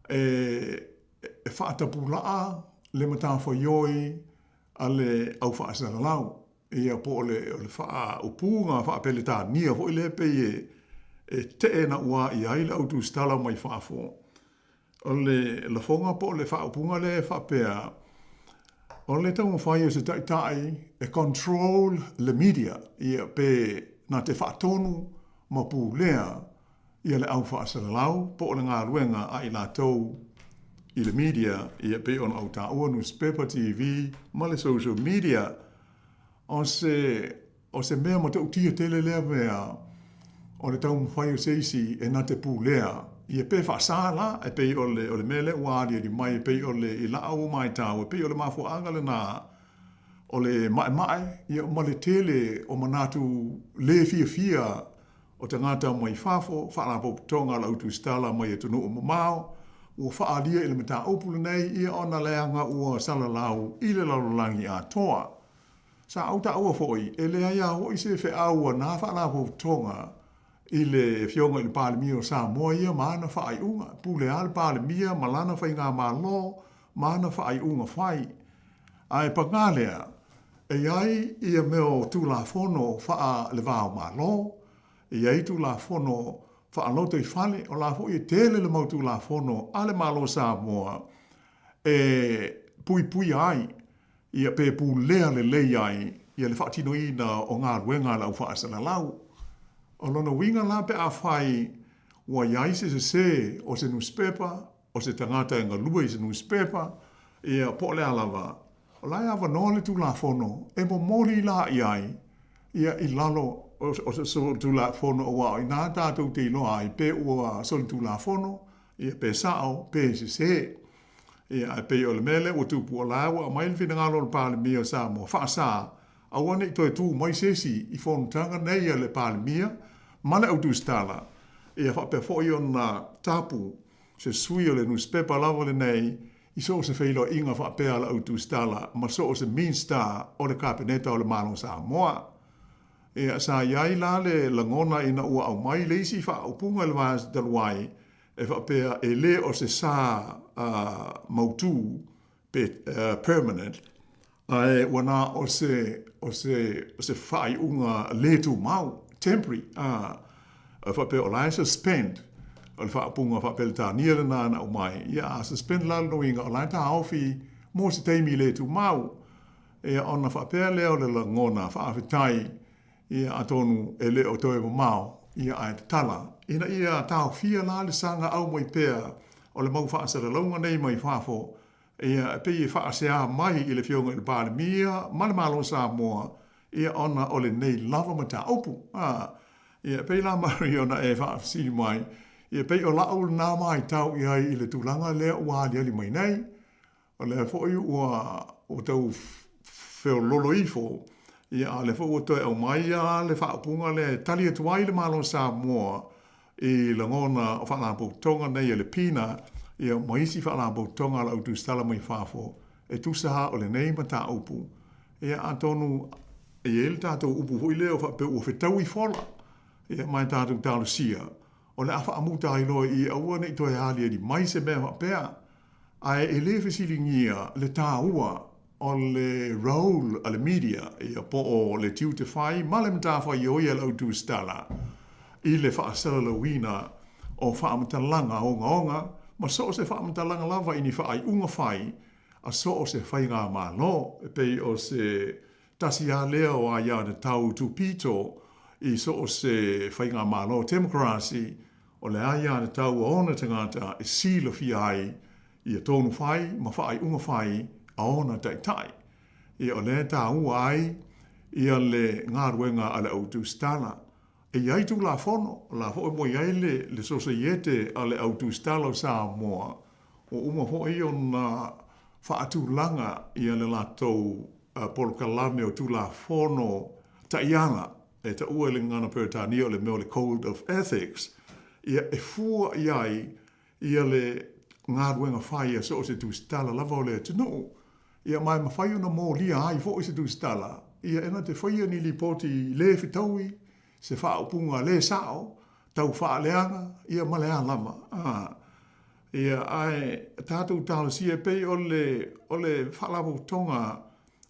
S19: e, e faatapulaa le matafaioi a le au faasalalau, ia po o le, o le faaupuga faa-Peretania foi lea pei e, e tee nauā i ai le au tusitala mai fafo. O le lafoga po o le faaupuga lea e faapea, o le taumafai o se taitai e control le media, ia pe na te faatonu ma pulea ia le au faasalalau po o le galuega a i latou i le media, ia pei ona ou taua nusipepa, TV ma le social media. O se O se mea matautia tele lea mea o le taumafai o se isi e na te pulea ia pe faasa la e pei o le o le mea lea ua aliali mai e pei o le i la'u maitau e pei o le mafuaaga lena o le ma'ema'e ia ma le tele o manatu le fiafia o tagata mai fafo, faalapotopotoga a le au tusitala mai atunuu mamao ua faaalia i le mataupu lenei ia ona leaga ua salalau i le lalolagi atoa. Sa ou taua foi, e leai lava foi se feau a na Faalapotopotoga i le Afioga i le Palemia o Samoa ia ma ana faaiuga. E pule lava le Palemia ma lana faigamalo ma ana faaiuga fai. Ae pagā lea, e i ai ia mea o Tulafono faa-le-va-o-Malo, e i ai Tulafono faa-lotoifale, o la foi e tele le mau Tulafono a le Malo o Samoa e puipuia ai ia pe pulea lelei ai ia le faatinoina o galuega a le au faasalalau. O lona uiga la pe afai ua i ai se sese o se nusipepa, o se tagata e galue i se nusipepa, ia po o le a lava, o la e avanoa le Tulafono e momoli la i ai ia i lalo o se Tulafono aua o i ina tatou te iloa ai pe ua solitulafono, ia pe sao, pe sese. Ia, ae pei o le mea lea ua tupu, o la ua aumai le finagalo o le Palemia o Samoa, faasa, aua ne i toe tu mai se isi i fonotaga nei a le Palemia ma le au tusitala, ia faapea foi ona tapu se sui o le nusipepa lava lenei i so o se feiloaiga faapea a le au tusitala ma so o se Minsta o le Kapeneta o le Malo o Samoa. Ia, sa i ai la le lagona ina ua aumai le isi faaupuga i le vaiaso talu ai, e faapea e le o se sa mautū pe permanent, ae ua na o se, o se, o se faaiuga le tumau, temporary, a, e faapea o la e suspend, o le faaupuga faa-Peretania lena na aumai, ia a suspend la lona uiga o la e taofi mo se taimi le tumau. Ia ona faapea lea o le lagona faafetai Ia, atonu e le o toe mamao, ia ae tatala, ina ia taofia la le saga au mai pea o le mau faasalalauga nei mai fafo, ia, e pei e faasea mai i le Afioga i le Palemia ma le Malo o Samoa, ia, ona o lenei lava mataupu. A, ia, e pei la Mary ona e faafesili mai, ia, e pei o la'u lena maitau i ai i le tulaga lea ua aliali mai nei. O lea foi ua ua tau feololo ifo, ia a o lea foi ua toe aumai lava le faaupuga lea e tali atu ai le Malo o Samoa i lagona o faalapotopotoga nei a le PINA. ia ma isi faalapotopotoga a le au tusitala mai fafo e tusa lava o lenei mataupu. Ia atonu e i ai le tatou upu foi lea faapea ua fetaui fola, ia ma e tatou talosia, o le a faamuta ai loa i i aua ne i toe aliali mai se mea faapea. Ae e le fesiligia le taua o le role a le media, ia po o le tiute fai ma le matafaioi a le au tusitala i le faasalalauina o faamatalaga ogaoga ma so o se faamatalaga lava i ni faaiuga fai a so o se faigamalo, e pei o se tasi lava lea o aiatatau tupito i so o se faigamalo temokarasi, o le aiatatau a ona tagata e silafia ai ia tonu fai ma faaiuga fai a ona taitai. Ia o lea e taua ai ia le galuega a le au tusitala. E i ai Tulafono, o la foi ua i ai le, le Sosaiete a le Au Tusitala o Samoa, ua uma foi ona faatulaga ia le latou polokalame o Tulafono Taiala, e taua i le gagana Peretania o le mea o le Code of Ethics, ia e fua i ai ia le galuega fai a so o se tusitala lava o le atunuu. Ia ma e mafai ona molia ai foi se tusitala, ia e na te faia ni lipoti le fetaui, se faaupuga le sao, tau faaleaga, ia ma le a lava. A, ia, ae tatou talosia e pei o le, o le Faalapotopotoga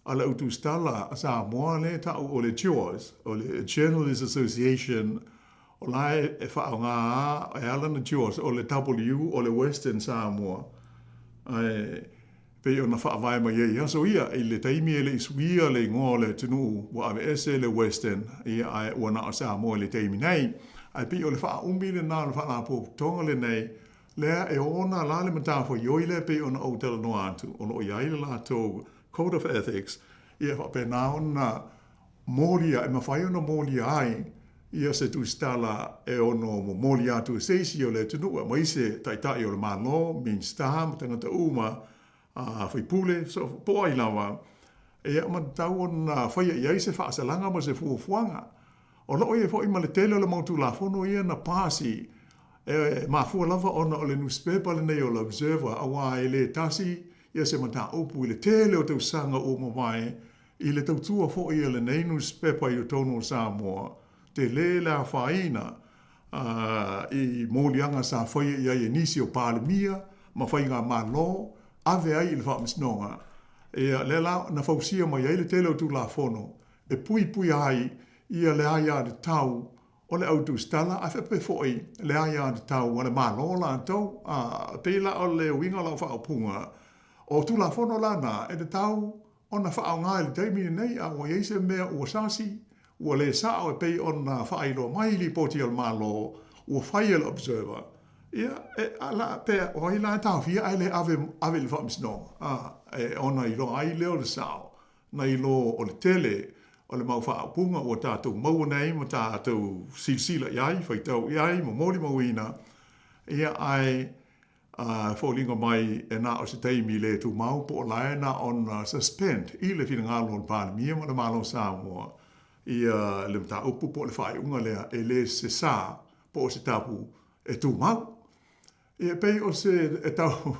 S19: a le Au Tusitala a Samoa lea e tau o le JAWS, o le Journalist Association O la e faaaoga a, e ala ona JAWS, o le W o le Western Samoa. Ae pei ona faavae mai ai i aso ia, i le taimi e le i suia le igoa o le atunuu, ua aveese le Western, ia ae ua na o Samoa i le taimi nei. Ae pei o le faaumi lena o le faalapotopotoga lenei, lea e ona la le matafaioi lea pei ona ou talanoa atu, o lo o i ai le latou Code of Ethics, ia e faapena ona molia, e mafai ona molia ai ia se tusitala e ono momoli atu e se isi o le atunuu aemaise Taitai o le Malo, Minisita ma tagata uma, a faipule, so, po o ai lava, ia ma tatau ona faia i ai se faasalaga ma se fuafuaga. O lo o i ai foi ma le tele o le mau Tulafono ia na pasi, e mafua lava ona o le nusipepa lenei o le Observer, aua e le tasi ia se mataupu i le tele o tausaga ua mavae I le tautua foi a lenei nusipepa i totonu o Samoa, tele le afaina i moliaga sa faia i ai e nisi o Palemia ma Faigamalo ave ai i le Faamasinoga. Ia, lea la na fausia mai ai le tele o Tulafono e puipuia ai ia le aiatatau o le au tusitala ae faapea foi le aiatatau a le Malo latou. E pei la o le uiga o lau faaupuga, o Tulafono la na e tatau ona faaaoga i le taimi lenei, a ua i ai se mea ua sasi, ua le sao e pei ona faailoa mai i lipoti a le Malo ua fai e le Observer, ia, e, a la, pe o ai la e taofia ae le ave, ave i le Faamasinoga, a, e ona iloa ai lea o le sao, nai lo o le tele o le mau faaupuga ua tatou maua nei ma tatou silasila i ai, faitau i ai ma molimauina, ia, ae A foliga mai e na o se taimi le tumau po o la e na ona suspend i le finagalo o le Palemia ma le Malo o Samoa ia le mataupu po o le faaiuga lea e le se sa po o se tapu e tumau. Ia e pei o se e tau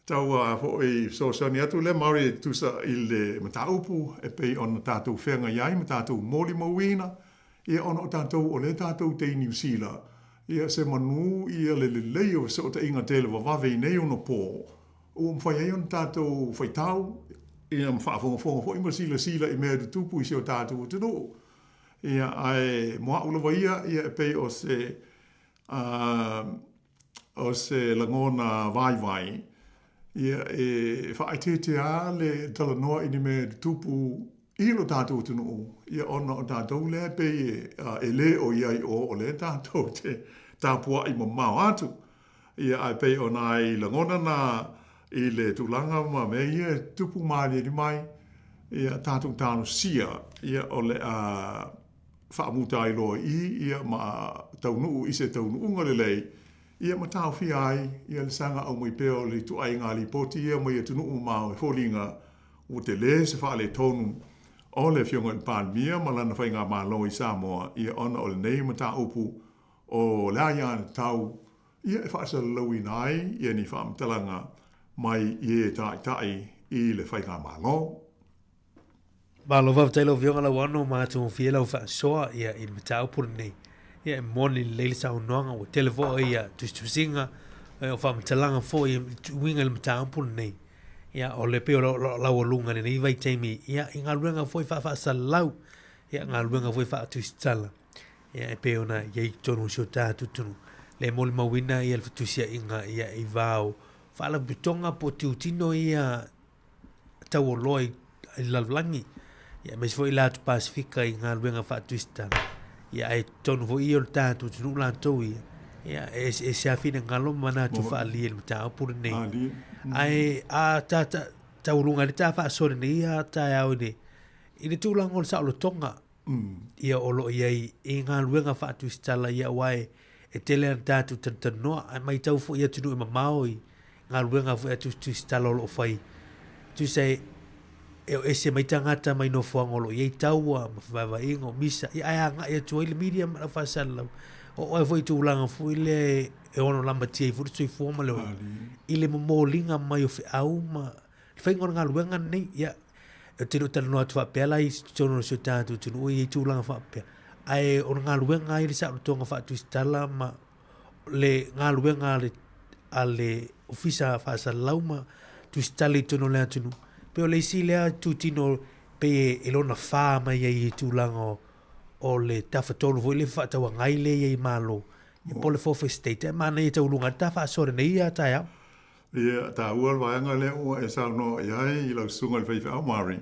S19: tau a foi fesoasoani atu lea Maori e tusa i le mataupu e pei ona tatou feagai ai ma tatou molimauina ia ona o tatou o lea tatou te i Niu Sila Ia se manu ia le lelei o fesootaiga televavave i nei ono pō, ua mafai ai ona tatou faitau, ia ma faafogafoga foi ma silasila i mea e tutupu i si o tatou atunuu. Ia, ae mo a'u lava ia, ia e pei o se, o se lagona vaivai, ia e faaeteete lava le talanoa i ni mea e tutupu i lo tatou atunuu, ia ona o tatou lea e pei e le o i ai o, o lea tatou te tapuai mamao atu. Ia ae pei o nai lagona na i le tulaga ma mea ia e tupu malieli mai, ia tatou talosia, ia o le a faamuta ai loa i i, ia ma taunuu i se taunuuga lelei, ia ma taofia ai ia le saga aumai pea o le ituaiga lipoti ia mai atunuu mamao e foliga Ua tele se faaletonu o le Afioga i le Palemia ma lana faigamalo i Samoa ia ona o lenei mataupu o le aiatatau. ia e faasalalauina ai ia ni faamatalaga mai i e taitai i le faigamalo.
S1: Malo faafetai lau Afioga Lauano ma atogofie lau faasoa ia i le mataupu lenei. Ia e moni lelei le saunoaga ua tele foi ia tusitusiga o faamatalaga foi e uiga i le mataupu lenei. Ia o le pei o laualuga i lenei vaitaimi ia i galuega foi faafaasalalau ia galuega foi faatusitala ia e pei ona i ai i totonu o si o tatou atunuu. Le molimauina ia le fetusiaiga ia i va o faalapotopotoga po o tilotino ia taualoa i le lalolagi, aemaise foi le atu Pasefika i galuega faatusitala. Ia ae totonu foi ia o le tatou atunuu latou ia, ia e eseese lava finagalo ma manatu faaalia i le mataupu lenei. Ae a ta taualuga ai le ta faasoa i lenei taeao i le tulaga o le saolotoga, ia o lo o i ai i galuega faatusitala ia aua e tele lava ina tatou talatalanoa ae matau foi i atunuu e mamao i galuega foi a tusitala o lo o fai. Tusa e o ese mai tagata mai nofoaga o lo o i ai taua ma fevaevaeaiga o misa, ia ae agai atu ai le media ma le au faasalalau. Oo ai foi i tulaga foi lea e ono lamatia ai foi le soifua ma le ola i le momoliga mai o feau ma le faiga o le galuega lenei. Ia, ou te le o talanoa atu faapea la i totonu o si o tatou atunuu e i ai tulaga faapea, ae o le galuega ai le saolotoga faatusitala ma le galuega a le Ofisa Faasalalau ma Tusitala i totonu o le atunuu. Pei o le isi lea itutino pei e lona fa mai ai i tulaga o le tafatolu foi lea fefaatauagai lea e i ai i Malo, po o le Fourth Estate. Ae manaia taualuga ai le ta faasoa i lenei taeao.
S19: Ia, taua le vaega lea ua e saunoa i ai i lau susuga i le faifeau Mari.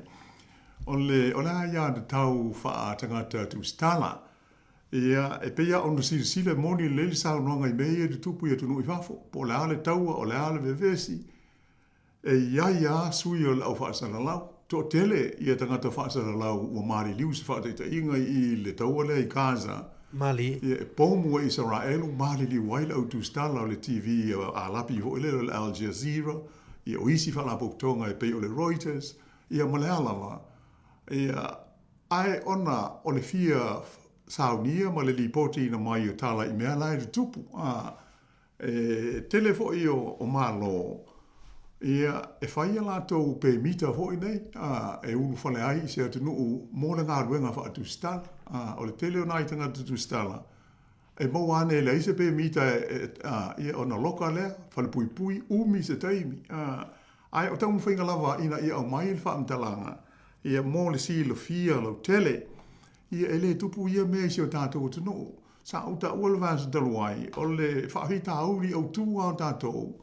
S19: O le, o le aiatatau faa-tagata tusitala. Ia, e pei lava ona silasila e moni lelei le saunoaga i mea ia e tutupu i atunuu i fafo, po o le a le taua, o le a le vevesi, e i ai lava sui o le au faasalalau. Toatele ia tagata faasalalau ua maliliu i se faataitaiga i le taua lea i Gaza.
S1: Malie.
S19: Ia, e pomu e Isaraelu, maliliu ai le au tusitala o le TV a lapi foi lele o le Al Jazeera, ia o isi faalapotopotoga e pei o le Reuters, ia ma le a lava. Ia, ae ona o le fia saunia ma le lipotiina mai o tala i mea la e tutupu, a, e tele foi o Malo, ia, e fai a latou pemita foi nei, a, e ulufale ai i se atunuu mo le galuega faatusitala. A, o le tele o nai tagata tusitala, e maua ane e leai se pemita e, a, ia, ona loka lea, falepuipui, umi se taimi, a, ae o taumafaiga lava ina ia aumai le faamatalaga, ia, mo le silafia lautele, ia, e le tupu ia mea i si o tatou atunuu. Sa ou taua le vasa talu ai, o le faafitauli autu lava o tatou,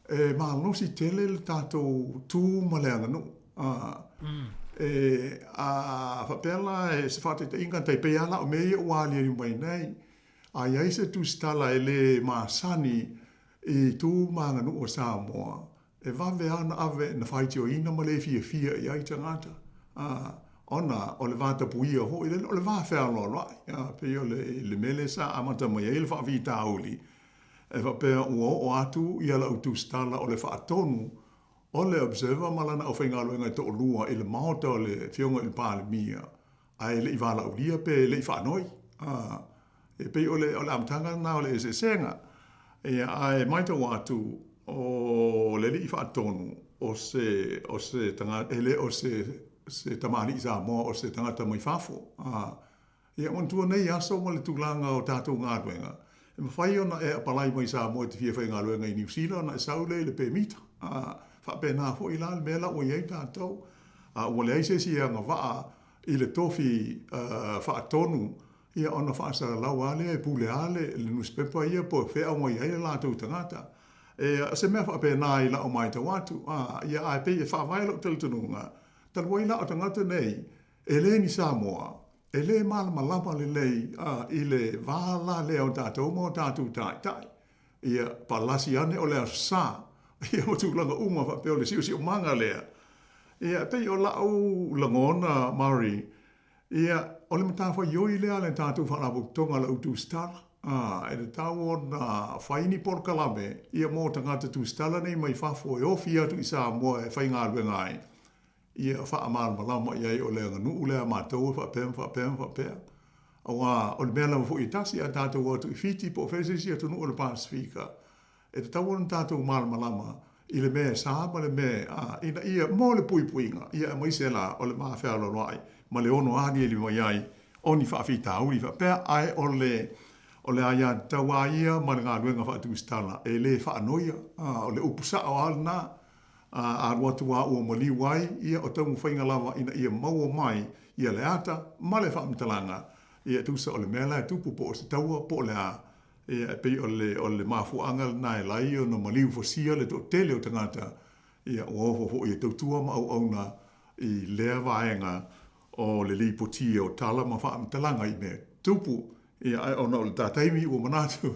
S19: e malosi tele le tatou tu ma le aganuu. E, a faapea la e se faataitaiga tai pei lava la o mea ia ua aliali mai nei, a i ai se tusitala e le masani i tu ma aganuu o Samoa, E vave lava ona ave na faitioina ma le fiafia i ai tagata, ā, ona o le vatapuia foi lele, o le va fealoaloai, ā, pei o le, le mea lea sa amata mai ai le faafitauli, e faapea ua oo atu ia lau tusitala o le faatonu o le Observer ma lana aufaigaluega e toalua i le maota o le Afioga i le Palemia, ae le i valaaulia pe le i faanoi. Ā, e pei o le, o le amataga lena o le eseesega. Ia, ae matau atu, o le alii faatonu, o se, o se tagata, e le o se, se tamalii Samoa, o se tagata mai fafo. Ā, ia, manatua nei aso ma le tulaga o tatou galuega, e mafai ona e apalai mai Samoa e te fia faigaluega i Niu Sila ona e sau lea i le pemita. Ā, faapena foi la le mea la ua i ai tatou. A ua leai se isi e agavaa i le tofi faatonu, ia ona faasalalau lava lea e pule lava le nusipepa ia po o fea aumai ai le latou tagata. E, o se mea faapena i lau matau atu, a, ia ae pei e faavae lou talitonuga, talu ai la o tagata nei, e le ni Samoa, e le malamalama lelei a, i le va la lea o tatou ma o tatou taitai. Ia, palasi ane o le Aso Sa, ia ma tulaga uma faapea o le siosiomaga lea. Ia, e pei o lau lagona, Mari, ia, o le matafaioi lea a le tatou Faalapotopotoga a le Au Tusitala, ā, e tatau ona fai ni polokalame, ia, mo tagata tusitala nei mai fafo e ofi atu i Samoa e faigaluega ai, ia faamalamalama i ai o le aganuu lea a matou e faapea ma faapea ma faapea. Auā, o le mea lava foi e tasi a tatou o atu i Fiti po o fea se isi atunuu o le Pasefika, e tatau ona tatou malamalama i le mea e sa ma le mea a, ina ia mo le puipuiga, ia aemaise la o le mafealoaloai ma le ono aliali mai ai o ni faafitauli faapea, ae o le o le aiatatau lava ia ma le galuega faatusitala e le faanoia, a, o le upu sao lava lena, a alu atu lava ua maliu ai, ia o taumafaiga lava ina ia maua mai ia le ata ma le faamatalaga, ia tusa o le mea la e tupu po o se taua po o le a, ia e pei o le o le mafuaaga lena e ala ai ona maliu fosia le toatele o tagata, ia ua ofo foi e tautua ma auauna i lea vaega o le lipotia o tala ma faamatalaga i mea tupu. Ia, ae ona o le ta taimi ua manatu,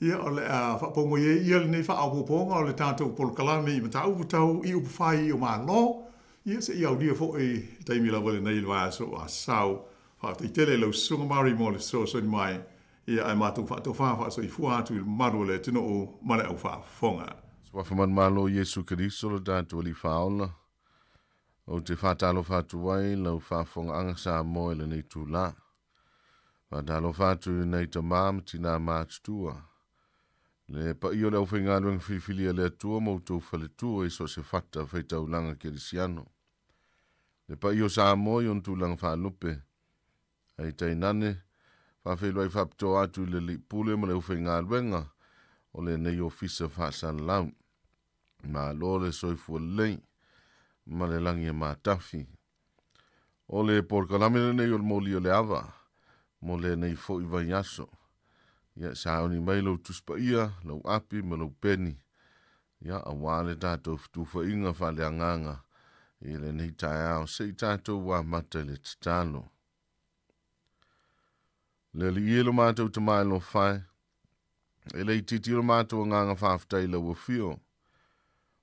S19: ia, o le a faapau mai ai ia lenei faaopoopoga o le tatou polokalame i mataupu tau i upufai o Malo, ia seia aulia foi le taimi lava lenei i le vaiaso o Asau. Faafetai tele i lau Susuga Murray mo le fesoasoani mai, ia, ae matou faatofa faasoifua atu i le mamalu o le atunuu ma le au faafofoga.
S20: Suafa manumalo Iesu Keriso lo tatou Alii Faaola, ou te faatalofa atu ai i lau faafofogaaga Samoa i lenei itula. Faatalofa atu i nai tamā ma tinā matutua, le paia o le aufaigaluega filifili a le Atua ma outou faletua i so o se fata faitaulaga kerisiano, le paia o Samoa i ona tulaga faalupe, ae tainane faafeiloai faapitoa atu i le Alii Pule ma le aufaigaluega o lenei Ofisa Faasalalau. Malo le soifua lelei ma le lagi e matafi. O le polokalame lenei o le moli o le ava mo lenei foi vaiaso. Ia sauni mai lou Tusi Paia, lou api ma lou peni, ia auā le tatou fetufaaiga faaleagaga i lenei taeao se i tatou amata i le tatalo. Le Alii e lo matou Tama e alofa e, e le itiiti lo matou agaga faafetai i lau afio,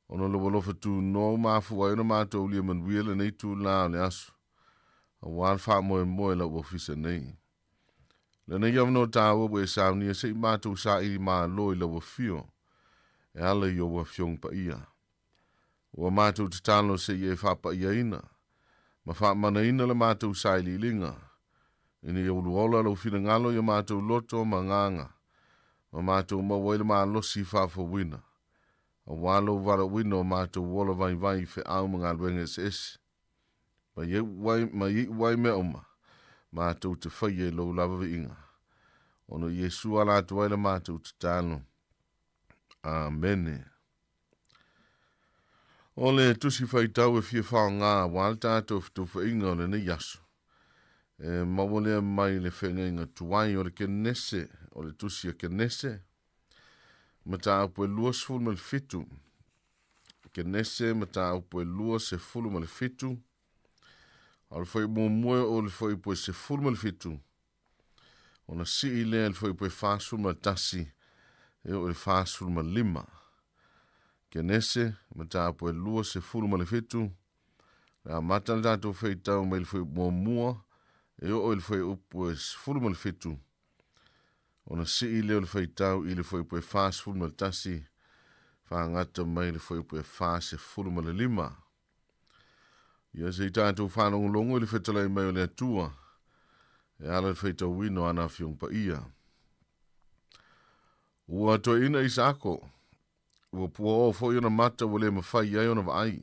S20: ona o lou alofa tunoa ua mafua ai ona matou aulia manuia lenei itula o le aso, auā le faamoemoe i lau ofisa nei. Lenei avanoa taua ua e saunia se i matou saili malo i lau afio, e ala i ou afioga paia. Ua matou tatalo se i e faapaiaina ma faamanaina le matou sailiiliga, ina ia uluola lou finagalo i o matou loto ma agaga, ma matou maua ai le malosi faafouina, aua lou valaauina o matou ola vaivai i feau ma galuega eseese. Ma iu ai mea uma, matou te faia i lou lava viiga. Ona o Iesu ala atu ai la matou tatalo. Amene. O le tusi faitau e fia faoga aua le tatou fetufaaiga o lenei aso, e maua lea mai le feagaiga tuai o le Kenese, o le tusi a Kenese, mataupu e 27. Kenese, mataupu e 27, o le fuaiupu muamua o le fuaiupu e 17, ona sii lea i le fuaiupu e 41 e oo i le 45. Kenese, mataupu e 27, le amata le tatou faitau mai le fuaiupu muamua e oo i le fuaiupu e 17, ona sii lea o le faitau i le fuaiupu e 41, fagata mai le fuaiupu e 45. Ia se i tatou faalogologo i le fetalai mai o le Atua e ala i le faitauina o ana Afioga Paia. Ua toeaina Isaako, ua puaoa foi ona mata ua le mafai ai ona vaai.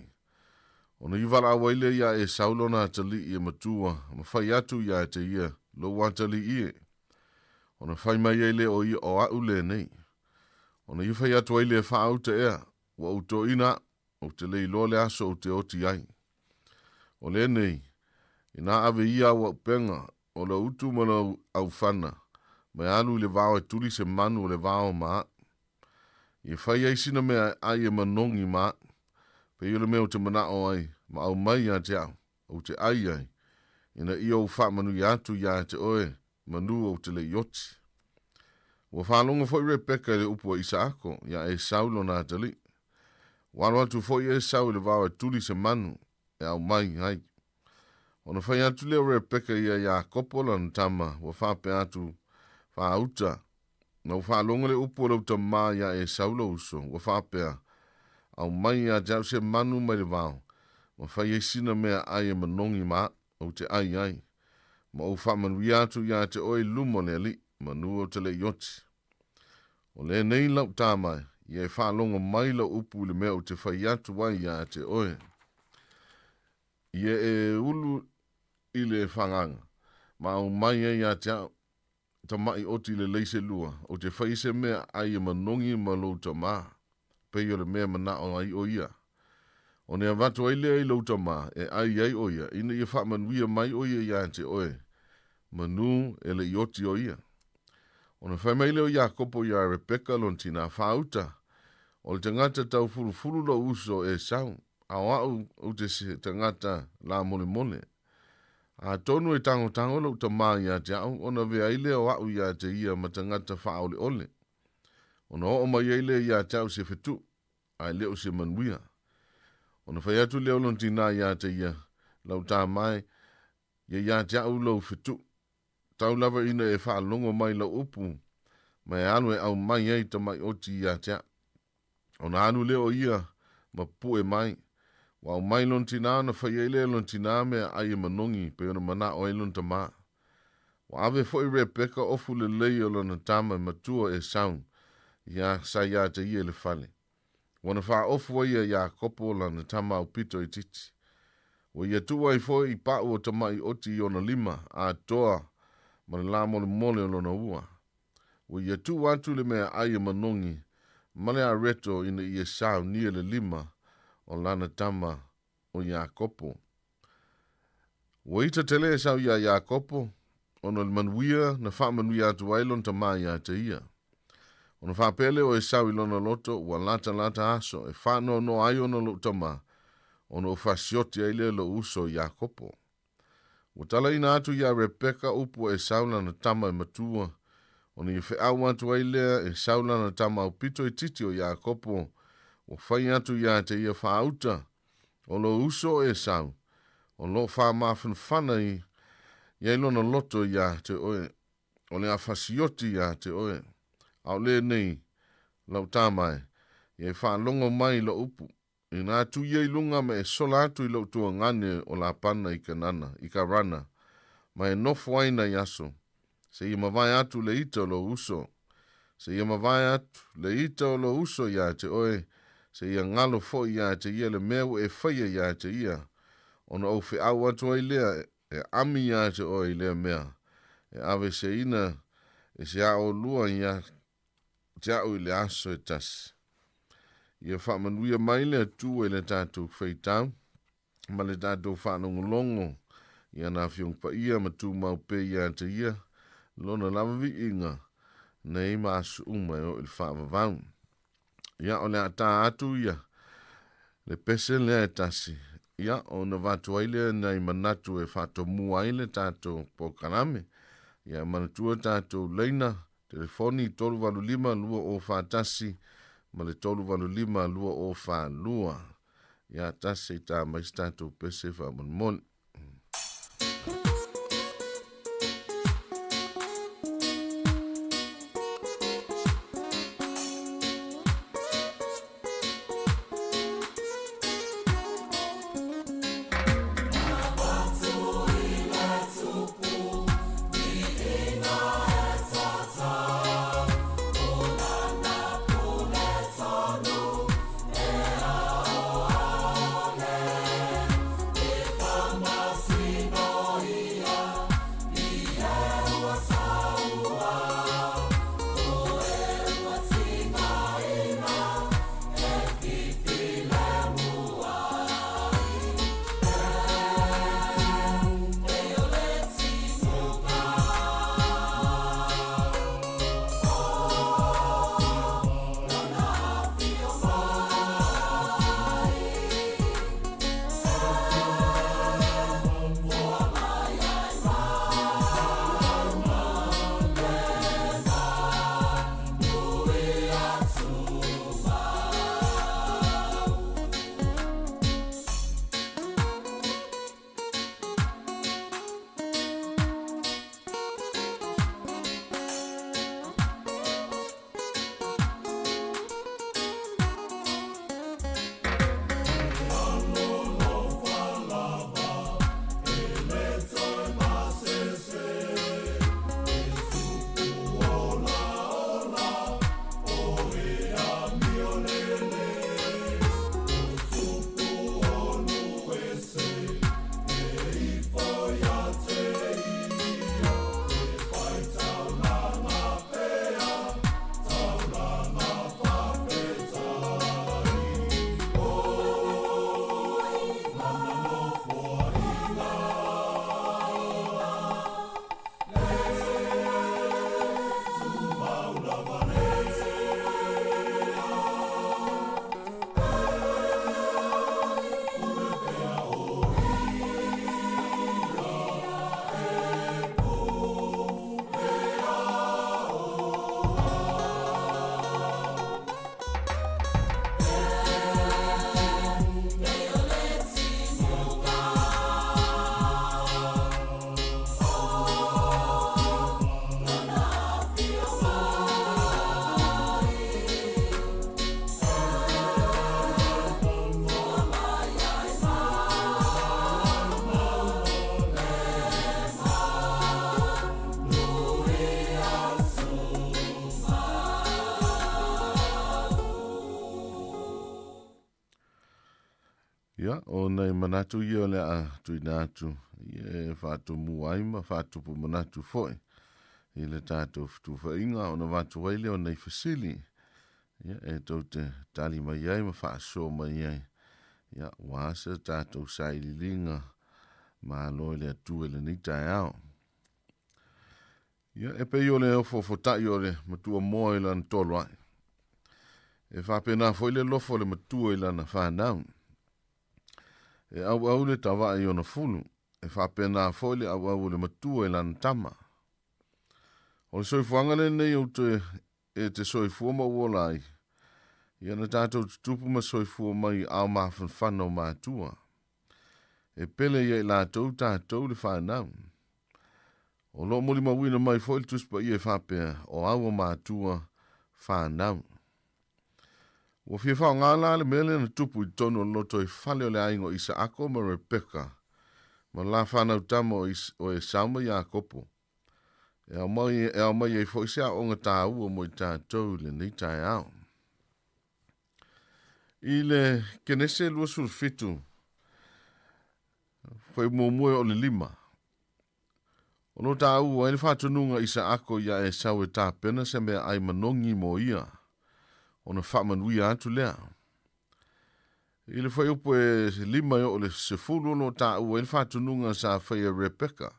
S20: Ona i valaau ai lea iā Esau lona atalii e matua ma fai atu iā te ia, Lou atalii e. Ona fai mai ai lea o ia, O a'u lenei. Ona ia fai atu ai lea, Faauta ea, ua ou toeaina a'u. Ou te le iloa le aso ou te oti ai. O lenei, inā ave ia au auupega, o lou utu ma lou aufana, ma e alu i le vao e tuli se manu o le vao ma a'u. Ia fai ai sina mea e ʻai e manogi ma a'u, pei o le mea ou te manaʻo ai, ma aumai ia te a'u, ou te ʻai ai, ina ia ou faamanuia atu iā te ʻoe, manu ou te le i oti. Ua faalogo foi Rebeka i le upu a Isaako iā Esau lona atalii. Ua alo atu foi Esau i le vao e tuli se manu e aumai ai. Ona fai atu lea o Rebeka iā Iakopo lana tama, ua faapea atu, Faauta, na ou faalogo le upu a lou tamā iā Esau lou uso, ua faapea, Aumai ia te au se manu mai le vao, ma fai ai sina mea ai e manogi ma a'u, ou te ʻai ai. Ma ou faamanuia atu iā te oe i luma o le Alii, manu ou te le i oti. O lenei lau tama, ia e faalogo mai lau upu i le mea ou te fai atu ai iā te oe. Ia e ulu i le fagaga, ma aumai ai ia te au, tamaʻi oti lelei se lua, ou te fai i se mea ʻai e manogi ma lou tamā, pei o le mea e manaʻo ai ʻo ia. Ona e avatu ai lea i lou tamā, e ʻai ai ʻo ia, ina ia faamanuia mai ʻo ia iā te ʻoe, manū e le i oti ʻo ia. Ona fai mai lea o Iakopo iā Rebeka lona tinā fāuta, O le tagata taufulufulu lou uso o Esau, a o aʻu ou te se tagata lāmolemole. Atonu e tagotago lou tamā iā te aʻu, ona avea ai lea o aʻu iā te ia ma tagata faaʻoleʻole. Ona oo mai ai lea iā te aʻu se fetuʻu, a e le o se manuia. Ona fai atu lea o lona tinā iā te ia, Lau tamā e, ia iā te aʻu lou fetuʻu. Tau lava ina e faalogo mai lau upu, ma e alu e aumai ai tamaʻi oti iā te aʻu. Ona alu lea o ia ma pue mai. Ua aumai lona tinā ona fai ai lea lona tinā mea ʻai e manogi pei ona manaʻo ai lona tamā. Ua ave foʻi Rebeka ofu lelei o lona tama e matua Esau iā sa iā te ia i le fale. Ua na faaofu ai ia Iakopo lana tama aupito itiiti. Ua ia tuu ai foi i paʻu o tamaʻi oti i ona lima, atoa ma le lāmolemole o lona ua. Ua ia tuu atu le mea ʻai e manogi ma le areto ina ia saunia le lima o lana tama o Iakopo. Ua ita tele Esau iā Iakopo, ona o le manuia na faamanuia atu ai lona tamā iā te ia. Ona faapea lea o Esau i lona loto, ua latalata aso e faanoanoa ai ona lou tamā, ona ou fasioti ai lea lou uso Iakopo. Ua talaina atu iā Rebeka upu o Esau lana tama e matua, ona ia feʻau atu ai lea Esau lana tama aupito itiiti o Iakopo, ua fai atu iā te ia faauta, O lou uso o Esau, o lo o faamafanafana i ai lona loto iā te oe, o le a fasioti iā te oe, a o lenei, lau tama e, ia e faalogo mai i lou upu, inā tu ia i luga ma e sola atu i lou tuagane o Lapana i Kanana, i Karana, ma e nofo ai nai aso, seia mavae atu le ita o lou uso, seia mavae atu le ita o lou uso iā te oe, seia galo foʻi iā te ia le mea ua e faia iā te ia, ona ou feʻau atu ai lea e ami iā te oe i lea mea, e aveseina e se aʻolua iā te aʻu i le aso e tasi. Ia faamanuia mai le Atua i le tatou faitau. ma le tatou faalogologo i ana Afioga Paia ma tumau pea ia te ia lona lava viiga nei ma aso uma e oo i le faavavau. Ia, o le a tā atu ia le pese lea e tasi, ia, ona avatu ai lea nai manatu e faatomua ai le tatou polokalame. Ia, e manatua tatou laina telefoni 385 2041 ma le 385 2042. Ia tasi se i tā mai se tatou pese faamolemole. Ia, o nai manatu ia o le a tuuina atu ia e faatomua ai ma faatupu manatu foi i le tatou fetufaaiga ona avatu ai lea o nai fesili ia e tou te tali mai ai ma faasoa mai ai ia ua se tatou sailiiliga malo i le Atua i lenei taeao. Ia, e pei o le ofoofotaʻi o le matua moa i lana tolo aʻe. E faapena foi le alofa o le matua i lana fanau. E ʻauʻau le tavaʻa i ona fulu, e faapena foi le ʻauʻau o le matua i lana tama. O le soifuaga lenei ou te e te soifua ma ou ola ai, ia na tatou tutupu ma soifua mai i ao mafanafana o matua. E pele ia i latou tatou le fanau. O lo o molimauina mai foi le Tusi Paia e faapea, o au o matua fanau. Ua fia faaaoga la le mea lea na tupu i totonu o le lotoifale o le aiga o Isaako ma Rebeka ma la fanau tama o Esau ma Iakopo. E ao mai, e ao mai ai foi se aoga tāua mo i tātou i lenei taeao. I le Kenese 27, foi muamua o le lima, o lo tāua ai le faatonuga Isaako iā Esau e tapena se meaai manogi mo ia, ona faamanuia atu lea. I le fuaiupu e lima e oo i le 10 o lo o taua ai le faatonuga sa faia e Rebeka,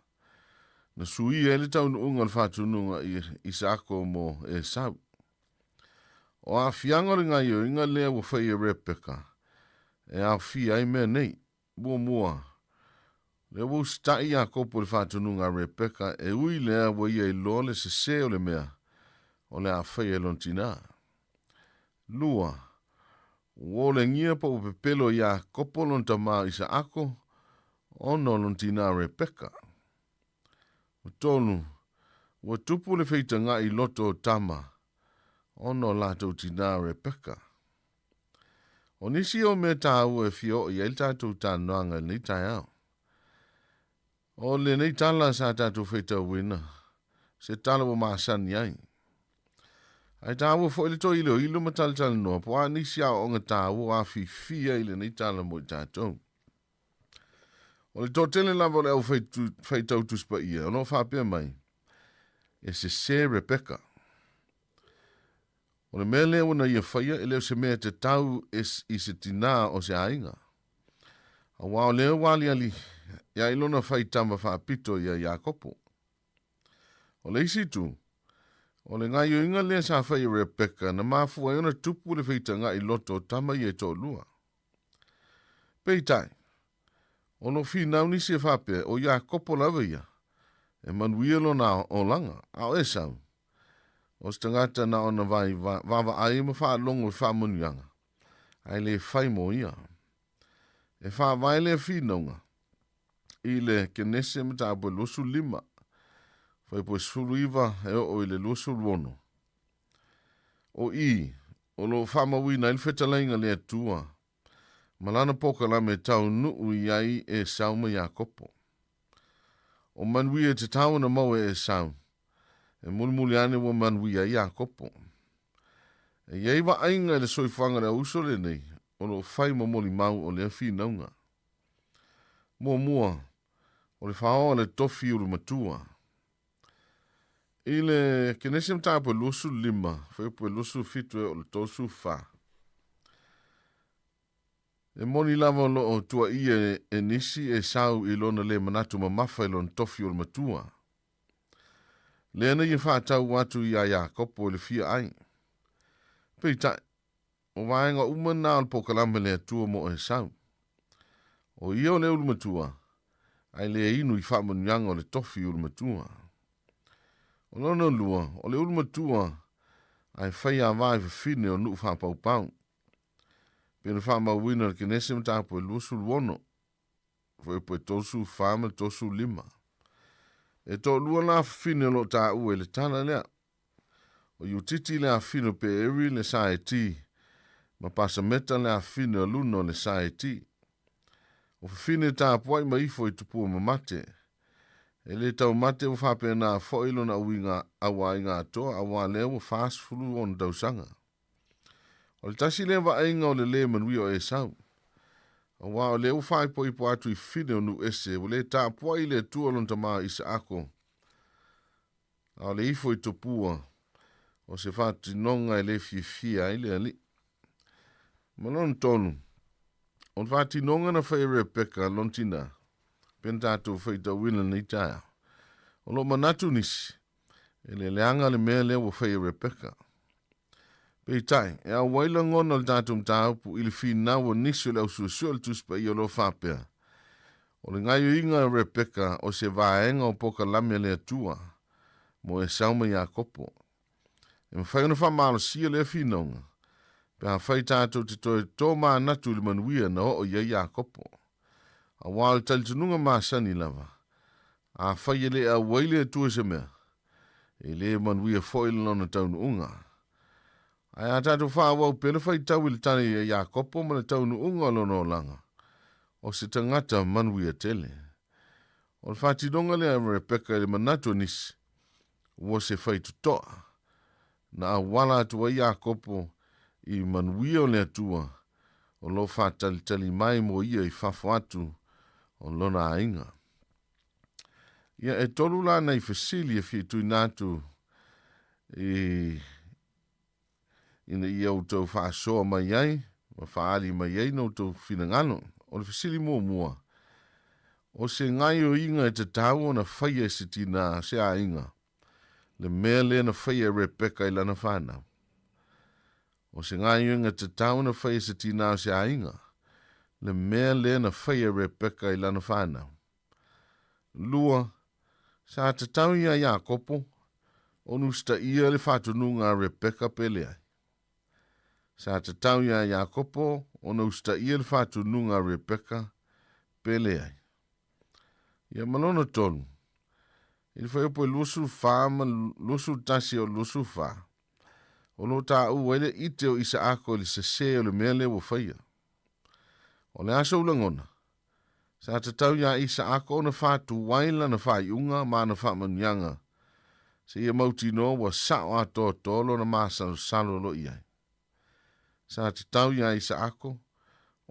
S20: na suia ai le taunuuga o le faatonuga i Isaako mo Esau. O aafiaga o le gaioiga lea ua faia e Rebeka e aofia ai mea nei. Muamua, lea ua usitaʻi Iakopo i le faatonuga a Rebeka e ui lea ua ia iloa le sesē o le mea o le a faia e lona tinā. Lua, ua olegia po ua pepelo e Iakopo lona tamā o Isaako ona o lona tinā Rebeka. Ma tolu, ua tupu le feitagaʻi i loto o tama ona o latou tinā Rebeka. O nisi o mea tāua e fia oo i ai le tatou talanoaga i lenei taeao. O lenei tala sa tatou faitauina, se tala ua masani ai. Ae tāua foi le toe iloilo ma talatalanoa po o a nisi aoaoga tāua o afifia i lenei tala mo i tatou. O le toatele lava o le au faitau Tusi Paia o lo o faapea mai, e sesē Rebeka. O le mea lea ua na ia faia e le o se mea e tatau i se tinā o se aiga. Auā o lea ua aliali ai lona faitama faapito iā Iakopo. O le isi itu, o le gaioiga lea sa fai e Rebeka na mafua ai ona tupu le feitagaʻi loto o tama ia e toalua. Peitai, o lo finau nisi e faapea, o Iakopo lava ia, e manuia lona olaga, a o Esau, o se tagata na ona vaavaai ma faalogo i faamanuiaga, ae le fai mo ia. E faavae lea finauga i le Kenese mataupu e 25, fuaiupu e 19 e oo i le 26. O i, o lo o faamauina ai le fetalaiga le Atua ma lana pokalame e taunuu i ai Esau ma Iakopo. O manuia e tatau ona maua e Esau, e mulimuli ane ua manuia ai Iakopo. E i ai vaaiga i le soifuaga le auuso lenei o lo o fai ma molimau o lea finauga. Muamua, o le faoa o le tofi ulu matua. I le Kenese mataupu e 25, fuaiupu e 27 e oo i le 34. E moni lava o lo o tuaia e nisi Esau i lona le manatu mamafa i lona tofi ulu matua. Lea na ia faatau atu iā Iakopo i le fia ai. Peitai, o vaega uma na o le pokalame le Atua mo Esau. O ia o le ulu matua, ae le inu i faamanuiaga o le tofi ulu matua. O lona lua, o le ulu matua, ae fai ava i fafine o nuu faapaupau. Pei ona faamauina i le Kenese mataupu e 26. Fuaiupu e 34 ma le 35. E toalua la fafine o lo o taua i le tala lea. O Iutiti le afine o Peeri le Saeti, ma Pasameta le afine o Luno le Saeti. O fafine tapuai ma ifo i tupua mamate. E le taumate ua faapena foi lona auiga auaiga atoa auā lea ua 46 tausaga. O le tasi lea vaaiga o le lē manuia o Esau. Auā o lea ua faaipoipo atu i fine o nuu ese, ua le tapuai le Atua lona tama Isaako, a o le ifo i tupua, o se faatinoga e le fiafia ai le Alii. Ma lona tonu, o le faatinoga na fai e Rebeka lona tinā, pei ona tatou faitauina lenei taeao. O loo manatu nisi, e le leaga le mea lea ua fai e Rebeka. Peitai, e auai lagona o le tatou mataupu i le finau o nisi o le ausuesue o le Tusi Paia o lo o faapea, O le gaioiga o Rebeka o se vaega o pokalame a le Atua mo Esau ma Iakopo. E mafai ona faamalosia lea finauga pe afai tatou te toe tomanatu i le manuia na oo i ai Iakopo. Auā o le talitonuga masani lava, afai e le auai le Atua i se mea, e le manuia foi lona taunuuga. Ae a tatou faaauau pea le faitau i le tali a Iakopo ma le taunuuga o lona olaga, o se tagata manuia tele. O le faatinoga lea a Rebeka i le manatu o nisi, ua se faitotoa, na auala atu ai Iakopo i manuia o le Atua o lo o faatalitali mai mo ia i fafo atu o lona aiga. Ia, e tolu la nai fesili e fia tuuina atu i ina ia outou faasoa mai ai ma faaali mai ai no outou finagalo. O le fesili muamua, o se gaioiga e tatau ona faia e se tinā, se aiga, le mea lea na faia e Rebeka i lana fanau? O se gaioiga e tatau ona faia e se tinā o se aiga, le mea lea na faia e Rebeka i lana fanau? 2, Sa tatau iā Iakopo ona usitaia le faatonuga a Rebeka pe leai? Sa tatau iā Iakopo ona usitaia le faatonuga a Rebeka pe leai? Ia ma lona tolu, i le fuaiupu e 24 ma 21 o le 24, o lo o taua ai le ite o Isaako i le sesē o le mea lea ua faia. O le a sou lagona? Sa tatau iā Isaako ona faatuai lana faaiuga ma ana faamanuiaga, seia mautinoa ua sao atoatoa lona masalosalo o lo o i ai. Sa tatau iā Isaako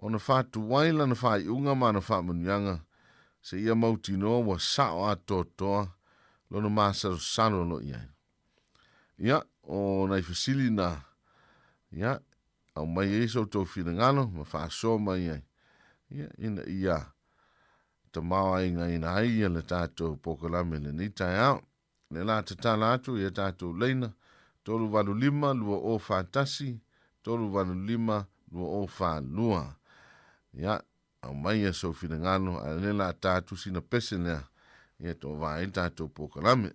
S20: ona faatuai lana faaiuga ma ana faamanuiaga, seia mautinoa ua sao atoatoa lona masalosalo o lo o i ai. Ia, o nai fesili na, ia, aumai ai so outou finagalo ma faasoa mai ai, ia, ina ia tamaoaigaina ai ia le tatou polokalame i lenei taeao. O lea la tatala atu ia tatou laina 385 2041, 385 2042. Ia, aumai ia sou finagalo, a o lea la ta atu sina pese lea, ia toavā ai le tatou polokalame.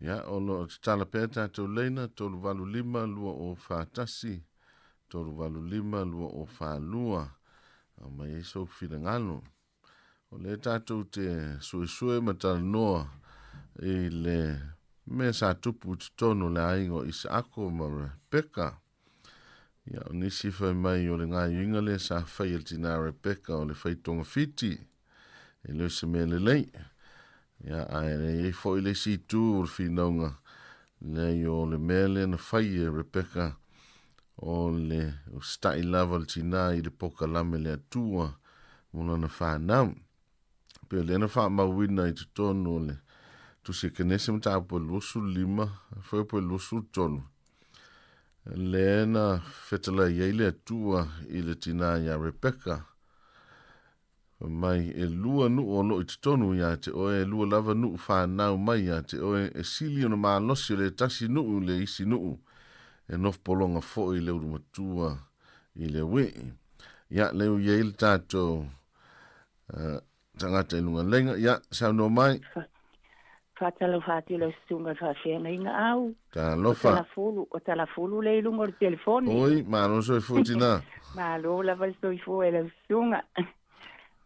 S20: Ia, o lo o tatala pea tatou leina, 385 2041, 385 2042. Aumai ai sou finagalo. O lea tatou te suesue ma talanoa i le mea sa tupu i totonu o le aiga o Isaako ma Rebeka. Ia, o nisi fai mai o le gaioiga lea sa fai e le tinā Rebeka o le fai togafiti, e le o se mea lelei. Ia, ae le i ai foi le isi itu o le finauga, leai o le mea lea na fai e Rebeka, o le usitai lava le tinā i le pokalame le Atua mo lana fanau. Pei o lea na faamauina i totonu o le Tusi a Kenese mataupu e 25, fuaiupu e 23, lea na fetalai ai le Atua i le tinā iā Rebeka, fai mai, E lua nuu o loo i totonu iā te oe, e lua lava nuu fanau mai iā te oe, e sili ona malosi o le tasi nuu i le isi nuu, e nofo pologa foi le ulumatua i le uii. Ia, lea ua i ai le tatou tagata i luga leiga. Ia, saunoa mai.
S13: Faatalofa atu i lau susuga i le faafeagaiga au.
S20: Talofa.
S13: O Talafulu, o Talafulu lea i luga o le telefoni.
S20: Oi, malo le soifua tinā.
S13: Malo lava le soifua e lau susuga.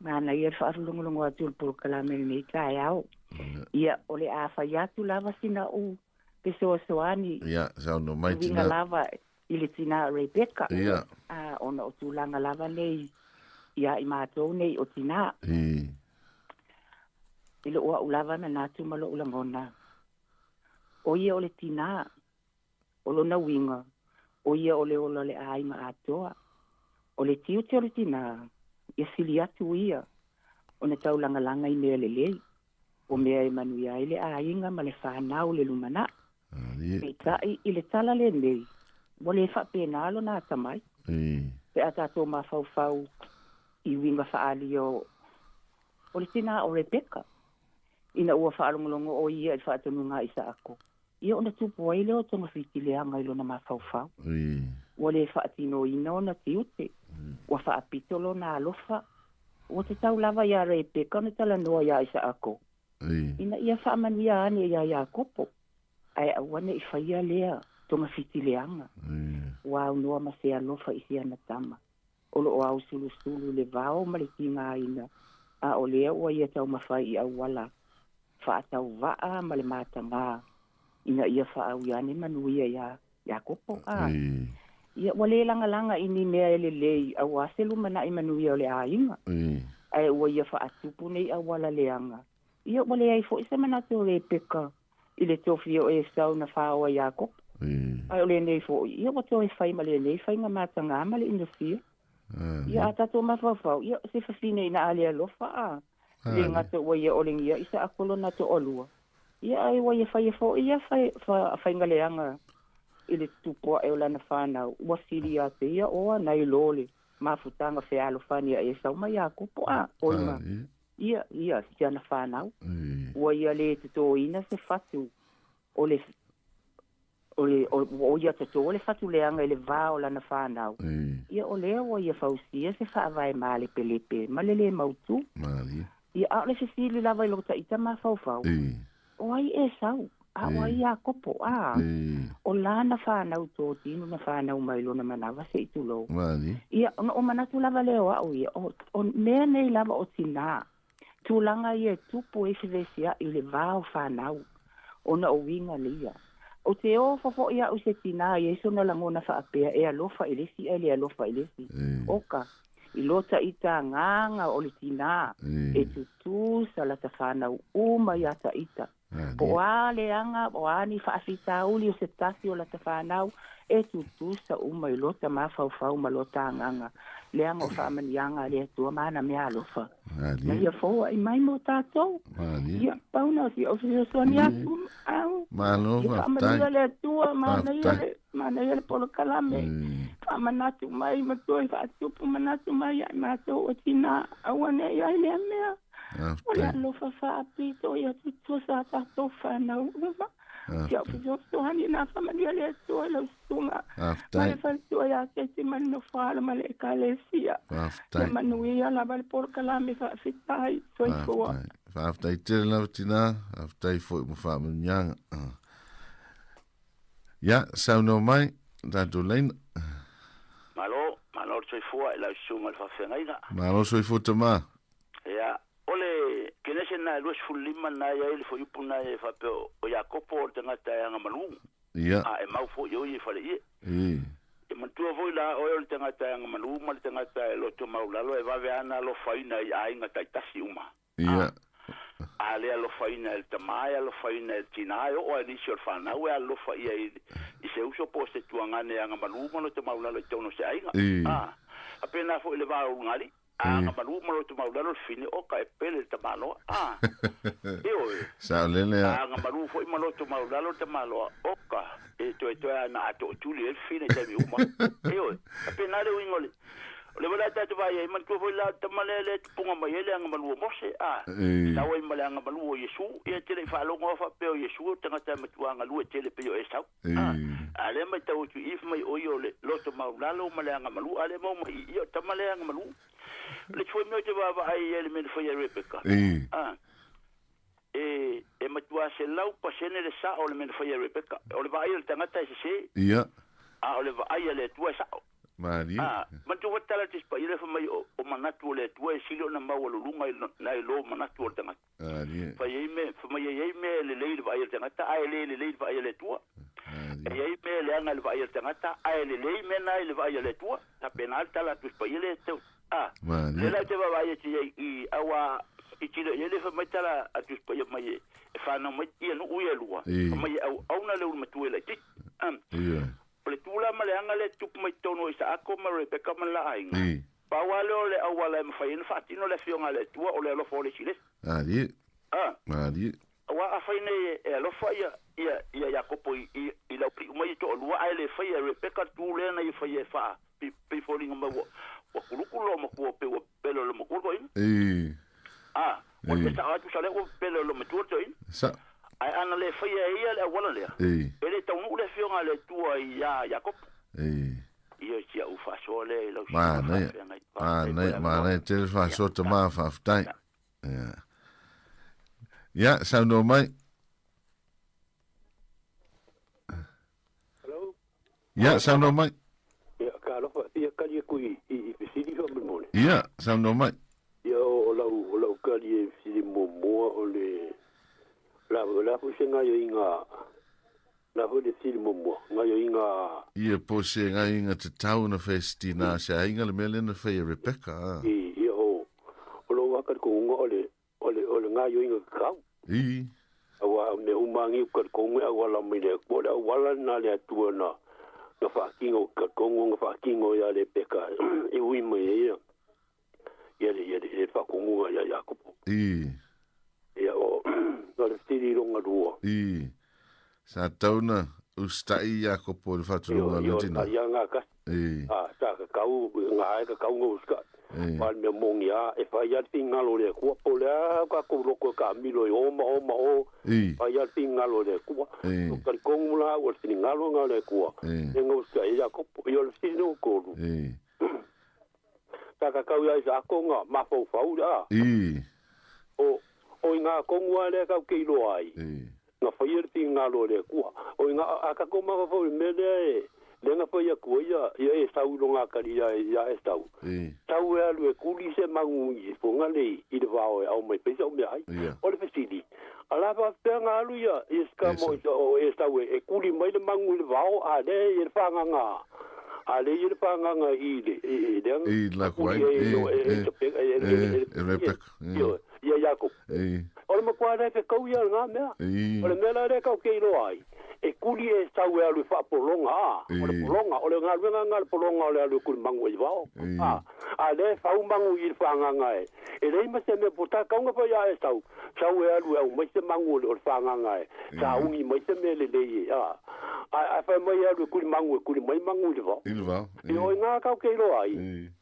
S13: Manaia le faalogologo atu o le polokalame i lenei taeao. Ia, o le a fai atu lava sina u fesoasoani.
S20: Ia, saunoa mai
S13: tinā. Uiga lava i le tinā o Rebecca.
S20: Ia.
S13: A, ona o tulaga lava nei ia i matou nei o tinā.
S20: I.
S13: I lou au lava manatu ma lou lagona, o ia o le tinā, o lona uiga, o ia o le ola o le aiga atoa. O le tiute o le tinā, ia sili atu ia ona taulagalaga i mea lelei, o mea e manuia ai le aiga ma le fanau le lumanai. Peitai, i le tala lenei, ua le faapena lona atamai. Pe a tatou mafaufau i uiga faaalia o le tinā o Rebeka, ina ua faalogologo ʻo ia i le faatonuga a Isaako, ia ona tupu ai lea o togafiti leaga i lona mafaufau. Ua le faatinoina ona tiute, ua faapito lona alofa. Ua tatau lava iā Rebeka ona talanoa iā Isaako, ina ia faamanuia ane iā Iakopo, ae aua ne i faia lea togafiti leaga. Ua aunoa ma se alofa i si ana tama, o lo o ausulusulu i le vao ma le tigaina, a o lea ua ia taumafai i auala faatauvaa ma le matagā ina ia faaui ane manuia iā Iakopo. A ia ua le lagalaga i ni mea e lelei auā se lumanai manuia o le aiga, ae ua ia faatupu nei auala leaga. Ia ua leai foi se manatu o Rebeka i le tofi o Esau na faoa Iakopo. Ae o lenei foi, ia ua toe fai ma lenei faiga matagā ma le inofia. Ia a tatou mafaufau, ia o se fafine ina a le alofa a le gata ua ia olegia i sa ako lona toalua. Ia ae ua ia faia foi ia faiga leaga i le tupu ae o lana fanau, ua sili ia te ia oa nai lo le mafutaga fealofani a Esau ma Iakopo a oi ma ia ia si ana fanau. Ua ia le totoina se fatu o le o le o ia toto le fatu leaga i le va o lana fanau. Ia o lea ua ia fausia se faavae malepelepe ma le lē mautū. Ia a o le fesili lava i lo ta ita mafaufau, o ai Esau, a o ai Iakopo, a o lana fanau totino na fanau mai lona manawa se i tulou. Ia ona o manatu lava lea o au ia, o mea nei lava o tinā, tulaga ia e tupu ai fevesiaʻi i le va o fanau, ona o uiga lia. Ou te ofo foi au i se tinā i ai sona lagona faapea e alofa i le isi ae le alofa i le isi. Oka, i lo ta ita agaga o le tinā e tutusa lata fanau uma iā ta ita. Po o a leaga, o a ni faafitauli o se tasi o lata fanau, e tutusa uma i lota mafaufau ma lota agaga, leaga o faamanuiaga a le Atua ma ana mea alofa. Na ia foai mai mo tatou. Ia, pau na o si au fesoasoani atu au.
S20: Malo,
S13: Ia
S20: faafetai.
S13: faamanuia le Atua, manaia
S20: Faafetai.
S13: le, manaia le polokalame. Faamanatu mai ma toe faatupu manatu mai ia i matou o tinā, aua ne i ai lea mea. O le
S20: Faafetai.
S13: alofa faapito ia tutusa a tatou fanau uma. Si au fesoasoani na faamanuia le Atua i lau susuga. Ma
S20: Faafetai.
S13: le faletua ia Keti ma le nofoalo ma le ekalesia.
S20: Faafetai.
S13: Ia manuia lava le polokalame faafetai. Soifua.
S20: Faafetai. Faafetai tele lava tinā. Faafetai foi mo faamanuiaga. Ia, saunoa mai, tatou laina.
S21: Malo, malo le soifua i lau susuga i le faafeagaiga.
S20: Malo soifua tama.
S21: Ia, o le Kenese lena e 25 lena e i ai le fuaiupu lena e faapea o Iakopo o le tagata e agamalu,
S20: Ia.
S21: a e mau foi o ia i faleie.
S20: I.
S21: E manatua foi la oe o le tagata e agamalu ma le tagata e loto maulalo e vave lava ona alofaina i aiga taitasi uma.
S20: Ia.
S21: A le alofaina e le tama, e alofaina e le tina, e oo lava i nisi o le fanau e alofa ia i, i se uso po o se tuagane e agamalu ma loto maulalo i totonu o se aiga.
S20: I.
S21: A, faapena foi i le va o ulugalii. A agamalu ma loto maulalo le fine, oka e pele le tamaloa. A, ioe.
S20: Saolele
S21: a. A agamalu foi ma loto maulalo le tamaloa, oka e toetoe lava na atootuli ai le fine i taimi uma. Ioe. Faapena le uiga o le O le mea la tatou vaai ai, manatua foi la o le tama lea lea e tupuga mai ai le agamalu o Mose, a, sau ai ma le agamalu o Iesu, ia e te le i faalogo lava faapea o Iesu o le tagata e matua galue tele pei o Esau, a, a lea e matau atu i i fai mai o ia o le loto maulalo ma le agamalu, a lea e maua mai i i, o le tama lea e agamalu. O le isi foi mea ou te vaavaai i ai i le mea na fai e Rebeka, a, e, e matua 100% le sao o le mea na fai e Rebeka. O le vaai a le tagata e sese, a o le vaai a le Atua e sao.
S20: Malie.
S21: A, manatua foi le tala a le Tusi Paia lea fai mai o, o manatu o le Atua e sili ona maualuluga i nai lo manatu o le tagata.
S20: Malie.
S21: Fai ai mea, fai mai e i ai mea e lelei i le vaai a le tagata, ae le lelei i le vaai a le Atua.
S20: Malie.
S21: E i ai mea e leaga i le vaai a le tagata, ae lelei mea na i le vaai a le Atua. Faapena le tala a le Tusi Paia lea e tau, a,
S20: Malie.
S21: lea la ou te vaavaai atu i ai i, auā i tilo i ai le fai mai tala a le Tusi Paia mai e, e fanau mai ia nuu ia e lua, fai mai e auauna le ulumatua i laitiiti. A.
S20: Ioe.
S21: O le tula ma le aga lea e tupu mai totonu o Isaako ma Rebeka ma le la aiga, pau lava lea o le auala e mafai ai ona faatino le afioga a le Atua, o le alofa o le isi i le isi.
S20: Malie.
S21: A.
S20: Malie.
S21: Aua afai nei e alofa ia, ia, ia Iakopo i, i, i laupii uma ia e toalua, ae le faia e Rebeka le tu lea na ia faia e faa, pei, pei foliga mai ua, ua kuluku lo matua, pei ua pele o le matua le toeaina. A, o le mea sao lava tusa lea ua pele o le matua le toeaina.
S20: Sao.
S21: Ae ana le faia e ia le auala lea, e le taunuu le afioga a le Atua iā Iakopo. Ia o si au faasoa lea i lau susuga
S20: Manaia,
S21: faafeagai. Faafetai mo le
S20: manaia,
S21: avanoa.
S20: manaia tele faasoa
S21: Ia,
S20: tama, faafetai.
S21: ia.
S20: Ia. Ia, saunoa mai.
S22: Hello?
S20: Ia, saunoa mai.
S22: Ia, ka alofa, ia kali aku i, i, i fesili faamolemole.
S20: Ia, saunoa mai.
S22: Ia, o, o lau, o lau kali e fesili muamua o le, la, o le a foi se gaioiga, la foi le fesili muamua, gaioiga.
S20: Ia, po o se gaioiga tatau ona fai e se tinā se aiga le mea lea na fai e Rebecca, a.
S22: I, ia, o, o lou lava talitonuga o le, o le, o le gaioiga tatau.
S20: I.
S22: Aua o mea uma agi o talitonu e auala mai le Atua, o le auala lena a le Atua na, na faatino, talitonu na faatino ia Rebeka e ui mai ai ia, ia le, ia le, le faatonuga ia Iakopo.
S20: I.
S22: Ia, o, o le fesili lona lua.
S20: I. Sa tau na usitaʻi Iakopo i le faatinoga o
S22: Ioe,
S20: le tina.
S22: ia ngā kasi.
S20: I.
S22: A, sa ka kau, ngā ai ka kau ngā uska.
S20: I.
S22: Wā le mea mongi a, e whai a le whingalo le kua, po le a ka kou loko e ka milo i o ma o ma o,
S20: I.
S22: whai a le whingalo le kua.
S20: I.
S22: O kari kongu la, o le whingalo ngā le kua.
S20: I.
S22: E ngā uska e Iakopo, i o le whingalo o kolu.
S20: I.
S22: Sa ka kau ia i sa ako ngā mawhauwhau a.
S20: I.
S22: O, o i ngā kongu a lea kau kei loa ai.
S20: I.
S22: Nga whai a le whingalo le kua. O i ngā, a ka kou mawhauwhau i mea lea e, lea nga whai aku ia, ia e sau lo ngā kari ia, ia e sau.
S20: I.
S22: Tau e alu e kuli se mangu i fonga le i le wao e au mai pesa o mea ai.
S20: Ia.
S22: O le fesili. A la wha pea ngā alu ia, i ska mo i o e sau e, e kuli mai le mangu i le wao, a le i le whanga ngā. A le i le whanganga i le, i, i le
S20: I la
S22: kuli
S20: kuai.
S22: e,
S20: I,
S22: e, e,
S20: i,
S22: e, e, e, e,
S20: i, e Rebecca. I.
S22: Ia, ia Iakopo.
S20: I.
S22: O le makua lea fe kau ia ngā mea.
S20: I.
S22: O le mea la lea kau kei loa ai. E kuli e sau e alu e whaapolonga, a. O le
S20: I.
S22: polonga, o le ngā luenga ngā le polonga o le alu e kuli mangu e wao.
S20: I.
S22: A, a le whau mangu i le whanganga e. E lei ma se mea pota kaunga pa ia e sau. Sau e alu e au mai se mangu o le whanganga e. Sa ungi mai se mea le lei e. A, a, a whai mai e alu e kuli mangu e kuli mai mangu i le wao.
S20: I le wao.
S22: I o i ngā kau kei loa ai.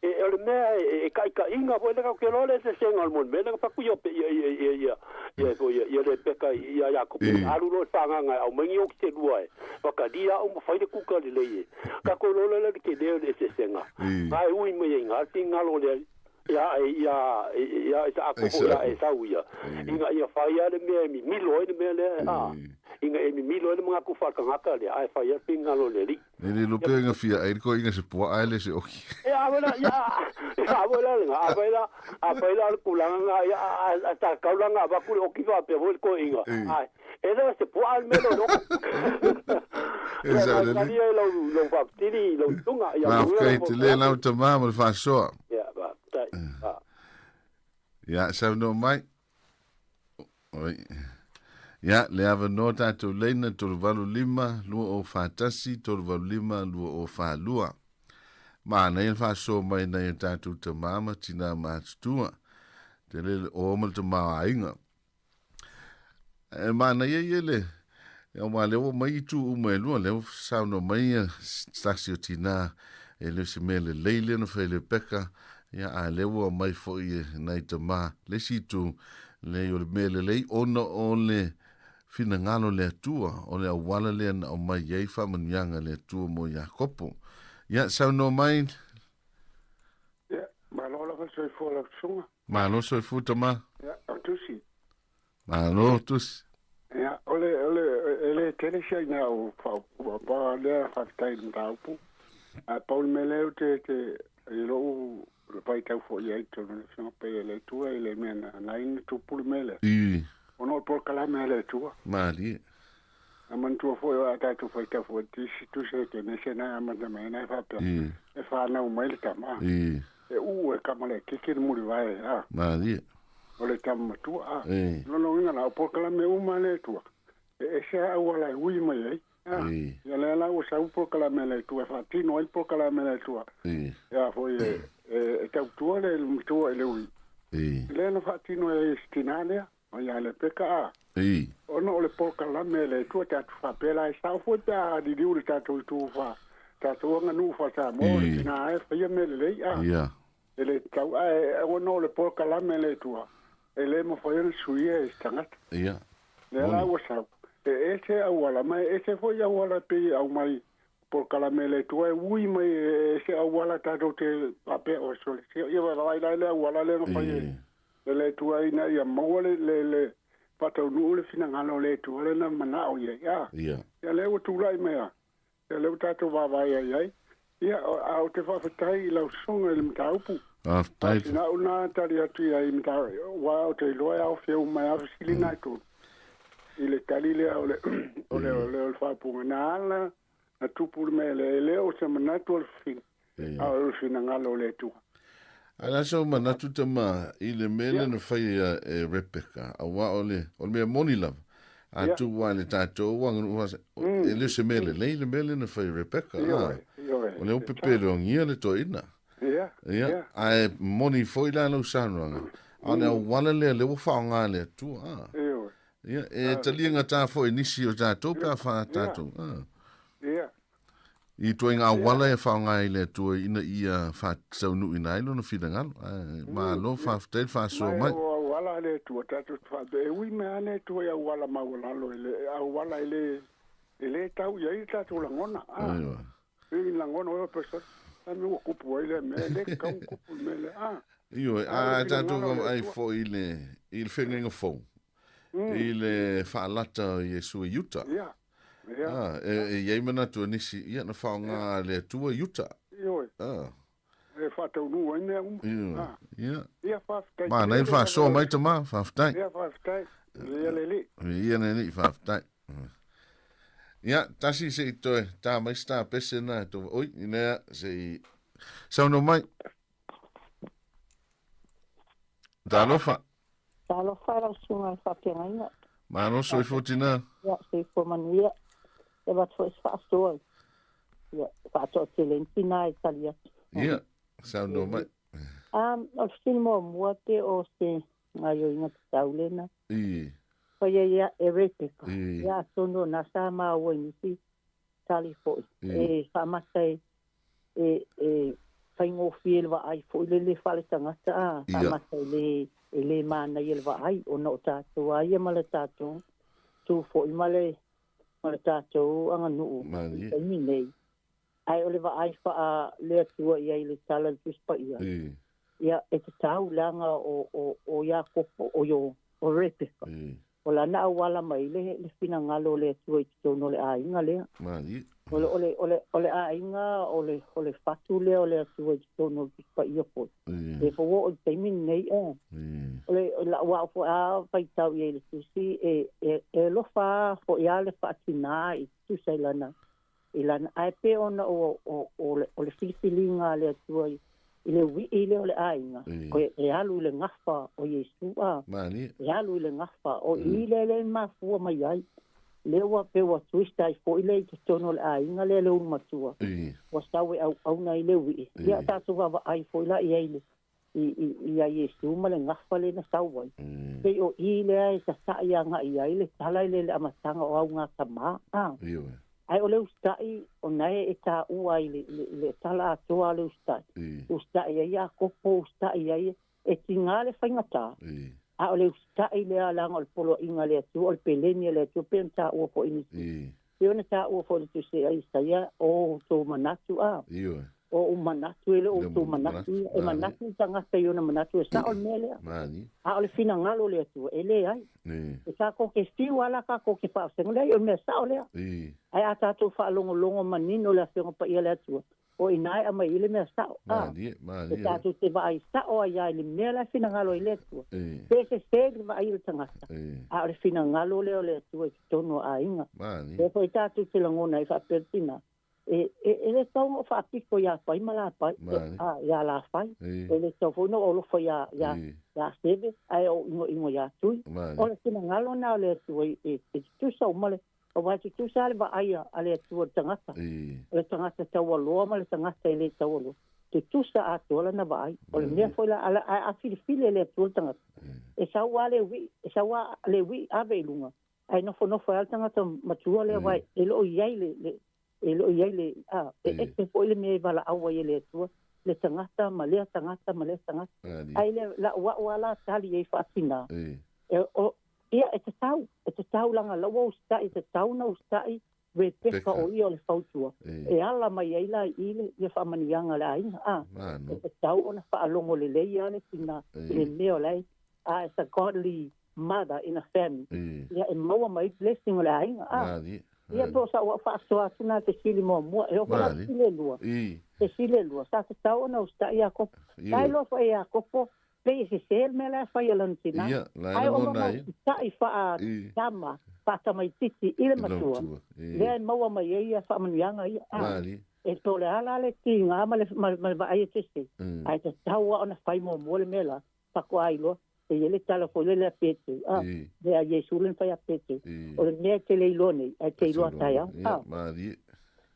S22: E, o le mea e, e kai ka inga po le kau kei loa le se senga o le moni. Mea le paku ia ia ia ia ia ia ia ia le peka ia Iakopo. Alu lo whanganga e au mai ngi o ki te lua e. Whakaria au ma whai le kuka le lei e. Ka ko lola le ke leo le se senga. Ngā e ui mai e ngā tingalo le ia ia ia ia sa ako
S20: Isa
S22: ia
S20: ako.
S22: e sau ia. Inga ia whai a le mea mi milo e le mea le a. Ina e mimilo ai le manatu faaletagata lea, ae fai ai le finagalo o le Alii.
S20: E le iloa pea ina fia ai le toeaina se puaa ae le se oki.
S22: Ia, a fai la, ia, ia, a fai la lena, a fai la, a fai la o le tulaga lena, ia, a, a tatau la ona avatu le oki faapea foi le toeaina, ae e le o se puaa le mea lea o le oki.
S20: E
S22: Ia,
S20: sao
S22: nai
S20: lelei.
S22: tali ai lau, lau faafesili i lau susuga, ia manuia
S20: Faafetai
S22: lau
S20: tele
S22: polokalame.
S20: lau tama ma le faasoa.
S22: Ia, faafetai. A.
S20: Ia, saunoa mai. Oi. Ia, le avanoa tatou leina 385 2041 385 2042. Manaia le faasoa mai nai o tatou tama ma tina matutua. Tele le o ma le tamaoaiga. E manaia ia le aua lea ua mai itu uma e lua, lea ua saunoa mai ia tasi o tina e le o se mea lelei lea na fai le peka, ia a lea ua mai foi e nai tama le isi itu, leai o le mea lelei ona o le finagalo o le Atua, o le auala lea na aumai ai faamanuiaga a le Atua mo Iakopo. Ia, saunoa mai.
S4: Ia, malo lava le soifua o lau susuga.
S20: Malo soifua tama.
S4: Ia, o Tusi.
S20: Malo Tusi.
S4: Ia, o le, o le, e le tele si aina o whaopu, pa lea whafetai i mataupu. A pau le mea lea ou te, te, i lou vaitau foi i ai tonu le afioga pei e le Atua i le mea na, na ai na tupu le mea lea.
S20: I.
S4: Ona o le polokalame a le Atua.
S20: Malie.
S4: A manatua foi o a tatou faitau foi i isi tusi a Kenese na e amata mai ai na e faapea,
S20: I.
S4: e fanau mai le tama.
S20: I.
S4: E uu e kama le keke le mulivae, a.
S20: Malie.
S4: O le tama matua, a.
S20: I.
S4: Lona uiga la, o polokalame uma a le Atua, e ese a auala e ui mai ai, a.
S20: I.
S4: Ia lea la ua sau polokalame a le Atua e faatino ai le polokalame a le Atua.
S20: I.
S4: Ia foi e, e, e tautua le matua i le ui.
S20: I.
S4: Lea na faatino ai e si tinā lea. O ia le peka a.
S20: I.
S4: Ona o le polokalame a le Atua tatou faapea la e sao foi pe a liliu le tatou itu fa tatou aganuu fa Samoa o le tina e faia mea lelei a.
S20: Ia.
S4: E le tatau ae ona o le polokalame a le Atua e le mafai ona suia e se tagata.
S20: Ia.
S4: Lea la ua sau e ese auala ma e ese foi auala e pei e aumai polokalame a le Atua e ui mai e ese auala tatou te faapea o sole ia vaai la i le auala lea na fai e E le Atua ina ia maua le, le, le faataunuu le finagalo o le Atua lea na manao i ai. A,
S20: Ia.
S4: ia lea ua tulai mai a, ia lea ua tatou vaavaai ai ai. Ia, a ou te faafetai i lau susuga i le mataupu.
S20: Faafetai.
S4: A sina au na tali atu i ai i mataupu, aua ou te iloa e aofia uma ai lava fesili na e tolu i le tali lea o le, o le, o le, o le faaupuga. Na ala na tupu le mea lea, e le o se manatu o le fafine, a o le finagalo o le Atua.
S20: Ae la sau manatu tama i le mea lea na faia e Rebecca, aua o le, o le mea moni lava, a tuu ai le tatou aganuu faa, e le o se mea lelei le mea lea na fai e Rebecca, a, o lea ua pepelogia le toeaina. Ia, ae moni foi la lau saunoaga, a o le auala lea lea ua faaaoga e le Atua, a. Ia, e talia gata foi nisi o tatou pe a faa tatou, a. I ituaiga auala e faaaoga ai le Atua ina ia faataunuuina ai lona finagalo. Ae malo, faafetai le faasoa
S4: Mai
S20: mai.
S4: o auala a le Atua, tatou te faapea, e ui mai lava le Atua i auala maualalo, e le, auala e le, e le tau i ai le tatou lagona. A,
S20: Ioe.
S4: e i lagona oe person, a me ua kupu ai lea mea, e le tatau ona kupu le mea lea. A,
S20: Ioe,
S4: a o
S20: a
S4: le
S20: tatou
S4: finagalo o le
S20: vaavaai
S4: Atua.
S20: foi i le, i le feagaiga fou, i le faalata o Iesu i uta.
S4: Ia, Ia.
S20: Ah, e, e i ai manatu a nisi, ia, na faaaoga le Atua i uta.
S4: Ioe.
S20: Ah.
S4: E faataunuu ai mea uma.
S20: Ioe.
S4: Ah.
S20: Ia.
S4: Ia, faafetai.
S20: Manaia le faasoa mai tama, faafetai.
S4: Ia, faafetai. Ia le alii.
S20: Ia le alii, faafetai. Ia, tasi se i toe tā mai se tāpese nā e tō... Oi, ina se i... Saunoa mai. Talofa.
S6: Talofa lau susuga i le faafeagaiga.
S20: Malo soifua tina.
S6: Ia, soifua manuia. E avatu foi se faasoa i ia faatoatele ni tina e tali atu.
S20: Ia, saunoa mai.
S6: Um, o le fesili muamua pe o se gaioiga tatau lena.
S20: I.
S6: Faia ia e Rebecca.
S20: I.
S6: Ia atonu o na sa maua i nisi tali foi.
S20: I.
S6: E faamata e e e faigofie le vaai foi le le faaletagata a,
S20: Ia.
S6: faamata e le e le manaia le vaai ona o tatou a ia ma le tatou tu foi ma le ma le tatou aganuu i
S20: Malie.
S6: taimi nei. Ae o le vaai faa le Atua i ai i le tala i le Tusi Paia.
S20: I.
S6: Ia, e tatau leaga o o o Iakopo o o Rebeka.
S20: I.
S6: O lana auala mai le le finagalo o le Atua i totonu o le aiga lea.
S20: Malie.
S6: O le, o le, o le, o le aiga, o le, o le fatu lea o le Atua i totonu o le Tusi Paia foi. E fou oo i le taimi lenei e. O le, la'u a'u foi a faitau i ai i le Tusi, e, e, e alofa foi a le faatinā i tusa i lana, i lana, ae pei ona o, o, o le, o le filifiliga a le Atua i, i le ui'i lea o le aiga, o e alu i le gafa o Iesu, a, e alu i le gafa, o i lea lea e mafua mai ai. Lea ua pei ua twist ai foi lea i totonu o le aiga lea le ulu matua, ua sau e auauna ai le ui'i. Ia tatou vaavaai foi la i ai i le, i, i, iā Iesu ma le gafa lea na sau ai. Pei o i lea e sasa'i aga'i ai le tala i le, le amataga o augatamā, a. Ae o le usitai, o na e taua ai le, le, le tala atoa a le usitai. Usitai ai Iakopo, usitai ai, e tiga le faigatā, a o le usitai lea leaga o le poloaiga a le Atua, o le peleni a le Atua, pei ona taua foi i nisi. Pei ona taua foi i le Tusi a Isaia, o outou manatu, a. O ou manatu e le o outou manatu ia. E manatu le tagata i ona manatu e sao le mea lea. A o le finagalo o le Atua, e leai. E tatou te fiu lava la tatou te faavasega, leai o le mea sao lea. Ae a tatou faalogologo manino i le Afioga Paia a le Atua, o i ina e aumai ai le mea sao. A, e tatou te vaai sao ai lava i le mea la e finagalo ai le Atua. Pe sese le vaai a le tagata, a o le finagalo lea o le Atua i totonu o aiga. Lea foi tatou te lagona ai faapea le tina, e, e, e le tatau ona ou faapito iā Pai ma Lapai, a, iā Lafai, e le tatau foi ona ou alofa iā, iā, iā Seve, ae ou inoino iā Tui. O le finagalo lena o le Atua e, e, e tutusa uma le, aua e tutusa lava le vaai a le Atua i le tagata. O le tagata taualoa ma le tagata e le taualoa. Tutusa atoa lana vaai. O le mea foi la, ae a filifili e le Atua le tagata, e sau lava le ui'i, e sau lava le ui'i ave i luga, Ae nofonofo ai lava le tagata matua lea, aua e le o i ai le, le, e le o i ai le, a, e ese foi le mea e valaau ai e le Atua, le tagata ma lea tagata ma lea tagata. Ae le, la'u a'u lava la tali i ai faatinā, e, o, ia, e tatau, e tatau leaga la ua usitai, e tatau ona usitai Rebeka o ia o le fautua, e ala mai ai la i le ia faamanuiaga a le aiga, a, e tatau ona faalogo lelei lava le tina i le mea o la e, a, it's a godly mother in a family, ia e maua mai ai blessing o le aiga, a. Ia po o sa ua faasoa atu na fesili muamua, e oo foi la fesili e lua, fesili e lua, sa tatau ona usitai Iakopo. Sa iloa foi e Iakopo Pei e sese le mea la e fai a lona tinā.
S20: Ia, la e
S6: Ae o
S20: lagona
S6: lona
S20: ai.
S6: usitai faa
S20: I.
S6: tama, faatamaitiiti i le
S20: I
S6: matua,
S20: matua. I.
S6: lea e maua mai ai ia faamanuiaga ia. A,
S20: Malie.
S6: e po o le a la le tiga ma le, ma, ma le vaai e sese,
S20: Mm.
S6: ae tatau lava ona fai muamua le mea la, faatoa iloa. E i ai le tala foi lele a Peteru, a,
S20: I.
S6: lea a Iesu lea na fai a Peteru,
S20: I.
S6: o le mea e te le iloa nei, ae te iloa taeao.
S20: Ia,
S6: A.
S20: malie.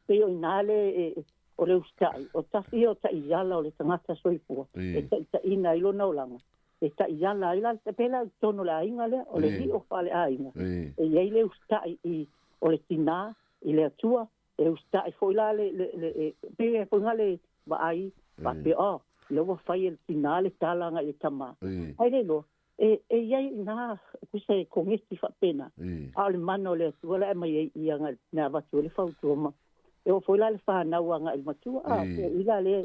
S6: Pei o inā le, e, o le usitai, o tasi ia o ta'iala o le tagata soifua, e ta'ita'ina ai lona olaga, e ta'iala ai la, pēlā i totonu o le aiga lea, o le li'o faaleaiga, e i ai le usitai i, o le tinā i le Atua, e usitai foi la le, le, le, e, pei e foi na le vaai, faapea, oh, lea ua fai e le tinā le tala agai i le tamā. Ae le iloa, E, e i ai i nā kusa e kogeti faapena, a o le mana o le Atua la e aumai ai i agai na avatu ai le fautua ma e oo foi la le fanau agai i le matua, a pei o i la lea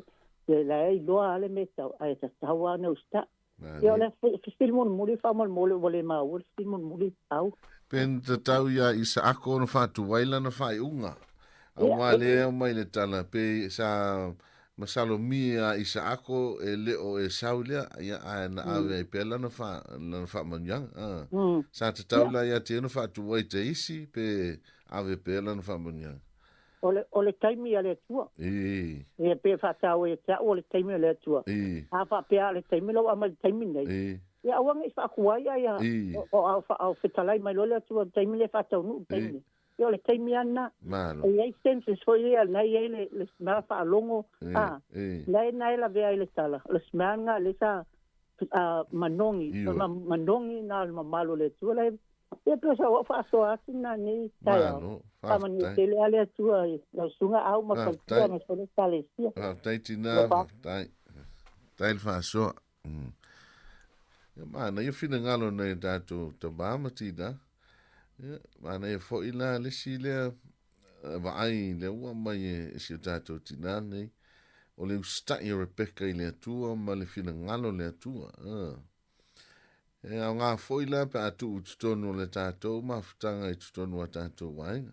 S6: e la e iloa lava le mea e tau, ae tatau lava ona usitai. Ia o le fesili mulimuli faamolemole ua le maua le fesili mulimuli au.
S20: Pe na tatau iā Isaako ona faatuai lana faaiuga, auā lea e aumai le tala, pe sa masalomia iā Isaako e le o Esau lea, ia, ae na ave ai pea lana fa, lana faamanuiaga. A. Sa tatau la ia te ia ona faatuai te isi, pe ave pea lana faamanuiaga.
S6: O le, o le taimi a le Atua.
S20: I.
S6: Ia, pe faataua ia te au o le taimi a le Atua.
S20: I.
S6: A faapea a le taimi la ua aumai i le taimi nei.
S20: I.
S6: Ia aua ne i faakuai ai a,
S20: I.
S6: o, o, o, fetalai mai loa le Atua i le taimi lea e faataunuu le taimi
S20: I.
S6: nei. Ia o le taimi lava lena.
S20: Malo.
S6: E i ai senses foi ia na e i ai le, le smell faalogo,
S20: I.
S6: a,
S20: I.
S6: na e, na e lavea ai le tala. O le smell lena lea sa a, manogi,
S20: Ioe.
S6: ma, manogi na o le mamalu o le Atua la e, ia pei o sa ou faasoa atu lena nei taeao.
S20: Malo,
S6: Faamanuia
S20: faafetai.
S6: tele lava le Atua i lau susuga Au ma
S20: Faafetai.
S6: faletua ma sona ekalesia.
S20: Faafetai tinā,
S6: Alofa.
S20: faafetai. Faafetai le faasoa. Mm. Ia manaia finagalo nai o tatou tamā ma tinā. Ia, manaia foi la le isi lea vaai lea ua aumai e si o tatou tinā nei, o le usitai o Rebecca i le Atua ma le finagalo o le Atua. Ah. E aoga foi la pe a tuu i totonu o le tatou mafutaga i totonu o a tatou aiga.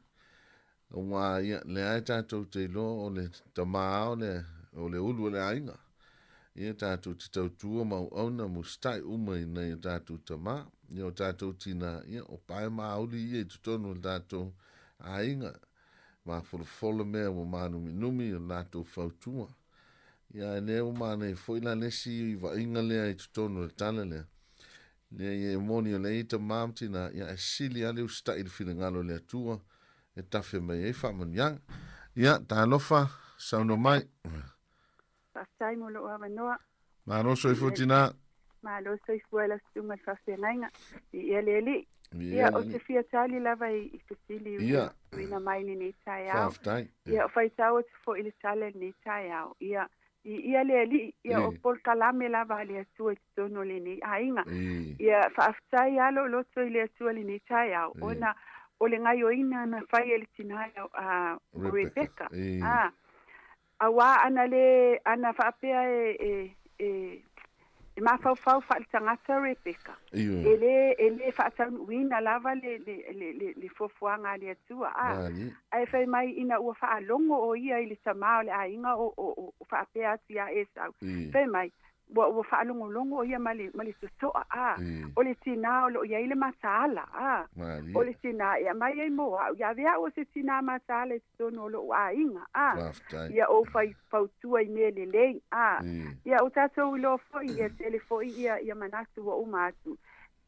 S20: Aua ia, lea e tatou te iloa o le tama o le, o le ulu o le aiga. Ia tatou te tautua ma auauna ma usitai uma i nai o tatou tama. Ia o tatou tina, ia o pae ma auli ia i totonu o le tatou aiga. Mafolofolo mea ua mānuminumi o le latou fautua. Ia ae lea ua manaia foi la le isi vaaiga lea i totonu o le tala lea. Lea ia e moni o lea i tama ma tina, ia ae sili lava le usitai i le finagalo o le Atua e tafe mai ai faamanuiaga. Ia, talofa, saunoa mai.
S7: Faafetai mo lou avanoa.
S20: Malo soifua tina.
S7: Malo soifua i lau susuga i le faafeagaiga. Viia le Alii. Ia, ou te fia tali lava i fesili ua tuuina mai i lenei taeao.
S20: Faafetai.
S7: Ia, o faitau atu foi i le tala i lenei taeao. Ia, viia le Alii. Ia, o polokalame lava a le Atua i totonu o lenei aiga. Ia, faafetai lava lou loto i le Atua i lenei taeao, ona o le gaioiga na fai e le tina a Rebeka. Auā ana le, ana faapea e, e, e, e mafaufau faale-tagata Rebeka, e le, e le faataunuuina lava le, le, le, le, le fuafuaga a le Atua, a, ae fai mai ina ua faalogo o ia i le tama o le aiga o, o, o, o faapea atu iā Esau, fai mai, ua, ua faalogologo o ia ma le, ma le totoa, a, o le tinā o lo o i ai le mataala, a, o le tinā e aumai ai mo au, ia ave au o se tinā mataala i totonu o lou aiga, a, ia ou fai fautua i mea lelei, a, ia o tatou iloa foi, ia tele foi ia, ia manatu ua uma atu,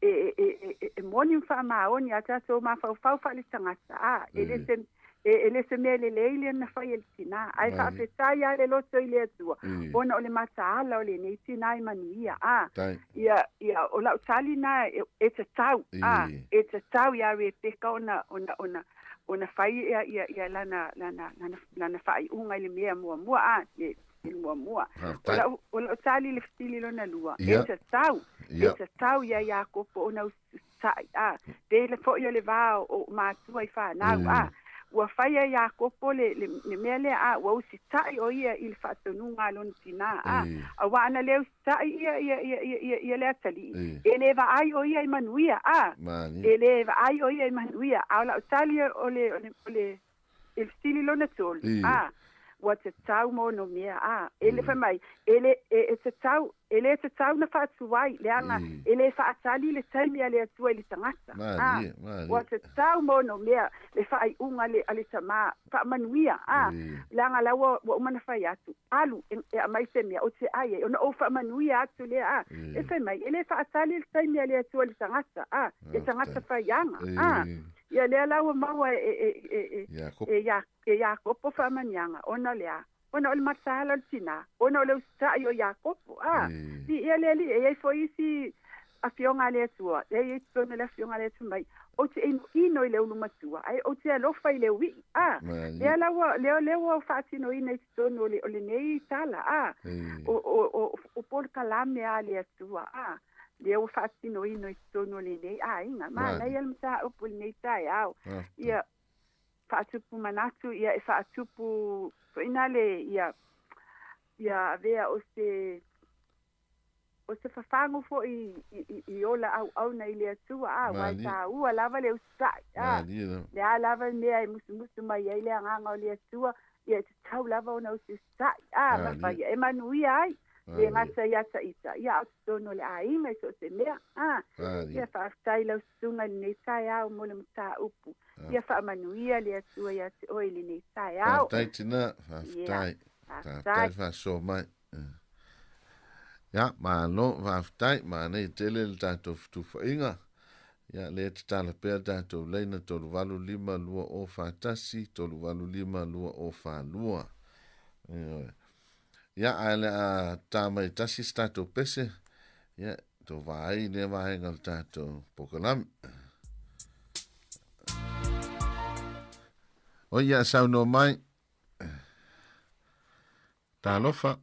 S7: e, e, e, e, e moni ma faamaoni a tatou mafaufau faaletagata, a, e le se, e, e le se mea lelei lea na fai e le tinā, ae faafetai lava le loto i le Atua, ona o le mataala o lenei tinā i manuia, a, ia, ia, o lau tali na e, e tatau, a, e tatau iā Rebeka ona, ona, ona, ona fai ia, ia, ia lana, lana, lana, lana faaiuga i le mea muamua, a, le, i le muamua. O lau, o lau tali i le fesili lona lua, e tatau, e tatau iā Iakopo ona usitai, a, pei foi o le va o matua i fanau, a, ua fai e Iakopo le, le, le mea lea, a, ua usitai o ia i le faatonuga a lona tinā, a, auā ana le usitai ia, ia, ia, ia, ia, ia le atalii, e le vaai o ia i manuia, a, e le vaai o ia i manuia, a o lau tali o le, o le, o le, i le fesili lona tolu, a, ua tatau mo no mea, a, e le fai mai, e le, e, e tatau, e le tatau na faatuai, leaga e le faatali le taimi a le Atua i le tagata, a, ua tatau mo no mea le faaiuga a le, a le tama, faamanuia, a, leaga la ua, ua uma na fai atu, alu e, e aumai se mea ou te ai ai, ona ou faamanuia atu lea, a, e fai mai, e le faatali le taimi a le Atua i le tagata, a, le tagata faiaga, a. Ia lea la ua maua e, e, e, e, e, e, e Iakopo faamanuiaga, ona o le a? Ona o le mataala o le tinā, ona o le usitai o Iakopo. A, viia le Alii, e i ai foi isi afioga a le Atua, e i ai totonu o le afioga a le Atua mai, ou te inoino i le ulu matua, ae ou te alofa i le ui'i. A, lea la ua, lea, lea ua faatinoina i totonu o le, o lenei tala, a, o, o, o, o polokalame a le Atua, a, lea ua faatinoina i totonu o lenei aiga. Manaia le mataupu i lenei taeao. Ia faatupu manatu, ia e faatupu foi na le, ia, ia avea o se, o se fafagu foi i, i, i ola auauna i le Atua, a, aua e taua lava le usitai, a, le a lava le mea e musumusu mai ai le agaga o le Atua, ia e tatau lava ona usiusitai, a, ma fai e manuia ai. Le gata ia ita, ia a o totonu o le aiga i so o se mea, a. Ia faafetai i lau susuga i lenei taeao mo le mataupu. Ia faamanuia le Atua ia te oe i lenei taeao.
S20: Faafetai tina, faafetai. Faafetai le faasoa mai. Ia, malo, faafetai, manaia tele le tatou fetufaaiga. Ia, lea e tatala pea le tatou laina 385 2041, 385 2042. Ioe. Ia, ae o le a ta mai tasi se tatou pese, ia, to vaai i lea vaega o le tatou polokalame. Oi, ia, saunoa mai. Talofa.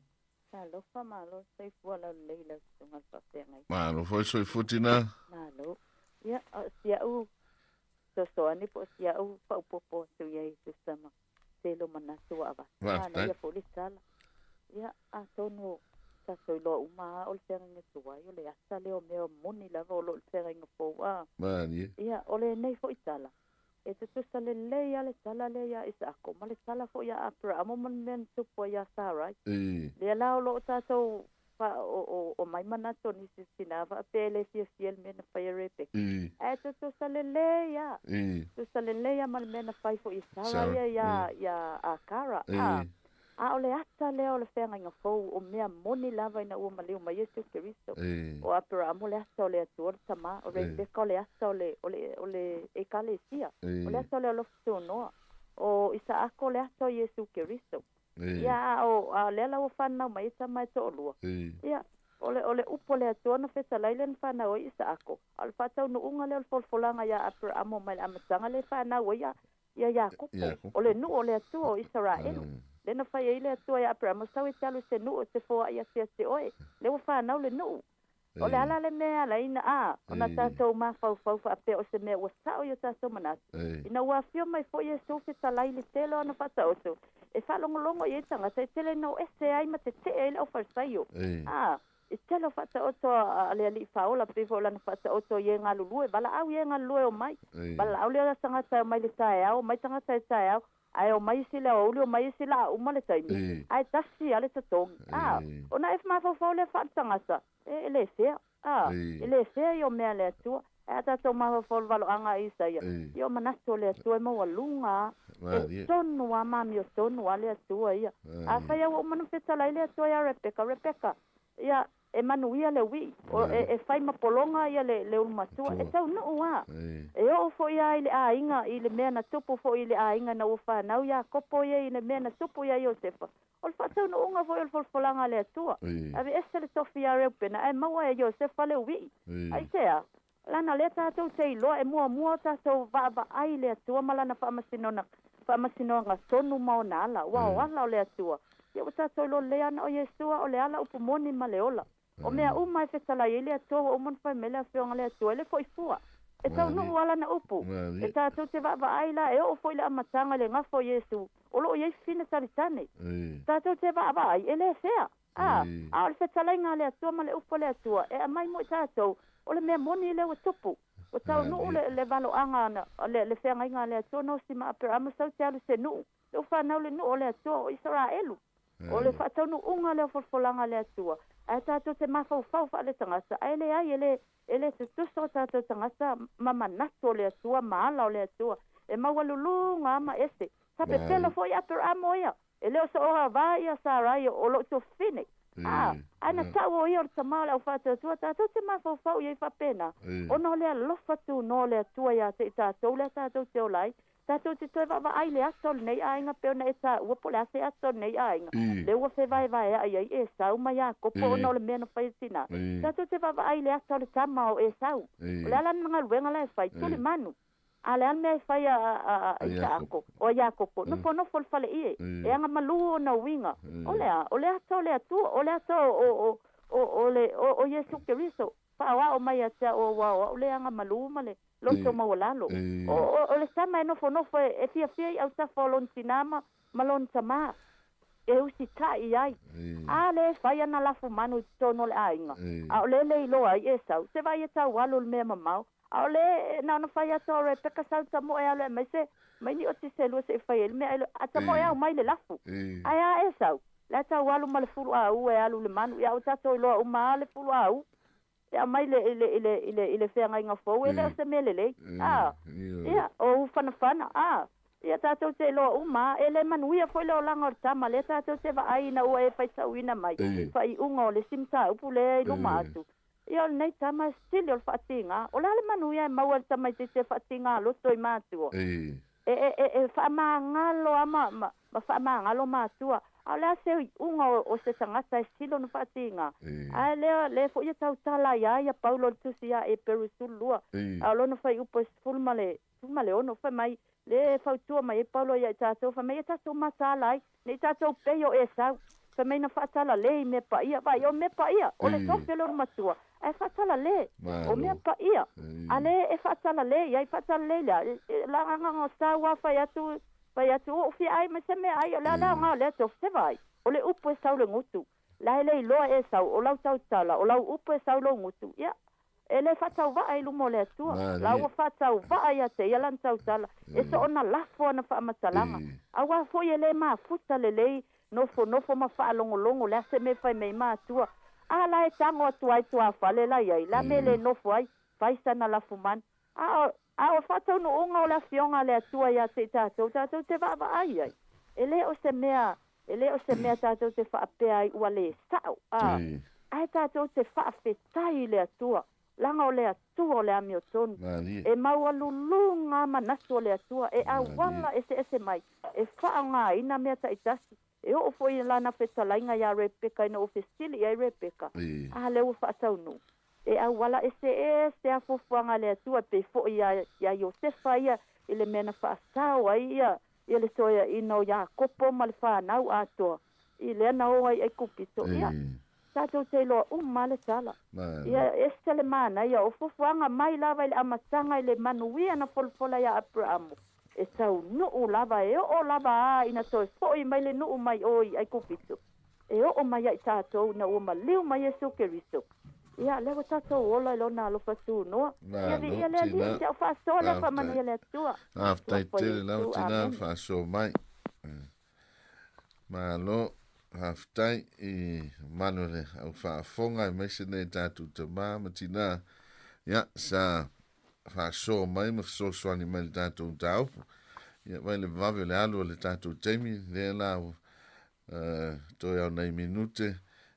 S14: Talofa, malo soifua laulelei lau susuga le faafeagai.
S20: Malo foi soifua tina.
S14: Malo. Ia, o si au fesoasoani po o si au faaopoopo atu i ai e tusa ma tele o manatu ua avatu. Manaia foi le tala. Ia, atonu Tatou iloa uma lava o le feagaiga tuai, o le ata lea o mea moni lava o lo o i le feagaiga fou a.
S20: Malie.
S14: Ia, o lenei foi tala, e tutusa lelei lava le tala lea ia Isaako ma le tala foi ia Aperaamo ma le mea na tupu ai ia Sarai. Lea la o lo o tatou fa, o, o, omai manatu o nisi o tina faapea e le fiafia i le mea na fai e Rebeka. Ae tutusa lelei lava. Tutusa lelei lava ma le mea na fai foi e Sarai ia ia, ia Akara. A. A o le ata lea o le feagaiga fou, o mea moni lava ina ua maliu mai Iesu Keriso. O Aperaamo o le ata o le Atua le Tama, o Rebeka o le ata o le, o le, o le Ekalesia, o le ata o le alofa tunoa. O Isaako o le ata o Iesu Keriso. Ia, a o, a o lea la ua fanau mai ai tama e toalua. Ia, o le, o le upu a le Atua na fetalai lea na fanau ai Isaako, a o le faataunuuga lea o le folafolaga ia Aperaamo mai le amataga lea e fanau ai a ia Iakopo, o le nuu o le Atua o Isaraelu, lea na fai ai le Atua ia Aperamo, Sau e te alu i se nuu e te foai atu ia te oe, lea ua fanau le nuu. O le ala le mea e ala ai na a, ona tatou mafaufau faapea o se mea ua sao i o tatou manatu. Ina ua afio mai foi Iesu fetalai i le tele o ana faataoto, e faalogologo i ai tagata e tele ina o ese ai ma tetee ai le aufalesaio. A, I tele o faataoto a le Alii Faaola, pei foi o lana faataoto i e galulue, valaau i e galulue omai. Valaau lea o tagata e omai i le taeao, omai tagata i le taeao, ae omai isi i le aoauli, omai isi laa uma le taimi, ae tasi lava le totogi. A, ona e mafaufau lea faaletagata, e le fea, a, e le fea ia o mea a le Atua. Ae a tatou mafaufau i le valoaga a Isaia, ia o manatu o le Atua e maualuga lava, e tonu lava ma amiotonu lava le Atua ia. Afai lava ua uma ona fetalai le Atua ia Rebeka, Rebeka, ia, e manuia le uii, o, e, e fai ma pologa ia le, le ulumatua, e taunuu lava. E oo foi lava i le aiga, i le mea na tupu foi i le aiga ina ua fanau Iakopo ia i le mea na tupu ia Iosefa, o le faataunuuga foi o le folafolaga a le Atua. Aveese le tofi ia Reubena, ae maua e Iosefa le uii. Aisea? Lana lea tatou te iloa e muamua o tatou vaavaai i le Atua ma Lana faamasinoga, faamasinoga tonu ma ona ala, ua o ala o le Atua. Ia ua tatou iloa lelei ana o Iesu a o le ala upu moni ma le ola. O mea uma e fetalai ai le Atua ua uma ona fai mai le Afioga a le Atua e le foi fua. E taunuu a Lana upu. E tatou te vaavaai la e oo foi le amataga i le gafa o Iesu o lo o i ai fine talitane. Tatou te vaavaai e le fea. A, a o le fetalaiga a le Atua ma le upu a le Atua e aumai mo i tatou, o le mea moni lea ua tupu. Ua taunuu le, le valoaga na, le, le feagaiga a le Atua na osi ma Aperama sau te alu i se nuu, lea ua fanau le nuu o le Atua o Isaraelu. O le faataunuuga lea o folafolaga a le Atua, ae tatou te mafaufau faaletagata, ae leai, e le, e le tutusa o tatou tagata ma manatu o le Atua ma ala o le Atua. E maualuluga lava ma ese. Sa pepelo foi Aperamo ia. E le o so o va ia Sarai o lou tuafafine. A, ae na tau o ia o le tama o le aufaatuatua, tatou te mafaufau i ai faapena, ona o le alofa tunoa o le Atua ia te i tatou lea tatou te ola ai. Tatou te toe vaavaai i le ata o lenei aiga pei ona e taua po o le a se ata o lenei aiga, lea ua fevaevaea'i ai Esau ma Iakopo ona o le mea na fai e tina. Tatou te vaavaai i le ata o le tama o Esau. O le a lana galuega la e fai? Tuli manu. A o le a le mea e fai a Isaako, o a Iakopo? Nofonofo i le faleie, e agamalu ona uiga. O le a? O le ata o le Atua, o le ata o, o, o, le, o, o Iesu Keriso, faaoao mai ia te au aua o au le agamalu ma le loto maualalo. O, o, o le tama e nofonofo e, e fiafia i autafa o lona tinā ma, ma lona tamā, e usitai i ai. A lea e fai ana lafu manu i totonu o le aiga, a o lea le iloa ai Esau, se vaai e taualu i le mea mamao, ʻAʻole na ona fai atu o Rebeka sau tamoe alu e aumai se mai ni oti se lua se i fai ai le mea ai a tamoe au mai le lafu. Ae a Esau, le a tau alu ma le fulu ʻāū e alu i le manu, ia ua tatou iloa uma a le fulu ʻāū e aumai le i le i le i le i le feagaiga fou, e le o se mea lelei. A, ia, o ufanafana, a, ia tatou te iloa uma a, e le manuia foi le olaga o le tama lea tatou te vaai ina ua e faitauina mai faaiuga o le isi mataupu lea i luma atu. Ia o lenei tama e sili o le faatiga. O le a le manuia e maua e le tamaitiiti e faatiga loto i matua? E, e, e, e faamagalo a ma, ma, ma faamagalo matua. A o le a se iuga o, o se tagata e sili ona faatiga? Ae lea, lea foi e tautala ai a ia Paulo i le tusi ia Eperu 12, a o lona fuaiupu e 16, fai mai, Le fautua mai ai Paulo ia i tatou, fai mai, Ia tatou mataala ai, ne i tatou pei o Esau, fai mai na faatalalē i mea paia. Vaai, o mea paia, o le tofi o le ulumatua, ae faatalalē, o mea paia. A le e faatalalē i ai, faatalalē i le a? La agaga o sau a fai atu, fai atu, Ua ou fia ai mai se mea ai, o le a le aoga o lea tofi? Se vaai, o le upu e sau le gutu. La e le iloa e Esau, o lau tautala, o lau upu e sau i lou gutu, ia, e le faatauvaa i luma o le Atua. La ua faatauvaa ia te ia lana tautala, e soona lafo ana faamatalaga. Auā foi e le mafuta lelei nofonofo ma faalogologo le a se mea e fai mai ai matua. A la e tago atu ai tuafale la i ai, la mea e le nofo ai, fai sana lafumanu. A o, a o faataunuuga o le Afioga a le Atua ia te i tatou, tatou te vaavaai ai. E le o se mea, e le o se mea tatou te faapea ai ua le sao, a, ae tatou te faafetai i le Atua, leaga o le Atua o le amiotonu. E maualuluga manatu o le Atua, e auala eseese mai, e faaaogaina mea taitasi. E oo foi i lana fetalaiga ia Rebeka ina ua fesili i ai Rebeka, A lea ua faataunuu? E auala eseese a fuafuaga a le Atua, e pei foi ia, ia Iosefa ia i le mea na faasao ai ia, ia le toeaina o Iakopo ma le fanau atoa i lea na o ai i Aikupito. Ia, tatou te iloa uma lava le tala. Ia, ese le manaia o fuafuaga mai lava i le amataga i le manuia na folafola ia Aperamo. E taunuu lava, e oo lava a ina toe foi mai le nuu mai o i Aikupito, e oo mai ia i tatou ina ua maliu mai Iesu Keriso. Ia, lea ua tatou ola i Lona alofa tunoa. Ia viia le Alii, te au faasoa lea faamanuia le Atua.
S20: Faafetai tele lava tina le faasoa mai. Malo, faafetai i mamalu o le au faafofoga aemaise nei tatou tama ma tina. Ia, sa faasoa mai ma fesoasoani mai i le tatou mataupu. Ia, vai le vave o le alu o le tatou taimi, lea la ua toe ao nai minute,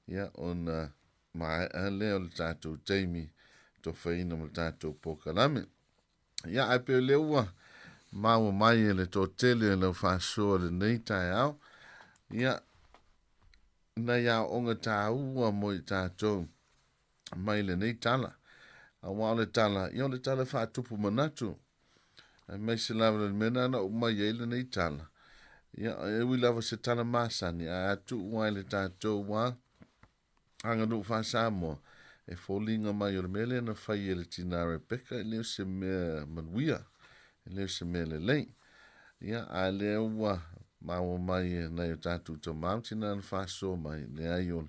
S20: ia, ona maea lea o le tatou taimi tofaina ma le tatou polokalame. Ia, ae pei o lea ua maua mai e le toatele o lau faasoa lenei taeao, ia, nai aoaoga taua mo i tatou mai lenei tala. Aua o le tala, ia o le tala e faatupu manatu. Aemaise lava le mea na na mai ai lenei tala. Ia, e ui lava se tala masani, ae a tuu ai le tatou a aganuu faa-Samoa, e foliga mai o le mea lea na fai e le tinā Rebecca, e le o se mea manuia, e le o se mea lelei. Ia, a lea ua maua mai e nai o tatou tama ma tinā na faasoa mai, leai o,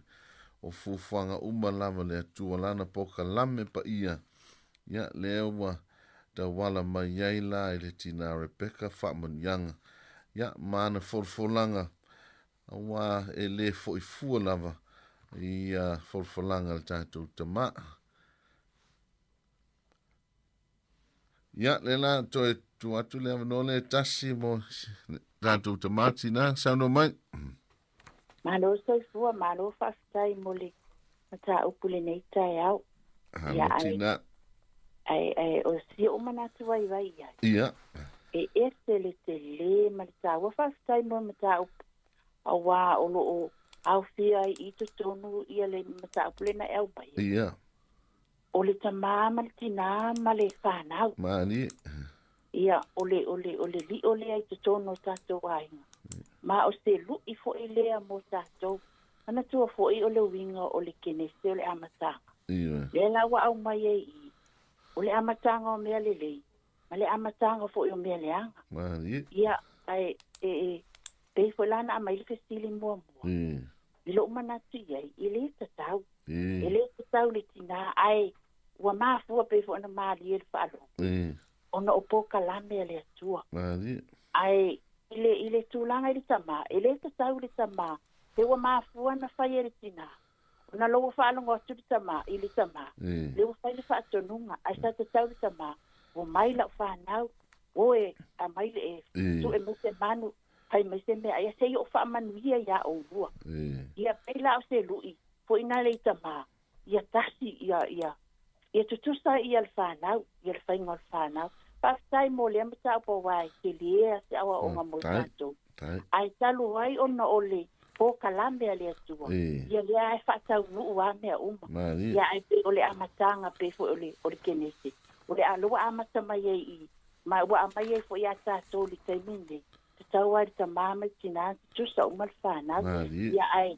S20: o fuafuaga uma lava le Atua lana polokalame paia, ia, lea ua tauala mai ai la i le tinā Rebecca faamanuiaga, ia, ma ana folafolaga, aua e le foi fua lava i ia folafolaga a le tatou tama. Ia, lea la toe tuu atu le avanoa lea e tasi mo tatou tama tina, saunoa mai.
S13: Malo soifua, malo faafetai mo le mataupu lenei taeao.
S20: Alo tina.
S13: Ae, ae o si ou manatu vaivai i ai.
S20: Ia.
S13: E ese le tele ma le taua faafetai mo le mataupu auā o lo o aofia ai i totonu ia le mataupu lena e aumaia.
S20: Ia.
S13: O le tamā ma le tinā ma le whanau.
S20: Mālie.
S13: Ia, o le, o le, o le lio lea i totonu o tatou aiga. Ma o se lu'i foi lea mo tatou. Manatua foi o le uiga o le Kenese o le amataga.
S20: Ioe.
S13: Lea la ua aumai ai i i, o le amataga o mea lelei, ma le amataga foi o mea leaga.
S20: Mālie.
S13: Ia, ae, e, e, pei foi la na aumai le fesili muamua. I lou manatu i ai, e le tatau. E le tatau le tinā, ae ua mafua pei foi ona malie le faalogo, ona o polokalame a le Atua. Ae i le, i le tulaga i le tamā, e le tatau i le tamā, pe ua mafua ona fai e le tinā, ona lou ua faalogo atu le tamā, i le tamā, lea ua fai le faatonuga, ae sa tatau le tamā, ua mai lau fanau, o e aumai le, e sue mai se manu, fai mai se mea ia se i ou faamanuia iā ʻoulua. Ia pei la o se luʻi foi na le i tamā, ia tasi, ia, ia, ia tutusa ia le fanau, ia le faiga o le fanau. Faafetai mo lea mataupu auā e tele a se aoaoga mo i tatou. Ae talu ai ona o le polokalame a le Atua, ia lea e faataunuu a mea uma. Ia ae pei o le amataga pei foi o le, o le Kenese, o le a lea ua amata mai ai i Ma ua aumai ai foi ia tatou i le taimi lenei, tatau lava i le tamā ma le tinā ona tutusa uma le fanau. Ia ae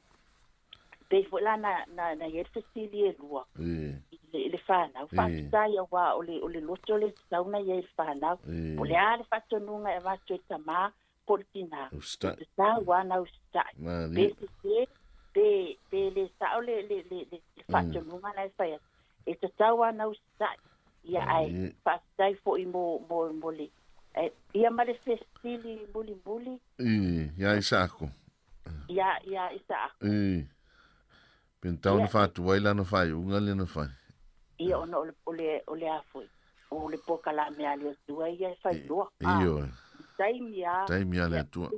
S13: pei foi la na, na, na i ai le fesili e lua i le, i le fanau. Faafetai auā o le, o le loto lea e tatau ona i ai i le fanau. Po o le a le faatonuga e avatu e le tamā po o le tinā, e tatau lava ona usitai. Pe sese, Pe, pe le sa'o le, le, le, le, le faatonuga la e fai atu. E tatau lava ona usitai. Ia, ae faafetai foi mo, mo, mo le, ae, ia ma le fesili mulimuli.
S20: I, iā Isaako.
S13: Iā, iā Isaako.
S20: I, pe na tau ona faatuai lana faaiuga lea na fai.
S13: Ia, ona o le, o le, o le a foi, o le polokalame a le Atua ia e fai loa.
S20: Ioe.
S13: Le taimi lava.
S20: Taimi a le Atua.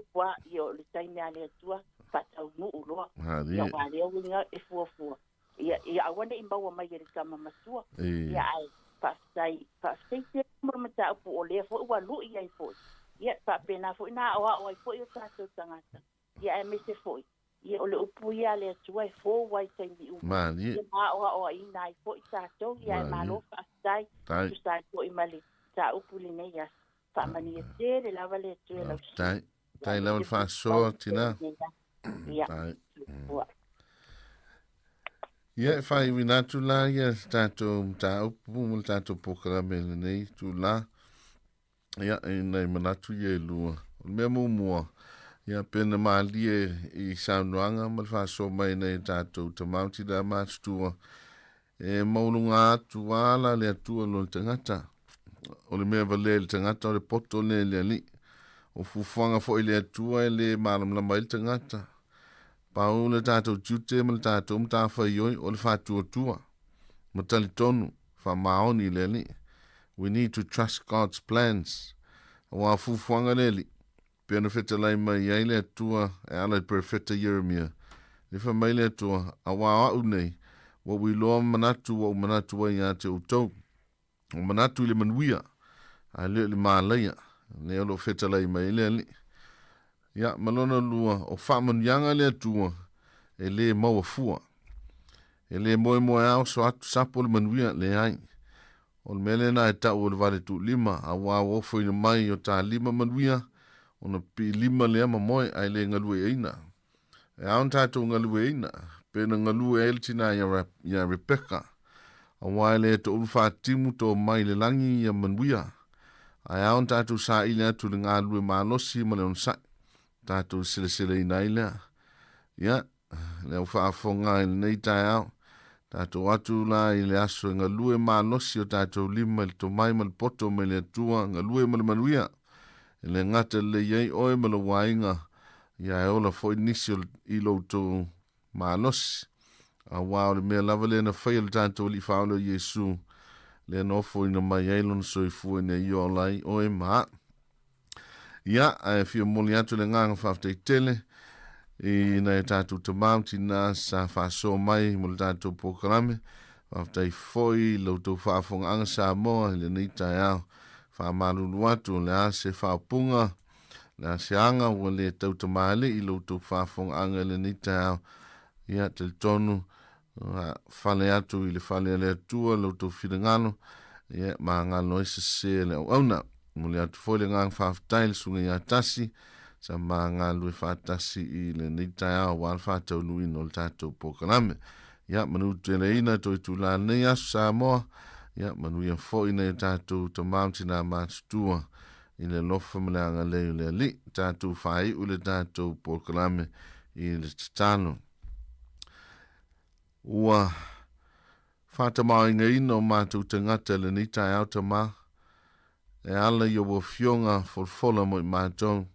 S13: Ia, o le taimi a le Atua, faataunuu loa. Ia, aua lea uiga e fuafua. Ia, ia aua ne i maua mai e le tama matua. Ia, ae faafetai, faafetai tele mo le mataupu o lea foi ua lui ai foi. Ia, faapena foi na aoao ai foi o tatou tagata. Ia, aemaise foi, ia, o le upu ia a le Atua e fou ai taimi uma.
S20: Malie.
S13: Ia, ma aoaoaina ai foi tatou. Ia, ae malo faafetai. Tusa ai foi ma le mataupu i lenei aso. Faamanuia tele lava le Atua i lau
S20: Faafetai. Tai lava le faasoa, tina.
S13: Ia.
S20: Tai.
S13: Ua.
S20: Ia, e faaiuina atu la ia tatou mataupu ma le tatou polokalame i lenei itula. Ia, e nai manatu ia e lua. O le mea muamua, ia, pe na malie i saunoaga ma le faasoa mai nai o tatou tama ma tina matutua, e maualuga atu lava la le Atua i lo le tagata. O le mea valea i le tagata o le poto lea i le Alii. O fuafuaga foi i le Atua e le malamalama ai le tagata. Pau le tatou tiute ma le tatou matafaioi o le faatuatua ma talitonu faamaoni i le Alii. We need to trust God's plans. Aua o fuafuaga le Alii, pei ona fetalai mai ai le Atua e ala i le perofeta Ieremia, le fai mai le Atua, Aua o a'u nei, ua ou iloa manatu ua ou manatu ai ia te outou, o manatu i le manuia, ae le o le malaia, lea o lo o fetalai mai ai le Alii. Ia, ma lona lua, o faamanuiaga le Atua, e lē maua fua. E lē moemoeā oso atu sapo le manuia, leai. O le mea lena e tau o le vale tuulima, auā ua ofoina mai i o ta lima manuia, ona pipii lima lea ma moe ae le galueaina. E ao ona tatou galueaina, pe na galue ai le tinā iā Rebeka, auā e le toulu faatimu to mai le lagi ia manuia. Ae ao ona tatou saili atu i le galulue malosi ma le onosai, tatou seleseleina ai lea. Ia, le au faafofoga i lenei taeao, tatou atu la i le aso e galue malosi o tatou lima i le tomai ma le poto mai le Atua, galue ma le manuia. E le gata lelei ai oe ma lou aiga, ia e ola foi nisi o i lo outou malosi. Auā o le mea lava lea na faia e le tatou Alii Faaola o Iesu, lea na ofoina mai ai lona soifua ina ia ola ai oe ma a'u. Ia, ae fia momoli atu le agaga faafetai tele i nai o tatou tamā ma tinā sa faasoa mai mo le tatou polokalame. Faafetai foi i la outou faafofogaaga Samoa i lenei taeao. Faamalulu atu, o le a se faaupuga, o le a se aga ua le tau tamalii i la outou faafofogaaga i lenei taeao. Ia, talitonu, fale atu i le fale a le Atua la outou finagalo, ia, magalo ai sese le auauna. Momoli atu foi le agaga faafetai i le Susuga ia Tasi, sa ma galulue faatasi i lenei taeao aua le faataunuuina o le tatou polokalame. Ia, manu teleina toe itula lenei aso Samoa, ia, manuia foi nai o tatou tama ma tina matutua i le alofa ma le agalelei o le Alii. Tatou faaiu le tatou polokalame i le tatalo. Ua faatamaoaigaina o matou tagata i lenei taeao Tama, e ala i ou Afioga folafola mo i matou.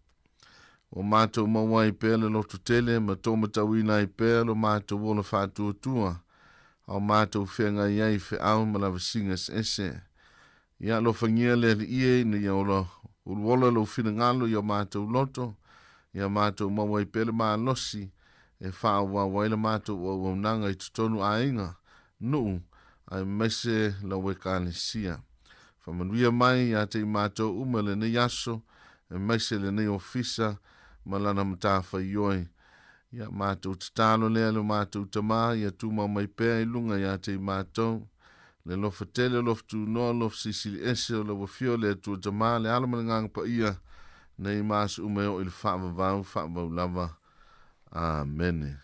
S20: Ua matou maua ai pea le lototele ma toomatauina ai pea lo matou ola faatuatua, a o matou feagai ai i feau ma lavasiga eseese. Ia alofagia le Alii e ina ia ola uluola lou finagalo i o matou loto, ia matou maua ai pea le malosi e faaauau ai la matou auaunaga i totonu aiga, nuu, aemaise lau Ekalesia. Faamanuia mai ia te i matou uma lenei aso, aemaise lenei ofisa ma lana matafaioi. Ia matou tatalo lea le matou Tama ia tumau mai pea i luga ia te i matou. Le alofa tele, alofa tunoa, alofa silisili ese o lau Afio le Atua Tama, le Alo ma le Agaga Paia, nei ma aso uma e oo i le faavavau, faavavau lava. Amene.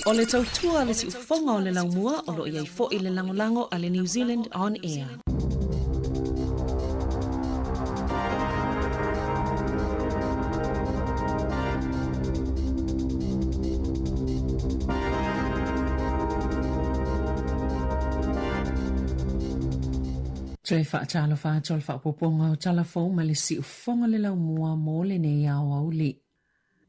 S3: O le tautua a le siufofoga o le laumua o lo o i ai foi le lagolago a le New Zealand On Air. Toe faatalofa atu o le faaopoopoga o tala fou ma le siufofoga le laumua mo lenei aoauli.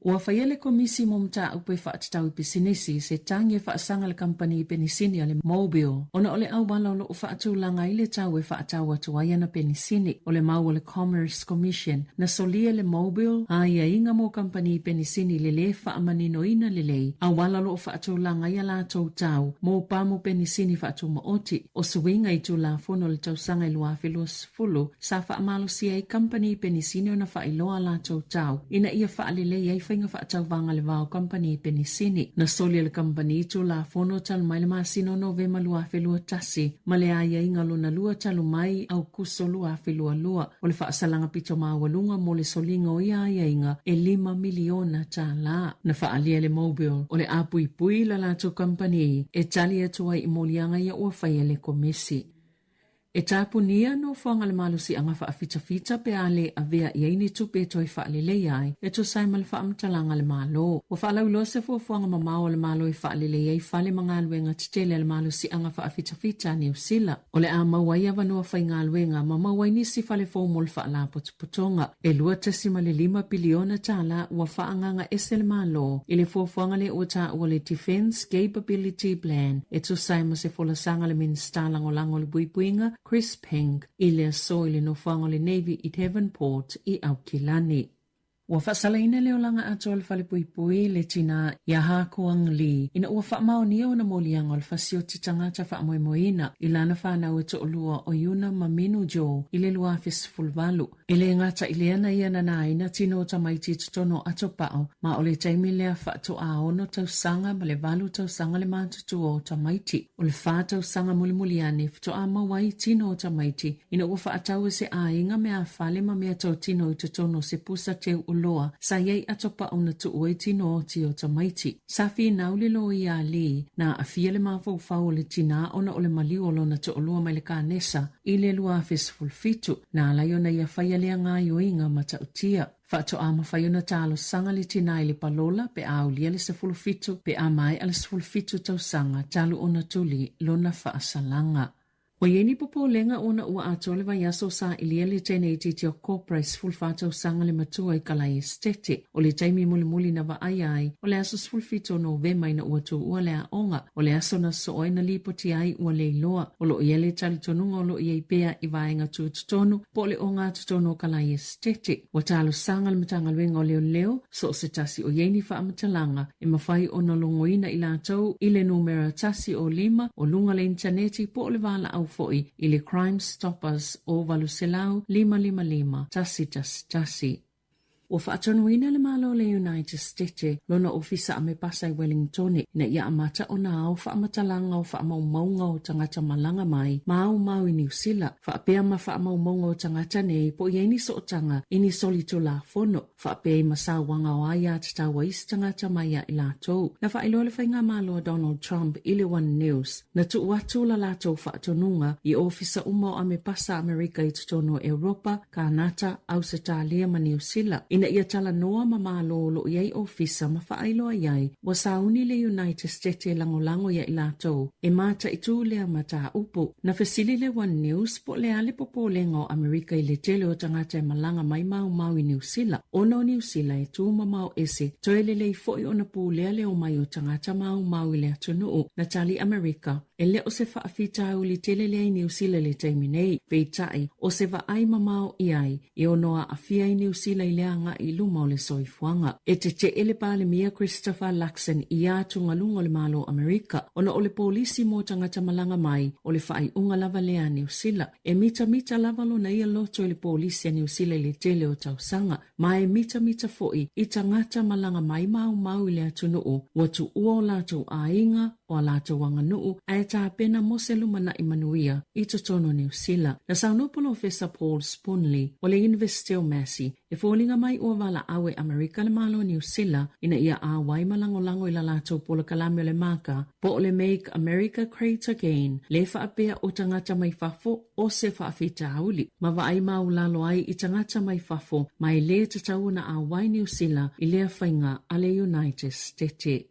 S3: Ua faia le Komisi mo Mataupu e Faatatau i Pisinisi se tagi e faasaga le kamupani penisini a le Mobil ona o le auala o lo o faatulaga ai le tau e faatau atu ai ana penisini. O le mau a le Commerce Commission, na solia le Mobil aiaiga mo kamupani penisini i le lē faamaninoina lelei auala o lo o faatulaga ai a latou tau mo pamu penisini faatumaoti. O suiga i Tulafono o le tausaga e 2020 sa faamalosia ai kamupani penisini ona faailoa a latou tau ina ia faalelei ai faiga faatauvaga le va o kamupani penisini. Na soli e le kamupani Tulafono talu mai le masina o Novema 2021 ma le aiaiga lona lua talu mai Aukuso 2022 o le faasalaga pito maualuga mo le soliga o ia aiaiga e $5 miliona. Na faaalia e le Mobil o le a puipui la latou kamupani e tali atu ai i moliaga ia ua faia e le Komisi. E tapunia nofoaga le malosiaga faafitafita pe a le avea i ai ni tupe e toe faaleleia ai e tusa ai ma le faamatalaga a le Malo. Ua faalauiloa se fuafuaga mamao a le Malo e faalelei ai fale ma galuega tetele a le malosiaga faafitafita a Niu Sila. O le a maua ai avanoa faigaluega ma maua ai nisi fale fou mo le Faalapotopotoga. E $2.5 piliona tala ua faaagaaga ese le Malo i le fuafuaga lea ua taua le Defence Capability Plan e tusa ai ma se folasaga a le Minisita Lagolago o le Puipuiga, Chris Pink, i le aso i le nofoaga o le Navy i Devonport i Aukilani. Ua faasalaina le olaga atoa o le falepuipui le tinā iā Ha Quang Lee ina ua faamaonia ona moliaga o le fasioti tagata faamoemoeina i lana fanau e toalua o Yuna ma Minu Jo i le 2018. E le gata i lea na ia nanaina tino o tamaiti i totonu o Atopao ma o le taimi lea faatoa ono tausaga ma le valu tausaga le matutua o tamaiti. O le fa tausaga mulimuli ane faatoa maua ai tino o tamaiti ina ua faatau e se aiga meafale ma meatautino i totonu o se pusa teu oloa sa i ai atopau na tuu ai tino oti o tamaiti. Sa finau le loia a Lee na aafia le mafaufau o le tinā ona o le maliu o lona toalua mai le kanesa i le 2017, na ala ai ona ia faia lea gaoioiga matautia. Faatoa mafai ona talosaga le tinā i le palola pe a aulia le 17 pe a maea le 17 tausaga talu ona tuli lona faasalaga. Ua i ai ni popolega ona ua atoa le vaiaso o sailia le teine itiiti o Cobra i 14 tausaga le matua i Kalai Esetete. O le taimi mulimuli na vaaia ai, o le aso 17 o Novema ina ua tuua le aoga. O le aso na sosoo ai na lipoti ai ua le iloa. O lo o i ai le talitonuga o lo o i ai pea i vaega tutotonu po o le ogatotonu o Kalai Esetete. Ua talosaga le Matagaluega o Leoleo so o se tasi o i ai ni faamatalaga e mafai ona logoina i latou i le numera 105 o luga le initaneti po o le valaau foi i le Crime Stoppers o 800 555 111. Ua faatonuina le Malo o le United Stete lona ofisa amepasa i Wellingtone ina ia amata ona ao faamatalaga o faamaumauga o tagata malaga mai ma aumau i Niu Sila, faapea ma faamaumauga o tagata nei po o i ai ni sootaga i ni solitulafono. Faapea i ma sauaga o aia tatau a isi tagata mai ia i latou. Na faailoa le faigamalo a Donald Trump i le One News, na tuu atu la latou faatonuga i ofisa uma o Amepasa Amerika i totonu o Europa, Kanata, Ausetalia ma Niu Sila, ina ia talanoa ma malo o lo o i ai ofisa ma faailoa i ai ua sauni le United Stete e lagolago ia i latou e mataitū lea mataupu. Na fesili le One News po o le a le popolega o Amerika i le tele o tagata e malaga mai maumau i Niu Sila, ona o Niu Sila e tu mamao ese, toe lelei foi ona pulea le omai o tagata maumau i le atunuu. Na tali Amerika, e le o se faafitauli tele lea i Niu Sila i le taimi nei, peitai, o se vaai mamao i ai, e ono aafia ai Niu Sila i le agai i luma o le soifuaga. E tetee le Palemia Christopher Luxon i ia atugaluga o le Malo o Amerika ona o le polisi mo tagata malaga mai o le faaiuga lava lea a Niu Sila. E mitamita lava lona ia loto i le polisi a Niu Sila i le tele o tausaga, ma e mitamita foi i tagata malaga mai maumau i le atunuu ua tuua o latou aiga, o a latou aganuu ae tapena mo se lumanai manuia i totonu o Niu Sila. Na saunoa Polofesa Paul Spoonley o le Iunivesite o Massey e foliga mai ua valaau e Amerika le Malo o Niu Sila ina ia auai ma lagolago i la latou polokalame o le MAGA po o le Make America Great Again le faapea o tagata mai fafo o se faafitauli ma vaai maulalo ai i tagata mai fafo ma e lē tatau ona auai Niu Sila i lea faiga a le United Stete.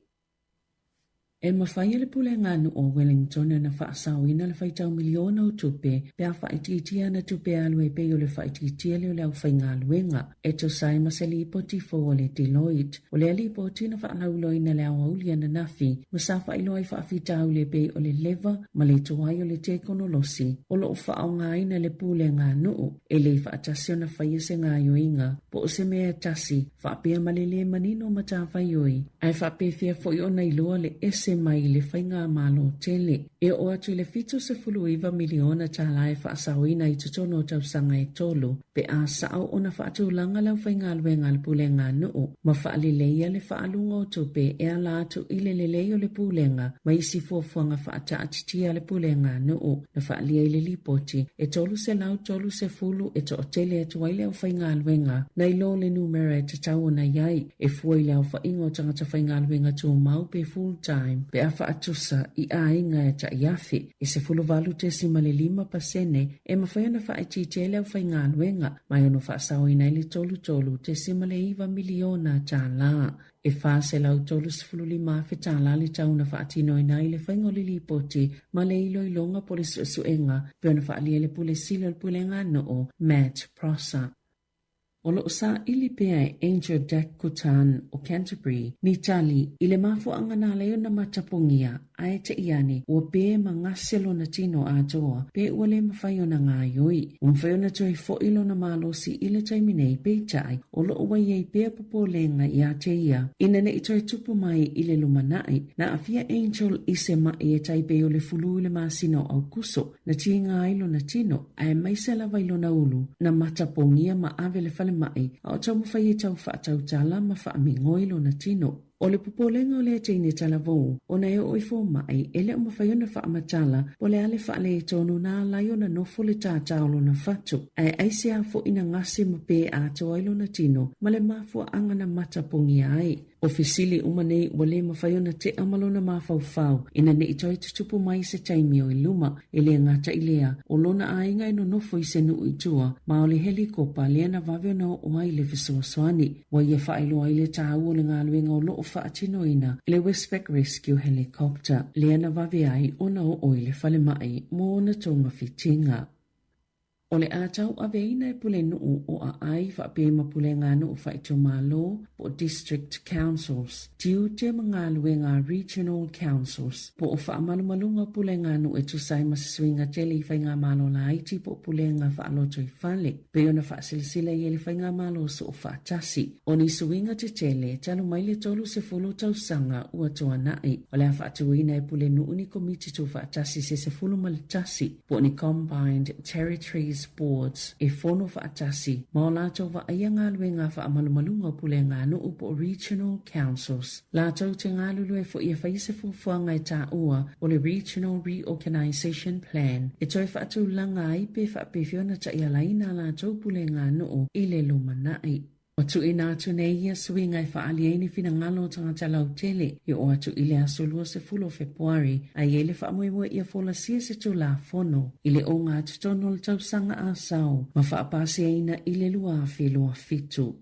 S3: E mafai e le Pulega Nuu o Wellington ona faasaoina le faitau miliona o tupe pe a faaitiitia ana tupe alu e pei o le faaitiitia lea o le aufaigaluega, e tusa ai ma se lipoti fou a le Deloitte. O lea lipoti na faalauiloaina i le aoauli ananafi ma sa faailoa ai faafitauli e pei o le leva ma le tuai o le tekonolosi o lo o faaaogaina e le Pulega Nuu. E le faatasi ona faia se gaoioiga po o se mea e tasi faapea ma le lē manino o matafaioi, ae faapefea foi ona iloa le ese mai i le faigamalo tele. E oo atu i le $79 miliona tala e faasaoina i totonu o tausaga e tolu pe a sao ona faatulaga le aufaigaluega a le Pulega Nuu ma faaleleia le faaaluga o tupe e ala atu i le lelei o le pulega ma isi fuafuaga faataatitia a le Pulega Nuu. Na faaalia i le lipoti, e 330 e toatele atu ai le aufaigaluega nai lo le numera e tatau ona i ai, e fua i le aofaiga o tagata faigaluega tumau pe full-time pe a faatusa i aiga e tai afe, e 18.5 pasene e mafai ona faaitiitia ai le aufaigaluega, ma e ono faasaoina ai le 33.9 miliona tala. E $435,000 tala le tau na faatinoina ai le faiga o le lipoti ma le iloiloga po o le suesuega pei ona faaalia e le Pule Sili o le Pulega Nuu, Matt Prosser. O lo o saili pea e Angel Dacutan o Canterbury ni tali i le mafuaaga na ala ai ona matapogia ae te i ane ua pē ma gase lona tino atoa pe ua le mafai ona gaoioi. Ua mafai ona toe foʻi lona malosi i le taimi nei, peitai, o lo o ua i ai pea popolega ia te ia ina ne i toe tupu mai i le lumanai. Na aafia Angel i se maʻi e tai pei o le fulu i le masina o Aukuso, na tiga ai lona tino, aemaise lava i lona ulu, na matapogia ma ave i le falemai, a o taumafai e tau faatautala ma faamigoi lona tino. O le popolega o lea teine talavou, ona e oo i fomai, e le o mafai ona faamatala po o le a le faaletonu na ala ai ona nofo le tātā o lona fatu, ae aisea foi na gase ma pē atoa ai lona tino ma le mafuaaga na matapogia ai. O fesili uma nei ua le mafai ona tea ma lona mafaufau ina ne i toe tutupu mai i se taimi o i luma. E le gata i lea, o lona aiga e nonofo i se nuu i tua, ma o le helikopa lea na vave ona oo ai le fesoasoani. Ua ia faailoa ai le taua o le galuega o lo o faatinoina e le Westpac Rescue Helicopter, lea na vave ai ona oo i le falemai mo ona togafitiga. O le a tauaveina e Pulenuu o Aai faapea ma Puleganuu Faaitumalo po o District Councils, tiute ma galuega a Regional Councils po o faamalumaluga o Puleganuu e tusa ai ma se suiga tele i faigamalo laiti po o pulega faalotoifale. Pei ona faasilasila i ai le Faigamalo Soofaatasi, o ni suiga tetele talu mai le 30 tausaga ua tuanai. O le a faatuina e Pulenuu ni Komiti Tuufaatasi se 11 po o ni Combined Territories Boards e fono faatasi ma o latou vaaia galuega faamalumaluga o puleganuu po o Regional Councils. Latou te galulue foi e fai se fuafuaga e taua o le Regional Reorganisation Plan e toe faatulaga ai pe faapefea ona taialaina a latou puleganuu i le lumanai. Ua tuuina atu nei ia suiga e faaalia ai ni finagalo o tagata lautele e oo atu i le aso 20 o Fepuari a i ai le faamoemoe ia folasia se Tulafono i le ogatotonu o le tausaga a sao ma faapasiaina i le 2027.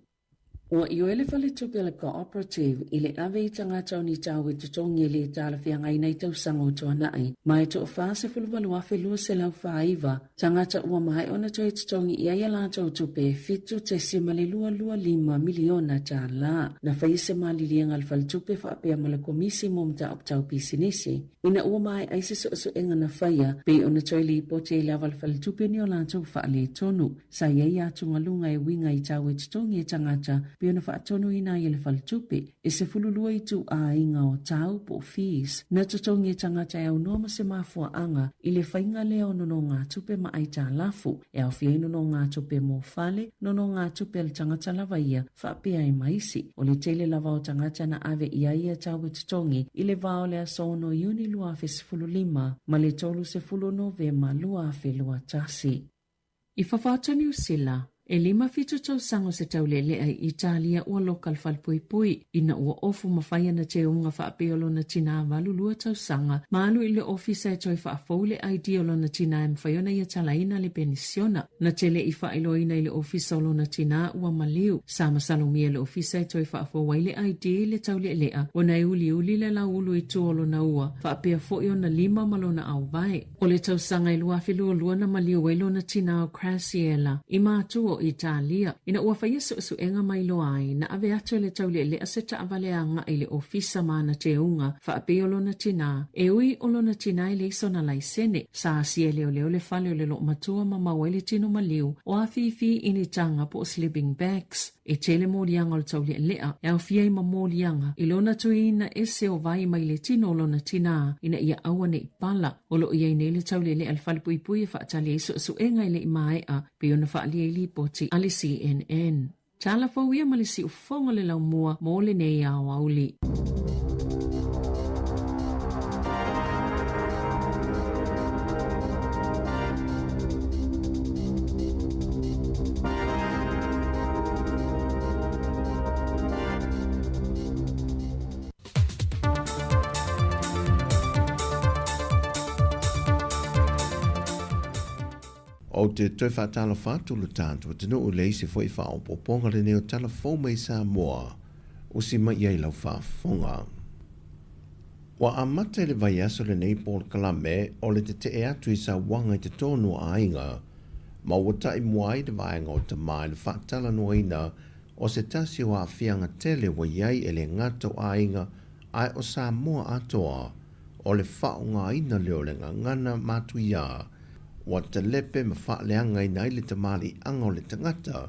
S3: Ua ioe le Faletupe o le Cooperative i le ave i tagata o ni tau e totogi e le talafeagaiina i tausaga o tuanai, ma e 48,249 tagata ua maea ona toe totogi i ai a latou tupe e $7.225 miliona tala. Na faia se maliliega a le Faletupe faapea ma le Komisi mo Mataupu Tau Pisinisi ina ua maea ai se suesuega na faia pei ona toe lipoti ai lava le Faletupe ni o latou faaletonu. Sa i ai atugaluga e uiga i tau e totogi e tagata pei ona faatonuina ai e le faletupe, e 12 ituaiga o tau po o fees na totogi e tagata e aunoa ma se mafuaaga i le faiga lea o nonogatupe ma aitalafu, e aofia ai nonogatupe mo fale, nonogatupe a le tagata lava ia, faapea ai ma isi. O le tele lava o tagata na ave i ai ia tau e totogi i le va o le aso 6 Iuni 2015 ma le 30 Novema 2021. I fafo atu o Niu Sila, E 57 tausaga o se taulealea i Italia ua loka le falepuipui ina ua ofu ma fai ana teuga faapea o lona tinā 82 tausaga ma alu i le ofisa e toe faafou le ID o lona tinā e mafai ona ia talaina le penisiona. Na te le i faailoaina i le ofisa o lona tinā ua maliu. Sa masalomia e le ofisa e toe faafou ai le ID le taulealea ona e uliuli le lauulu i tua o lona ua, faapea foi ona lima ma lona auvae. O le tausaga e 2022 na maliu ai lona tinā o Graciela i matua o Italia. Ina ua faia suesuega ma iloa ai, na ave atu e le taulealea se taavale agai i le ofisa ma ana teuga, faapea o lona tinā. E ui o lona tinā e leai sona laisene, sa asia e leoleo le fale o le loomatua ma maua ai le tino maliu o afifi i ni taga po o sleeping bags. E tele moliaga o le taulealea e aofia ai ma moliaga i lona tuiina ese o vai mai le tino o lona tinā ina ia aua ne i pala. O lo o i ai nei le taulealea i le falepuipui e faatali ai suesuega e le i maea pei ona faaalia i lipoti a le CNN. Tala fou ia ma le siufofoga o le laumua mo lenei aoauli.
S2: Ou te toe faatalofa atu lo tatou atunuu i le isi foi faaopoopoga lenei o tala fou mai Samoa, usi mai i ai lau faafofoga. Ua amata i le vaiaso lenei polokalame o le tetee atu i sauaga i totonu o aiga, ma ua ta'i mua ai le vaega o tama i le faatalanoaina o se tasi o aafiaga tele ua i ai e le gata o aiga ae o Samoa atoa, o le faaaogaina lea o le gagana matuiā ua talepe ma faaleagaina ai le tamaliiaga o le tagata,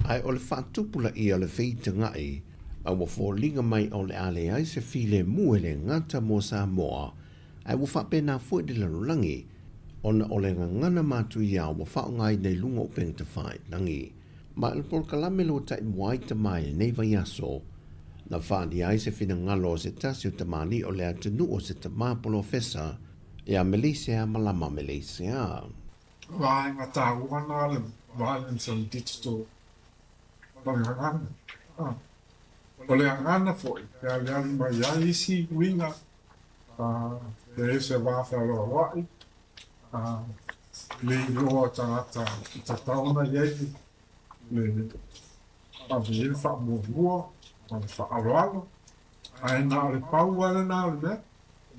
S2: ae o le faatupulaia o le feitagai a ua foliga mai o le a leai se filemu e le gata mo Samoa, ae ua faapena foi le lalolagi, ona o le gagana matuiā ua faaaogaina i luga o upega tafailagi. Ma o le polokalame lea ua taimua ai tama i lenei vaiaso, na faaalia ai se finagalo o se tasi o tamalii o le atunuu o se tama polofesa ia Meleisea Malama Meleisea.
S8: Vaega taua na le violence on digital ma le gagana. O le gagana foi e aliali mai ai isi uiga, e ese va fealoaloai, le iloa o tagata i tatau ona i ai le ave i ai le faamuamua ma le faaaloalo, ae na o le pau lava lena o le mea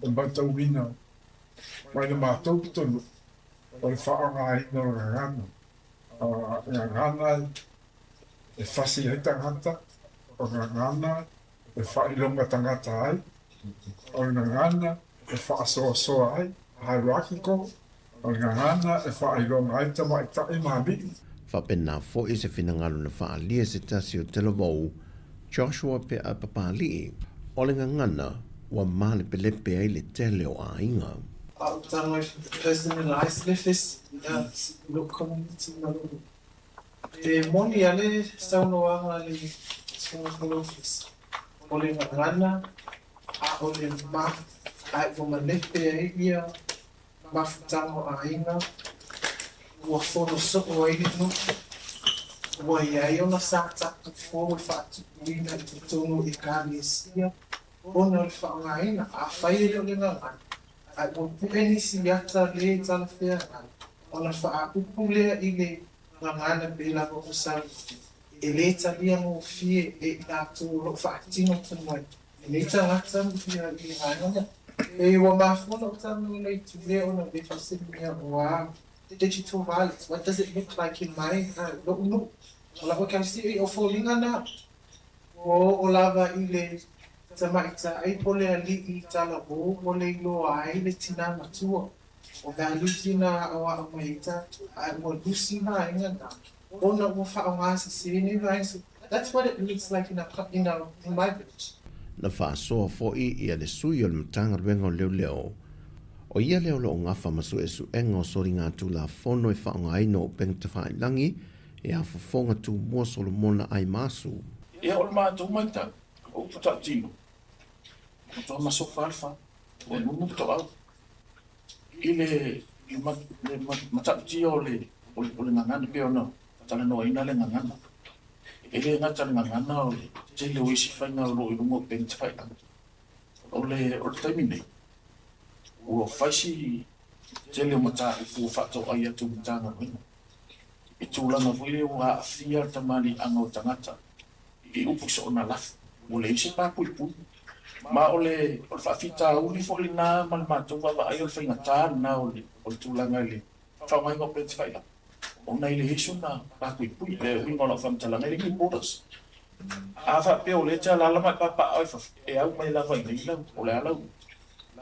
S8: e matauina mai le matou pitonuu o le faaaogaina o le gagana. Gagana e fasi ai tagata, o gagana e faailoga tagata ai, o le gagana e faasoasoa ai, hierarchical, o le gagana e faailoga ai tamaitai ma alii.
S2: Faapena foi se finagalo na faaalia se tasi o Talavou, Joshua Pe'a Papali'i, o le gagana ua malepelepe ai le tele o aiga.
S9: Ou tago e personalise le fesi i lou community ma lou E moni a le saunoaga a le Susuga Polofesa, o le gagana a o le ma ae ua malepe ai ia mafutaga o aiga, ua fono soo ai le nuu, ua i ai ona sa tatou fou e faatupuina i totonu o Ekalesia ona o le faaaogaina, afai e le o le gagana, ae ua pu'e nisi ata lē talafeagai, ona faaupu lea i le gagana pei lava ua saunoa, e lē talia gofie e i latou o lo o faatino tonu ai lenei tagata ia i le vaega lea. E ua mafua ona ou talanoa i le itu lea ona e fesiligia o a digital violence, what does it look like in my, lo'u nuu, o la'u ekalesia, o foliga na. Ua oo lava i le tamaitai po le aliʻi talavou ua le iloa ai le tinā matua. O values na aʻoaʻo mai ai tatou, a ua lusi vaega na ona ua faaaoga sesē nei vaega. So that's what it looks like in our, in our, in my village.
S2: Na faasoa foi ia le sui o le Matagaluega o Leoleo, o ia lea o lo o gafa ma suesuega o soligatulafono e faaaogaina o upega tafailagi E a fofoga Tumua Solomona Aimasu.
S10: Ia, o le matou matau, o upu tautino, ua matua masofa lava le fale, ua nunu le toau i le matautia o le gagana pei ona Talanoaina le gagana. E le gata i le gagana o le tele o isi faiga o lo o i luga o upega tafailagi. O le o le taimi nei, ua fai si tele o mataupu ua faatoai atu i Matagaluega i tulaga foi lea ua aafia le tamaliiaga o tagata i upu soona lafo, ua leai se papuipui. Ma o le o le faafitauli foi lena ma le matou vaavaai o le faigata lena o le o le tulaga i le faaaogaina o upega tafailagi. Ona e leai sona papuipui. Le uiga o lau faamatalaga, e leai ni borders. A faapea o lea e te alaala ma e papaaao i fafo, e au mai lava i inei lau, po o le a lau,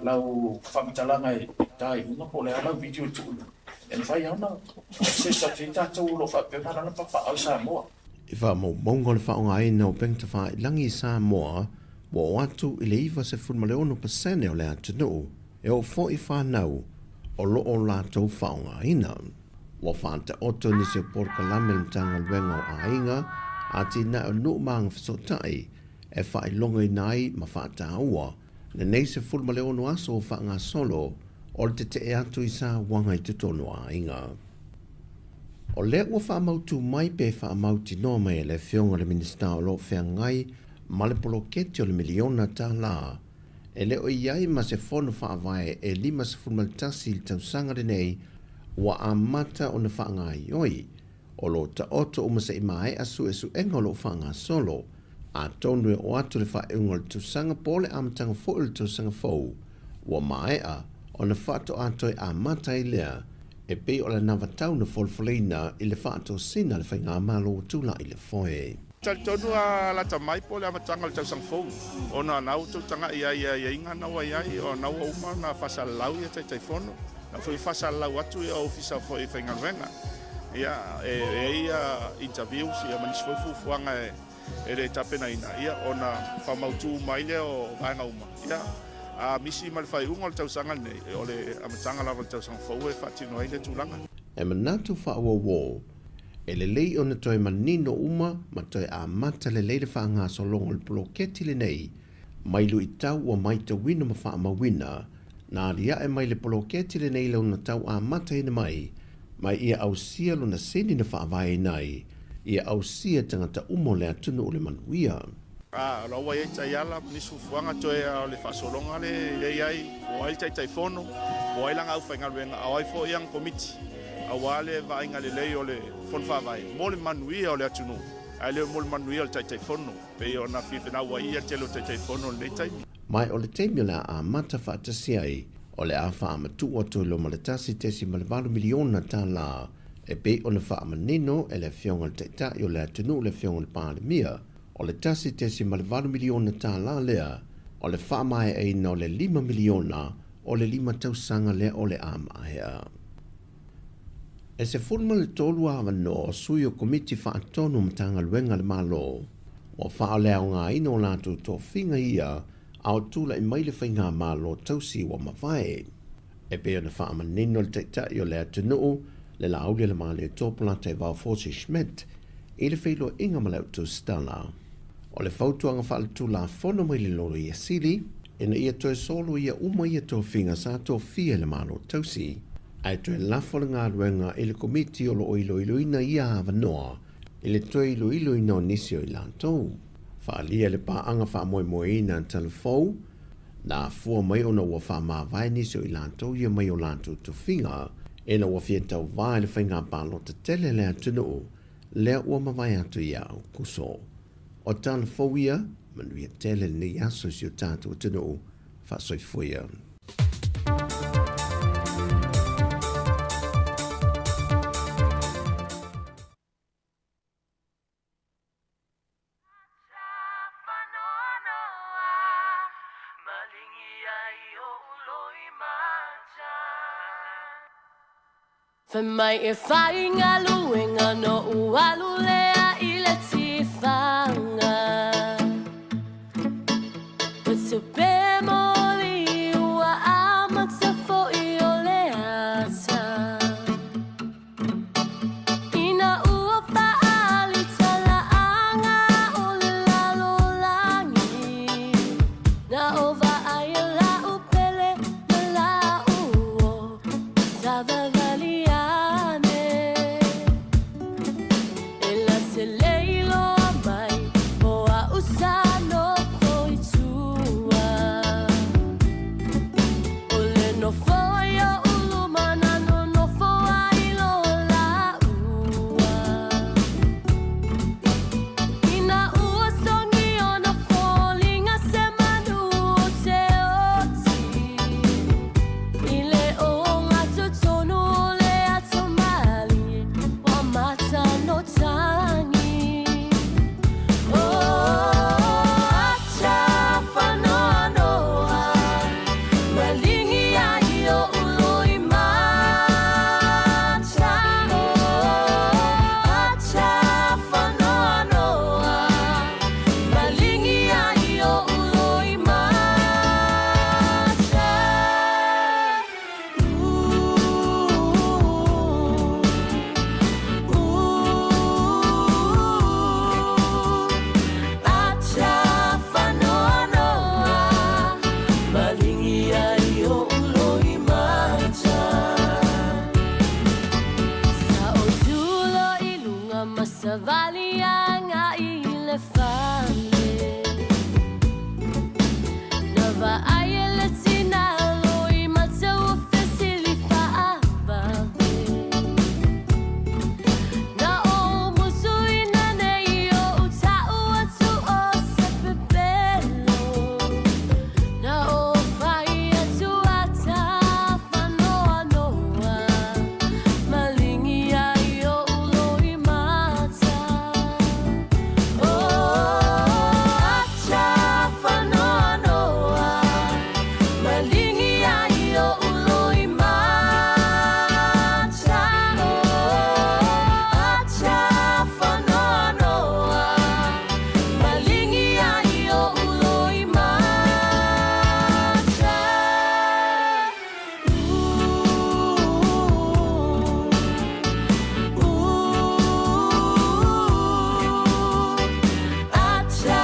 S10: lau faamatalaga e ta i luga, po o le a lau video e tuu i luga, e mafai lava ona access atu i ai tatou o lo o faapea ona alaala ma papaaao i Samoa.
S2: I faamaumauga o le faaaogaina o upega tafailagi i Samoa, ua oo atu i le 96 pasene o le atunuu e oo foi i fanau o lo o latou faaaogaina. Ua faataoto nisi o polokalame a le Matagaluega o Aiga, Atinae o Nuu ma Agafesootai e faailogaina ai ma faataua lenei 16 aso o faagasolo o le tetee atu i sauaga i totonu o aiga. O lea ua faamautu mai pe faamautinoa mai e le Afioga i le Minisita o lo o feagai ma le poloketi o le miliona tala E le o i ai ma se fono faavae e 51 i le tausaga lenei ua amata ona faagaoioi. O lo o taoto uma se i maea suesuega o lo o faagasolo. Atonu e oo atu le faaiuga o le tausaga po o le amataga foi o le tausaga fou, ua maea ona faatoa toe amata ai lea e pei o le anavatau na folafoleina i le faatosina a le Faigamalo ua tulai i le foe.
S11: Talitonu a lata mai po o le amataga o le tausaga fou, ona na ua tou taga'i ai i aiaiga na ua i ai, ona ua uma ona faasalalau ia Taitaifono, na foi faasalalau atu ia Ofisa foi faigaluega. Ia, e i ai ia interviews ia ma nisi foi fuafuaga e le tapenaina, ia ona faamautu uma ai lea o vaega uma. Ia, a misi ma le faaiuga o le tausaga lenei, o le amataga lava o le tausaga fou e faatino ai lea tulaga.
S2: E manatu faaauauo E lelei ona toe manino uma ma toe amata lelei le faagasologa o le poloketi lenei mai luitau ua maitauina ma faamauina na aliae mai le poloketi lenei lona tau amataina mai mai ia ausia lona sini na faavaeina ai ia ausia tagata uma o le atunuu le manuia.
S11: A, o la ua i ai taiala ma nisi fuafuaga toe a o le faasologa lea e i ai, po o ai le Taitaifono, po o ai lana aufaigaluega, a o ai foi ana Komiti, aua le vaaiga lelei o le Fono Faavae mo le manuia o le atunuu, ae le mo le manuia o le Taitaifono, pei ona fia ai ia le tele o Taitaifono i lenei taimi.
S2: Ma o le taimi o le a amata faatasi ai, o le a faamatuu atu i luma le $1.8 miliona tala e pei ona faamanino e le Afioga i le Taitai o le atunuu le Afioga i le Palemia, O le $1.8 miliona tala lea, o le faamaeaina o le $5 miliona o le lima tausaga lea o le a maea. E 13 avanoa o sui o Komiti Faatonu o Matagaluega a le Malo ua faaleaogaina o latou tofiga ia a o tulai mai le Faigamalo tausi ua mavae. E pei ona faamanino le Taitai o le atunuu, le Laauli a le Malietoa Polataivao Fosi Schmidt, i le feiloaiga ma le Autusitala. O le fautuaga faaletulafono mai le Loia Sili, ina ia toe soloia uma ia tofiga sa tofia e le Malo Tausi, ae toe lafo le galuega i le Komiti o lo o iloiloina ia avanoa i le toe iloiloina o nisi o i latou. Faaalia le paaga faamoemoeina a Talafou, Na afua mai ona ua faamavae nisi o i latou ia mai o latou tofiga, ina ua fia tauvā i le faiga palota tele a le atunuu, lea ua mavae atu ia Aokuso. O tala fou ia, manuia tele lenei aso i si o tatou atunuu. Faasoifua ia.
S17: Fai mai e faigaluega noʻu alu lea i le tifaga Ua tupe moli ua amata foi o le ata Ina ua faaali talaaga o le lalolagi, Na ova ai e la'u pele ma la'u o, Savavali ane. iloa mai o a'u sa nofo i tua. O le nofo i oʻu luma na nonofo ai loa lāua. Ina ua sogi ona foliga se manu o te oti i le ogatotonu o le ato malie ua mata no tagi. Oh, acha faanoanoa malingi ai oʻu loi mata. Oh, acha faanoanoa malingi ai oʻu loi mata. Ooh, ooh, acha faanoanoa malingi ai oʻu loi mata. Sa o tulo i luga ma savali agai i le fale. Na vaai e le tina loi mata ua fesili faavave. Na ou musuina nei oʻu ta'u atu o se pepelo. Na ou fai atu ata faanoanoa malingi ai oʻu loi mata. Oh, acha faanoanoa malingi ai oʻu loi mata. Oh, acha faanoanoa malingi ai oʻu loi mata. Ooh, ooh, acha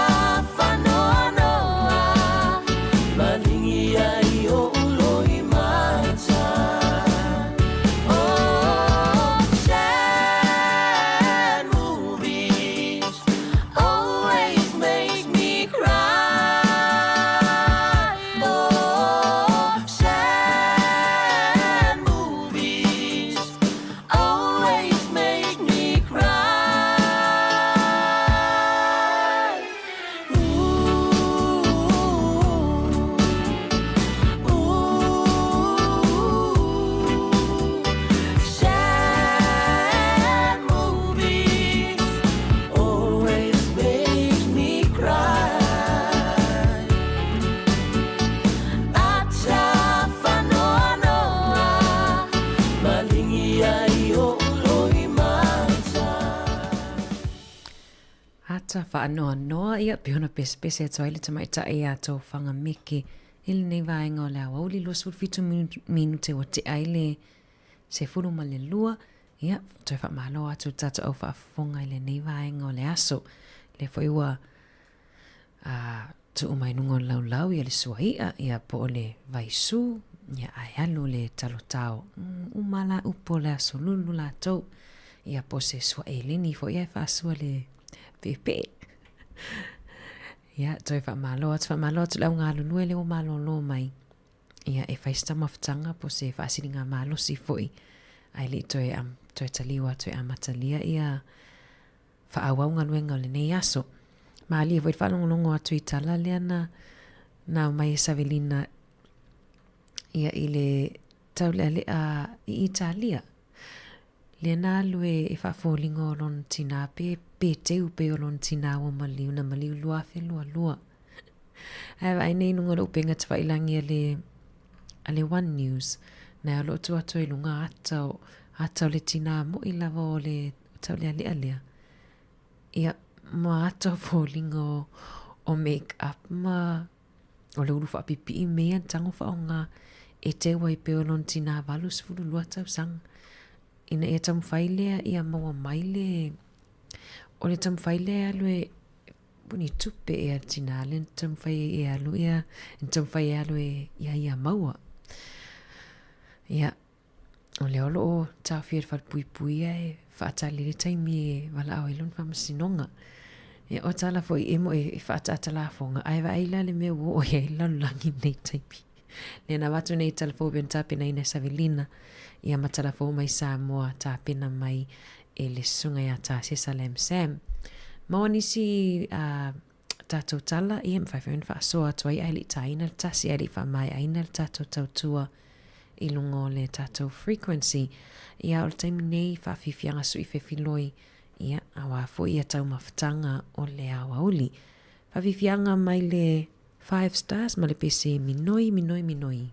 S17: faanoanoa malingi ai oʻu loi mata. Oh, sad movies always make me cry. Oh, sad movies always make me cry. Ooh, ooh, sad movies always make me cry. Acha faanoanoa malingi ai oʻu loi mata.
S12: Ata faanoanoa ia pei ona pesepese atu ai le tamaitai ia Tofaga Meke i lenei vaega o le aoauli 27 minute ua tea ai le 12, ia, toe faamalo atu i le tatou au faafofoga i lenei vaega o le aso. Lea foi ua a tuu mai luga o le laulau ia le suai'a, ia po o le vaisu, ia ae alu le talotao. Uma la upu o le aso lulu latou, ia po o se suaʻelini foi ae faasua le peepee. Ia, toe faamalo atu, faamalo atu i le au galulue lea ua malolo mai. Ia, e fai se taumafataga po o se faasiliga malosi foi, ae le i toe, toe taliu atu e amatalia ia faaauau galuega o lenei aso. Malie foi le faalogologo atu i tala lea na na aumai e Savelina ia i le taulealea i Italia. Lea na alu e, e faafoliga o lona tinā pe, pe teu pei o lona tinā ua maliu, na maliu 2022. Ae vaai nei i luga o le upega tafailangi a le, a le One News, na o lo o tuu atu ai i luga ata o, ata o le tinā moʻi lava o le taulealea lea. Ia, ma ata o foliga o, o make up ma o le ulu faapipii me ia tago faaaoga e teu ai pei o lona tinā 82 tausaga. Ina ia taumafai lea ia maua mai le, o le taumafai lea e alu e puni tupe ea le tinā lea na taumafai ai e alu ia, na taumafai e alu e ia ia maua. Ia. O lea o lo o taofia i le falepuipui ae faatali i le taimi e valaau ai lona faamasinoga. Ia o tala foi e mo e faaataata lafoga ae vaai la le mea ua oo i ai le lalolagi i lenei taimi. Lea na avatu nei tala fou pei ona tapenaina e Savelina ia ma tala fou mai Samoa tapena mai e le susuga ia Tasesa Lam Sam. Maua nisi uh, tatou tala, ia mafai foi ona faasoa atu ai ae le i taina le tasi ae le i faamaeaina le tatou tautua i luga o le tatou frequency. Ia o le taimi nei faafiafiaga sui fefiloi, ia auā foi ia taumafataga o le aoauli. Faafiafiaga mai le Five stars ma le pese minoi minoi minoi.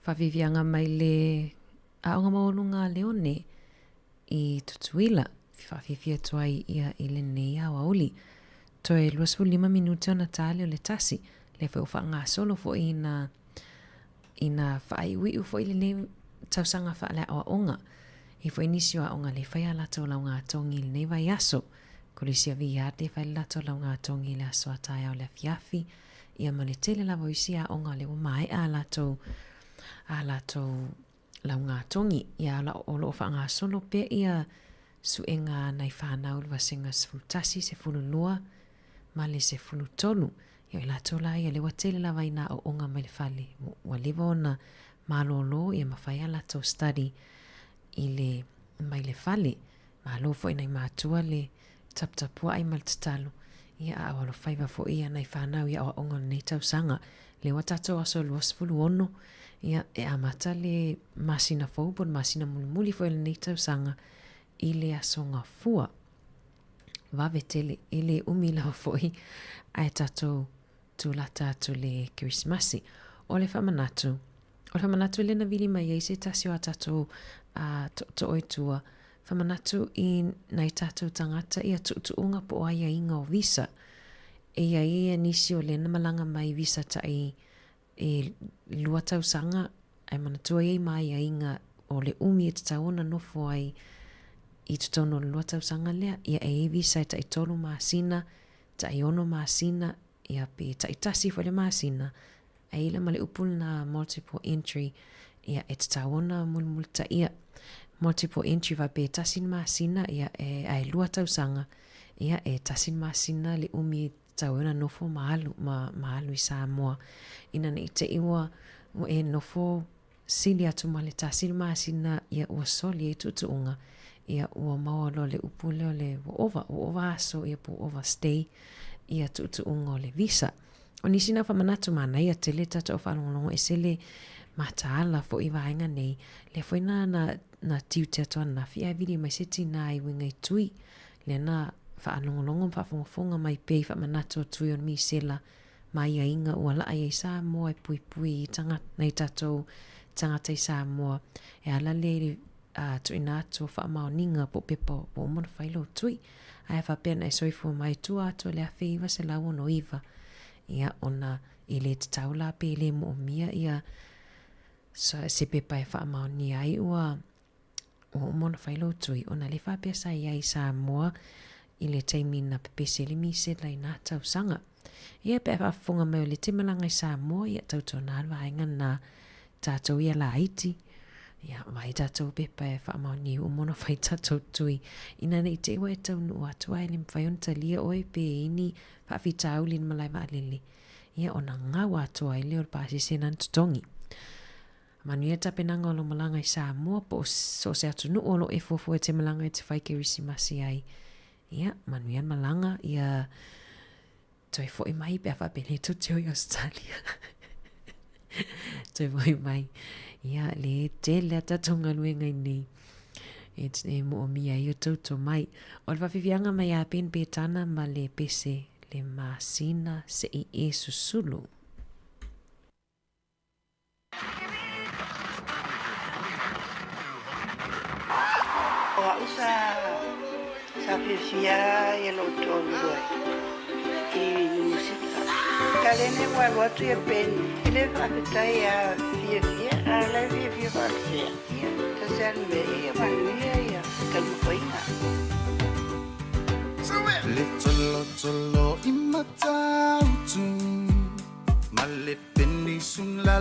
S12: Faaviaviaga mai le Aoga Maualuga a Leone i Tutuila, faafiafia atu ai ia i lenei aoauli. Toe 25 minute ona ta lea o le tasi, lea foi ua faagasolo foi ina ina faaiuiu foi lenei tausaga faaleaoaoga. E foi nisi o aoga le fai a latou laugatogi i lenei vaiaso. Kolisi a Vineyard le fai le latou laugatogi i le aso a taeao le afiafi, ia ma le tele lava o isi aoga lea ua maea a latou a latou laugatogi. Ia o lo o faagasolo pea ia suega a nai fanau i le vasega 11, 12 ma le 13. Ia o i latou la ia lea ua tele lava i nā aoaoga mai le fale. Ua leva ona malōlō ia ma fai a latou study i le mai le fale. Malo foi nai matua le taputapuai ma le tatalo, ia a o alofaiva foi ia nai fanau i aoaoga o lenei tausaga. Lea ua tatou aso 26, ia e amata le masina fou po o le masina mulimuli foi o lenei tausaga i le aso Gafua. Vave tele, e le umi lava foi ae tatou tūlata atu le Kerisimasi. O le faamanatu, o le faamanatu lea na vili mai ai se tasi o a tatou tootoo i tua, faamanatu i nai tatou tagata ia tuutuuga po o aiaiga o visa. E i ai ia nisi o lea na malaga mai visa tai e lua tausaga ae manatua i ai ma aiaiga o le umi e tatau ona nofo ai i totonu o le lua tausaga lea, ia e i ai visa e tai tolu masina, tai ono masina, ia pe tai tasi foi le masina, ae i la ma le upu lena multiple entry, ia e tatau ona mulimulitaia. Multiple entry faapea e tasi le masina, ia e, ae lua tausaga, ia e tasi le masina le umi e tatau ai ona nofo ma alu, ma, ma alu i Samoa. Ina ne i te i ua, ua e nofo sili atu ma le tasi le masina, ia ua soli ai tuutuuga, ia ua maua loa le upu lea o le ua ova, ua ova aso, ia po ua overstay ia tuutuuga o le visa. O nisi na faamanatu manaia tele tatou faalogologo ese le mataala foi i vaega nei, lea foi na, na, na tiute atu ananafi ae vili mai se tinā i uiga i tui, lea na faalogologo ma faafogafoga mai pea i faamanatu o tui o le misela ma aiaiga ua laa i ai Samoa e puipui i tagata, nai tatou tagata i Samoa e ala lea i le tuuina atu o faamaoniga po o pepa ua uma ona fai lou tui. Ae faapea na e soifua mai tua atu o le 1969, ia ona e le tatau la pe le moomia ia se pepa e faamaonia ai ua ua uma ona fai lou tui, ona le faapea sa i ai i Samoa i le taimi na pepese ai le misela i nā tausaga. Ia pe a faafofoga mai o le te malaga i Samoa, ia tautuana le vaega na tātou ia laiti, ia vaai tātou pepa e faamaoni ua uma ona fai tātou tui. Ina nei te i ua e taunuu atu ae le mawhai ona talia oe pe i ni faafitauli i le malae vaalele, ia ona gau atoa ai lea o le pasese na na totogi. Manuia tapenaga o lou malaga i Samoa po o so o se atunuu o lo o e fuafua e te malaga e te whai Kerisimasi ai. Ia, manuia le malaga, ia toe foi mai pe a faapea tou te o i Australia. Toe foi mai. Ia, le tele a tatou galuega i nei. E, e moomia ai o toutou mai. O le faafiafiaga mai a Ben Petana ma le pese le masina se i e susulu.
S16: O a'u sa sa fiafia ia lou toalua i Niu Sila. Kalene ua alu atu ia Peni i le faafetai ia fiafia a o la e fiafia faafefea. Ia, tasi a le mea ia manuia ia taumafaiga.
S5: Le tolotolo i Matautu ma le penisula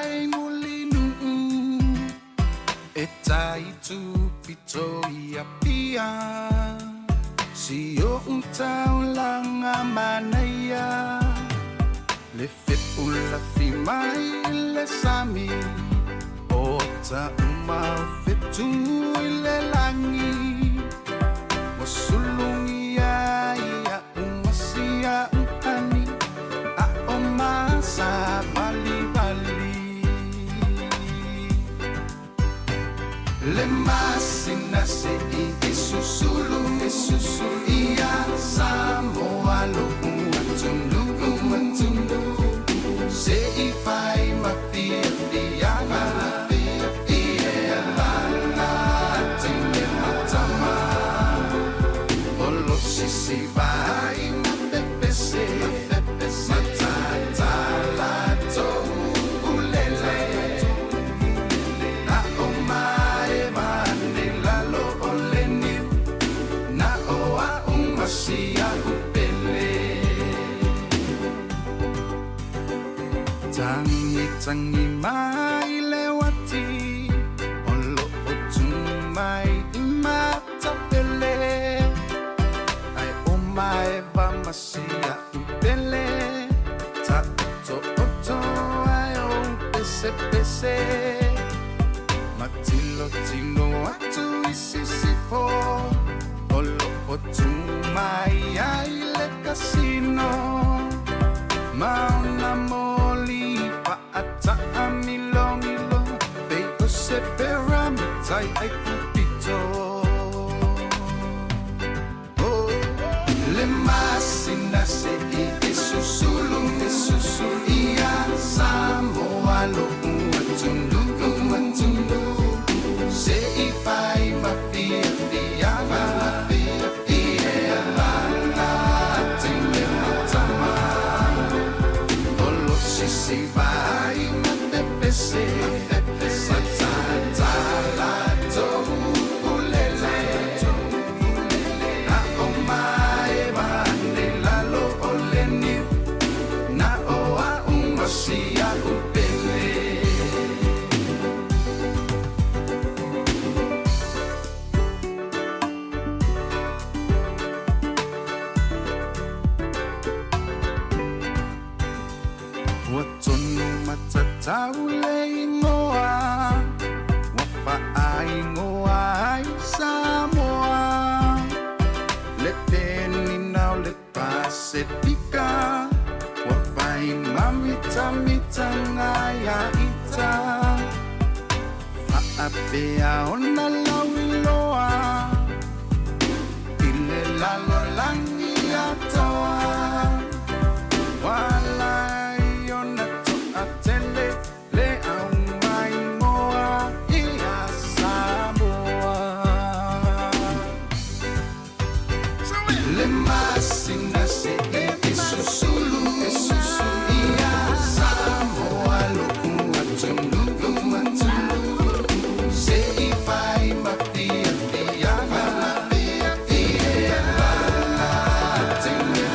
S5: i Mulinuu e tai tupito i Apia si o'u taulaga manaia le fepulafi mai le sami o tauma o fetu i le lagi ua sulugia ia umasia uhani a o masa valivali le masina se'i e susulu e susulu ia Samoa lo'u atunuu atunuu se'i fai ma fiafiaga ia lala teine ma tama o lo sisi vai ma pepese matatala toulele na o maeva ane lalo o le niu na o a'u ma sia'u pele tagi tagi mai le uati o lo'o tu mai i Matapele ae o maeva ma sia'u pele ta'oto'oto ai o pesepese matilotilo atu i sisifo o lo'o tu mai ai le kasino ma ona moli fa'ata'amilogilo pei o se perametai ai pupito Oh, le masina se'i e susulu e susulu ia Samoa lo'u atunuu atunuu se'i fai ma fiafiaga ia lala teine ma tama o lo sisi vai ma pepese matatala toulele na o maeva ane lalo o le niu na o a'u ma sia'u pele. Ua tonu matatau le igoa ua fa'aigoa ai Samoa le penina o le Pasefika ua fai mamitamitaga ia ita fa'apea ona lauiloa i le lalolagi atoa Walai ona to'atele le aumaigoa ia Samoa. Le masina se'i e susulu e susulu ia Samoa lo'u atunuu atunuu se'i fai ma fiafiaga ia lala teine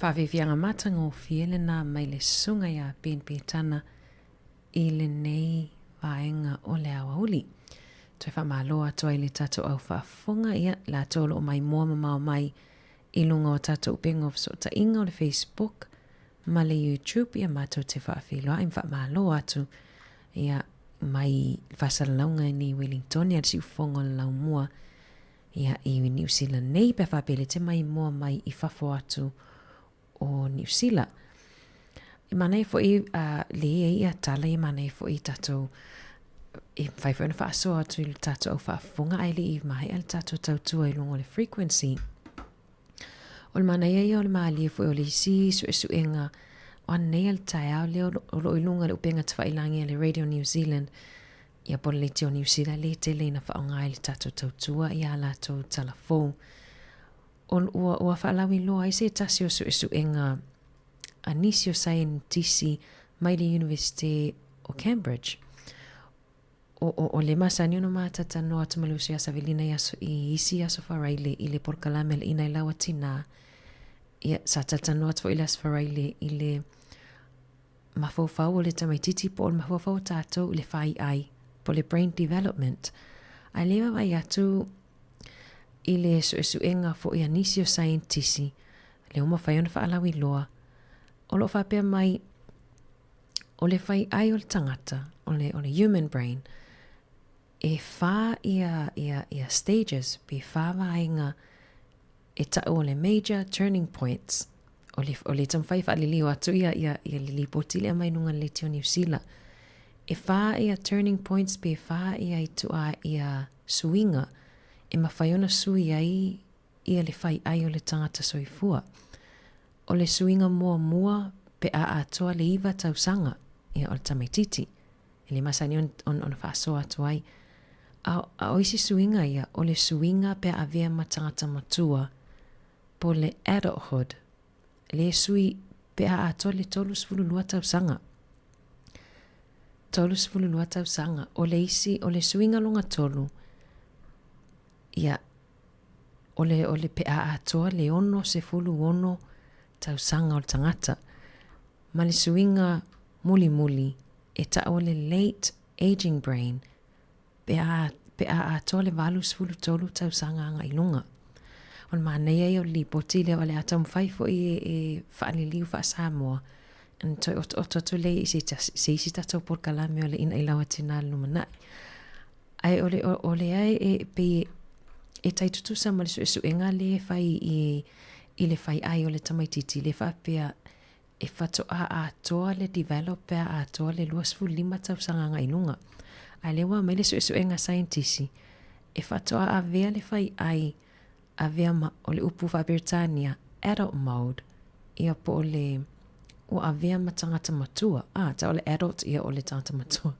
S12: Faafiafiaga matagofie lenā mai le susuga iā Ben Petana i lenei vaega o le aoauli. Toe faamalo atu ai i le tatou au faafofoga, ia, latou o lo o maimoa mamao mai i luga o tatou upega o fesootaiga o le Facebook ma le YouTube, ia matou te faafeiloai ma faamalo atu, ia, mai le faasalalauga i nei Wellingtone a le siufofoga o le laumua, ia, i Niu Sila nei, pe a faapea e te maimoa mai i fafo atu o Niu Sila. E manaia foi uh, le ia ia tala, e manaia foi tatou e mafai foi ona faasoa atu i le tatou au faafofoga ae le i maea le tatou tautua i luga o le frequency. O le manaia ia o le malie foi o le isi suesuega o ananei a le taeao lea o lo o i luga o le upega tafailagi a le Radio New Zealand ia po o le Leitio Niu Sila lea e tele ina faaaoga ai le tatou tautua i ā latou tala fou. O, ua, ua faalauiloa ai se tasi o suesuega a nisi o saienitisi mai le Iunivesite o Cambridge. O, o, o le masani ona mātatanoa atu ma le uso iā Savelina i aso, i isi aso Faraile i le polokalame a le Inai Laua Tinā. Ia, sa talatalanoa atu foi i le aso Faraile i le mafaufau o le tamaititi po o le mafaufau o tatou i le faiai po o le brain development. Ae le vaavaai atu i le suesuega foi a nisi o saienitisi, lea ua mafai ona faalauiloa, o lo o faapea mai o le faiai o le tagata, o le, o le human brain, e whā ia, ia, ia stages, pe whā vaenga e ta'u o le major turning points, o le, o le taumafai e faalilio atu ia, ia, ia le lipoti lea mai luga le Leitio Niu Sila. E whā ia turning points pe whā ia ituā ia suiga e mafai ona sui ai ia le whai ai o le tangata soifua. O le suiga muamua pe a atoa le iva tausaga, ia o le tamaititi. E le masani ona, ona, ona faasoa atu ai. A, a o isi suiga ia, o le suiga pe a avea ma tagata matua, po le adulthood, le sui pe a atoa le 32 tausaga. 32 tausaga, o le isi, o le suiga longa tolu, ia, o le, o le pe a atoa le 66 tausaga o le tagata. Ma le suiga mulimuli e ta'u o le late aging brain pe a, pe a atoa le 83 tausaga agai luga. O le manaia ia o le lipoti lea o le a taumafai foi e, e faaliliu faa-Samoa ona toe otooto atu lea i se, se isi tatou polokalame o le Ina'i Lau Atinā le lumanai. Ae o le, o, o lea e, e pei e tai tutusa ma le suesuega lea e fai i, i le fai ai o le tamaititi le faapea e faatoa atoa le develop pe a atoa le 25 tausaga agai i luga. A lea ua aumai le suesuega a saienitisi, e faatoa avea le faiai avea ma, o le upu faa-Peretania, adult mode, ia po o le, ua avea ma tagata matua, a, tau o le adult ia o le tagata matua,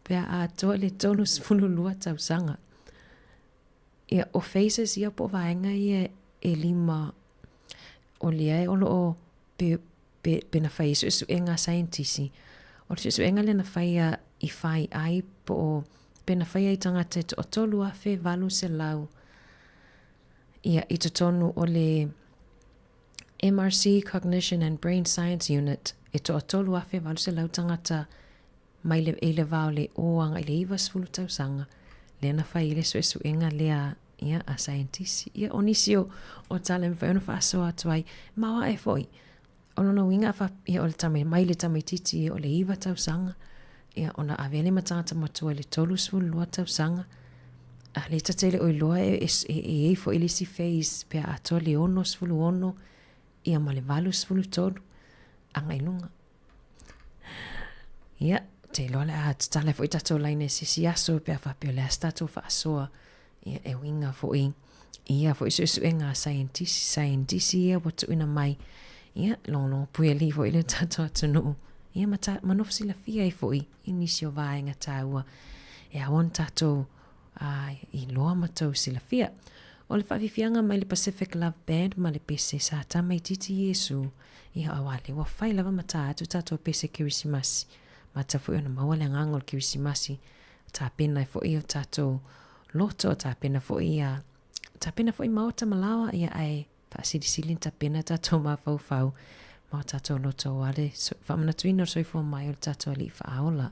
S12: pe a atoa le 32 tausaga. Ia, o phases ia po o vaega ia e lima o lea o lo o pe, pe, pe na fai e suesuega a saienitisi. O le suesuega lea na faia i whai ai po o pe na fai ai tagata e 3,800 ia i totonu o le MRC Cognition and Brain Science Unit e 3,800 tagata mai le, i le va o le 0 agai i le 90 tausaga, lea na fai ai le suesuega lea ia, a saienitisi. Ia, o nisi o, o tala e mafai ona faasoa atu ai, maoae foi. O lona uiga, a fa, ia, o le tama, mai le tamaititi ia o le 9 tausaga, ia, ona avea lea ma tagata matua i le 32 tausaga, a lea ta te le o iloa e, e, e, e i ai foi le isi phase pe a atoa le 66, ia ma le 83, agai i luga. Ia, te iloa le a tatala foi tatou laina i se isi aso pe a faapea o le a se tatou faasoa. Ia, e uiga foi i ia foi suesuega a saienitisi, saienitisi ia ua tuuina mai. Ia, logologo puialii foi le tatou atunuu. Ia, ma, ta, ma nofo silafia ai foi i nisi o vaega taua e ao ona tatou a iloa ma tou silafia. O le faafiafiaga mai le Pacific Love Band ma le pese sa tamaititi Iesu. Ia auā lea ua fai lava ma tā atu tātou pese Kerisimasi. Mata foi ona maua le agaga o le Kerisimasi, tapena ai foi o tātou loto, tapena foi ia, tapena foi maota ma laoa, ia ae. Faasilisili ona tapena tatou mafaufau ma o tatou loto aua le faamanatuina o le soifua mai o le tatou Alii Faaola.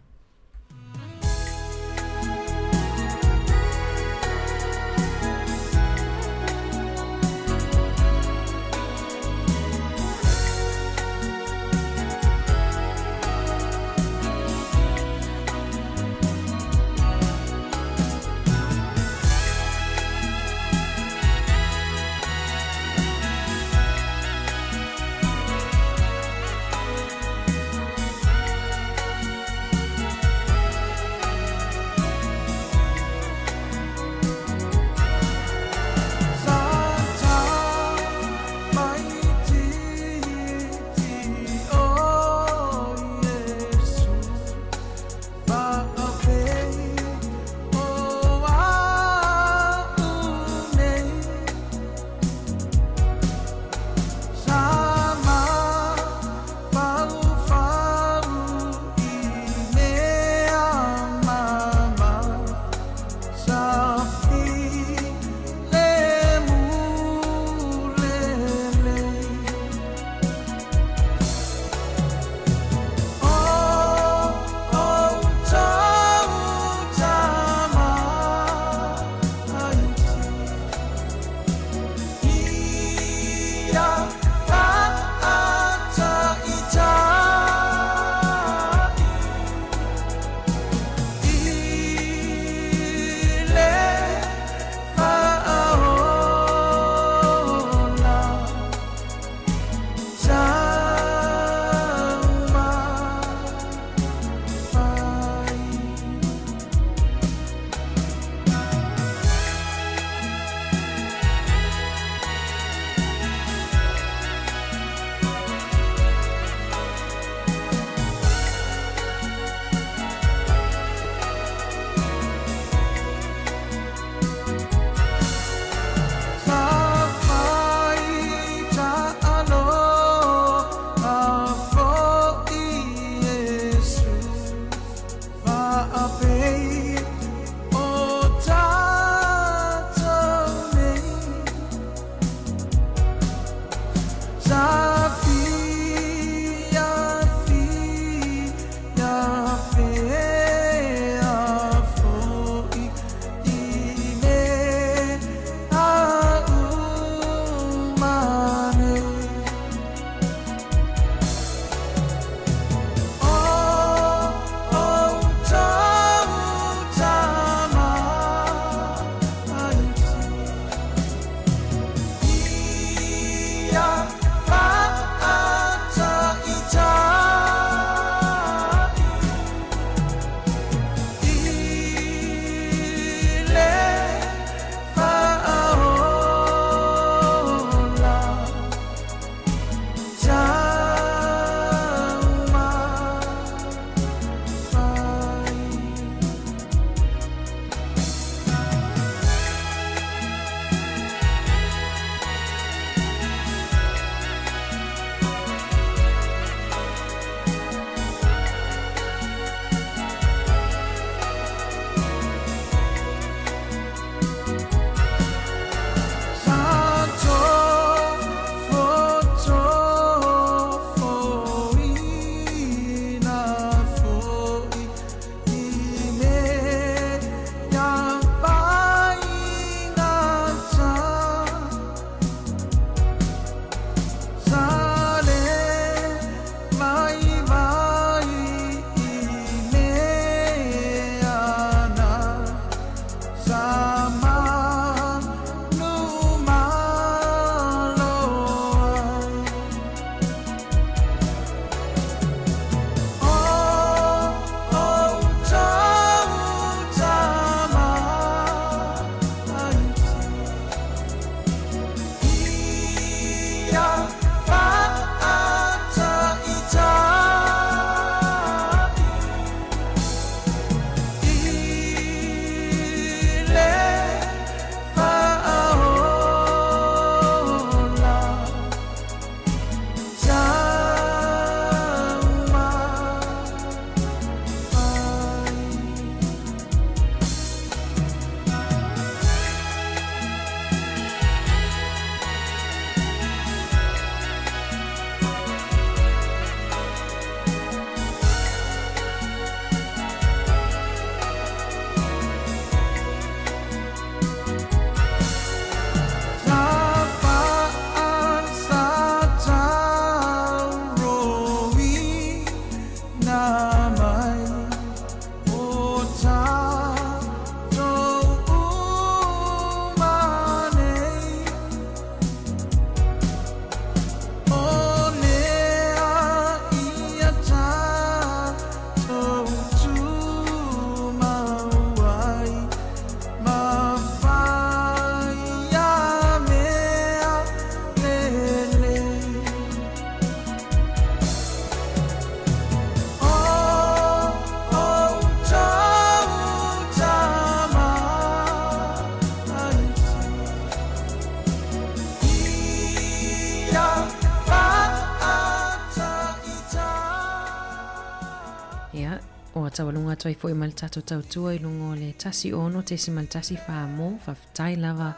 S12: Ua taualuga atu ai foi ma le tatou tautua i luga o le 16.14 mo faafetai lava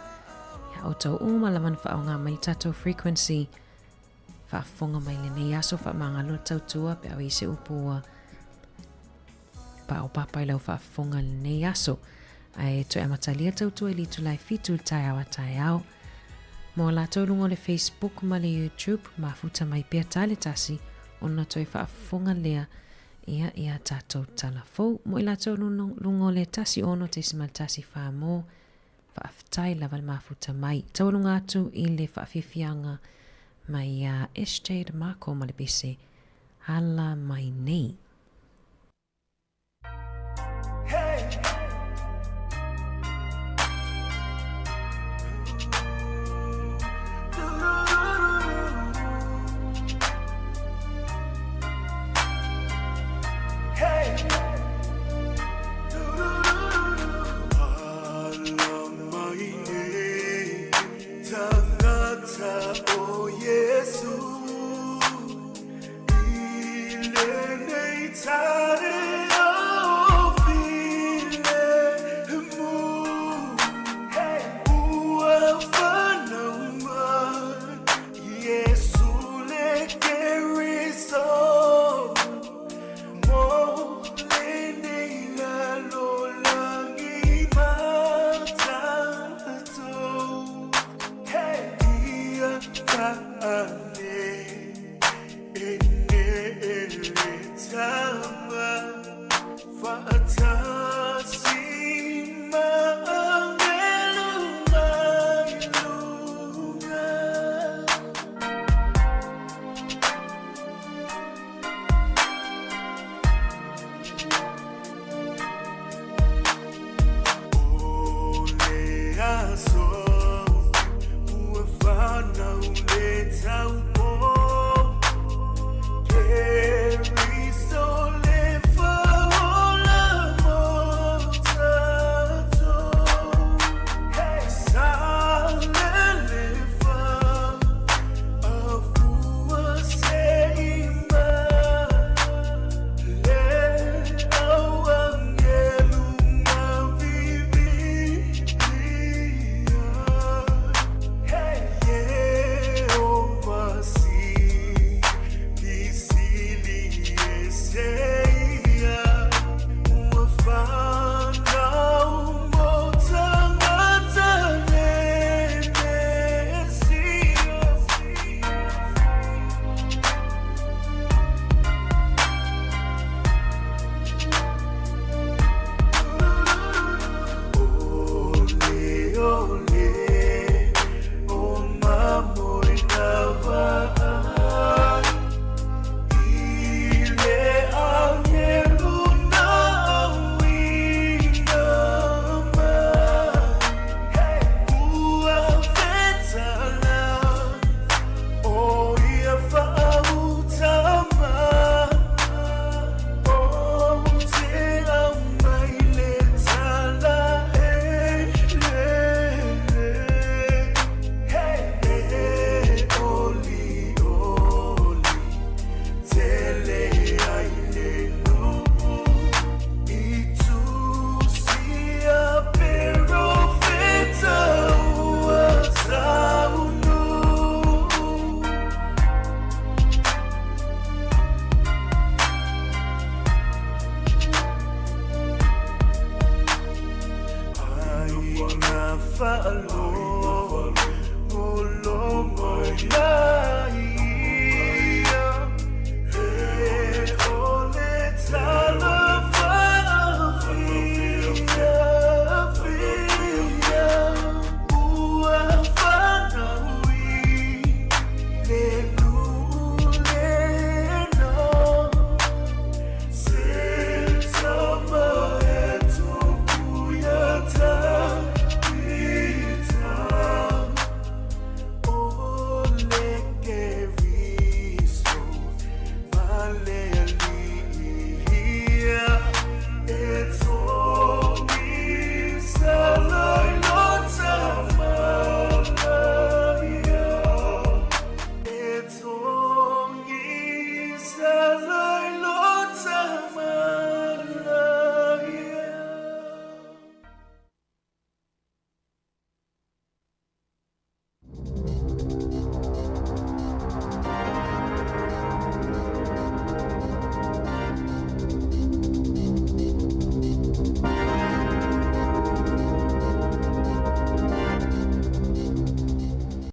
S12: ia outou uma lava na faaaoga mai le tatou frequency faafofoga mai lenei aso faamagalo le tautua pe a i se upu ua paopapa i lau faafofoga lenei aso. Ae toe amatalia tautua i le itula e fitu i le taeao a taeao. Mo latou luga o le Facebook ma le YouTube, mafuta mai pea tale tasi ona toe faafofoga lea ia i a tatou tala fou. Mo i latou luga o le 16.14 mo faafetai lava le mafuta mai. Taualuga atu i le faafiafiaga mai ia SJ DeMarco ma le pese Ala Mai Nei.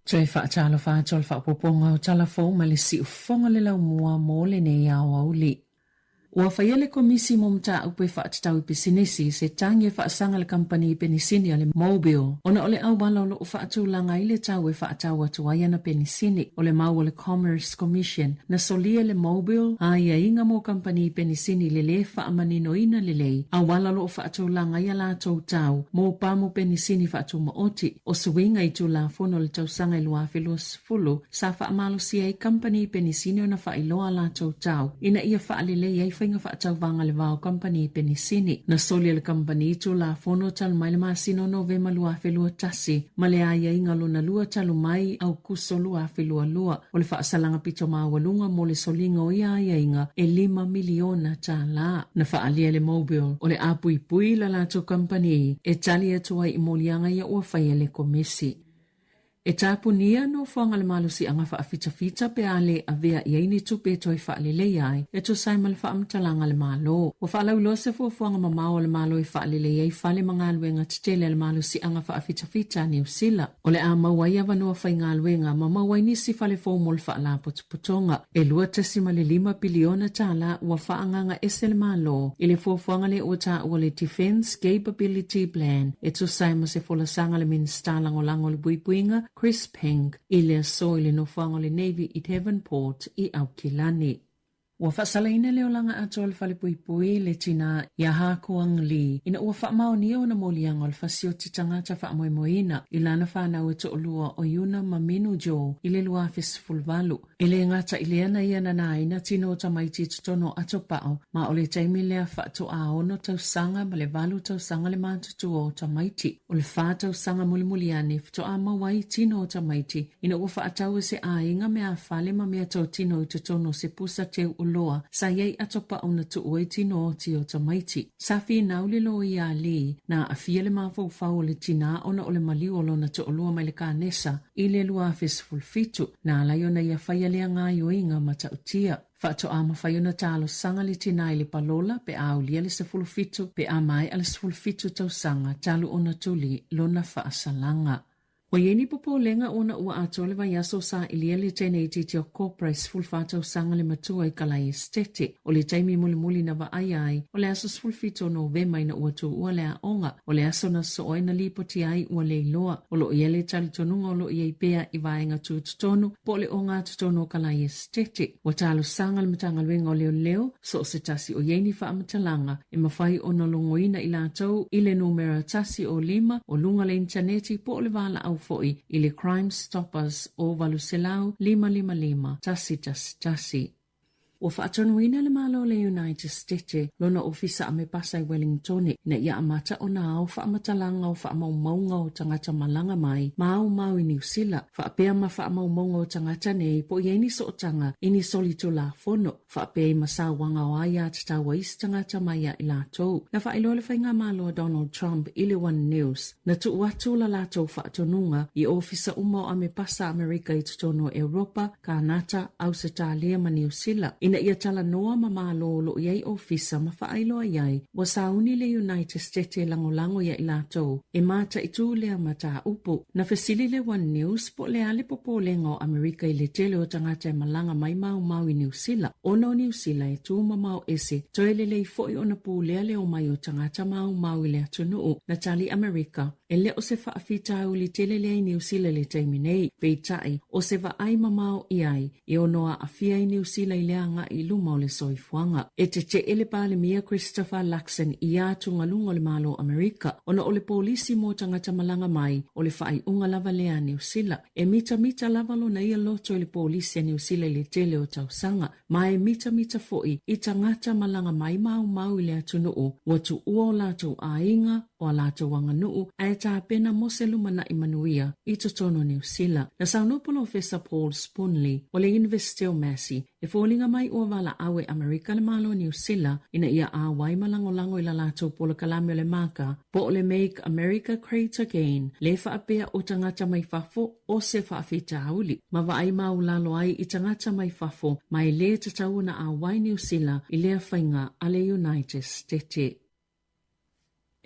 S3: Toe faatalofa atu o le faaopoopoga o tala fou mai le siufofoga le laumua mo lenei aoauli. Ua faia le Komisi mo Mataupu e Faatatau i Pisinisi se tagi e faasaga le kamupani penisini a le Mobil ona o le auala o lo o faatulaga ai le tau e faatau atu ai ana penisini. O le mau a le Commerce Commission, na solia le Mobil aiaiga mo kamupani penisini i le lē faamaninoina lelei auala o lo o faatulaga ai a latou tau mo pamu penisini faatumaoti. O suiga i Tulafono o le tausaga e 2020 sa faamalosia ai kamupani penisini ona faailoa a latou tau ina ia faalelei ai faiga faatauvaga le va o kamupani penisini. Na soli e le kamupani Tulafono talu mai le masina o Novema 2021 ma le aiaiga lona lua talu mai Aukuso 2022 o le faasalaga pito maualuga mo le soliga o ia aiaiga e $5 miliona. Na faaalia e le Mobil o le a puipui la latou kamupani e tali atu ai i moliaga ia ua faia e le Komisi. E tapunia nofoaga le malosiaga faafitafita pe a le avea i ai ni tupe e toe faaleleia ai e tusa ai ma le faamatalaga a le Malo. Ua faalauiloa se fuafuaga mamao a le Malo e faaleleia ai fale ma galuega tetele a le malosiaga faafitafita a Niu Sila. O le a maua ai avanoa faigaluega ma maua ai nisi fale fou mo le Faalapotopotoga. E $2.5 piliona tala ua faaagaaga ese le Malo i le fuafuaga lea ua taua le Defence Capability Plan e tusa ai ma se folasaga a le Minisita Lagolago o le Puipuiga, Chris Pink, i le aso i le nofoaga o le Navy i Devonport i Aukilani. Ua faasalaina le olaga atoa o le falepuipui i le tinā iā Ha Quang Lee ina ua faamaonia ona moliaga o le fasioti tagata faamoemoeina i lana fanau e toalua o Yuna ma Minu Jo i le 2018. E le gata i lea na ia nanaina tino o tamaiti i totonu o atopao ma o le taimi lea faatoa ono tausaga ma le valu tausaga le matutua o tamaiti. O le fa tausaga mulimuli ane faatoa maua ai tino o tamaiti Ina ua faatau e se aiga meafale ma meatotino i totonu o se pusa teu oloa, sa i ai atopau na tuu ai tino oti o tamaiti. Sa finau le loia a Lee, na aafia le mafaufau o le tinā ona o le maliu o lona toalua mai le kanesa i le 2017, na ala ai ona ia faia lea gaoioiga matautia. Faatoa mafai ona talosaga le tinā i le palola pe a aulia le 17 pe a maea le 17 tausaga talu ona tuli lona faasalaga. Ua i ai ni popolega ona ua atoa le vaiaso o sailia le teine itiiti o Copra e 14 tausaga le matua i Kalai Esetete. O le taimi mulimuli na vaaia ai, o le aso 17 o Novema ina ua tuua le aoga. O le aso na soo ai na lipotia ai ua le iloa. O lo o i ai le talitonuga o lo o i ai pea i vaega tutotonu po o le ogatotonu o Kalai Esetete. Ua talosaga le Matagaluega o Leoleo, so o se tasi o i ai ni faamatalaga e mafai ona logoina i latou i le numera 105 o luga le initaneti po o le valaau foi i le Crime Stoppers o 800 555 111. Ua faatonuina le Malo o le United Stete lona ofisa a Mepasa i Wellingtone ina ia amata ona ao faamatalaga o faamaumauga o tagata malaga mai ma aumau i Niu Sila, faapea ma faamaumauga o tagata nei po o i ai ni sootaga i ni solitulafono. Faapea i ma sauaga o aia tatau a isi tagata mai ia i latou. Na faailoa le faigamalo a Donald Trump i le One News, na tuu atu la latou faatonuga i ofisa uma o Amepasa Amerika i totonu o Europa, Kanata, Ausetalia ma Niu Sila, ina ia talanoa ma malo o lo o i ai ofisa ma faailoa i ai ua sauni le United Stete e lagolago ia i latou e mataitū lea mataupu. Na fesili le One News po o le a le popolega o Amerika i le tele o tagata e malaga mai maumau i Niu Sila, ona o Niu Sila e tu mamao ese, toe lelei foi ona pulea le omai o tagata maumau i le atunuu. Na tali Amerika, e le o se faafitauli tele lea i Niu Sila i le taimi nei, peitai, o se vaai mamao i ai, e ono aafia ai Niu Sila i le agai i luma o le soifuaga. E tetee le Palemia Christopher Luxon i ia atugaluga o le Malo o Amerika ona o le polisi mo tagata malaga mai o le faaiuga lava lea a Niu Sila. E mitamita lava lona ia loto i le polisi a Niu Sila i le tele o tausaga, ma e mitamita foi i tagata malaga mai maumau i le atunuu ua tuua o latou aiga, o a latou aganuu ae tapena mo se lumanai manuia i totonu o Niu Sila. Na saunoa Polofesa Paul Spoonley o le Iunivesite o Massey, e foliga mai ua valaau e Amerika le Malo o Niu Sila ina ia auai ma lagolago i la latou polokalame o le maka po o le Make America Great Again, le faapea o tagata mai fafo o se faafitauli, ma vaai maulalo ai i tagata mai fafo ma e lē tatau ona auai Niu Sila i lea faiga a le United Stete.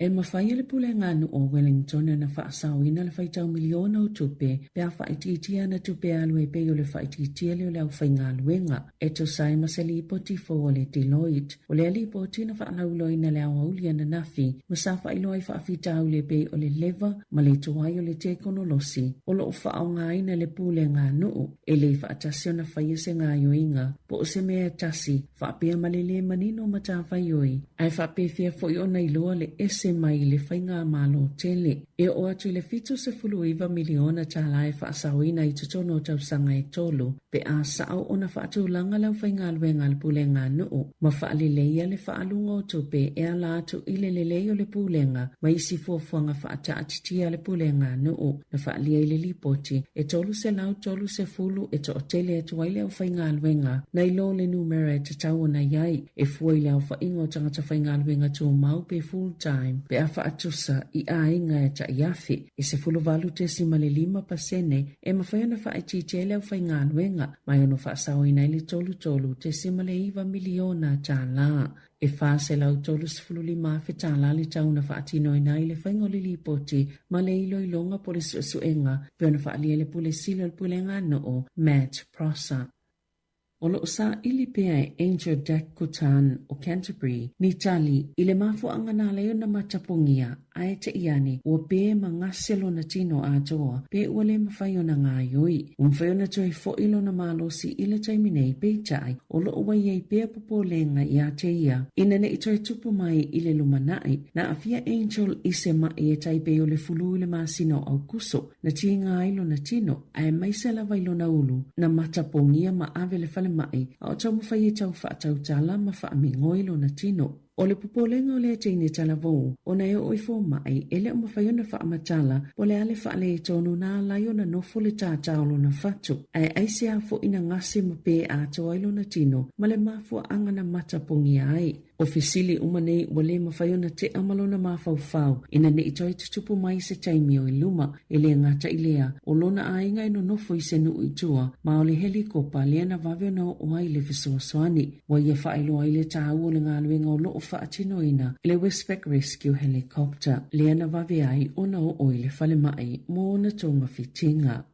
S3: E mafai e le Pulega Nuu o Wellington ona faasaoina le faitau miliona o tupe pe a faaitiitia ana tupe alu e pei o le faaitiitia lea o le aufaigaluega, e tusa ai ma se lipoti fou a le Deloitte. O lea lipoti na faalauiloaina i le aoauli ananafi ma sa faailoa ai faafitauli e pei o le leva ma le tuai o le tekonolosi o lo o faaaogaina e le Pulega Nuu. E le faatasi ona faia se gaoioiga po o se mea e tasi faapea ma le lē manino matafaioi, ae faapefea foi ona iloa le ese mai i le faigamalo tele. E oo atu i le $79 miliona tala e faasaoina i totonu o tausaga e tolu pe a sao ona faatulaga le aufaigaluega a le Pulega Nuu ma faaleleia le faaaluga o tupe e ala atu i le lelei o le pulega ma isi fuafuaga faataatitia a le Pulega Nuu. Na faaalia i le lipoti, e 330 e toatele atu ai le aufaigaluega nai lo le numera e tatau ona i ai, e fua i le aofaiga o tagata faigaluega tumau pe full-time pe a faatusa i aiga e tai afe, e 18.5 pasene e mafai ona faaitiitia ai le aufaigaluega ma e ono faasaoina ai le 33.9 miliona tala. E $435,000 tala le tau na faatinoina ai le faiga o le lipoti ma le iloiloga po o le suesuega pei ona faaalia e le Pule Sili o le Pulega a Nuu, Matt Prosser. O lo o saili pea e Angel Dacutan o Canterbury ni tali i le mafuaaga na ala ai ona matapogia ae te i ane ua pē ma gase lona tino atoa pe ua le mafai ona gaoioi. Ua mafai ona toe foʻi lona malosi i le taimi nei, peitai, o lo o ua i ai pea popolega iā te ia ina ne i toe tupu mai i le lumanai. Na aafia Angel i se maʻi e tai pei o le fulu i le masina o Aukuso, na tiga ai lona tino, aemaise lava i lona ulu, na matapogia ma ave i le falemai a o taumafai e tau faatautala ma faamigoi lona tino. O le popolega o lea teine talavou, ona e oo i fomai, e le o mafai ona faamatala po o le a le faaletonu na ala ai ona nofo le tātā o lona fatu. Ae aisea foi na gase ma pē atoa ai lona tino ma le mafuaaga na matapogia ai. O fesili uma nei ua le mafai ona tea ma lona mafaufau ina ne i toe tutupu mai i se taimi o i luma. E le gata i lea, o lona aiga e nonofo i se nuu i tua, ma o le helikopa lea na vave ona oo ai le fesoasoani. Ua ia faailoa ai le taua o le galuega o lo o faatinoina e le Westpac Rescue Helicopter, lea na vave ai ona oo i le falemai mo ona togafitiga.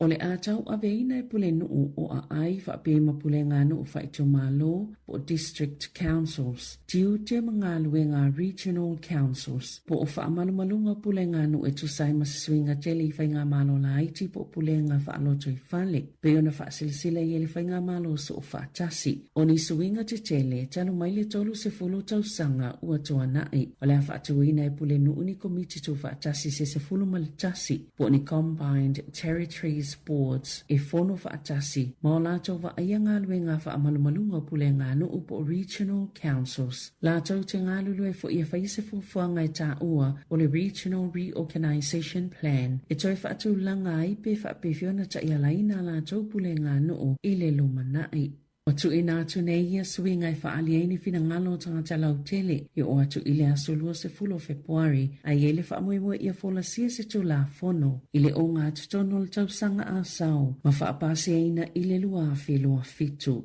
S3: O le a tauaveina e Pulenuu o Aai faapea ma Puleganuu Faaitumalo po o District Councils, tiute ma galuega a Regional Councils po o faamalumaluga o Puleganuu e tusa ai ma se suiga tele i faigamalo laiti po o pulega faalotoifale. Pei ona faasilasila i ai le Faigamalo Soofaatasi, o ni suiga tetele talu mai le 30 tausaga ua tuanai. O le a faatuina e Pulenuu ni Komiti Tuufaatasi se 11 po o ni Combined Territories Boards e fono faatasi ma o latou vaaia galuega faamalumaluga o puleganuu po o Regional Councils. Latou te galulue foi e faia se fuafuaga e taua o le Regional Reorganisation Plan e toe faatulaga ai pe faapefea ona taialaina a latou puleganuu i le lumanai. Ua tuuina atu nei ia suiga e faaali ai ni finagalo o tagata lautele e oo atu i le aso 20 o Fepuari a i ai le faamoemoe ia folasia se Tulafono i le ogatotonu o le tausaga a sao ma faapasiaina i le 2027.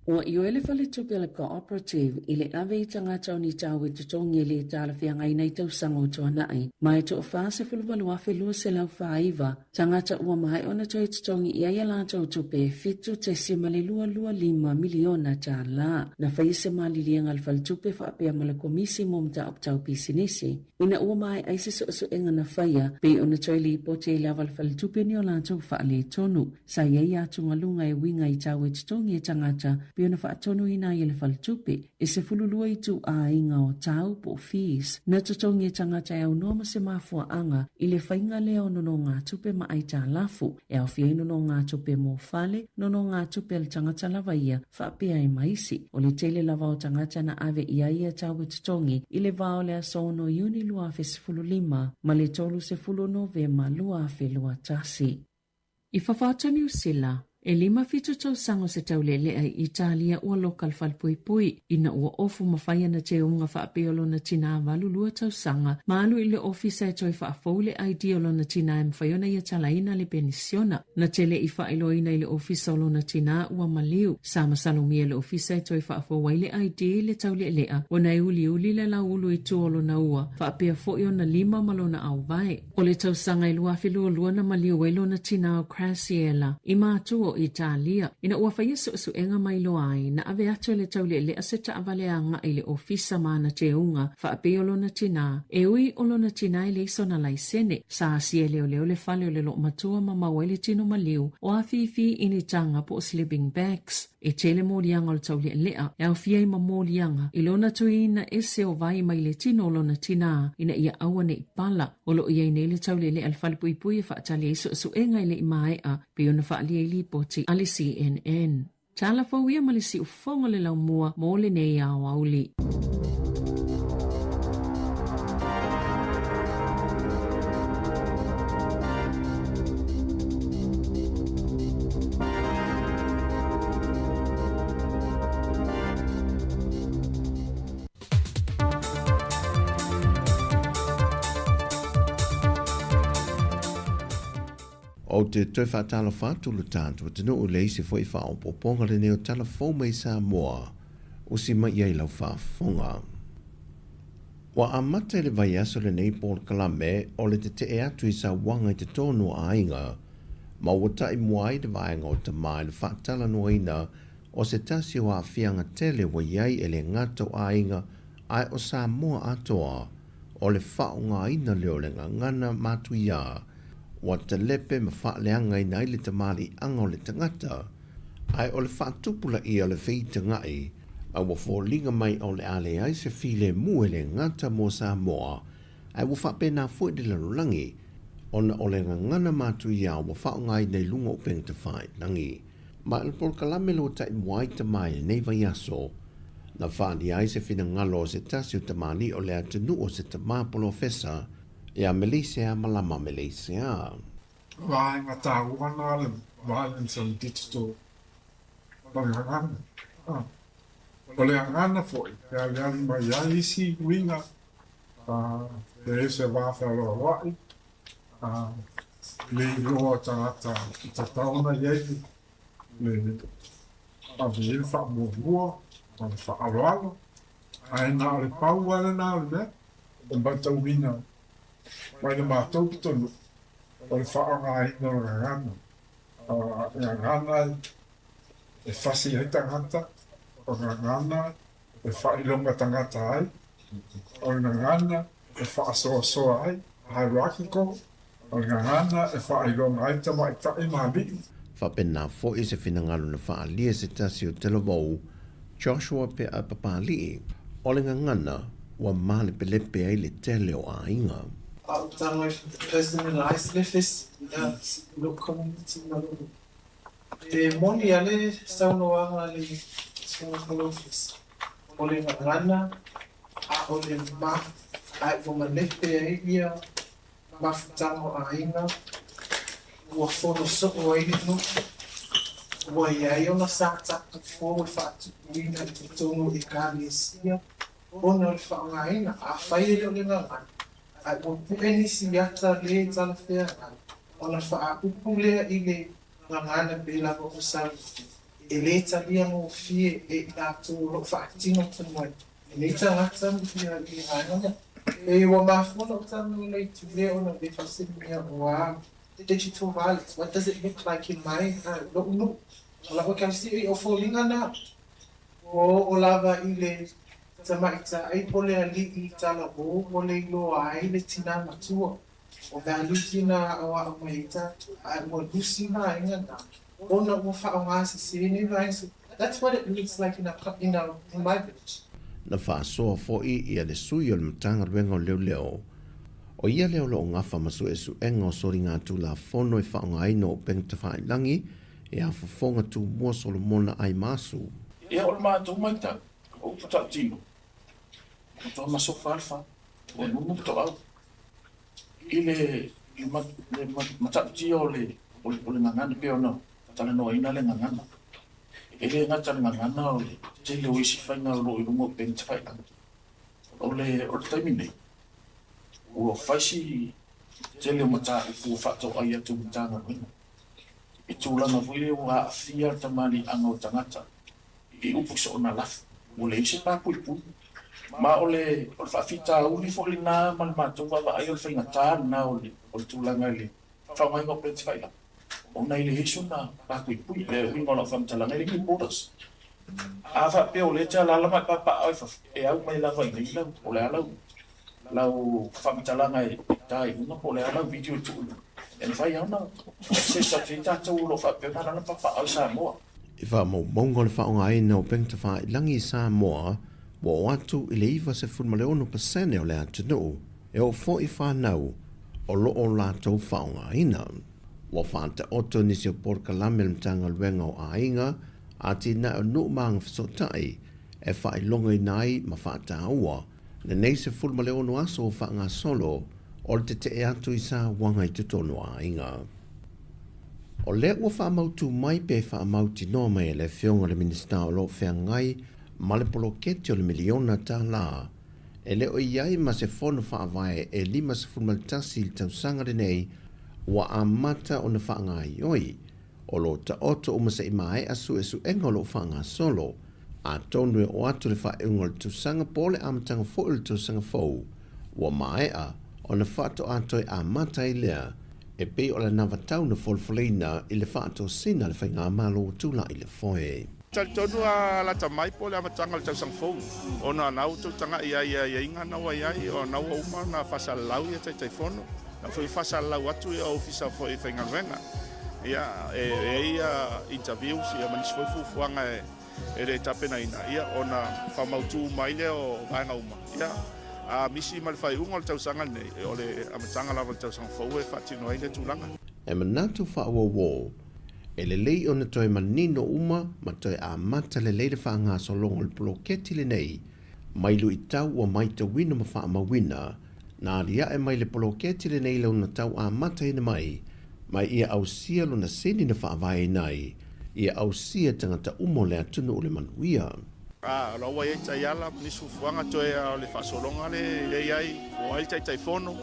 S3: Ua ioe le Faletupe o le Cooperative i le ave i tagata o ni tau e totogi e le talafeagaiina i tausaga o tuanai ma e 48,249 tagata ua maea ona toe totogi i ai a latou tupe e $7.225 miliona tala. Na faia se maliliega a le Faletupe faapea ma le Komisi mo Mataupu Tau Pisinisi ina ua maea ai se suesuega na faia pei ona toe lipoti ai lava le Faletupe ni o latou faaletonu. Sa i ai atugaluga e uiga i tau e totogi e tagata pei ona faatonuina ai e le Faletupe e 12 ituaiga o tau po o fees na totogi e tagata e aunoa ma se mafuaaga i le faiga lea o nonogatupe ma aitalafu e aofia ai nonogatupe mo fale, nonogatupe a le tagata lava ia faapea ai ma isi. O le tele lava o tagata na ave i ai ia tau e totogi i le va o le aso 6 Iuni 2015 ma le 30 Novema 2021. I fafo atu o Niu Sila. E 57 tausaga o se taulealea i Italia ua loka le falepuipui ina ua ofu ma fai ana teuga faapea o lona tinā 82 tausaga ma alu i le ofisa e toe faafou le ID o lona tinā e mafai ona ia talaina le penisiona. Na te le i faailoaina i le ofisa o lona tinā ua maliu. Sa masalomia e le ofisa e toe faafou ai le ID i le taulealea ona e uliuli le lauulu i tua o lona ua, faapea foi ona lima ma lona auvae. O le tausaga e 2022 na maliu ai lona tinā o Graciela i matua o Italia. Ina ua faia suesuega ma iloa ai, na ave atu e le taulealea se taavale agai i le ofisa ma ana teuga, faapea o lona tinā. E ui o lona tinā e leai sona laisene, sa asia e leoleo le fale o le loomatua ma mau ai le tino maliu o afifi i ni taga po o sleeping bags. E tele moliaga o le taulealea e aofia ai ma moliaga i lona tuiina ese o vai mai le tino o lona tinā ina ia aua ne i pala. O lo o i ai nei le taulealea i le falepuipui e faatali ai suesuega e le i maea pei ona faaalia i lipoti a le CNN. Tala fou ia ma le siufofoga o le laumua mo lenei aoauli.
S2: Ou te toe faatalofa atu lo tatou atunuu i le isi foi faaopoopoga lenei o Tala Fou mai Samoa, usi mai i ai lau faafofoga. Ua amata i le vaiaso lenei polokalame o le tetee atu i sauaga i totonu o aiga, ma ua ta'i mua ai le vaega o Tamā i le faatalanoaina o se tasi o aafiaga tele ua i ai e le gata o aiga ae o Samoa atoa, o le faaaogaina lea o le gagana matuiā ua talepe ma faaleagaina ai le tamaliiaga o le tagata, ae o le faatupulaia o le feitaga'i a ua foliga mai o le a leai se filemu e le gata mo Samoa, ae ua faapena foi le lalolagi, ona o le gagana matuia ua faaaogaina i luga o upegatafailagi. Ma o le polokalame lua taimua ai tama i lenei vaiaso, na faaalia ai se finagalo o se tasi o tamalii o le atunuu o se tama polofesa ia Meleisea Malama Meleisea.
S8: Vaega taua na le violence on digital o le gagana. O le gagana foi e aliali mai ai isi uiga e ese va fealoaloai le iloa o tagata i tatau ona i ai le ave i ai le faamuamua ma le faaaloalo. Ae na o le pau lava lena o le mea e matauina mai le matou pitonuu o le faaaogaina o le gagana. Gagana e fasi ai tagata, o gagana e faailoga tagata ai, o le gagana e faasoasoa ai, hierarchical, o le gagana e faailoga ai tamaitai ma alii.
S2: Faapena foi se finagalo na faaalia e se tasi o Talavou, Joshua Pe'a Papali'i, o le gagana ua malepelepe ai le tele o aiga.
S9: Faautaga personalized le fesi lou community ma lou E moni a le saunoaga a le Susuga Kolofis, o le gagana a o le ma ae ua malepe ai ia mafutaga o aiga, ua fono soo ai le nuu, ua i ai ona sa tatou fou e faatupuina i totonu o Ekalesia ona o le faaaogaina, afai e le o le gagana, ae ua pu'e nisi ata lē talafeagai, ona faaupu lea i le gagana pei lava ua saunoa, e lē talia gofie e i latou o lo o faatino tomai lenei tagata ma ia i le vaega lea. E ua mafua lou talanoa i le itu lea ona le faasemea o a digital violence, what does it look like in my, lo'u nuu, o lau ekalesia, o foliga na. Ua oo lava i le tamaitai po le aliʻi talavou ua le iloa ai le tinā matua. O values na aʻoaʻo mai ai tatou, a ua lusi vaega na ona ua faaaoga sesē nei vaega. So that's what it looks like in our, in our, in my village.
S2: Na faasoa foi ia le sui o le Matagaluega o Leoleo, o ia lea o lo o gafa ma suesuega o soligatulafono e faaaogaina o upega tafailagi e a fofoga Tumua Solomona Aimasu.
S10: Ia, o le matou matau, o upu tautino, ua toa masofa le fale, ua nunu le toau i le matautia o le gagana pei ona talanoaina le gagana. E le gata i le gagana o le tele o isi faiga o lo o i luga o upega tafailagi. O le o le taimi nei, ua fai si tele o mataupu ua faatauai atu i Matagaluega i tulaga foi lea ua aafia le tamaliiaga o tagata i upu soona lafo, ua leai se papuipui. Ma o le o le faafitauli foi lena ma le matou vaavaai o le faigata lena o le o le tulaga i le faaaogaina o upega tafailagi, ona e leai sona papuipui. O le uiga o lau faamatalaga, e leai ni borders. A faapea o lea e te alaala ma e papaaao i fafo, e au mai lava i inei lau, po o le a lau, lau faamatalaga e ta i luga, po o le a lau video e tuu i luga, e mafai lava ona access atu i ai tatou o lo o faapea ona alaala ma papaaao i Samoa.
S2: I faamaumauga o le faaaogaina o upega tafailagi i Samoa, ua oo atu i le 96 pasene o le atunuu e oo foi i fanau o lo o latou faaaogaina. Ua faataoto nisi o polokalame a le Matagaluega o Aiga, Atinae o Nuu ma Agafesootai e faailogaina ai ma faataua lenei 16 aso o faagasolo o le tetee atu i sauaga i totonu o aiga. O lea ua faamautu mai pe faamautinoa mai e le Afioga i le Minisita o lo o feagai ma le poloketi o le miliona tala e le o i ai ma se fono faavae e 51 i le tausaga lenei ua amata ona faagaoioi. O lo o taoto uma se i maea suesuega o lo o faagasolo, atonu e oo atu le faaiuga o le tausaga po o le amataga foi o le tausaga fou, ua maea ona faatoa toe amata ai lea e pei o le anavatau na folafoleina i le faatosina a le Faigamalo ua tulai i le foe.
S11: Talitonu a lata mai po o le amataga o le tausaga fou, ona na ua tou taga'i ai i aiaiga na ua i ai, ona ua uma ona faasalalau ia Taitaifono, na foi faasalalau atu ia Ofisa foi faigaluega. Ia, e i ai ia interviews ia ma nisi foi fuafuaga e le tapenaina, ia ona faamautu uma ai lea o vaega uma. Ia, a misi ma le faaiuga o le tausaga lenei, o le amataga lava o le tausaga fou e faatino ai lea tulaga.
S2: E manatu faaauauo, e lelei ona toe manino uma ma toe amata lelei le faagasologa o le poloketi lenei mai luitau ua maitauina ma faamauina na aliae mai le poloketi lenei lona tau amataina mai ma ia ausia lona sini na faavaeina ai ia ausia tagata uma o le atunuu le manuia.
S11: A, o la ua i ai taiala ma nisi fuafuaga toe a o le faasologa lea i ai, po o ai le Taitaifono,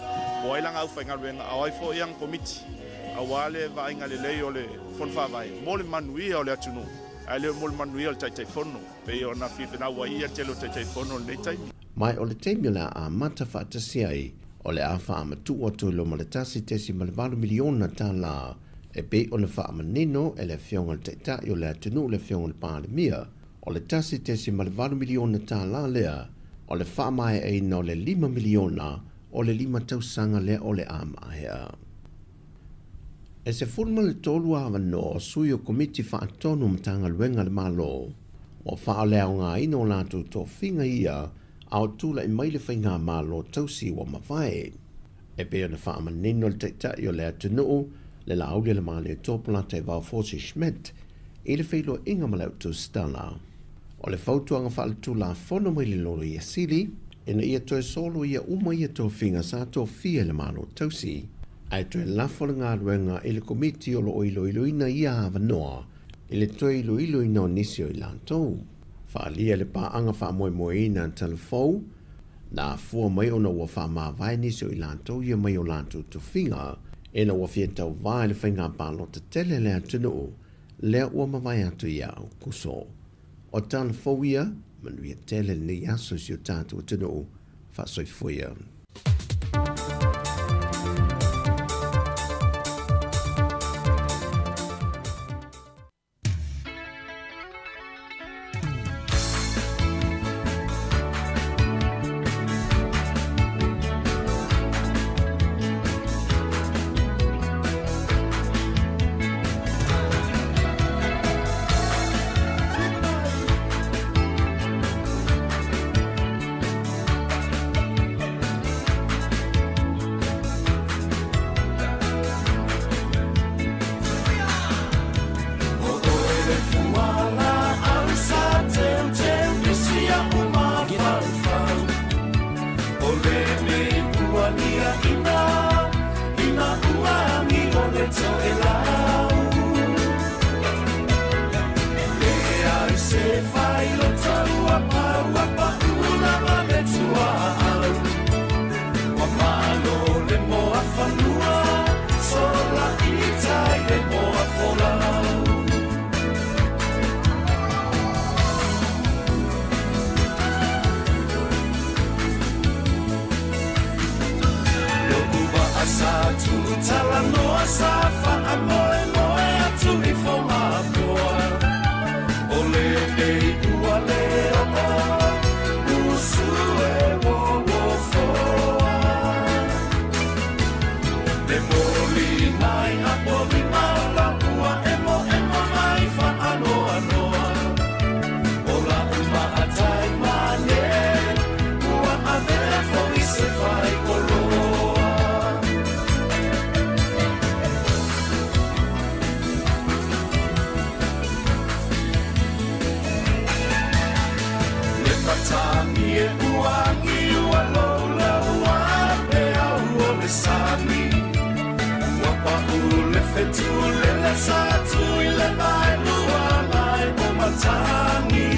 S11: po o ai lana aufaigaluega, a o ai foi ana Komiti, aua le vaaiga lelei o le Fono Faavae mo le manuia o le atunuu, ae le mo le manuia o le Taitaifono, pei ona fifenau ai ia tele o Taitaifono i lenei taimi.
S2: Ma o le taimi o le a amata faatasi ai, o le a faamatuu atu i luma le $1.8 miliona tala e pei ona faamanino e le Afioga i le Taitai o le atunuu le Afioga i le Palemia, o le $1.8 miliona tala lea o le faamaeaina o le $5 miliona o le lima tausaga lea o le a maea. E 13 avanoa o sui o Komiti Faatonu o Matagaluega a le Malo ua faaleaogaina o latou tofiga ia a o tulai mai le Faigamalo tausi ua mavae. E pei ona faamanino le Taitai o le atunuu, le Laauli a le Malietoa Polataivao Fosi Schmidt, i le feiloaiga ma le Autusitala. O le fautuaga faaletulafono mai le Loia Sili, ina ia toe soloia uma ia tofiga sa tofia e le Malo Tausi, ae toe lafo le galuega i le Komiti o lo o iloiloina ia avanoa i le toe iloiloina o nisi o i latou. Faaalia le paaga faamoemoeina a Talafou, na afua mai ona ua faamavae nisi o i latou ia mai o latou tofiga ina ua fia tauvā i le faiga palota tele a le atunuu lea ua mavae atu ia Aokuso. O Talafou ia, manuia tele lenei aso i si o tatou atunuu. Faasoifua ia.
S5: E tulele sa atu i le vaelua mai o matagi.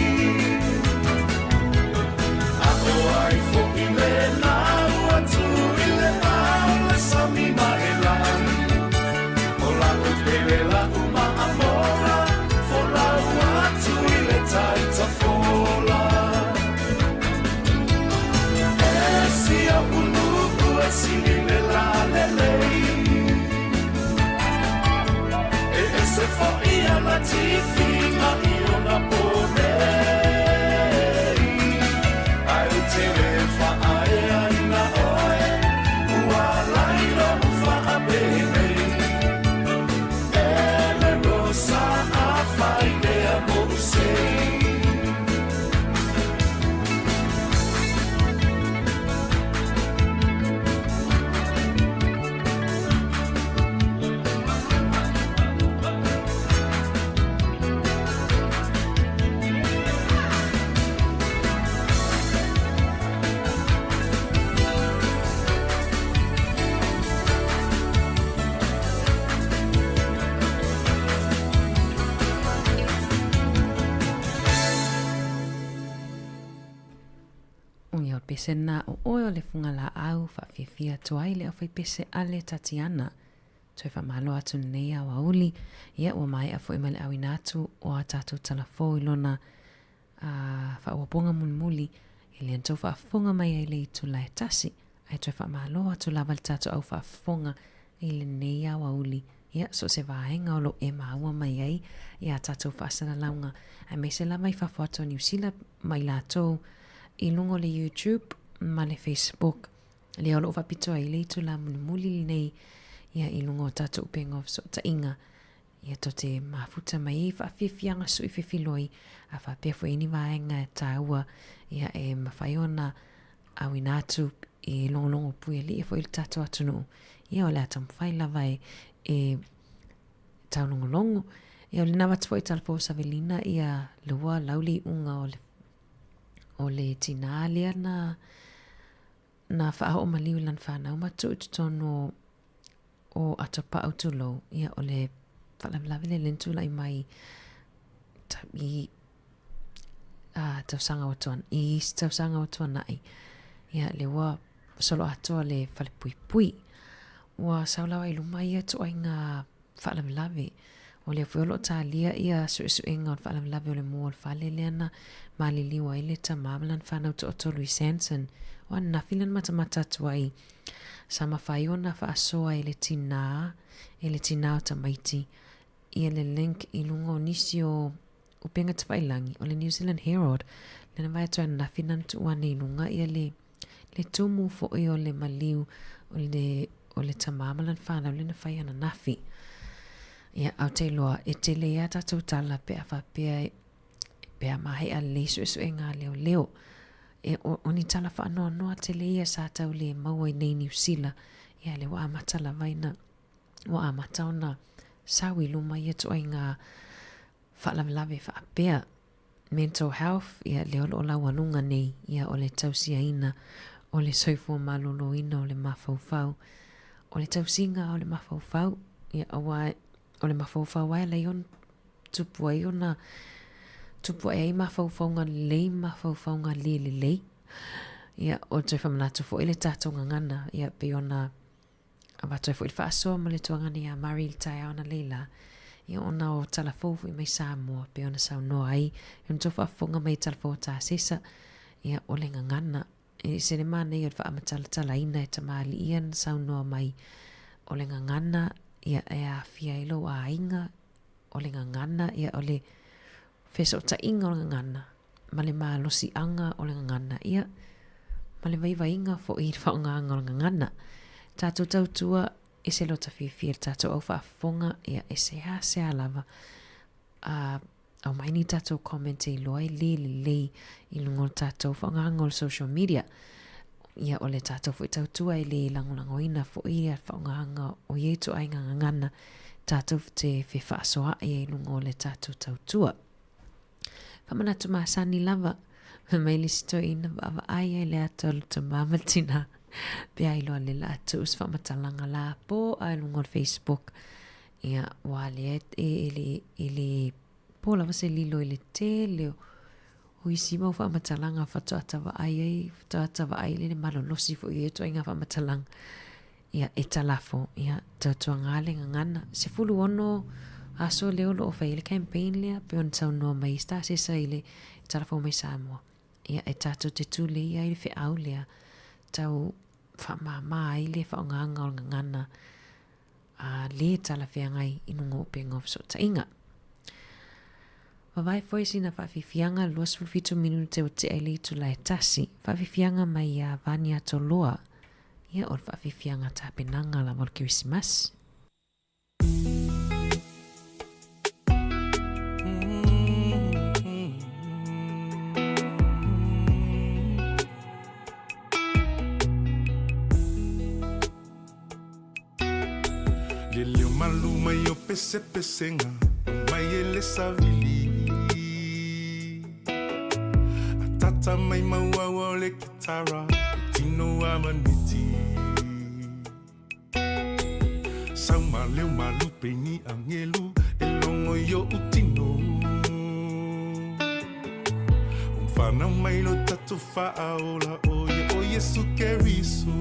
S5: A o ai fo'i lena ua tu i le vao le sami ma e lagi. O la'u pele la'u maamola, folau atu i le tai tafola. E si o'u nu'u e sili le lalelei. E ese fo'i ana tifiga i ona po nei. Ae ou te le faaeaina oe, ua ala i lou faapenei. E le Rosa afai lea mo'u sei.
S12: Ia o le pese lena o oe o le fugalaau faafiafia atu ai le aufaipese a le Tatiana. Toe faamalo atu lenei aoauli, ia ua maea foi ma le auina atu o a tatou tala fou i lona a faaopoopoga mulimuli e le tou faafofoga mai ai le itula e tasi, ae toe faamalo atu lava le tatou au faafofoga i lenei aoauli, ia, so o se vaega o lo o e maua mai ai i a tatou faasalalauga, aemaise lava i fafo atu o Niu Sila ma i latou i luga o le YouTube ma le Facebook. Lea o lo o faapitoa ai le itula mulimuli lenei ia i luga o tatou upega o fesootaiga. Ia tou te mafuta mai ai faafiafiaga sui fefiloi a faapea foi ni vaega e tāua ia e mafai ona auina atu i logologo puialii foi le tatou atunuu. Ia o le a taumafai lava e, e taulogologo. Ia o lena avatu foi tala fou Savelina ia lua lau le iuga o le, o le tinā lea na na faaoo maliu i lana fanau ma tuu i totonu o o Atopa'u tulou, ia o le faalavelave lea lea na tulai mai i a tausaga ua tuanai, i isi tausaga ua tuanai, ia lea ua solo atoa le falepuipui. Ua sau lava i luma ia ituaiga faalavelave. O lea foi o lo o talia ia suesuega o le faalavelave o le mu o le fale lea na maliliu ai le tama ma lana fanau toatolu i Sandton. O ananafi lea na matamata atu ai sa mafai ona faasoa e le tinā, e le tinā o tamaiti ia le link i luga o nisi o upega tafailagi o le New Zealand Herald lea na vaai atu ai ananafi na tuu ane i luga ia le le tumu foi o le maliu o le, o le tamā ma lana fanau lea na fai ananafi. Ia, ou te iloa, e tele ia tatou tala pe a faapea e, pe a maea lelei suesuega a leoleo. E, o, o ni tala faanoanoa tele ia sa tau le maua i nei Niu Sila. Ia, lea ua amata lava ina, ua amata ona sau i luma ia ituaiga faalavelave faapea. Mental health, ia lea o lo o laualuga nei, ia o le tausiaina o le soifua maloloina o le mafaufau. O le tausiga o le mafaufau, ia aua o le mafaufau lava e alai ona tupu ai ona tupu ae ai mafaufauga lelei ma mafaufauga le lelei. Ia o toe faamanatu foi le tatou gagana, ia pei ona Avatu ai foi le faasoa ma le tuagana iā Murray i le taeao analeila, ia ona o tala fou foi mai Samoa pei ona saunoa ai i ona tou faafofoga mai i tala fou a Tasesa, ia o le gagana. E ese le manaia o le faamatalatalaina e tamalii ia na saunoa mai, o le gagana ia e aafia ai lou aiga, o le gagana ia o le fesootaiga o le gagana ma le malosiaga o le gagana, ia, ma le vaivaiga foi i le faaaogaina o le gagana. Tatou tautua, ese lota fiafia i le tatou au faafofoga, ia, e seasea lava a aumai ni tatou comment e iloa e le lelei i luga o le tatou faaaogaina o le social media. Ia, o le tatou foi tautua e le lagolagoina foi ia le faaaogaina o ia ituaiga gagana tatou te fefaasoaai ai i luga o le tatou tautua. Faamanatu masani lava, fai mai le isi toeaina vaavaai ai le ata o le tama ma le tinā. Pe a iloa le la tuu se faamatalaga la po a i luga o le Facebook. Ia, ua lea e, e, le, e le po lava se lilo i le tele o, o isi mau faamatalaga faatoa tavaai ai, faatoa tavaai le malolosi foi o ia ituaiga faamatalaga. Ia, e talafo, ia, tautuaga le gagana. 16 aso lea o lo o fai ai le campaign lea, pei ona saunoa mai ai Star Sesa i le talafo mai Samoa. Ia, e tatou te tulei ai le feau lea, tau faamāmā ai le faaaogaga o le gagana a lē talafeagai i luga o upega o fesootaiga. Vavae foi sina faafiafiaga 27 minute ua tea i le itula e tasi. Faafiafiaga mai iā Vania Toloa, ia o le faafiafiaga tapenaga lava o le Kerisimasi.
S15: Le leo malu mai o pesepesega mai e le savili Atata mai mauaua o le kitara e tino a maniti Sau ma leo malupe ni angelu e logo i oʻu tino Whanau mai lo tatou faaola o ia o Iesu Keriso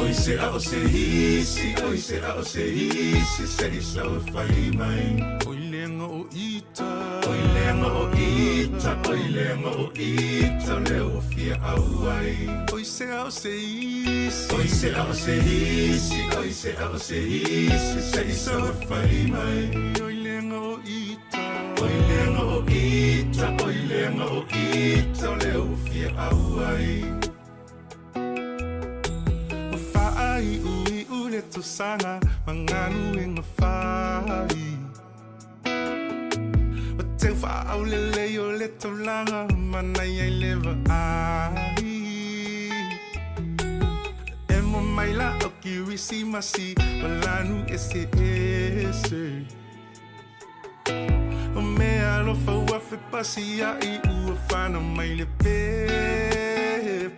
S15: Oi se a o se isi, oi se a o se isi se i sau e fai mai Oi leaga o ita, oi leaga o ita, oi leaga o ita lea ua fia auai Oi se a o se isi, oi se a o se isi, oi se a o se isi se i sau e fai mai Oi leaga o ita Oi leaga o ita, oi leaga o ita, o lea ua fia auai. Ua faaiuiu le tausaga ma galuega fai. Ua teu faaulelei o le taulaga ma nai ai le vaai. Emo maila o Kirisimasi ma lanu eseese. O mea alofa ua fepasiaʻi ua whanau mai le pepe.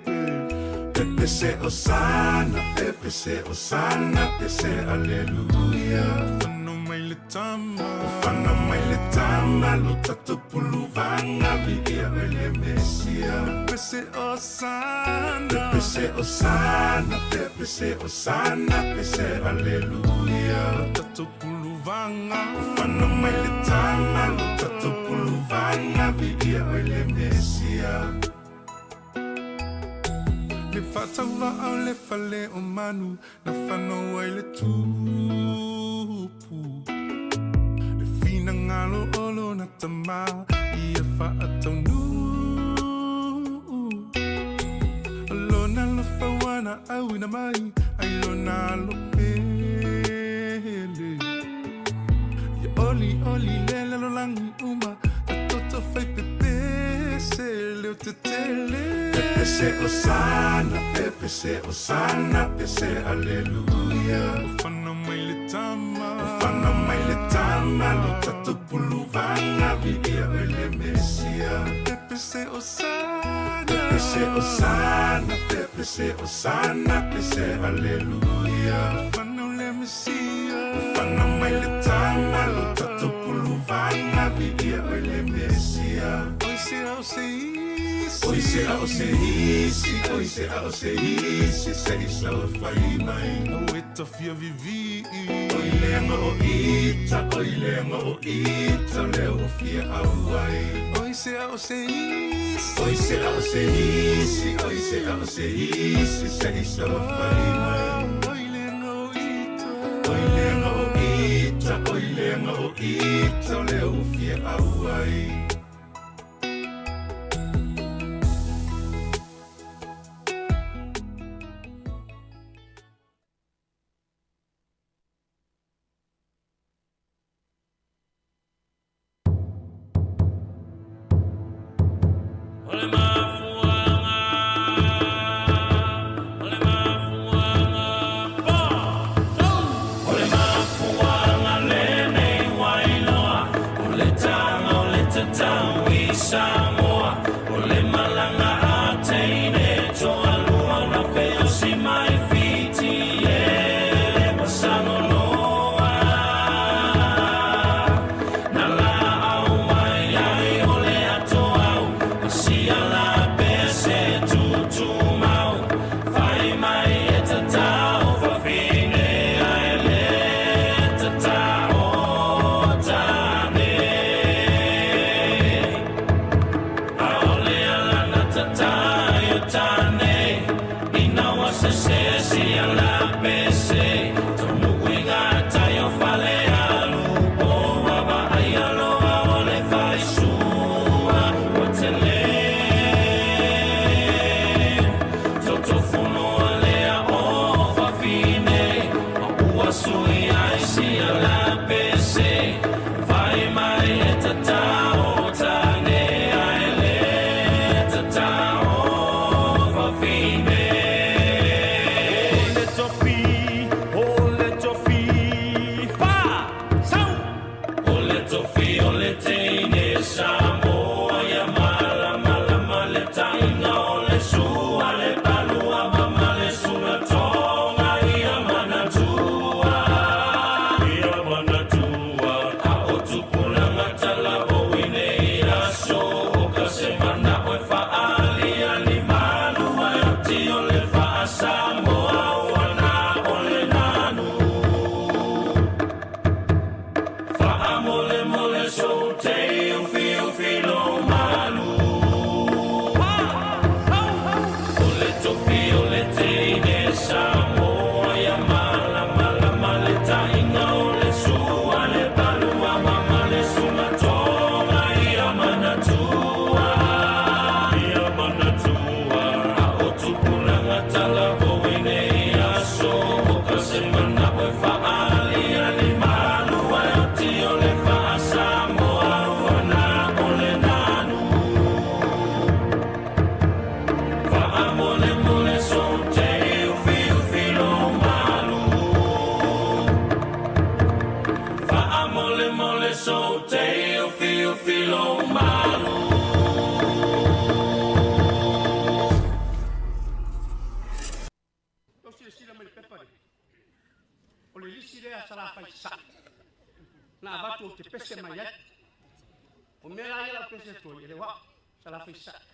S15: Pepe se Osana, pepe se Osana, pe se Aleluia. Whanau mai le tama, whanau mai le tama, lo tatou puluvanga viia oe le Mesia. Pepe se Osana, pepe se Osana, pepe se Osana, pe se Aleluia. Lo tatou puluvanga, whanau mai le tama, lo tatou puluvanga viia oe le Mesia. Le faatauvaa o le fale o manu na fanau ai le tupu. Le finagalo o lona tama ia faataunuu. O lona alofa ua na auina mai ai lona alo pele. Ia olioli le lalolagi uma ta toto fai pepese leo tetele. Pepese Osana, pepese Osana, pese Aleluia. Ua whanau mai le tama, ua whanau mai le tama, lo tatou puluvanga viia oe le Mesia. Pepese Osana, pepese Osana, pepese Osana, pese Aleluia. Ua whanau le Mesia, ua whanau mai le tama, lo tatou puluvanga viia oe le Mesia. Oi se ao se isi, oi se ao se isi, oi se ao se isi, se i sau e fai mai. Au e tafia vivii. Oi leaga o ita, oi leaga o ita, lea ua fia auai. Oi se ao se isi, oi se ao se isi, oi se ao se isi, se i sau e fai mai. Oi leaga o ita, oi leaga o ita, oi leaga o ita, lea ua fia auai.
S1: Tou silasila mai le pepa lea, o le lisi lea a Salafai Sasae na avatu ou te pese mai ai. O mea la ia lau pese atu ai, e le o au, Salafai Sasae.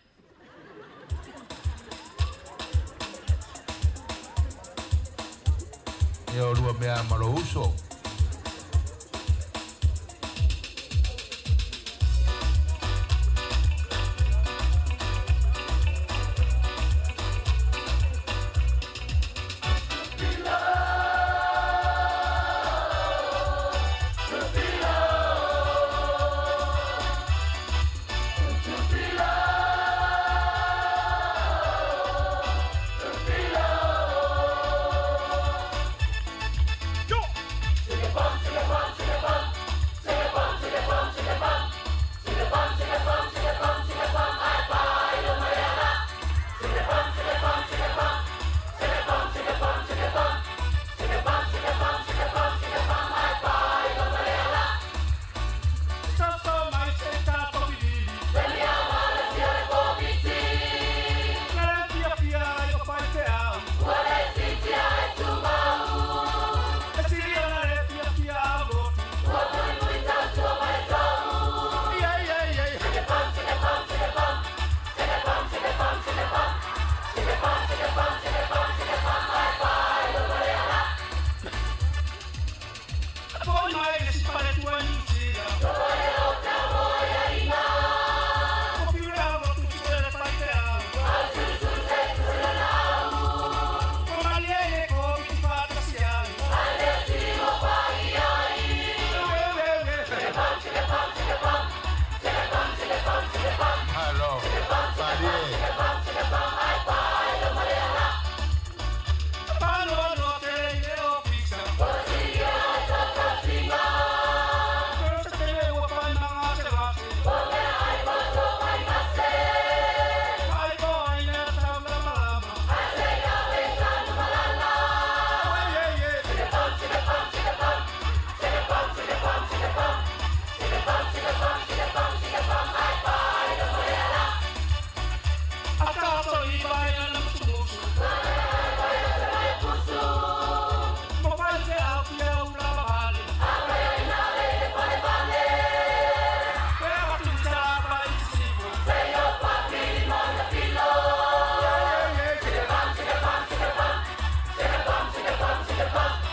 S18: Ia olua mea ma lou uso.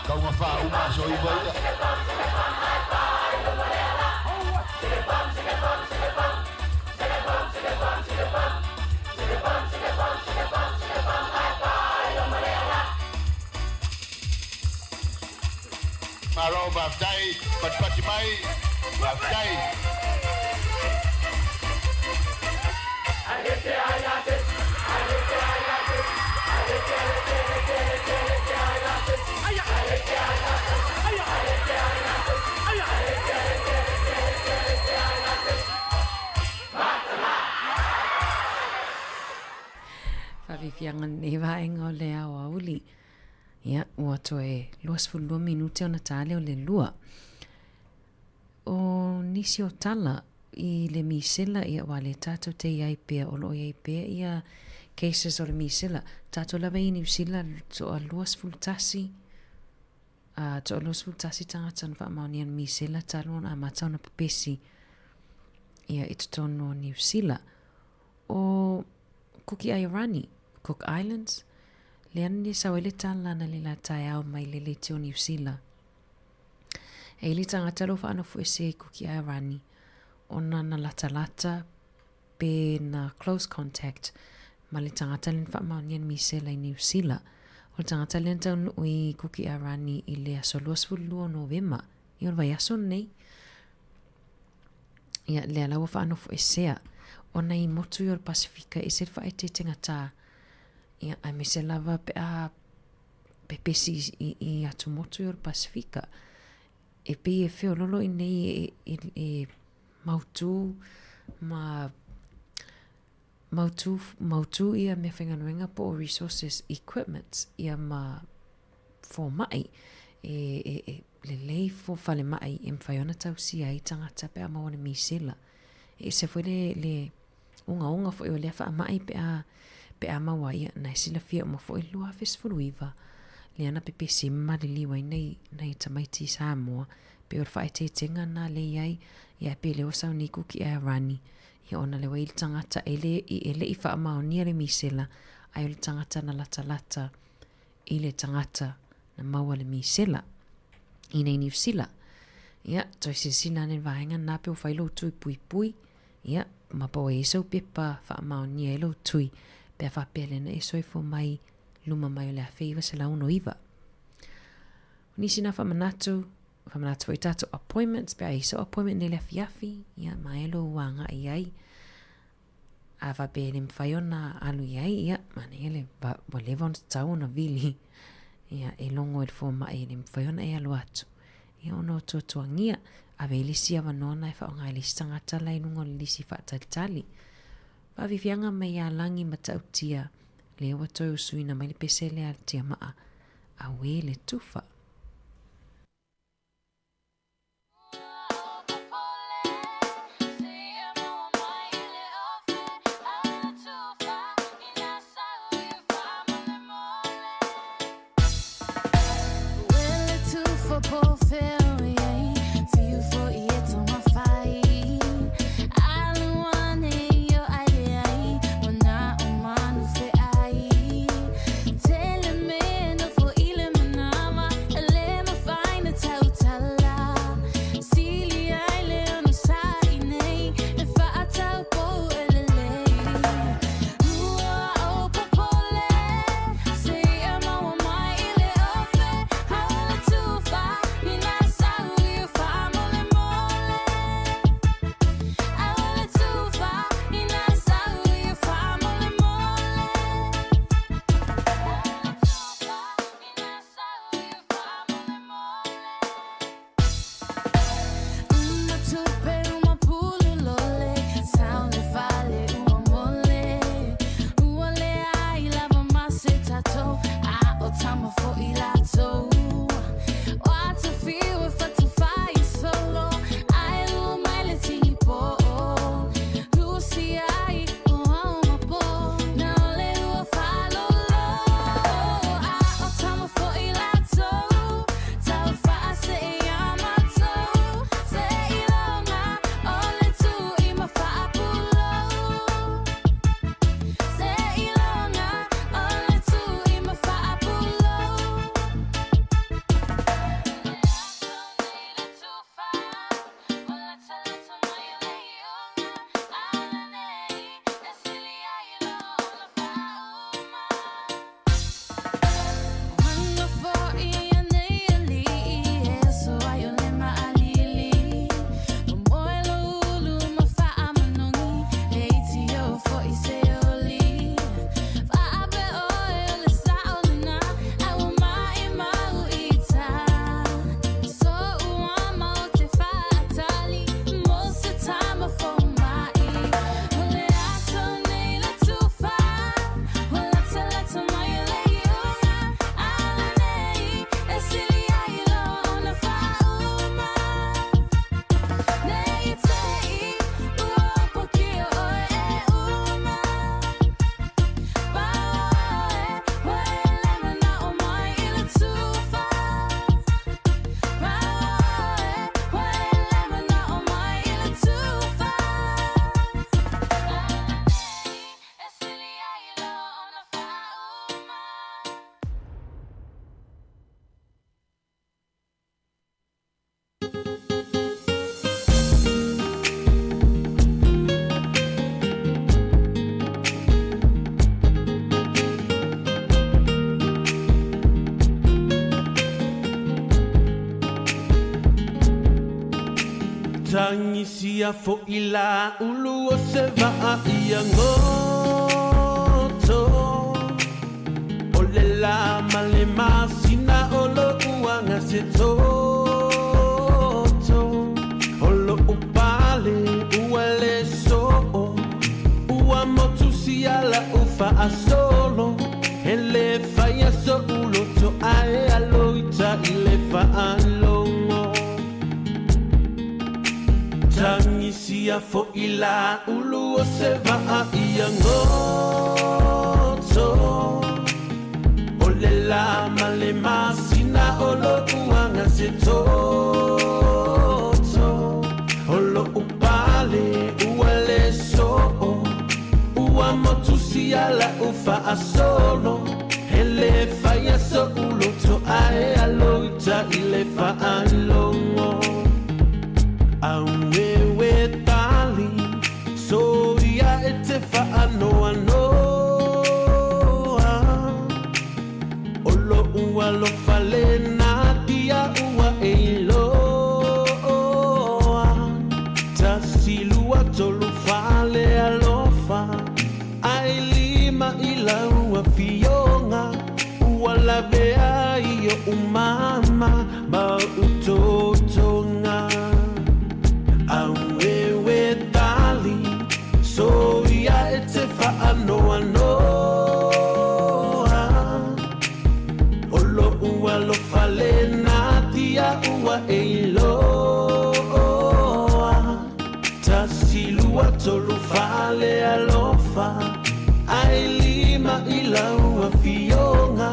S18: Tauga faauma aso iva ia. Malo faafetai, patipati mai, faafetai.
S12: Faafiafiaga lenei vaega o le aoauli. Ia, ua toe 22 minute ona ta lea o le lua. O nisi o tala i le misela, ia ua le tatou te i ai pea, o lo o i ai pea ia cases o le misela. Tatou lava i Niu Sila, toa 21, a toa 21 tagata na faamaonia le misela talu ona amata ona pepesi ia i totonu o Niu Sila. O Kuki Airani, Cook Islands, lea na sau ai le tala na le la taeao mai le leti o Niu Sila. E ili tagata lo whaanofu e se Kuki Airani, ona na latalata pe na close contact ma le tagata le na faamaonia le misela i Niu Sila. O le tagata lea na taunuu i Kuki Airani i le aso 22 o Novema, i o le vaiaso lenei. Ia, lea la ua faanofoesea, ona i motu i o le Pasifika e ese le faaeteetegatā, ia, aemaise lava pe a pepesi i, i atumotu i o le Pasifika. E pei e feololo i nei e, e, e mautū ma mautū, mautū ia meafaigaluega po o resources, equipments, ia ma fomai e, e, e lelei fo falemai e mawhai ona tausia ai tagata pe a maua le misela. E ese foi le, le ogaoga foi o lea faamai pe a, pe a maua ai, ia, na e silafia uma foi le 2019, lea na pepesi maliliu ai nei, nei tamaiti i Samoa, pe o le faaeteetega na le i ai, ia pe leo sauni kuki ae rani, ia ona le wai le tagata e le, e le i faamaonia le misela, ai o le tagata na latalata i le tagata na maua le misela i nei Niu Sila. Ia, toe silasila ane le vaega na pe o fai lou tui puipui, ia, ma po o i ai sau pepa faamaonia ai lou tui, pe a faapea lea na e soifua mai luma mai o le 1969. O nisi na faamanatu, faamanatu foi i tatou appointments, pe a i ai sau appointment nei le afiafi, ia, maea lou agai ai, A faapea e le mafai ona alu i ai, ia, manaia le, ua leva ona tatau ona vili, ia, e logo i le fomai e le mafai ona e alu atu. Ia, ona o tuatuagia, ave ai le isi avanoa na e faaaoga ai le isi tagata la i luga o le lisi faatalitali. Faafiafiaga mai ia Lagi Matautia, lea ua toe usuina mai le pese lea a le tiamaa, auē le tufa.
S15: Tagisia foʻi la ulu o se vaa ia goto. O le la ma le masina o loʻu aga se toto. O loʻu pale ua le soo. Ua motu sia laʻu faasolo. E lē faia soʻu loto ae alo ita i le faalogo. Tagisia foʻi la ulu o se vaa ia goto. O le la ma le masina o loʻu aga se toto. O loʻu pale ua le soo. Ua motu sia laʻu faasolo. E lē faia soʻu loto ae alo ita i le faalogo. Auewe tali soia e te faanoanoa. O loʻu alofa lena tia ua e iloa. Tasi lua tolu fale alofa. Ae lima i lau afioga. Ua lavea ai oʻu mama ma oʻu totoga. Auewe tali soia e te faanoanoa. O loʻu alofa lena tia ua e iloa. Tasi lua tolu fale alofa. Ae lima i lau afioga.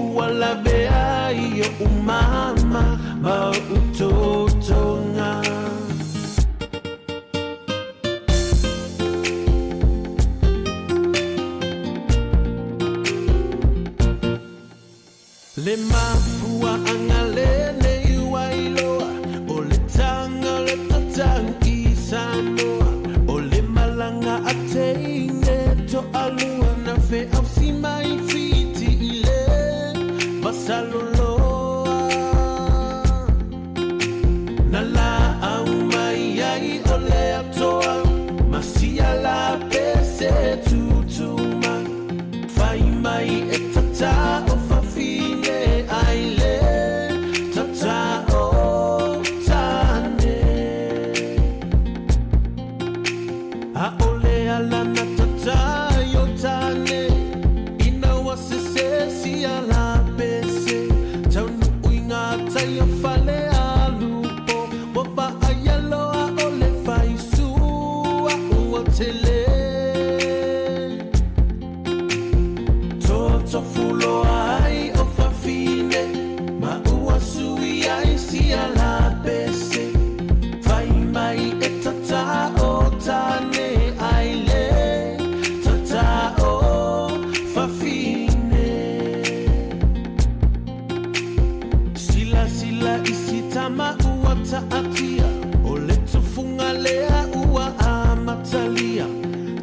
S15: Ua lavea ai oʻu mama ma oʻu totoga. Le mafuaaga lenei ua iloa o le taga o le tatau i Samoa. O le malaga a teine toalua na feausi mai Fiti i le Vasaloloa. Na laau mai ai o le atoa ma sia la pese tutu mai. Fai mai e tata o fafine ai le tata o tane. Aʻole ala na tata i o tane. Ina ua sese sia la pese. Taunuu i ngā tai o Falealupo. Ua vaaia loa o le faisua ua tele. Totofu loa ai o fafine. Ma ua sui ai sia la pese. Fai mai e tata o tane ai le tata o fafine. Silasila i si tama ua taatia. O le tufuga lea ua amatalia.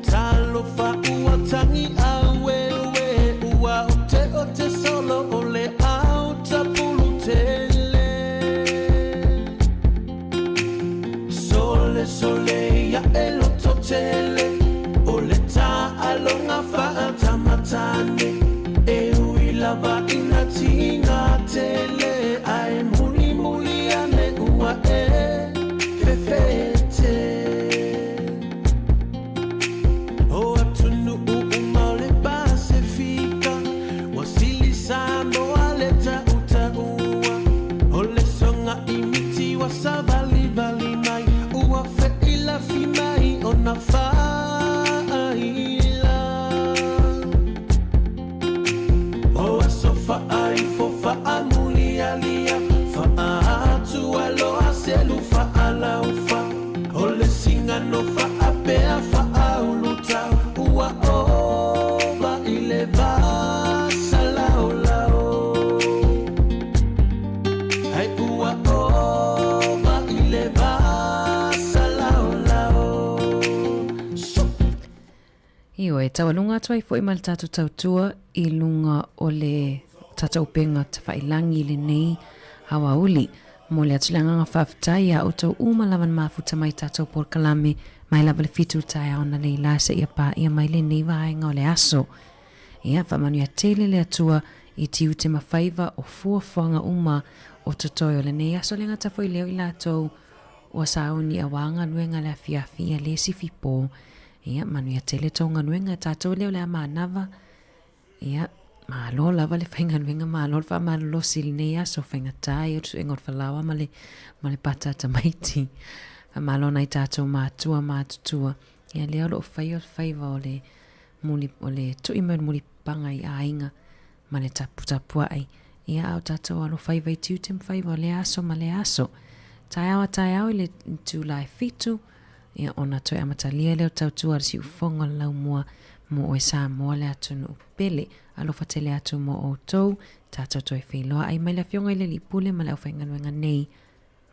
S15: Talofa ua tagi aueue ua oteote solo o le ao tapulu tele. Sole sole ia e loto tele. O le taaloga faatamatane. E ui lava ina tiga tele. Ae mulimuli ane ua e fefete. O atunuu uma o le Pasefika. Ua sili Samoa le tautaua. O le soga i miti ua savalivali mai. Ua feʻilafi mai ona faaila. O aso faaifo faamulialia. Faaatualoa selu faalaufa. O le sigano faapea faaulutau. Ua ova i le vasalaolao. Ai ua ova i le vasalaolao.
S12: Ioe, taualuga atu ai foi ma le tatou tautua i luga o le tatou upega tafailangi i lenei aoauli. Momoli atu le agaga faafetai iā outou uma lava na mafuta mai i tatou polokalame mai lava le 7 i le taeao analeila seia paia mai lenei vaega o le aso. Ia, faamanuia tele le Atua i tiute ma faiva o fuafuaga uma o totoe o lenei aso le gata foi lea o i latou ua sauni aua galuega le afiafi ia le sifi po. Ia, manuia tele tou galuega, tatou lea o le a manava. Ia, malo lava le faigaluega, malo le faamalolosi i lenei aso, faigata ia le suega o le falaoa ma le, ma le pata a tamaiti. Faamalo nai tatou matua matutua. Ia, lea o lo o faia le faiva o le muli, o le tui mai o le mulipapaga i aiga ma le taputapuai. Ia, a o tatou alofaiva i tiute ma faiva o lea aso ma lea aso. Taeao a taeao i le itula e 7, Ia, ona toe amatalia lea o tautua a le siufofoga o le laumua mo oe Samoa le atunuu pele. Alofa tele atu mo outou, tatou toe feiloai mai le Afioga i le Alii Pule ma le aufaigaluega nei.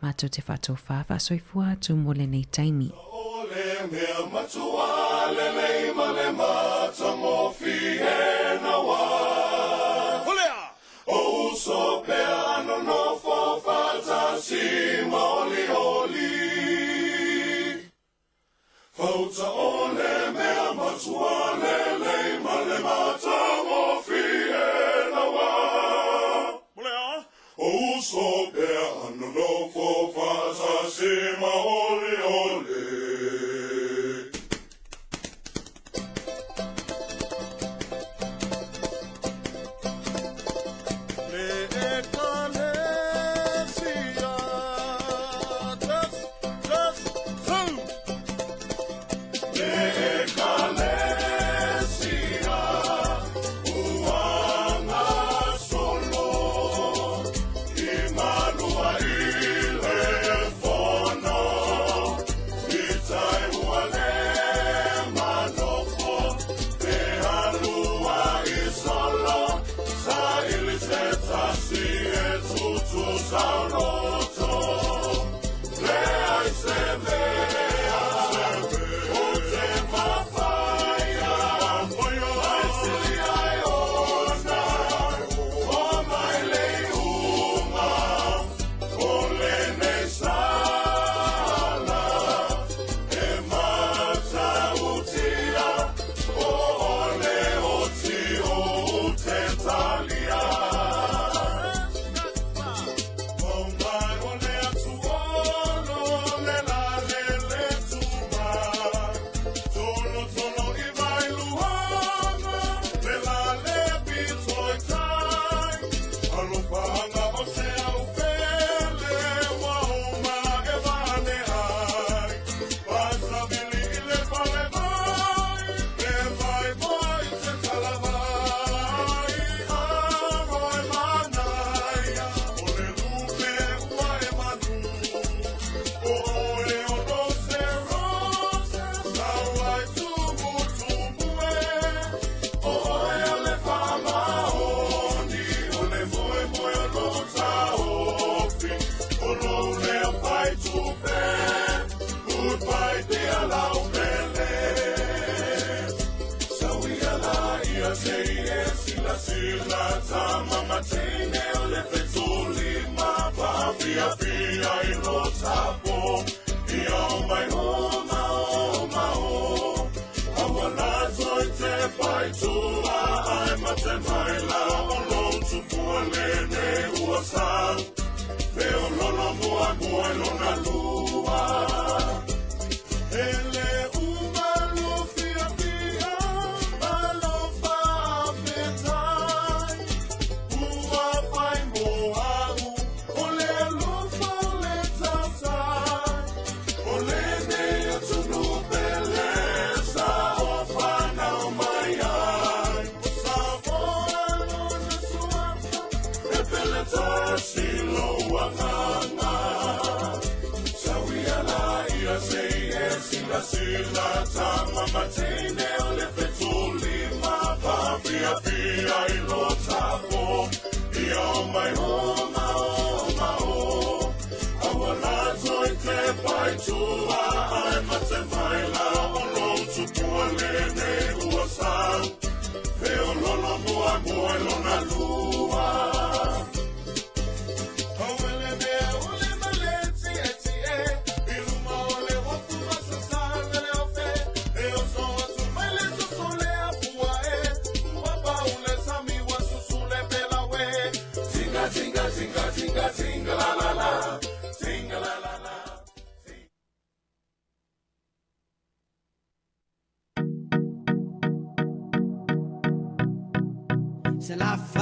S12: Matou te faatofā faasoifua atu mo lenei taimi.
S15: O le mea matua lelei ma le matagofie naua. O uso pea nonofo faatasi ma olioli. Fauta o le mea matua lelei ma le matagofie naua. O uso pea nonofo faatasi ma olioli.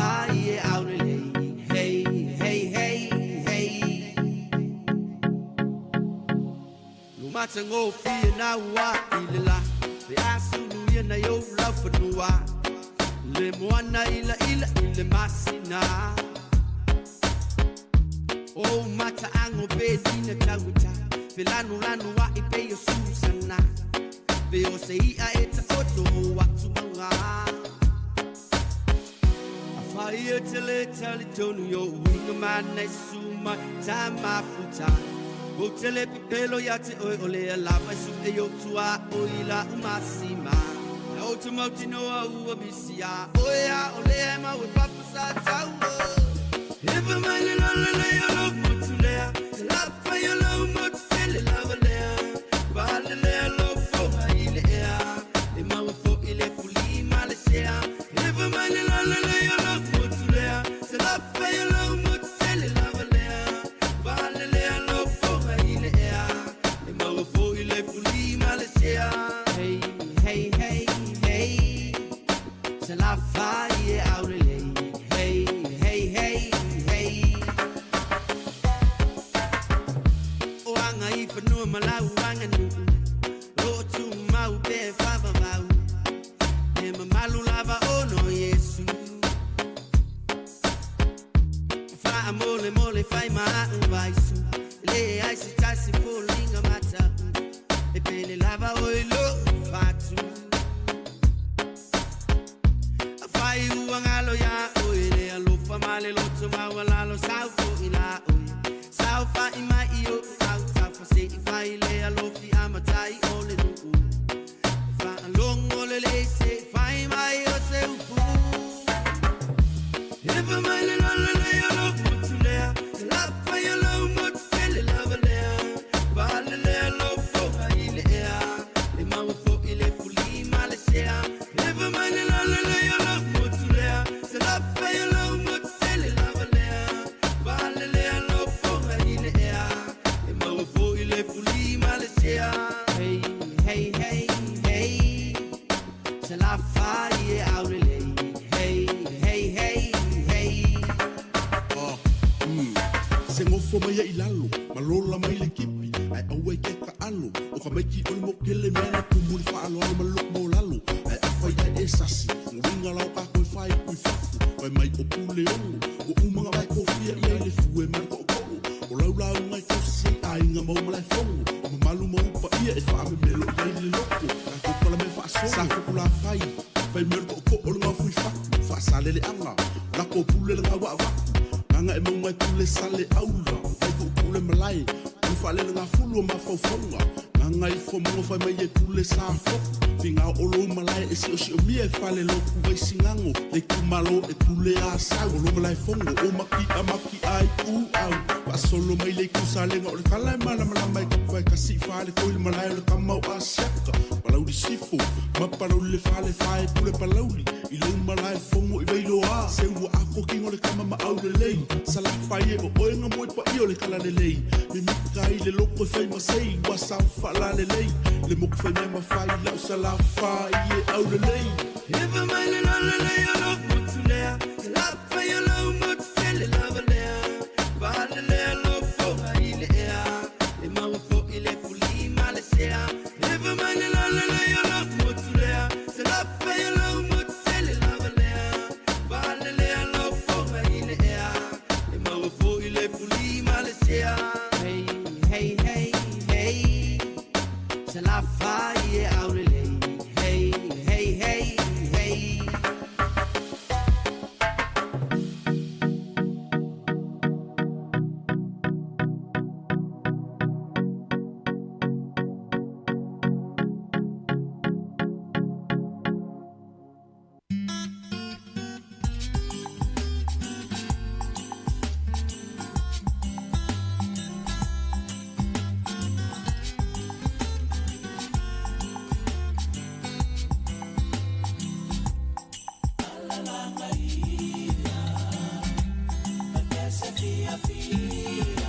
S5: fai e aulelei. Hey, hey, hey, hey. Lumatagofie na ua i le la Pe asulu ia na i ou laufanua Le moana ila ila i le masina O mataago pe tina tauata Pe lanulanu a'i pe o susana Pe o se i'a e taoto o atu mauga Afai e te le talitonu i o'u uiga mana e susu mai tamafuta Ou te le pepelo ia te oe o lea lava e su'e i ou tuaoi la'u masima Ou te mautinoa ua misi iā oe a o lea e mau e papa sa taua Efa mai le lalelei o lou motu lea Se lafai o lou motu tele lava lea Faalelea lou foga i le ea E maua fo'i le fuli ma le sea Efa mai le lalelei o lou motu lea Se lafai o lou motu tele lava lea Faalelea lou foga i le ea E maua fo'i le fuli ma le sea Hey, hey, hey, hey Salafai e aulelei Hey, hey, hey, hey O aga i fanua ma lau aganuu Lo'o tumau pea e faavavau E mamalu lava ona o Iesu Faamolemole fai ma a'u vaisu E leai se tasi foliga mata'u E pele lava oe i lo'u fatu Afai ua galo iā oe le alofa ma le loto maualalo Sau fo'i la oe Saofa'i mai i o'u autafa Se'i fai le alofi amatai o le nu'u Faalogo lelei se'i fai mai o se upu Efa mai le lalelei o lou motu lea Se lafai o lou motu tele lava lea Faalelea lou foga i le ea E maua fo'i le fuli ma le sea Efa mai le lalelei o lou motu lea Se lafai o lou motu tele lava lea Faalelea lou foga i le ea E maua fo'i le fuli ma le sea Hey, hey, hey, hey Salafai e aulelei Hey, hey, hey, hey
S19: Se gofo mai ai i lalo, ma lola mai le kipi, ae aua i ke taʻalo. ʻO ka maiki o le mokele mea na kumu i le faaaloalo ma le loko maualalo. Ae afai ae e sasi, uiga la o kākou e faaiku i fafo, fai mai ʻo Puleono, ua uma ona vae kofia ʻia i le fue ma le koʻokoʻo. ʻO lau lauga e tausi ai aiga ma ou malaefono, o mamalu ma ou paia e faamemelo i ai le loko. Tatou palamea faasolo, sa Fokulafai, fai mai o le koʻokoʻo le gaofu i fatu, faasaleleaga, lako pule le gaua avatu, gaga e mauga e pule sale aula, vai puupuu le malae, pule faalele gafulu o mafaufauga, gaga ifo mauga fai mai e pule sa foku, figao o lou malae e siosiomia e fale loku vai sigago, le itumalo e pule a sau, o lou malaefono o maki'a maki'a ai u au, faasolo mai le itu salega o le kala e malamalama e kapu ai kasi i fale koi le malae o le kama o Asiata, Palauli Sifo, ma Palauli le fale fae pule Palauli, i lou malaefono i Vailoa, se ua ako kingo le kama ma aulelei, Salafai e o oe nga moe paia o le talalelei, mimita ai le loko e fai ma sei, ua sao faalalelei, le moku fai mea ma fai lau Salafai e aulelei.
S5: Efa mai le lalelei o lou motu lea, Salafai o lou motu tele lava lea, Faalelea lou foga i le ea, E maua fo'i le fuli ma le sea, Efa mai le lalelei o lou motu lea, Salafai o lou motu tele lava lea, Faalelea lou foga i le ea, E maua fo'i le fuli ma le sea. Hey, hey, hey, hey, Salafai e aulelei. Hey, hey, hey, hey.
S15: Alalaga ia, pese fiafia.